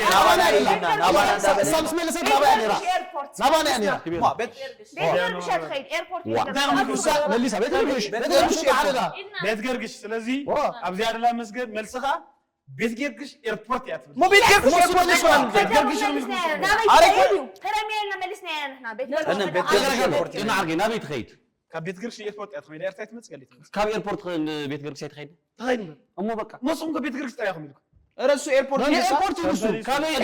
ናባና ኢልና ናባና እንዳበለ ሳምስ መለሰ ናባያ ነራ ኤርፖርት ናባና ነራ ማ ቤት ቤት ገርግሽ ከይድ ኤርፖርት ዋ። ገርግሽ እሳ መሊሳ ቤት ገርግሽ ቤት ገርግሽ ተዓረዳ ቤት ገርግሽ ስለዚ ኣብዚኣ ደላ መስገድ መልስኻ ቤት ገርግሽ ኤርፖርት እያ ትብል ሞ ቤት ገርግሽ ኤርፖርት ይባላል ቤት ገርግሽ ነው የሚሉት። ናበይ ኣረ ትኸይድ እዩ ተረሚያ ኢልና መሊስና ኢና ንሕና ቤት ገርግሽ እነ ቤት ገርግሽ ኤርፖርት እና ዓርጌ ናበይ ትኸይድ ካብ ቤት ገርግሽ ኤርፖርት እያ ትኸይድ ኤርትራ ትመጽእ ገሊት ካብ ኤርፖርት ን- ቤት ገርግሽ ኣይትኸይድ ትኸይድ እበር እሞ በቃ ሞስኹም ከ ቤት ገርግሽ ጥራይ ኢኹም ኢልኩም ናይ ይመጻ ኤርፖርት እዩ እሱ ካበይ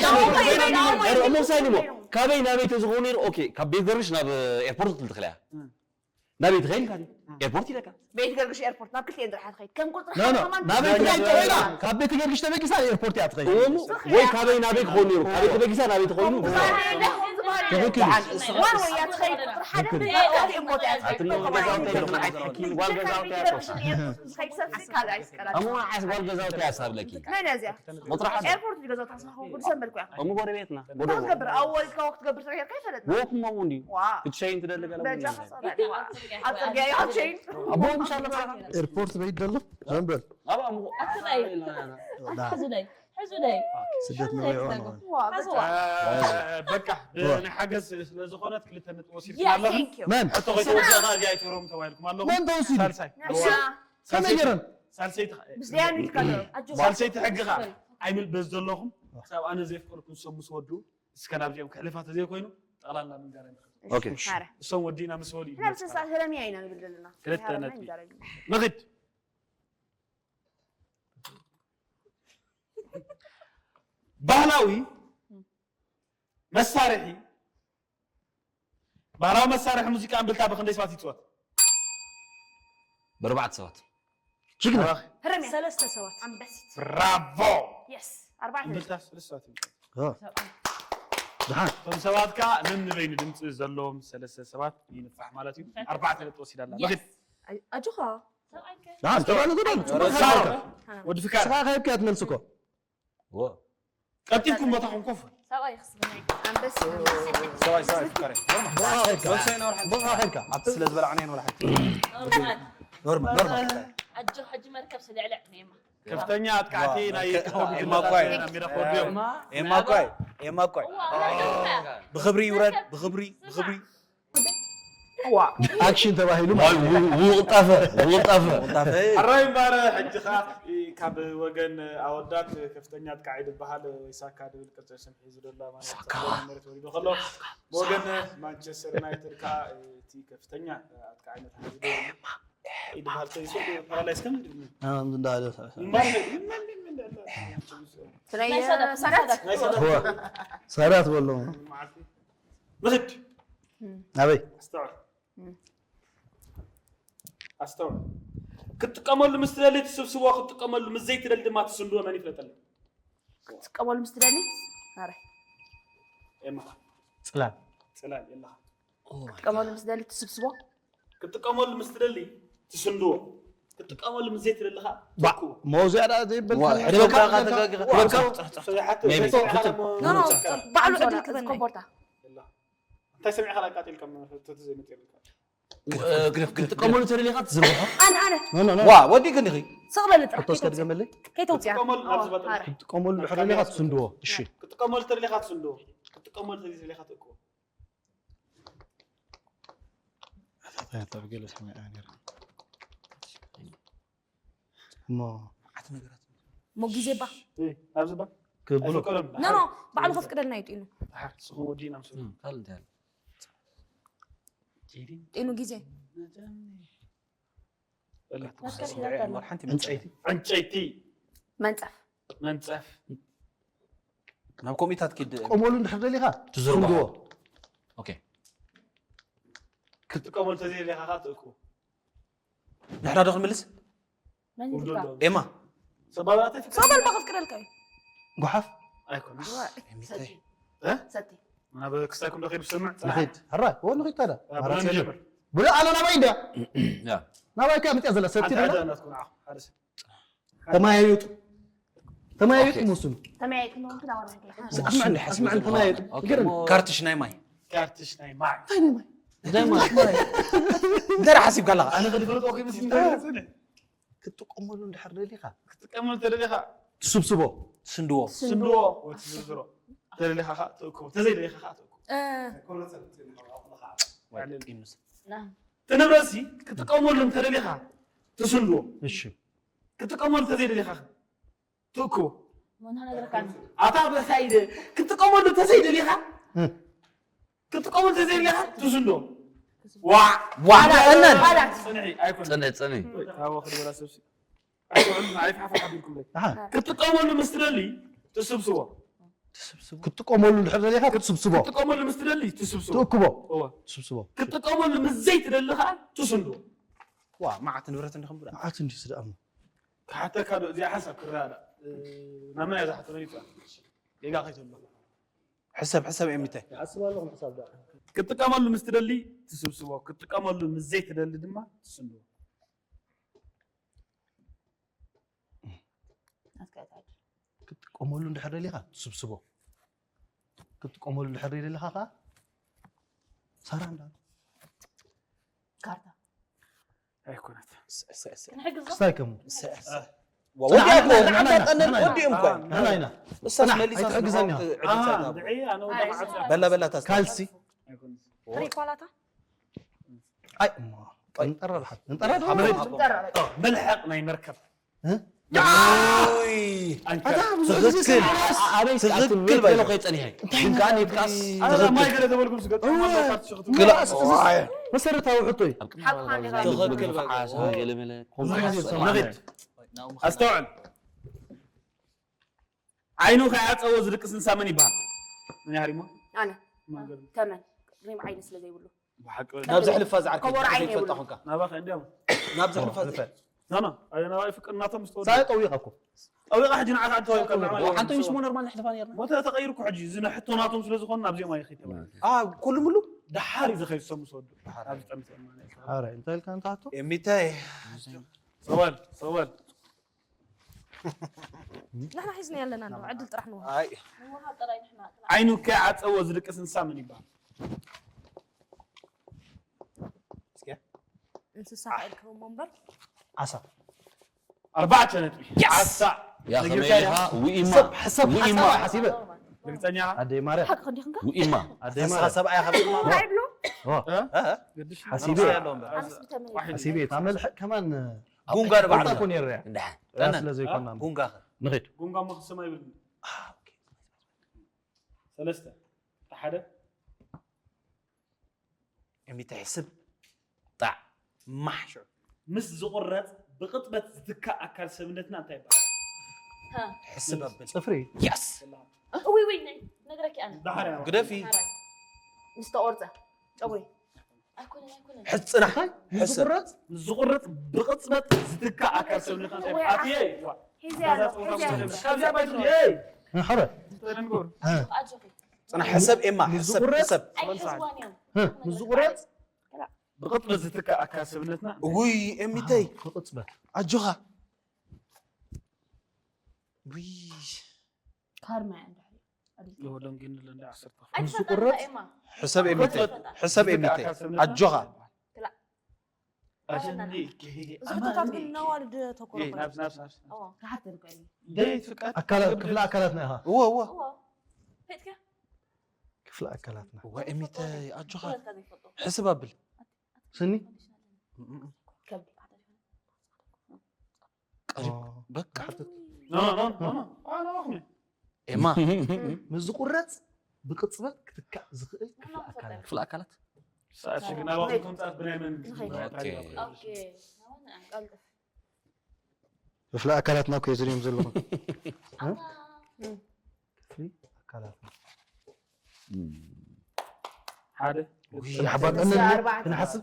እሞ ሳይንሞ ካበይ ናበይ ተዝኸውን ነይሩ ኦኬ ካብ ቤት ገርግሽ ናብ ኤርፖርት ክትልትኽልያ ናበይ ትኸይድ ኢልካ ኤርፖርት ኢለካ ቤት ገርግሽ ኤርፖርት ናብ ክልቲኤን ጥራሕ ትኸይድ ከም ቁፅሪ ኖ ኖ ከማን ናበይ ትኸይድ ተበይና ካብ ቤት ገርግሽ ተበጊሳ ኤርፖርት እያ ትኸይድ እሞ ወይ ካበይ ናበይ ክኸውን ነይሩ ካበይ ተበጊሳ ናበይ ተኾይኑ ትኽክል ዋን ወይ እያ ትኸይድ ቁፅሪ ሓደ ካልኦት እዮም ቦታ እያ ትኸይድ ኣቲ እሞ ገዛውቲ ኣይኮነ ኣይትሕኪ ጓል ገዛውቲ ኣይኮነ ትኸይድ ሰፊ ካልእ ኣይስቀላል እሞ ንዓይስ ጓል ገዛውቲ እያ ሳብለኪ መን እያ እዚኣ ቁፅሪ ሓደ ኤርፖርት ዝገዛው ተስፋ ጉድ ሰንበልኩ እያ እሞ ጎረቤትና እንታይ ክትገብር ኣወልካ ክትገብር ተረኪብካ ይፈለጥና ወኩም እሞ እንዲ ዋ ክትሸይን ትደሊ ገለ በጃ ከሰላ ኣብ ፅርግያ ይሃብሸይን ኣቦ ምሻ ኣለካ ኤርፖርት በይደሎ ዘንበል ኣባ እሞ ኣትበይ ሕዙለይ ሕዙለይ ስደት ንሪኦ ነው ዋ በጃ በቃ ብናይ ሓገዝ ስለዝኾነት ክልተ ነጥቢ ወሲድኩም ኣለኹም Thank you መን ሕቶ ከይተወዳእካ እዚኣ ኣይትህረሙ ተባሂልኩም ኣለኹም መን ተወሲዱ ሳልሳይ ንሳ ከመይ ገይረን ምስ ደያኑ ይትከደሩ ሳልሰይቲ ሳልሰይቲ ሕግኻ ኣይምል በዚ ዘለኹም ክሳብ ኣነ ዘፍቀድኩም ሰሙ ዝወዱ እስከ ናብዚኦም ክሕልፋ ተዘይኮይኑ ጠቕላላ ምንጋራ ንኽእል ኦኬ ማረ እሶም ወዲና ምስ በሉ እዩ ሕና ብስንሳ ሰለምያ ኢና ንብል ዘለና ክልተ ነጥቢ ንኽድ ባህላዊ መሳርሒ ባህላዊ መሳርሒ ሙዚቃ እምብልታ ብክንደይ ሰባት ይፅወት ብርባዕተ ሰባት ጅግና ህረምያ ሰለስተ ሰባት ኣንበሲት ብራቮ የስ ኣርባዕተ እምብልታ ሰለስተ ሰባት ይምፅወት ኦ። ደሓን እቶም ሰባት ከዓ ነንበይኑ ድምፂ ዘለዎም ሰለስተ ሰባት ይንፋሕ ማለት እዩ ኣርባዕተ ነጥቢ ወሲዳ ኣላ ንኽድ ኣጆኻ ደሓን ተባለ ተባለ ሳሮ ወዲ ፍቃር ስኻ ከይብካ ትመልስ እኮ ዎ ቀጢልኩም ቦታኹም ኮፍ ሰብኣይ ክስብና ኣንበሲ ሰብኣይ ሰብኣይ ፍቃር ቦኻ ከይብካ ቦኻ ከይብካ ኣብቲ ስለ ዝበላዕና ኢና ወላ ሓንቲ ኖርማል ኖርማል ኣጆ ሕጂ መርከብ ስልዕልዕ ነይማ ከፍተኛ ኣጥቃዕቲ ናይ ኤማ ኳይ ሜዳ ኮርዲዮም ኤማ ኳይ ኤማ ኳይ ብኽብሪ ይውረድ ብኽብሪ ብኽብሪ ኣክሽን ተባሂሉ ውቕጣፈ ውቕጣፈ ሕራይ እምበኣር ሕጂ ኸዓ ካብ ወገን ኣወዳት ከፍተኛ ኣጥቃዒ ዝበሃል ወይ ሳካ ድብል ቅርፂ ስም ሒዙ ዘሎ ማለት መሬት ወሪዱ ከሎ ብወገን ማንቸስተር ዩናይትድ ከዓ እቲ ከፍተኛ ኣጥቃዒነት ሓዚ ይበሃል ተይሱ ፓራላይስ ከም እንዳለ ናይ ሰዳት ሰራት በሎ ምኽድ ኣበይ ኣስተውዕል ኣስተውዕል ክትጥቀመሉ ምስ ትደሊ ትስብስቦ፣ ክትጥቀመሉ ምስ ዘይትደሊ ድማ ትስንድዎ። መን ይፍለጠለይ? ክትጥቀመሉ ምስ ትደሊ ኣረ ኤማ ፅላል የለኻ። ክትጥቀመሉ ምስ ትደሊ ትስብስቦ። ክትጥቀመሉ ምስ ትደሊ ትስንድዎ። ክትጥቀመሉ ምስ ዘይትደሊ ኸዓ መውዚያ ዳ ዘይበል ዋ፣ ሕደበካ፣ ተጋጊኻ። ሰብሓት ሜቢ። ሰብሓት ኖ ኖ ባዕሉ ዕድል ክበና። ኮቦርታ እንታይ ሰሚዕካ ኣቃጢልካ? መፍትሒ ዘይመፅእ የብልካ። ግደፍ፣ ግደፍ፣ ግደፍ። ክትጥቀመሉ ተደሊኻ ትዝርግሖ። ኣነ ኣነ ዋ፣ ወዲ ግን ኢኺ። ስቕ በል ጥራሕ ሕቶ እስከ ድገመለይ። ከይተውፅያ ክትጥቀመሉ ናብ ዝበጠ ክትጥቀመሉ ድሕር ደሊኻ ትስንድዎ። እሺ ክትጥቀመሉ ተደሊኻ ትስንድዎ። ክትጥቀመሉ ተደሊኻ ትእክቦ። ኣታታ ያታ ብገለ ሰማይ ኣነር እሞ መዓት ነገራት። ሞ ግዜ ባ እይ፣ ናብዚ ባ ክብሎ ኣይፍቀዶም። ኖ ኖ ባዕሉ ከፍቅደልና እዩ ጢኑ። ሓር ስኹ ወዲና ምስ እም፣ ካልእ እንታይ ኣሎ? ጢኑ ግዜ ወላ ሓንቲ ዕንጨይቲ ዕንጨይቲ መንፀፍ መንፀፍ ናብ ኮሚታት ኪድ ክትጥቀመሉ እንድሕር ደሊኻ ትዝርግሖ። ትስንድዎ። ኦኬ። ክትጥቀመሉ ተዘይደሊኻ ከዓ ትእክቦ። ንሕና ዶ ክንምልስ? መን ይትካ ኤማ። ሰባብ ኣተፊ ሰበል ባ ከፍቅደልካ እዩ። ጓሓፍ ኣይኮነ። ኤሚታይ። ሰቲ ናብ ክሳይኩም ዶ ከይዱ ሰምዕ ንኸይድ ሕራይ ወ ንኸይድ ታዲያ ብሎ ማራሴ ንጀምር። ብሎ ኣነ ናባይ እንድያ ያ። ናባይ ከ ምፅያ ዘላ ሰብቲ ኣታ ደላ ኣታ ናትኩም ንዓኹም ሓደ ሰብ ተማያዩጡ ተማያዩጡ ኦኬ። መስሉ ተመያየጥኩም ክናወራ ንክእል። ኣስማዕኒ ኣስማዕኒ ተማያዩጡ ግርም ካርትሽ ናይ ማይ። ካርትሽ ናይ ማይ እንታይ ነው ማይ እንታይ ማይ? እንታይ ሓሲብካ ኣለኻ? ኣነ ከድፈልጦ ከይመስል እንታይ ጽንሕ ክትጥቀመሉ እንድሕር ደሊኻ ክትጥቀመሉ ተደሊኻ ትስብስቦ ስንድዎ። ስንድዎ ወይ ትዝርዝሮ። ተደሊኻ ከዓ ትእክቦ፣ ተዘይደሊኻ ከዓ ትእክቦ። እ፣ ወይ ጢኑስ። እቲ ንብረትሲ ክትጥቀመሉ እንተደሊኻ ትስንድዎ። እሺ ክትጥቀመሉ ተዘይደሊኻ ትእክቦ። ምን ነገርካ ኣታ በሳይደ ክትጥቀመሉ ተዘይደሊኻ እ። ክትጥቀመሉ ተዘይደሊኻ ትስንድዎ። ዋ ዋ፣ እነን። ጽንሒ ኣይኮነ ጽንሒ፣ ጽንሒ። ታወ ክድበላ ሰብሲ ኣይኮነ። ሓፍ ሓፍ ሓቢርኩም ለይ ኣሓ ክትጥቀመሉ ምስ ትደሊ ትስብስቦ። ክትጥቀመሉ እንድሕር ደሊኻ ክትስብስቦ ክትጥቀመሉ ምስ ትደሊ ትስብስቦ። ትእክቦ እወ። ትስብስቦ ክትጥቀመሉ ምስ ዘይትደሊ ከዓ ትስንድዎ። ዋ፣ መዓት ንብረት እንዲኹም ብላ። መዓት እንዲ ስደኣሞ ክሓተካ ዶ እዚኣ ሓንሳብ ክረዳ ናብ መን እያ ዝሓተነ ይፅኣ ጌጋ ከይተሎ ሕሰብ፣ ሕሰብ ኤሚታይ። ይሓስብ ኣለኹም ሕሳብ ዳ ክትጥቀመሉ ምስ ትደሊ ትስብስቦ። ክትጥቀመሉ ምስ ዘይትደሊ ድማ ትስንድዎ። ክትጥቀመሉ እንድሕር ደሊኻ ትስብስቦ ክትጥቀመሉ እንድሕር ደሊኻ ከዓ ሰራ እንዳ ካርታ ኣይኮነት። ንሕግዞ ክስታይ ከሙ ወዲያ እኮ ንዓና ጠነን ወዲኦም እኮ። ንሕና ኢና እሳስ መሊሳ ኣይትሕግዘን ኢኻ። በላ በላ ታስ ካልሲ ሪኳላታ ኣይ እሞ ንጠራ ድሓት ንጠራ መልሐቕ ናይ መርከብ እ? ውይ፣ ኣንከር ኣታ ብዙሕ ግዜ ትኽክል። ኣበይ ትኽክል ትኣትም? በይኑ ገለ ከይጸኒሐ። ግን ከኣ ኔትካስ ኣረ ማይ ትኽክል። ገለ ተበልኩም ስገጥ እወ። ማይ ካርት ሽኽቱ ግላ መሰረታዊ ሕቶ እዩ። ሓቅኻ ኔጋ ትኽክል በይኑ። ዓሳ ገለ መለ ንኺድ ኣስተውዕል። ዓይኑ ከይዓጸዎ ዝድቅስ እንስሳ መን ይበሃል? መን ይሃሪሞ? ኣነ ማን ገርም? ተመን ቅድሚ ዓይኒ ስለ ዘይብሉ ብሓቂ ናብ ዘሕልፋ ዝዓርከ ከበሮ ዓይኒ ይፈልጣ የብሉ። ኮንካ። ናባኸ እንዲያም ናብ ዘሕልፋ ዝዓርከ። ኖ ኖ ኣነ ናባይ ፍቅር እናቶም ምስተወደ ሳይ ጠዊቐ እኮ ጠዊቓ ሕጂ ንዓኻ ኣተዋሂብካ ጠዊቐ። ብዓማል ወ-፣ ኣንተ ሚስሞ ኖርማል ንሕልፋ ነርና። ቦታ ተቐይሩ እኮ ሕጂ እዚ ንሕቶ ናቶም ስለ ዝኾኑ ናብዚኦም ኣይኸይድ ተባሂሉ። አ፣ ኩሉ ሙሉ ደሓር እዩ ዝኸይድ ሰሙ ዝወዱ ደሓር። ኣብዚ ጠምተ ማለት እዩ። ኣረ እንታይ ኢልካ ንታቶ ኤሚታይ። ሰወል ሰወል ንሕና ሒዝና ያለና ነው ዕድል ጥራሕ ንወሃብ። ኣይ። ዓይኑ ከይዓጸዎ ዝድቅስ እንስሳ መን ይበሃል? እንስሳ ክእል ክህቦ እምበር ዓሳ ኣርባዕተ ነጥቢ። ዓሳ ያ ነጊርካ ከመይ ኢኻ? ኢኻ? ውኢማ ሰብ ሕሰብ ውኢማ ሓሳብ ሓሲበ ርግጸኛ ኢኻ? ኣደይ ማርያም ሓቂ ከዲኽንካ ውኢማ ኣደይ ማርያም ኣስተሳሰብ ኣያ ኸቢድና። እንታይ ይብሎ? ኦ፣ እ? ግድሽ ሓሲበ ነብሲ ኣለዎም በል። ኣነስ ብተመይ ዋሒድ። ሓሲበ ታመልሐ ከማን ጉንጋ ንባዕሉ ኮን የርያ እንድሓን ጠና ስለ ዘይኮና ጉንጋ ኸ? ንኸይድ ጉንጋ እሞ ክስማ ይብል። ሰለስተ። እቲ ሓደ ኤሚታይ ሕስብ ጣዕ ማሕሹ ምስ ዝቑረጽ ብቕጥበት ዝትካእ ኣካል ሰብነትና እንታይ ይበሃል? ሕስብ ኣብል። ፅፍሪ የስ ውይ ውይ ነይ ነግረኪ ኣነ ዳሓር እያ። ግደፊ። ምስ ተቆርፀ ጨጉሪ ኣይኮነን ኣይኮነን። ሕጽና እንታይ? ምስ ሕሰብ። ዝቑረጽ? ምስ ዝቑረጽ ብቕጽበት ዝትካእ ኣካል ሰብነትና እንታይ ወይ ይበሃል? ኣትየ ሒዘ ኣሎ ሒዘ ኣሎ። ካብዚኣ ባይትኹን ይ እ፣ ሓረ። ተደንጎር እ፣ ኣጆኺ። ጽና ሕሰብ ኤማ ምስ ሕሰብ ዝቑረጽ? ሕሰብ። ኣይሕዝዋን እዮም። እ፣ ምስ ዝቑረጽ? ብቕጽበት ዝትካእ ኣካል ሰብነትና ውይ ኤሚተይ ክቕጽበት። ኣጆኻ ውይ ካርማ እያ እንድሕር ይወሎም ግን ለንዳ ዓሰርተ ኣይትፈልጣን ኢኻ ኤማ። ሕሰብ ኤሚተይ ሕሰብ ኤሚተይ ኣጆኻ ኣጀንዲ እዚ ሕቶታት ግን ነዋልድ ተኮረ ናብስ ናብስ ናብስ እዎ። ክሓተልካ እዩ ደይ ፍቃድ ኣካላት ክፍለ ኣካላትና ኢኻ። እወ እወ እዎ። ፈትካ ክፍለ ኣካላትና። እወ ኤሚተይ ኣጆኻ ኩለትካ ዘይፈልጦ። ሕስብ ኣብል ስኒ ከብዲ ቀሪብ በቃ ኖ ኖ ኖ ኖ ኣና ወኽኒ ኤማ ምስ ዝቑረጽ ብቅጽበት ክትካእ ዝኽእል ክፍለ ኣካላት። ክፍለ ኣካላት ሳሽግ ናብ ኣኹም ምምጻት ብናይ መን ኦኬ። ኦኬ። ናውን ቀልጥፍ። ክፍለ ኣካላትና እኮ ዝርዮም ዘለኹም። ኣታ ክፍሊ ኣካላትና። ሓደ ክንሓባጠን እስከ ኣርባዕተ። ክንሓስብ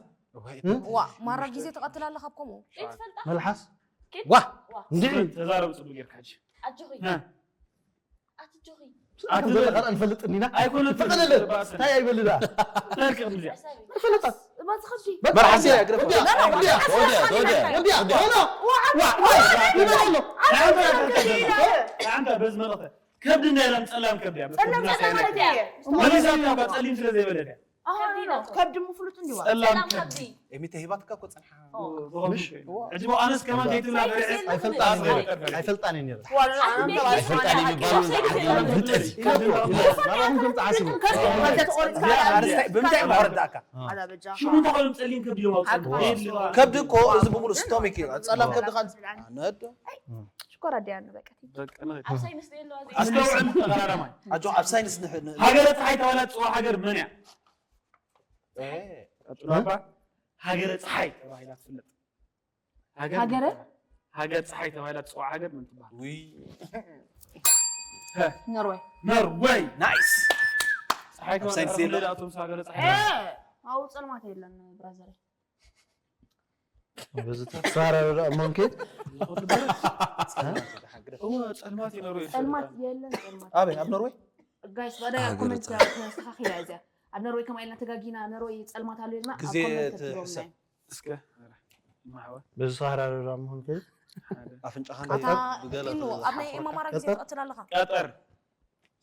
ዋ ማራ ግዜ ትቐትል ኣለኻ ኣብ ከምኡ ዘይትፈልጣ መልሓስ ዋ እንድዒ ተዛረብ ጽቡቅ ጌርካ ሕጂ ኣጆኺ እ። ኣትጆኺ ስኻ ከም ዘለኻ እንፈልጥ እንዲና ኣይኮነን ፍቕድለ እንታይ ኣይበልዳ ተርቅም እዚኣ ሓሳቢ ይፈልጣ እባ ዝኸብዲ መርሓስ እያ ግረፍ ወዲያ ወዲያ ወዲያ ወዲያ ወዲያ ወዲያ ይበል ኣሎ ንዓንታ በዚ መልእኽቲ ከብዲ እንዳይላ ጸላም ከብዲ እያ ጸላም ከብዲ ማለት እየ መሊሳታ እኳ ጸሊም ስለ ዘይበለት እያ ከብዲ ምፍሉጥ እንዲዋ ጸላም ሰላም ከብዲ ከብዲ ኤሚተ ሂባትካ እኮ ጸንሓ ሕጂ ሞ ኣነስ ከማን ከይትብላ በርዐ ኣይፈልጣን ነረ ኣይፈልጣን ነረ ኣይፈልጣን የሚባሉ ናባኹም ከምጽእ ሓሲቡ ኣርስታይ ብምንታይ መረዳእካ ሽሙ እንተኾይኑ ጸሊም ከብዲ እዮም ኣውፅእ ከብዲ እኮ እዚ ብምሉእ ስቶሚክ እዩ ጸላም ከብዲ ካል ነዶ ሽኮር ኣዲያ ንበቀት ኣብ ሳይንስ የለዋ ኣስተውዕል ተቐራራማይ ኣጆ ኣብ ሳይንስ ንሕ- ን- ሃገረ ፀሓይ ተባሂላ ትፅዋዕ ሃገር መን እያ? ኤ፣ ቀጥሎ እባ ሃገረ ፀሓይ ተባሂላ ትፍለጥ። ሃገር ሃገረ? ሃገር ፀሓይ ተባሂላ ትፅዋዕ ሃገር መን ትበሃል? ውይ ኖርወይ ኖርወይ። ናይስ ፀሓይ ኣብ ሳይንስ ተባሂላ የለ? ኣቶም ሃገረ እ፣ ፀሓይ ኣብኡ ጸልማት የለን ብራዘር በዚ ተሳራረ ሞንኬት እዎ ፀልማት ይነሩ ጸልማት የለን ጸልማት ኣበይ ኣብ ኖርወይ ጋይስ ባዳ ሃገረ ኮመንት ፀሓይ። ክነስተኻኺላ እያ እዚኣ ኣብ ኖርወይ ከምኣ ኢልና ተጋጊና ኖርወይ ጸልማት ኣሎ ኢልና ኣብ ግዜ ኮመንት ትሕሰብ። ተትብሎምና እስከ ማሕበር በዚ ተሳራረ ሞንኬት ኣፍንጫኻ ኣታ ብገለ ኢኑ ኣብ ናይ ኤማ ማራ ግዜ ትቐትል ኣለኻ ቀጠር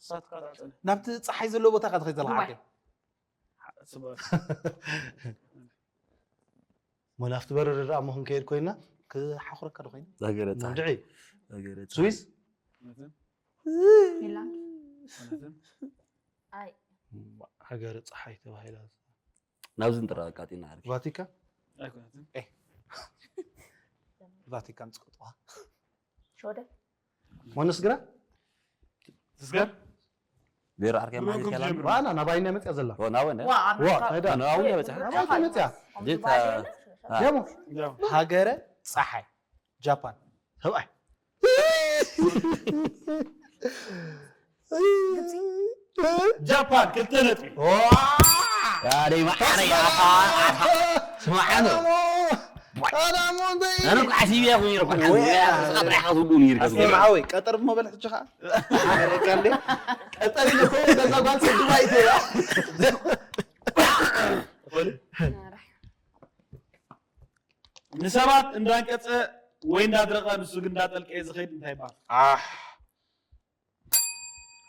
ሳት ካጣጥነ ናብቲ ፀሓይ ዘለዎ ቦታ ካ ትኸይ ዘለካ ዱባይ። ዓዲ ስበ ሞላፍቲ በረር ደኣ ሞ ክንከይድ ኮይና ክሓኹረካ ዶ ኮይና ሃገረ ፀሓይ እንድዒ ሃገረ ፀሓይ ስዊስ ፊንላንድ ኣይ ሃገረ ፀሓይ ተባሂላ ናብዚ ንጥራ ኣቃጢና ዓርኪ ቫቲካን ኣይኮነትን ቫቲካን ፅቅጥዋ ሽወደን ሞነስግራ ትስገር ዜሮ ዓርኪ ብመንኩም ማሕሊት ያላ ትጀምሩ ባና ናባይና መፅያ ዘላ ናወነ ዋ ኣብ ዋ ኣሜሪካ ታይዳ ናባይና በፅሐ ናባይና መፅያ ዴታ ደሞ ሃገረ ፀሓይ ጃፓን ሰብኣይ ጃፓን ክልተ ነጥቢ ያደይ ማሓረይ ኣታ ኣታ ስማዓነ ኣነ ኳ ዓሲብ እያ ኮይኑ ኳ ስቃ ጥራይ ሓስቡ ነይሩ ኣስተምዓወይ ቀጠር ብመበል ሕጂ ከዓ ሓረካ እንዴ ቀጠር ኢለ እኮ ገዛ ጓል ሰድባ ይተያ ንሰባት እንዳንቀፀ ወይ እንዳድረቐ ንሱ ግን እንዳጠልቀየ ዝኸይድ እንታይ ይበሃል? ኣሕ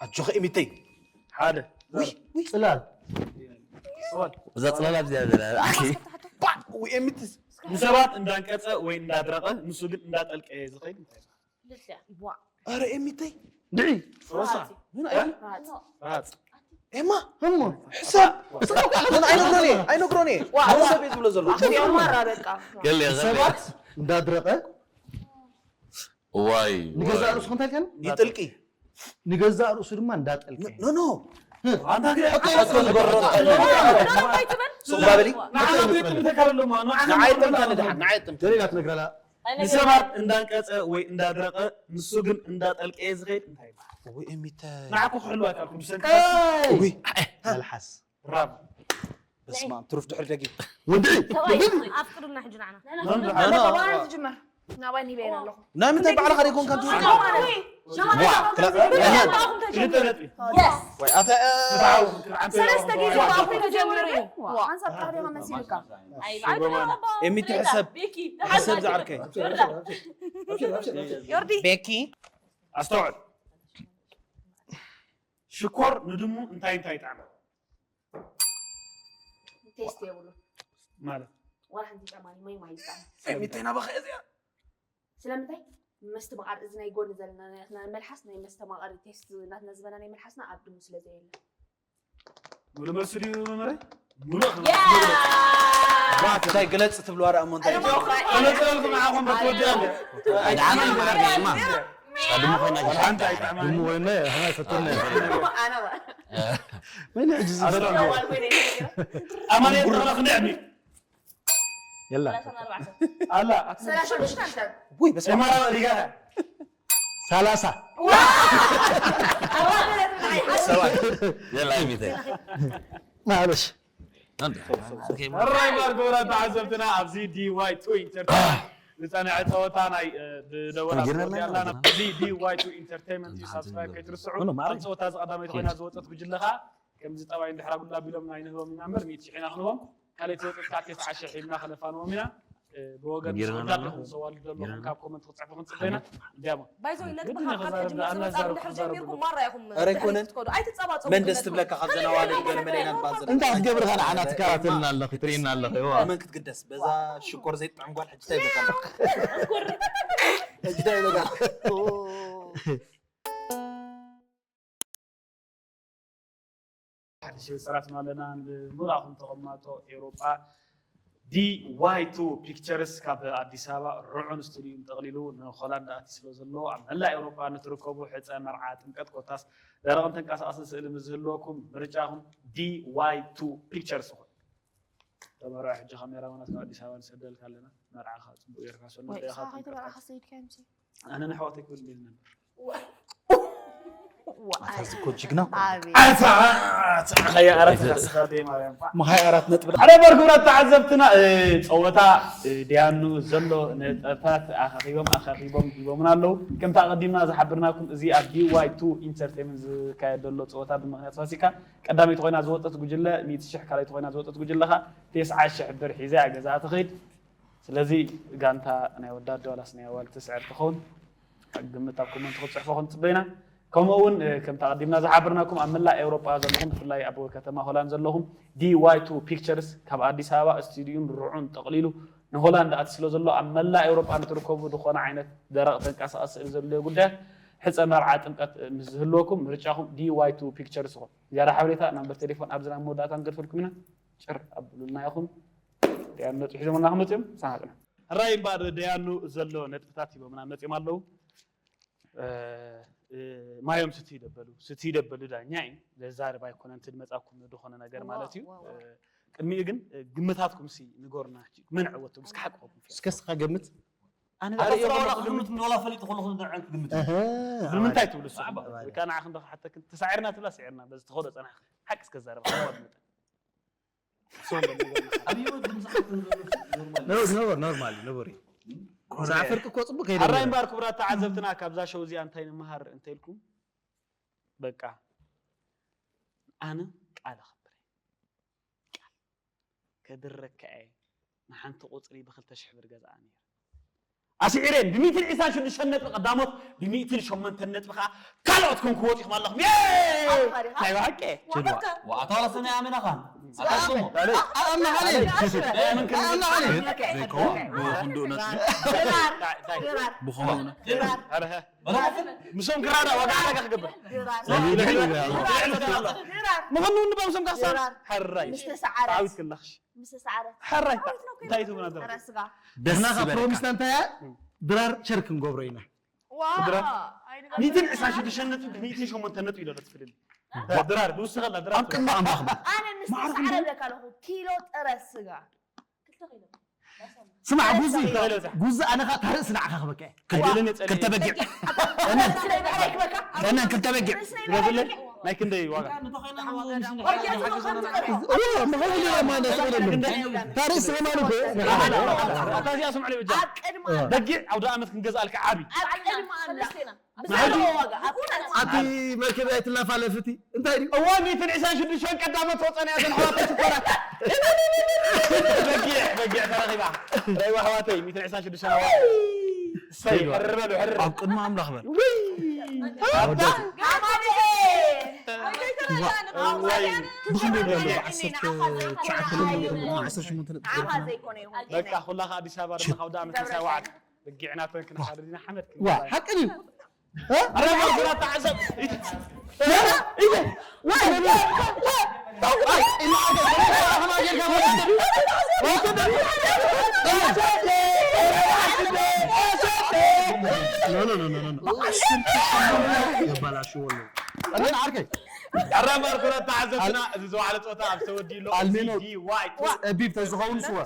ኣጆኸ ኢሚተይ ሓደ ጽላል እዛ ጽላል ኣብዚኣ ዘላ ዊ ኤሚትስ ንሰባት እንዳንቀፀ ወይ እንዳድረቐ ንሱ ግን እንዳጠልቀየ ዝኸይድ እንታይ ይበሃል? ልስያ ኣረ ኤሚተይ ድዒ ሮሳ ምን ኣይ ራፅ ኤማ እሞ ሕሳብ ምን ኣይነግሮን እየ ኣይነግሮን እየ ሓደ ሰብ እየ ዝብሎ ዘሎ ማራ በቃ ገለ ሰባት እንዳድረቐ ዋይ ንገዛእ ርእሱ እንታይ ከን ይጥልቂ ንገዛእ ርእሱ ድማ እንዳጠልቀ ኖ ኖ ኣንታ ግን ሕቶ ይመስሎ ንገሮ ኣይትበል ጽባበሊ ንዓና ዘይጥምተካ ኣለማ ንዓና ንዓይ ጥምታ ንድሓን ንዓይ ጥምታ ደሊላ ትነግረላ ንሰባት እንዳንቀፀ ወይ እንዳድረቐ ንሱ ግን እንዳጠልቀየ ዝኸይድ እንታይ ይበሃል? ወይ ኤሚተ ንዓኩ ክሕልዋ ካልኩም ብሰንኪ ወይ መልሓስ ራብ በስመ ኣብ ትሩፍ ድሕሪ ደጊም። ወዲ ኣፍቅዱና ሕጂ ንዓና። ናባይ ዝጅመር ናባይ ሂበ ኣለኹ ናይ ምንታይ ባዕልኻ ደይኮንካ ትብል? ክልተ ነጥቢ ወይ ኣታ ሰለስተ ግዜ ብኣኹም ተጀሚሩ እዩ። ሓንሳብ ጣዕዲኻ መሲልካ። ኤሚቲ ሕሰብ ሕሰብ ዝዓርከይ። ዮርዲ ቤኪ ኣስተውዕል። ሽኮር ንድሙ እንታይ እንታይ ይጥዕማ? ቴስት የብሉ ማለት ዋላ ሓንቲ ጨማኒ ማይ ማይ ይጣዕም። ኤሚቲ ናባኸ እዚኣ ስለምንታይ? መስተማቐር እዚ ናይ ጎኒ ዘለና ናትና መልሓስ ናይ መስተማቐሪ ቴስት ናትና ዝበና ናይ መልሓስና ኣብ ድሙ ስለ ዘየለ። ሙሉ መልሲ ድዩ መመረ? ሙሉ እንታይ ግለጽ ትብልዋ ደኣ እሞ እንታይ ተመፅረልኩም ንዓኹም በትወዲ ኣለ ኣድዓና ይበራማ ስድሙ ኮይና ሓንቲ ኣይጣዕማ ድሙ ኮይነ ሓና ፈተነ ኣነ መን ሕጂ ዝበረ ዋል ኮይነ ኣማንኤል ተኽለ ክንደይ ዕድሚኡ የላ ኣላ ኣቲ ሰላሳ ሽዱሽተ ኣንተ ውይ በስመ ኣብ ኤማራ ሪጋ ሰላሳ የላ ሚተ ማለሽ ሕራይ ማር ክቡራት ተዓዘብትና ኣብዚ ዲዋይ ቱ ኢንተርቴይንመንት ዝፀንዐ ፀወታ ናይ ብደወላ ጌርና ትወዲ ኣለና ኣለና ዘለና። እዚ ዲዋይ ቱ ኢንተርቴይንመንት እዩ ሳብስክራይብ ከይትርስዑ ምንም ኣብ ኣረግ- ፀወታ እዚ ቀዳመይቲ ኮይና ዝወፀት ጉጅለ ከዓ ከምዚ ጠባይ እንድሕር ኣጉላ ቢሎም ናይ ንህቦም ኢና እምበር ሚእቲ ሽሕ ኢና ክንህቦም ካልኣይቲ ዝወፀት ከዓ ቴስዓ ሽሕ ሂብና ከነፋንዎም ኢና ብወገን ጌርና ወዳት ኣለና። ኢኹም ዘዋልዱ ዘለኹም ጌርና። ካብ ኮመንት ክፅዕፉ ክንፅበ ኢና እንዲያሞ ባይዞ ነጥቢ ግን ካብ ካብ ንኸዛረብ ሕጂ መፂኡ ኣናዛርብ ንድሕር ክዛረብ ጀሚርኩም ማራ ኢኹም ኧረ ኣይኮነን። ትከዱ ኣይትፃባፀቡ መን ደስ ትብለካ ካብዘን ኣዋልድ ገለ መለይና ንባል ዘለና እንታይ ክትገብር ኢኻ ንዓና ትከታተልና ኣለኺ ትርእየና ኣለኺ እዋ መን ክትግደስ በዛ ሽኮር ዘይጥዕም ጓል ሕጂ እንታይ ይብለካ ኣለካ ሕጂ እንታይ ይብለካ ሓድሽ ብስራት ኣለና ንሙሉኣኹም ተቐማጦ ኤውሮጳ ዲ ዋይ ቱ ፒክቸርስ ካብ ኣዲስ ኣበባ ርዑን ስቱዲዩን ጠቕሊሉ ንሆላንድ ኣቲ ስለ ዘሎ ኣብ መላእ ኤውሮጳ ንትርከቡ ሕፀ መርዓ ጥምቀት ኮታስ ደረቕን ተንቀሳቐስን ስእሊ ምስ ዝህልወኩም ምርጫኹም ዲ ዋይ ቱ ፒክቸርስ ይኹን ተመርዖ ሕጂ ካሜራ ወናት ካብ ኣዲስ ኣበባ ንሰደልካ ኣለና መርዓኻ ፅቡቅ ጌርካ ሰሎ ወይ ደያኻ ሳኻ ጥምቀት ተበራኻ ሰይድካ ምሲ ኣነ ንሕዋተይ ክብል ቤት ነበር ኣታ እኮ ጅግና እኮ። ኣቤት ኣታ ኣታ ኸያ ኣራት ተስኻ ደይ ማርያም ፋ መሃይ ኣራት ነጥቢ ሓደ በር ክብራት ተዓዘብትና እ፣ ፀወታ እ፣ ደያኑ ዘሎ ነጥብታት ኣኻኺቦም ኣኻኺቦም ሂቦምና ኣለዉ ከምቲ ኣቐዲምና ዝሓብርናኩም እዚ ኣብ ዲ ዋይ ቱ ኢንተርቴይመንት ዝካየድ ዘሎ ፀወታ ብምክንያት ፋሲካ ቀዳመይቲ ኮይና ዝወፀት ጉጅለ ሚእቲ ሽሕ ካልኣይቲ ኮይና ዝወፀት ጉጅለ ኸ ተስዓ ሽሕ ብር ሒዛ እያ ገዛኣ ትኸይድ ስለዚ ጋንታ ናይ ወዳት ዋላስ ናይ ኣዋልድ ትስዕር ትኸውን ግምት ኣብ ኮመንት ክትፅሕፎ ክንፅበ ኢና ከምኡ እውን እ፣ ከምቲ ኣቐዲምና ዝሓበርናኩም ኣብ መላእ ኤውሮጳ ዘለኹም ብፍላይ ኣብ ከተማ ሆላንድ ዘለኹም ዲ ዋይ ቱ ፒክቸርስ ካብ ኣዲስ ኣበባ ስቱዲዩን ርዑን ጠቕሊሉ ንሆላንድ ኣቲ ስለ ዘሎ ኣብ መላእ ኤውሮጳ ንትርከቡ ዝኾነ ዓይነት ደረቕ ተንቀሳቐሲ ስእሊ ዘድልዮ ጉዳያት ሕፀ መርዓ ጥምቀት እ፣ ምስ ዝህልወኩም ምርጫኹም ዲ ዋይ ቱ ፒክቸርስ ይኹን ዝያዳ ሓበሬታ ናምበር ቴሌፎን ኣብዚ ናብ መወዳእታ ንገድፈልኩም ኢና ጭር ኣብሉልና ኢኹም ዲያኑ ነጥቢ ሒዞምና ክመፅኦም ሳናጥና ሕራይ እምበኣር ደያኑ ዘሎ ነጥብታት ሂቦምና መፅኦም ኣለዉ እ፣ እ፣ ማዮም ስቲ ይደበሉ ስቲ ይደበሉ ዳኛ እዩ ዘዛርብ ኣይኮነን ትድመፃኩም ዝኾነ ነገር ማለት እዩ እ፣ ቅድሚኡ ግን እ፣ ግምታትኩም ሲ ንገሩና ሕጂ መን ዕወቶም እስኪ ሓቅኹም እስከ ስኻ ገምት ኣነ ኣረ ዝሓስቦ ስራ ወላ ዘለኹ ግምት ክግምት ወላ ፈሊጡ ከለኹ ንዕን ክግምት ብምንታይ ትብሉ ንስኹም ወይ ከዓ ንዓኹም ዶ ክሓተክን ተሳዒርና ትብላ ስዒርና በዚ ተኸዶ ፀናሕካ ሓቂ እስከ ዛረብ ሓሳባት መጠን ኣብዮ ድምፅኻ ነበር ነበር ኖርማል ነበር ሳፍርቂ እኮ ፅቡቅ ከይደ ኣራይ እምበኣር ክቡራት ተዓዘብትና ካብዛ ሸው እዚኣ እንታይ ንምሃር እንተኢልኩም በቃ ኣነ ቃል ኣኽብር ቃል ከድረካ እየ ንሓንቲ ቁፅሪ ብክልተ ሽሕ ብር ገዛኣ ነይረ ኣስዒረን ብሚእትን ዕስራን ሽዱሽተን ነጥቢ ቀዳሞት ብሚእትን ሸሞንተን ነጥቢ ከዓ ካልኦት ኮንኩ ወፂኹም ኣለኹም ታይ ብሓቂ ዋዕታ ዋላ ሰናይ ኣመናኻ ኣታስሙ ኣምና ሓሊል ኣምና ሓሊል ዘይከውን ብክንድኡ ነጥቢ ብኸምኡ ምሶም ክራዳ ዋጋ ሓረጋ ክገብር ምኸኑ ንባ ምሶም ካሳ ሕራይ ዓዊት ክላኽሽ ምስ ሰዓረ ሕራይ እንታይ ትብና ዘረ ረስጋ ደህና ዝበለካ። ፕሮሚስና እንታይ እያ ድራር ሸር ክንገብሮ ኢና ድራር ሚእትን ዕስራን ሽዱሽተን ነጥቢ ሚእትን ሸሞንተን ነጥቢ ኢሎ ትፍልል ድራር ብውስኸላ ድራር ኣብ ቅድሚ ኣምላኽ ኣነ ምስ ተሳዕረ ብለካ ኣለኹ ኪሎ ጥረ ስጋ ስማዕ ጉዚ ጉዚ ኣነ ኸዓ ታርእሲ ንዓኻ ክበካ እየ ክልልን የጸለ ክልተ በጊዕ ተመን ክልተ በጊዕ ናይ ክንደይ ዋጋ? እዋ መኸውል ማ እንዳሰበደሉ ታሪክ ስለማን እኮ ኣታ እዚኣ ስምዑ በጃ። በጊዕ ዓውደ ዓመት ክንገዝኣልካ ዓቢ። ኣቲ መርከብ ኣይትላፋለፍቲ እንታይ ድዩ እዋ ሚእትን ዕስራን ሽዱሽተን ቀዳመት ወፀና እያ ዘንሕዋተ ሽኮራት። በጊዕ በጊዕ ተረኺባ። ረይዋ ኣሕዋተይ ሚእትን ዕስራን ሽዱሽተን ኣዋ። እሰይ ሕርበሉ ሕርበሉ። ኣብ ቅድሚ ኣምላኽ በል። ብኽንደይ ኣሎ ዓሰርተ ትሽዓተ ነጥቢ ዓሰርተ ሸሞንተ ነጥቢ ዓኻ ዘይኮነ ይኹን በቃ ኩላ ከ ኣዲስ ኣበባ ድማ ካብ ዳኣመት ምሳይ ዋዓል። በጊዕ ናተን ክንሓርድ ኢና ሓመድ ዋ ሓቂ ድዩ ኣረባ ግራ ተዓዘብ። የባላሽዎ ኣለዉ ኣረባ ግራ ተዓዘብና እዚ ዝዋዕለ ፆታ ኣብ ተወዲሎ ኣልሜኖ ዋይ ጸቢብ ተዝኸውን ስወ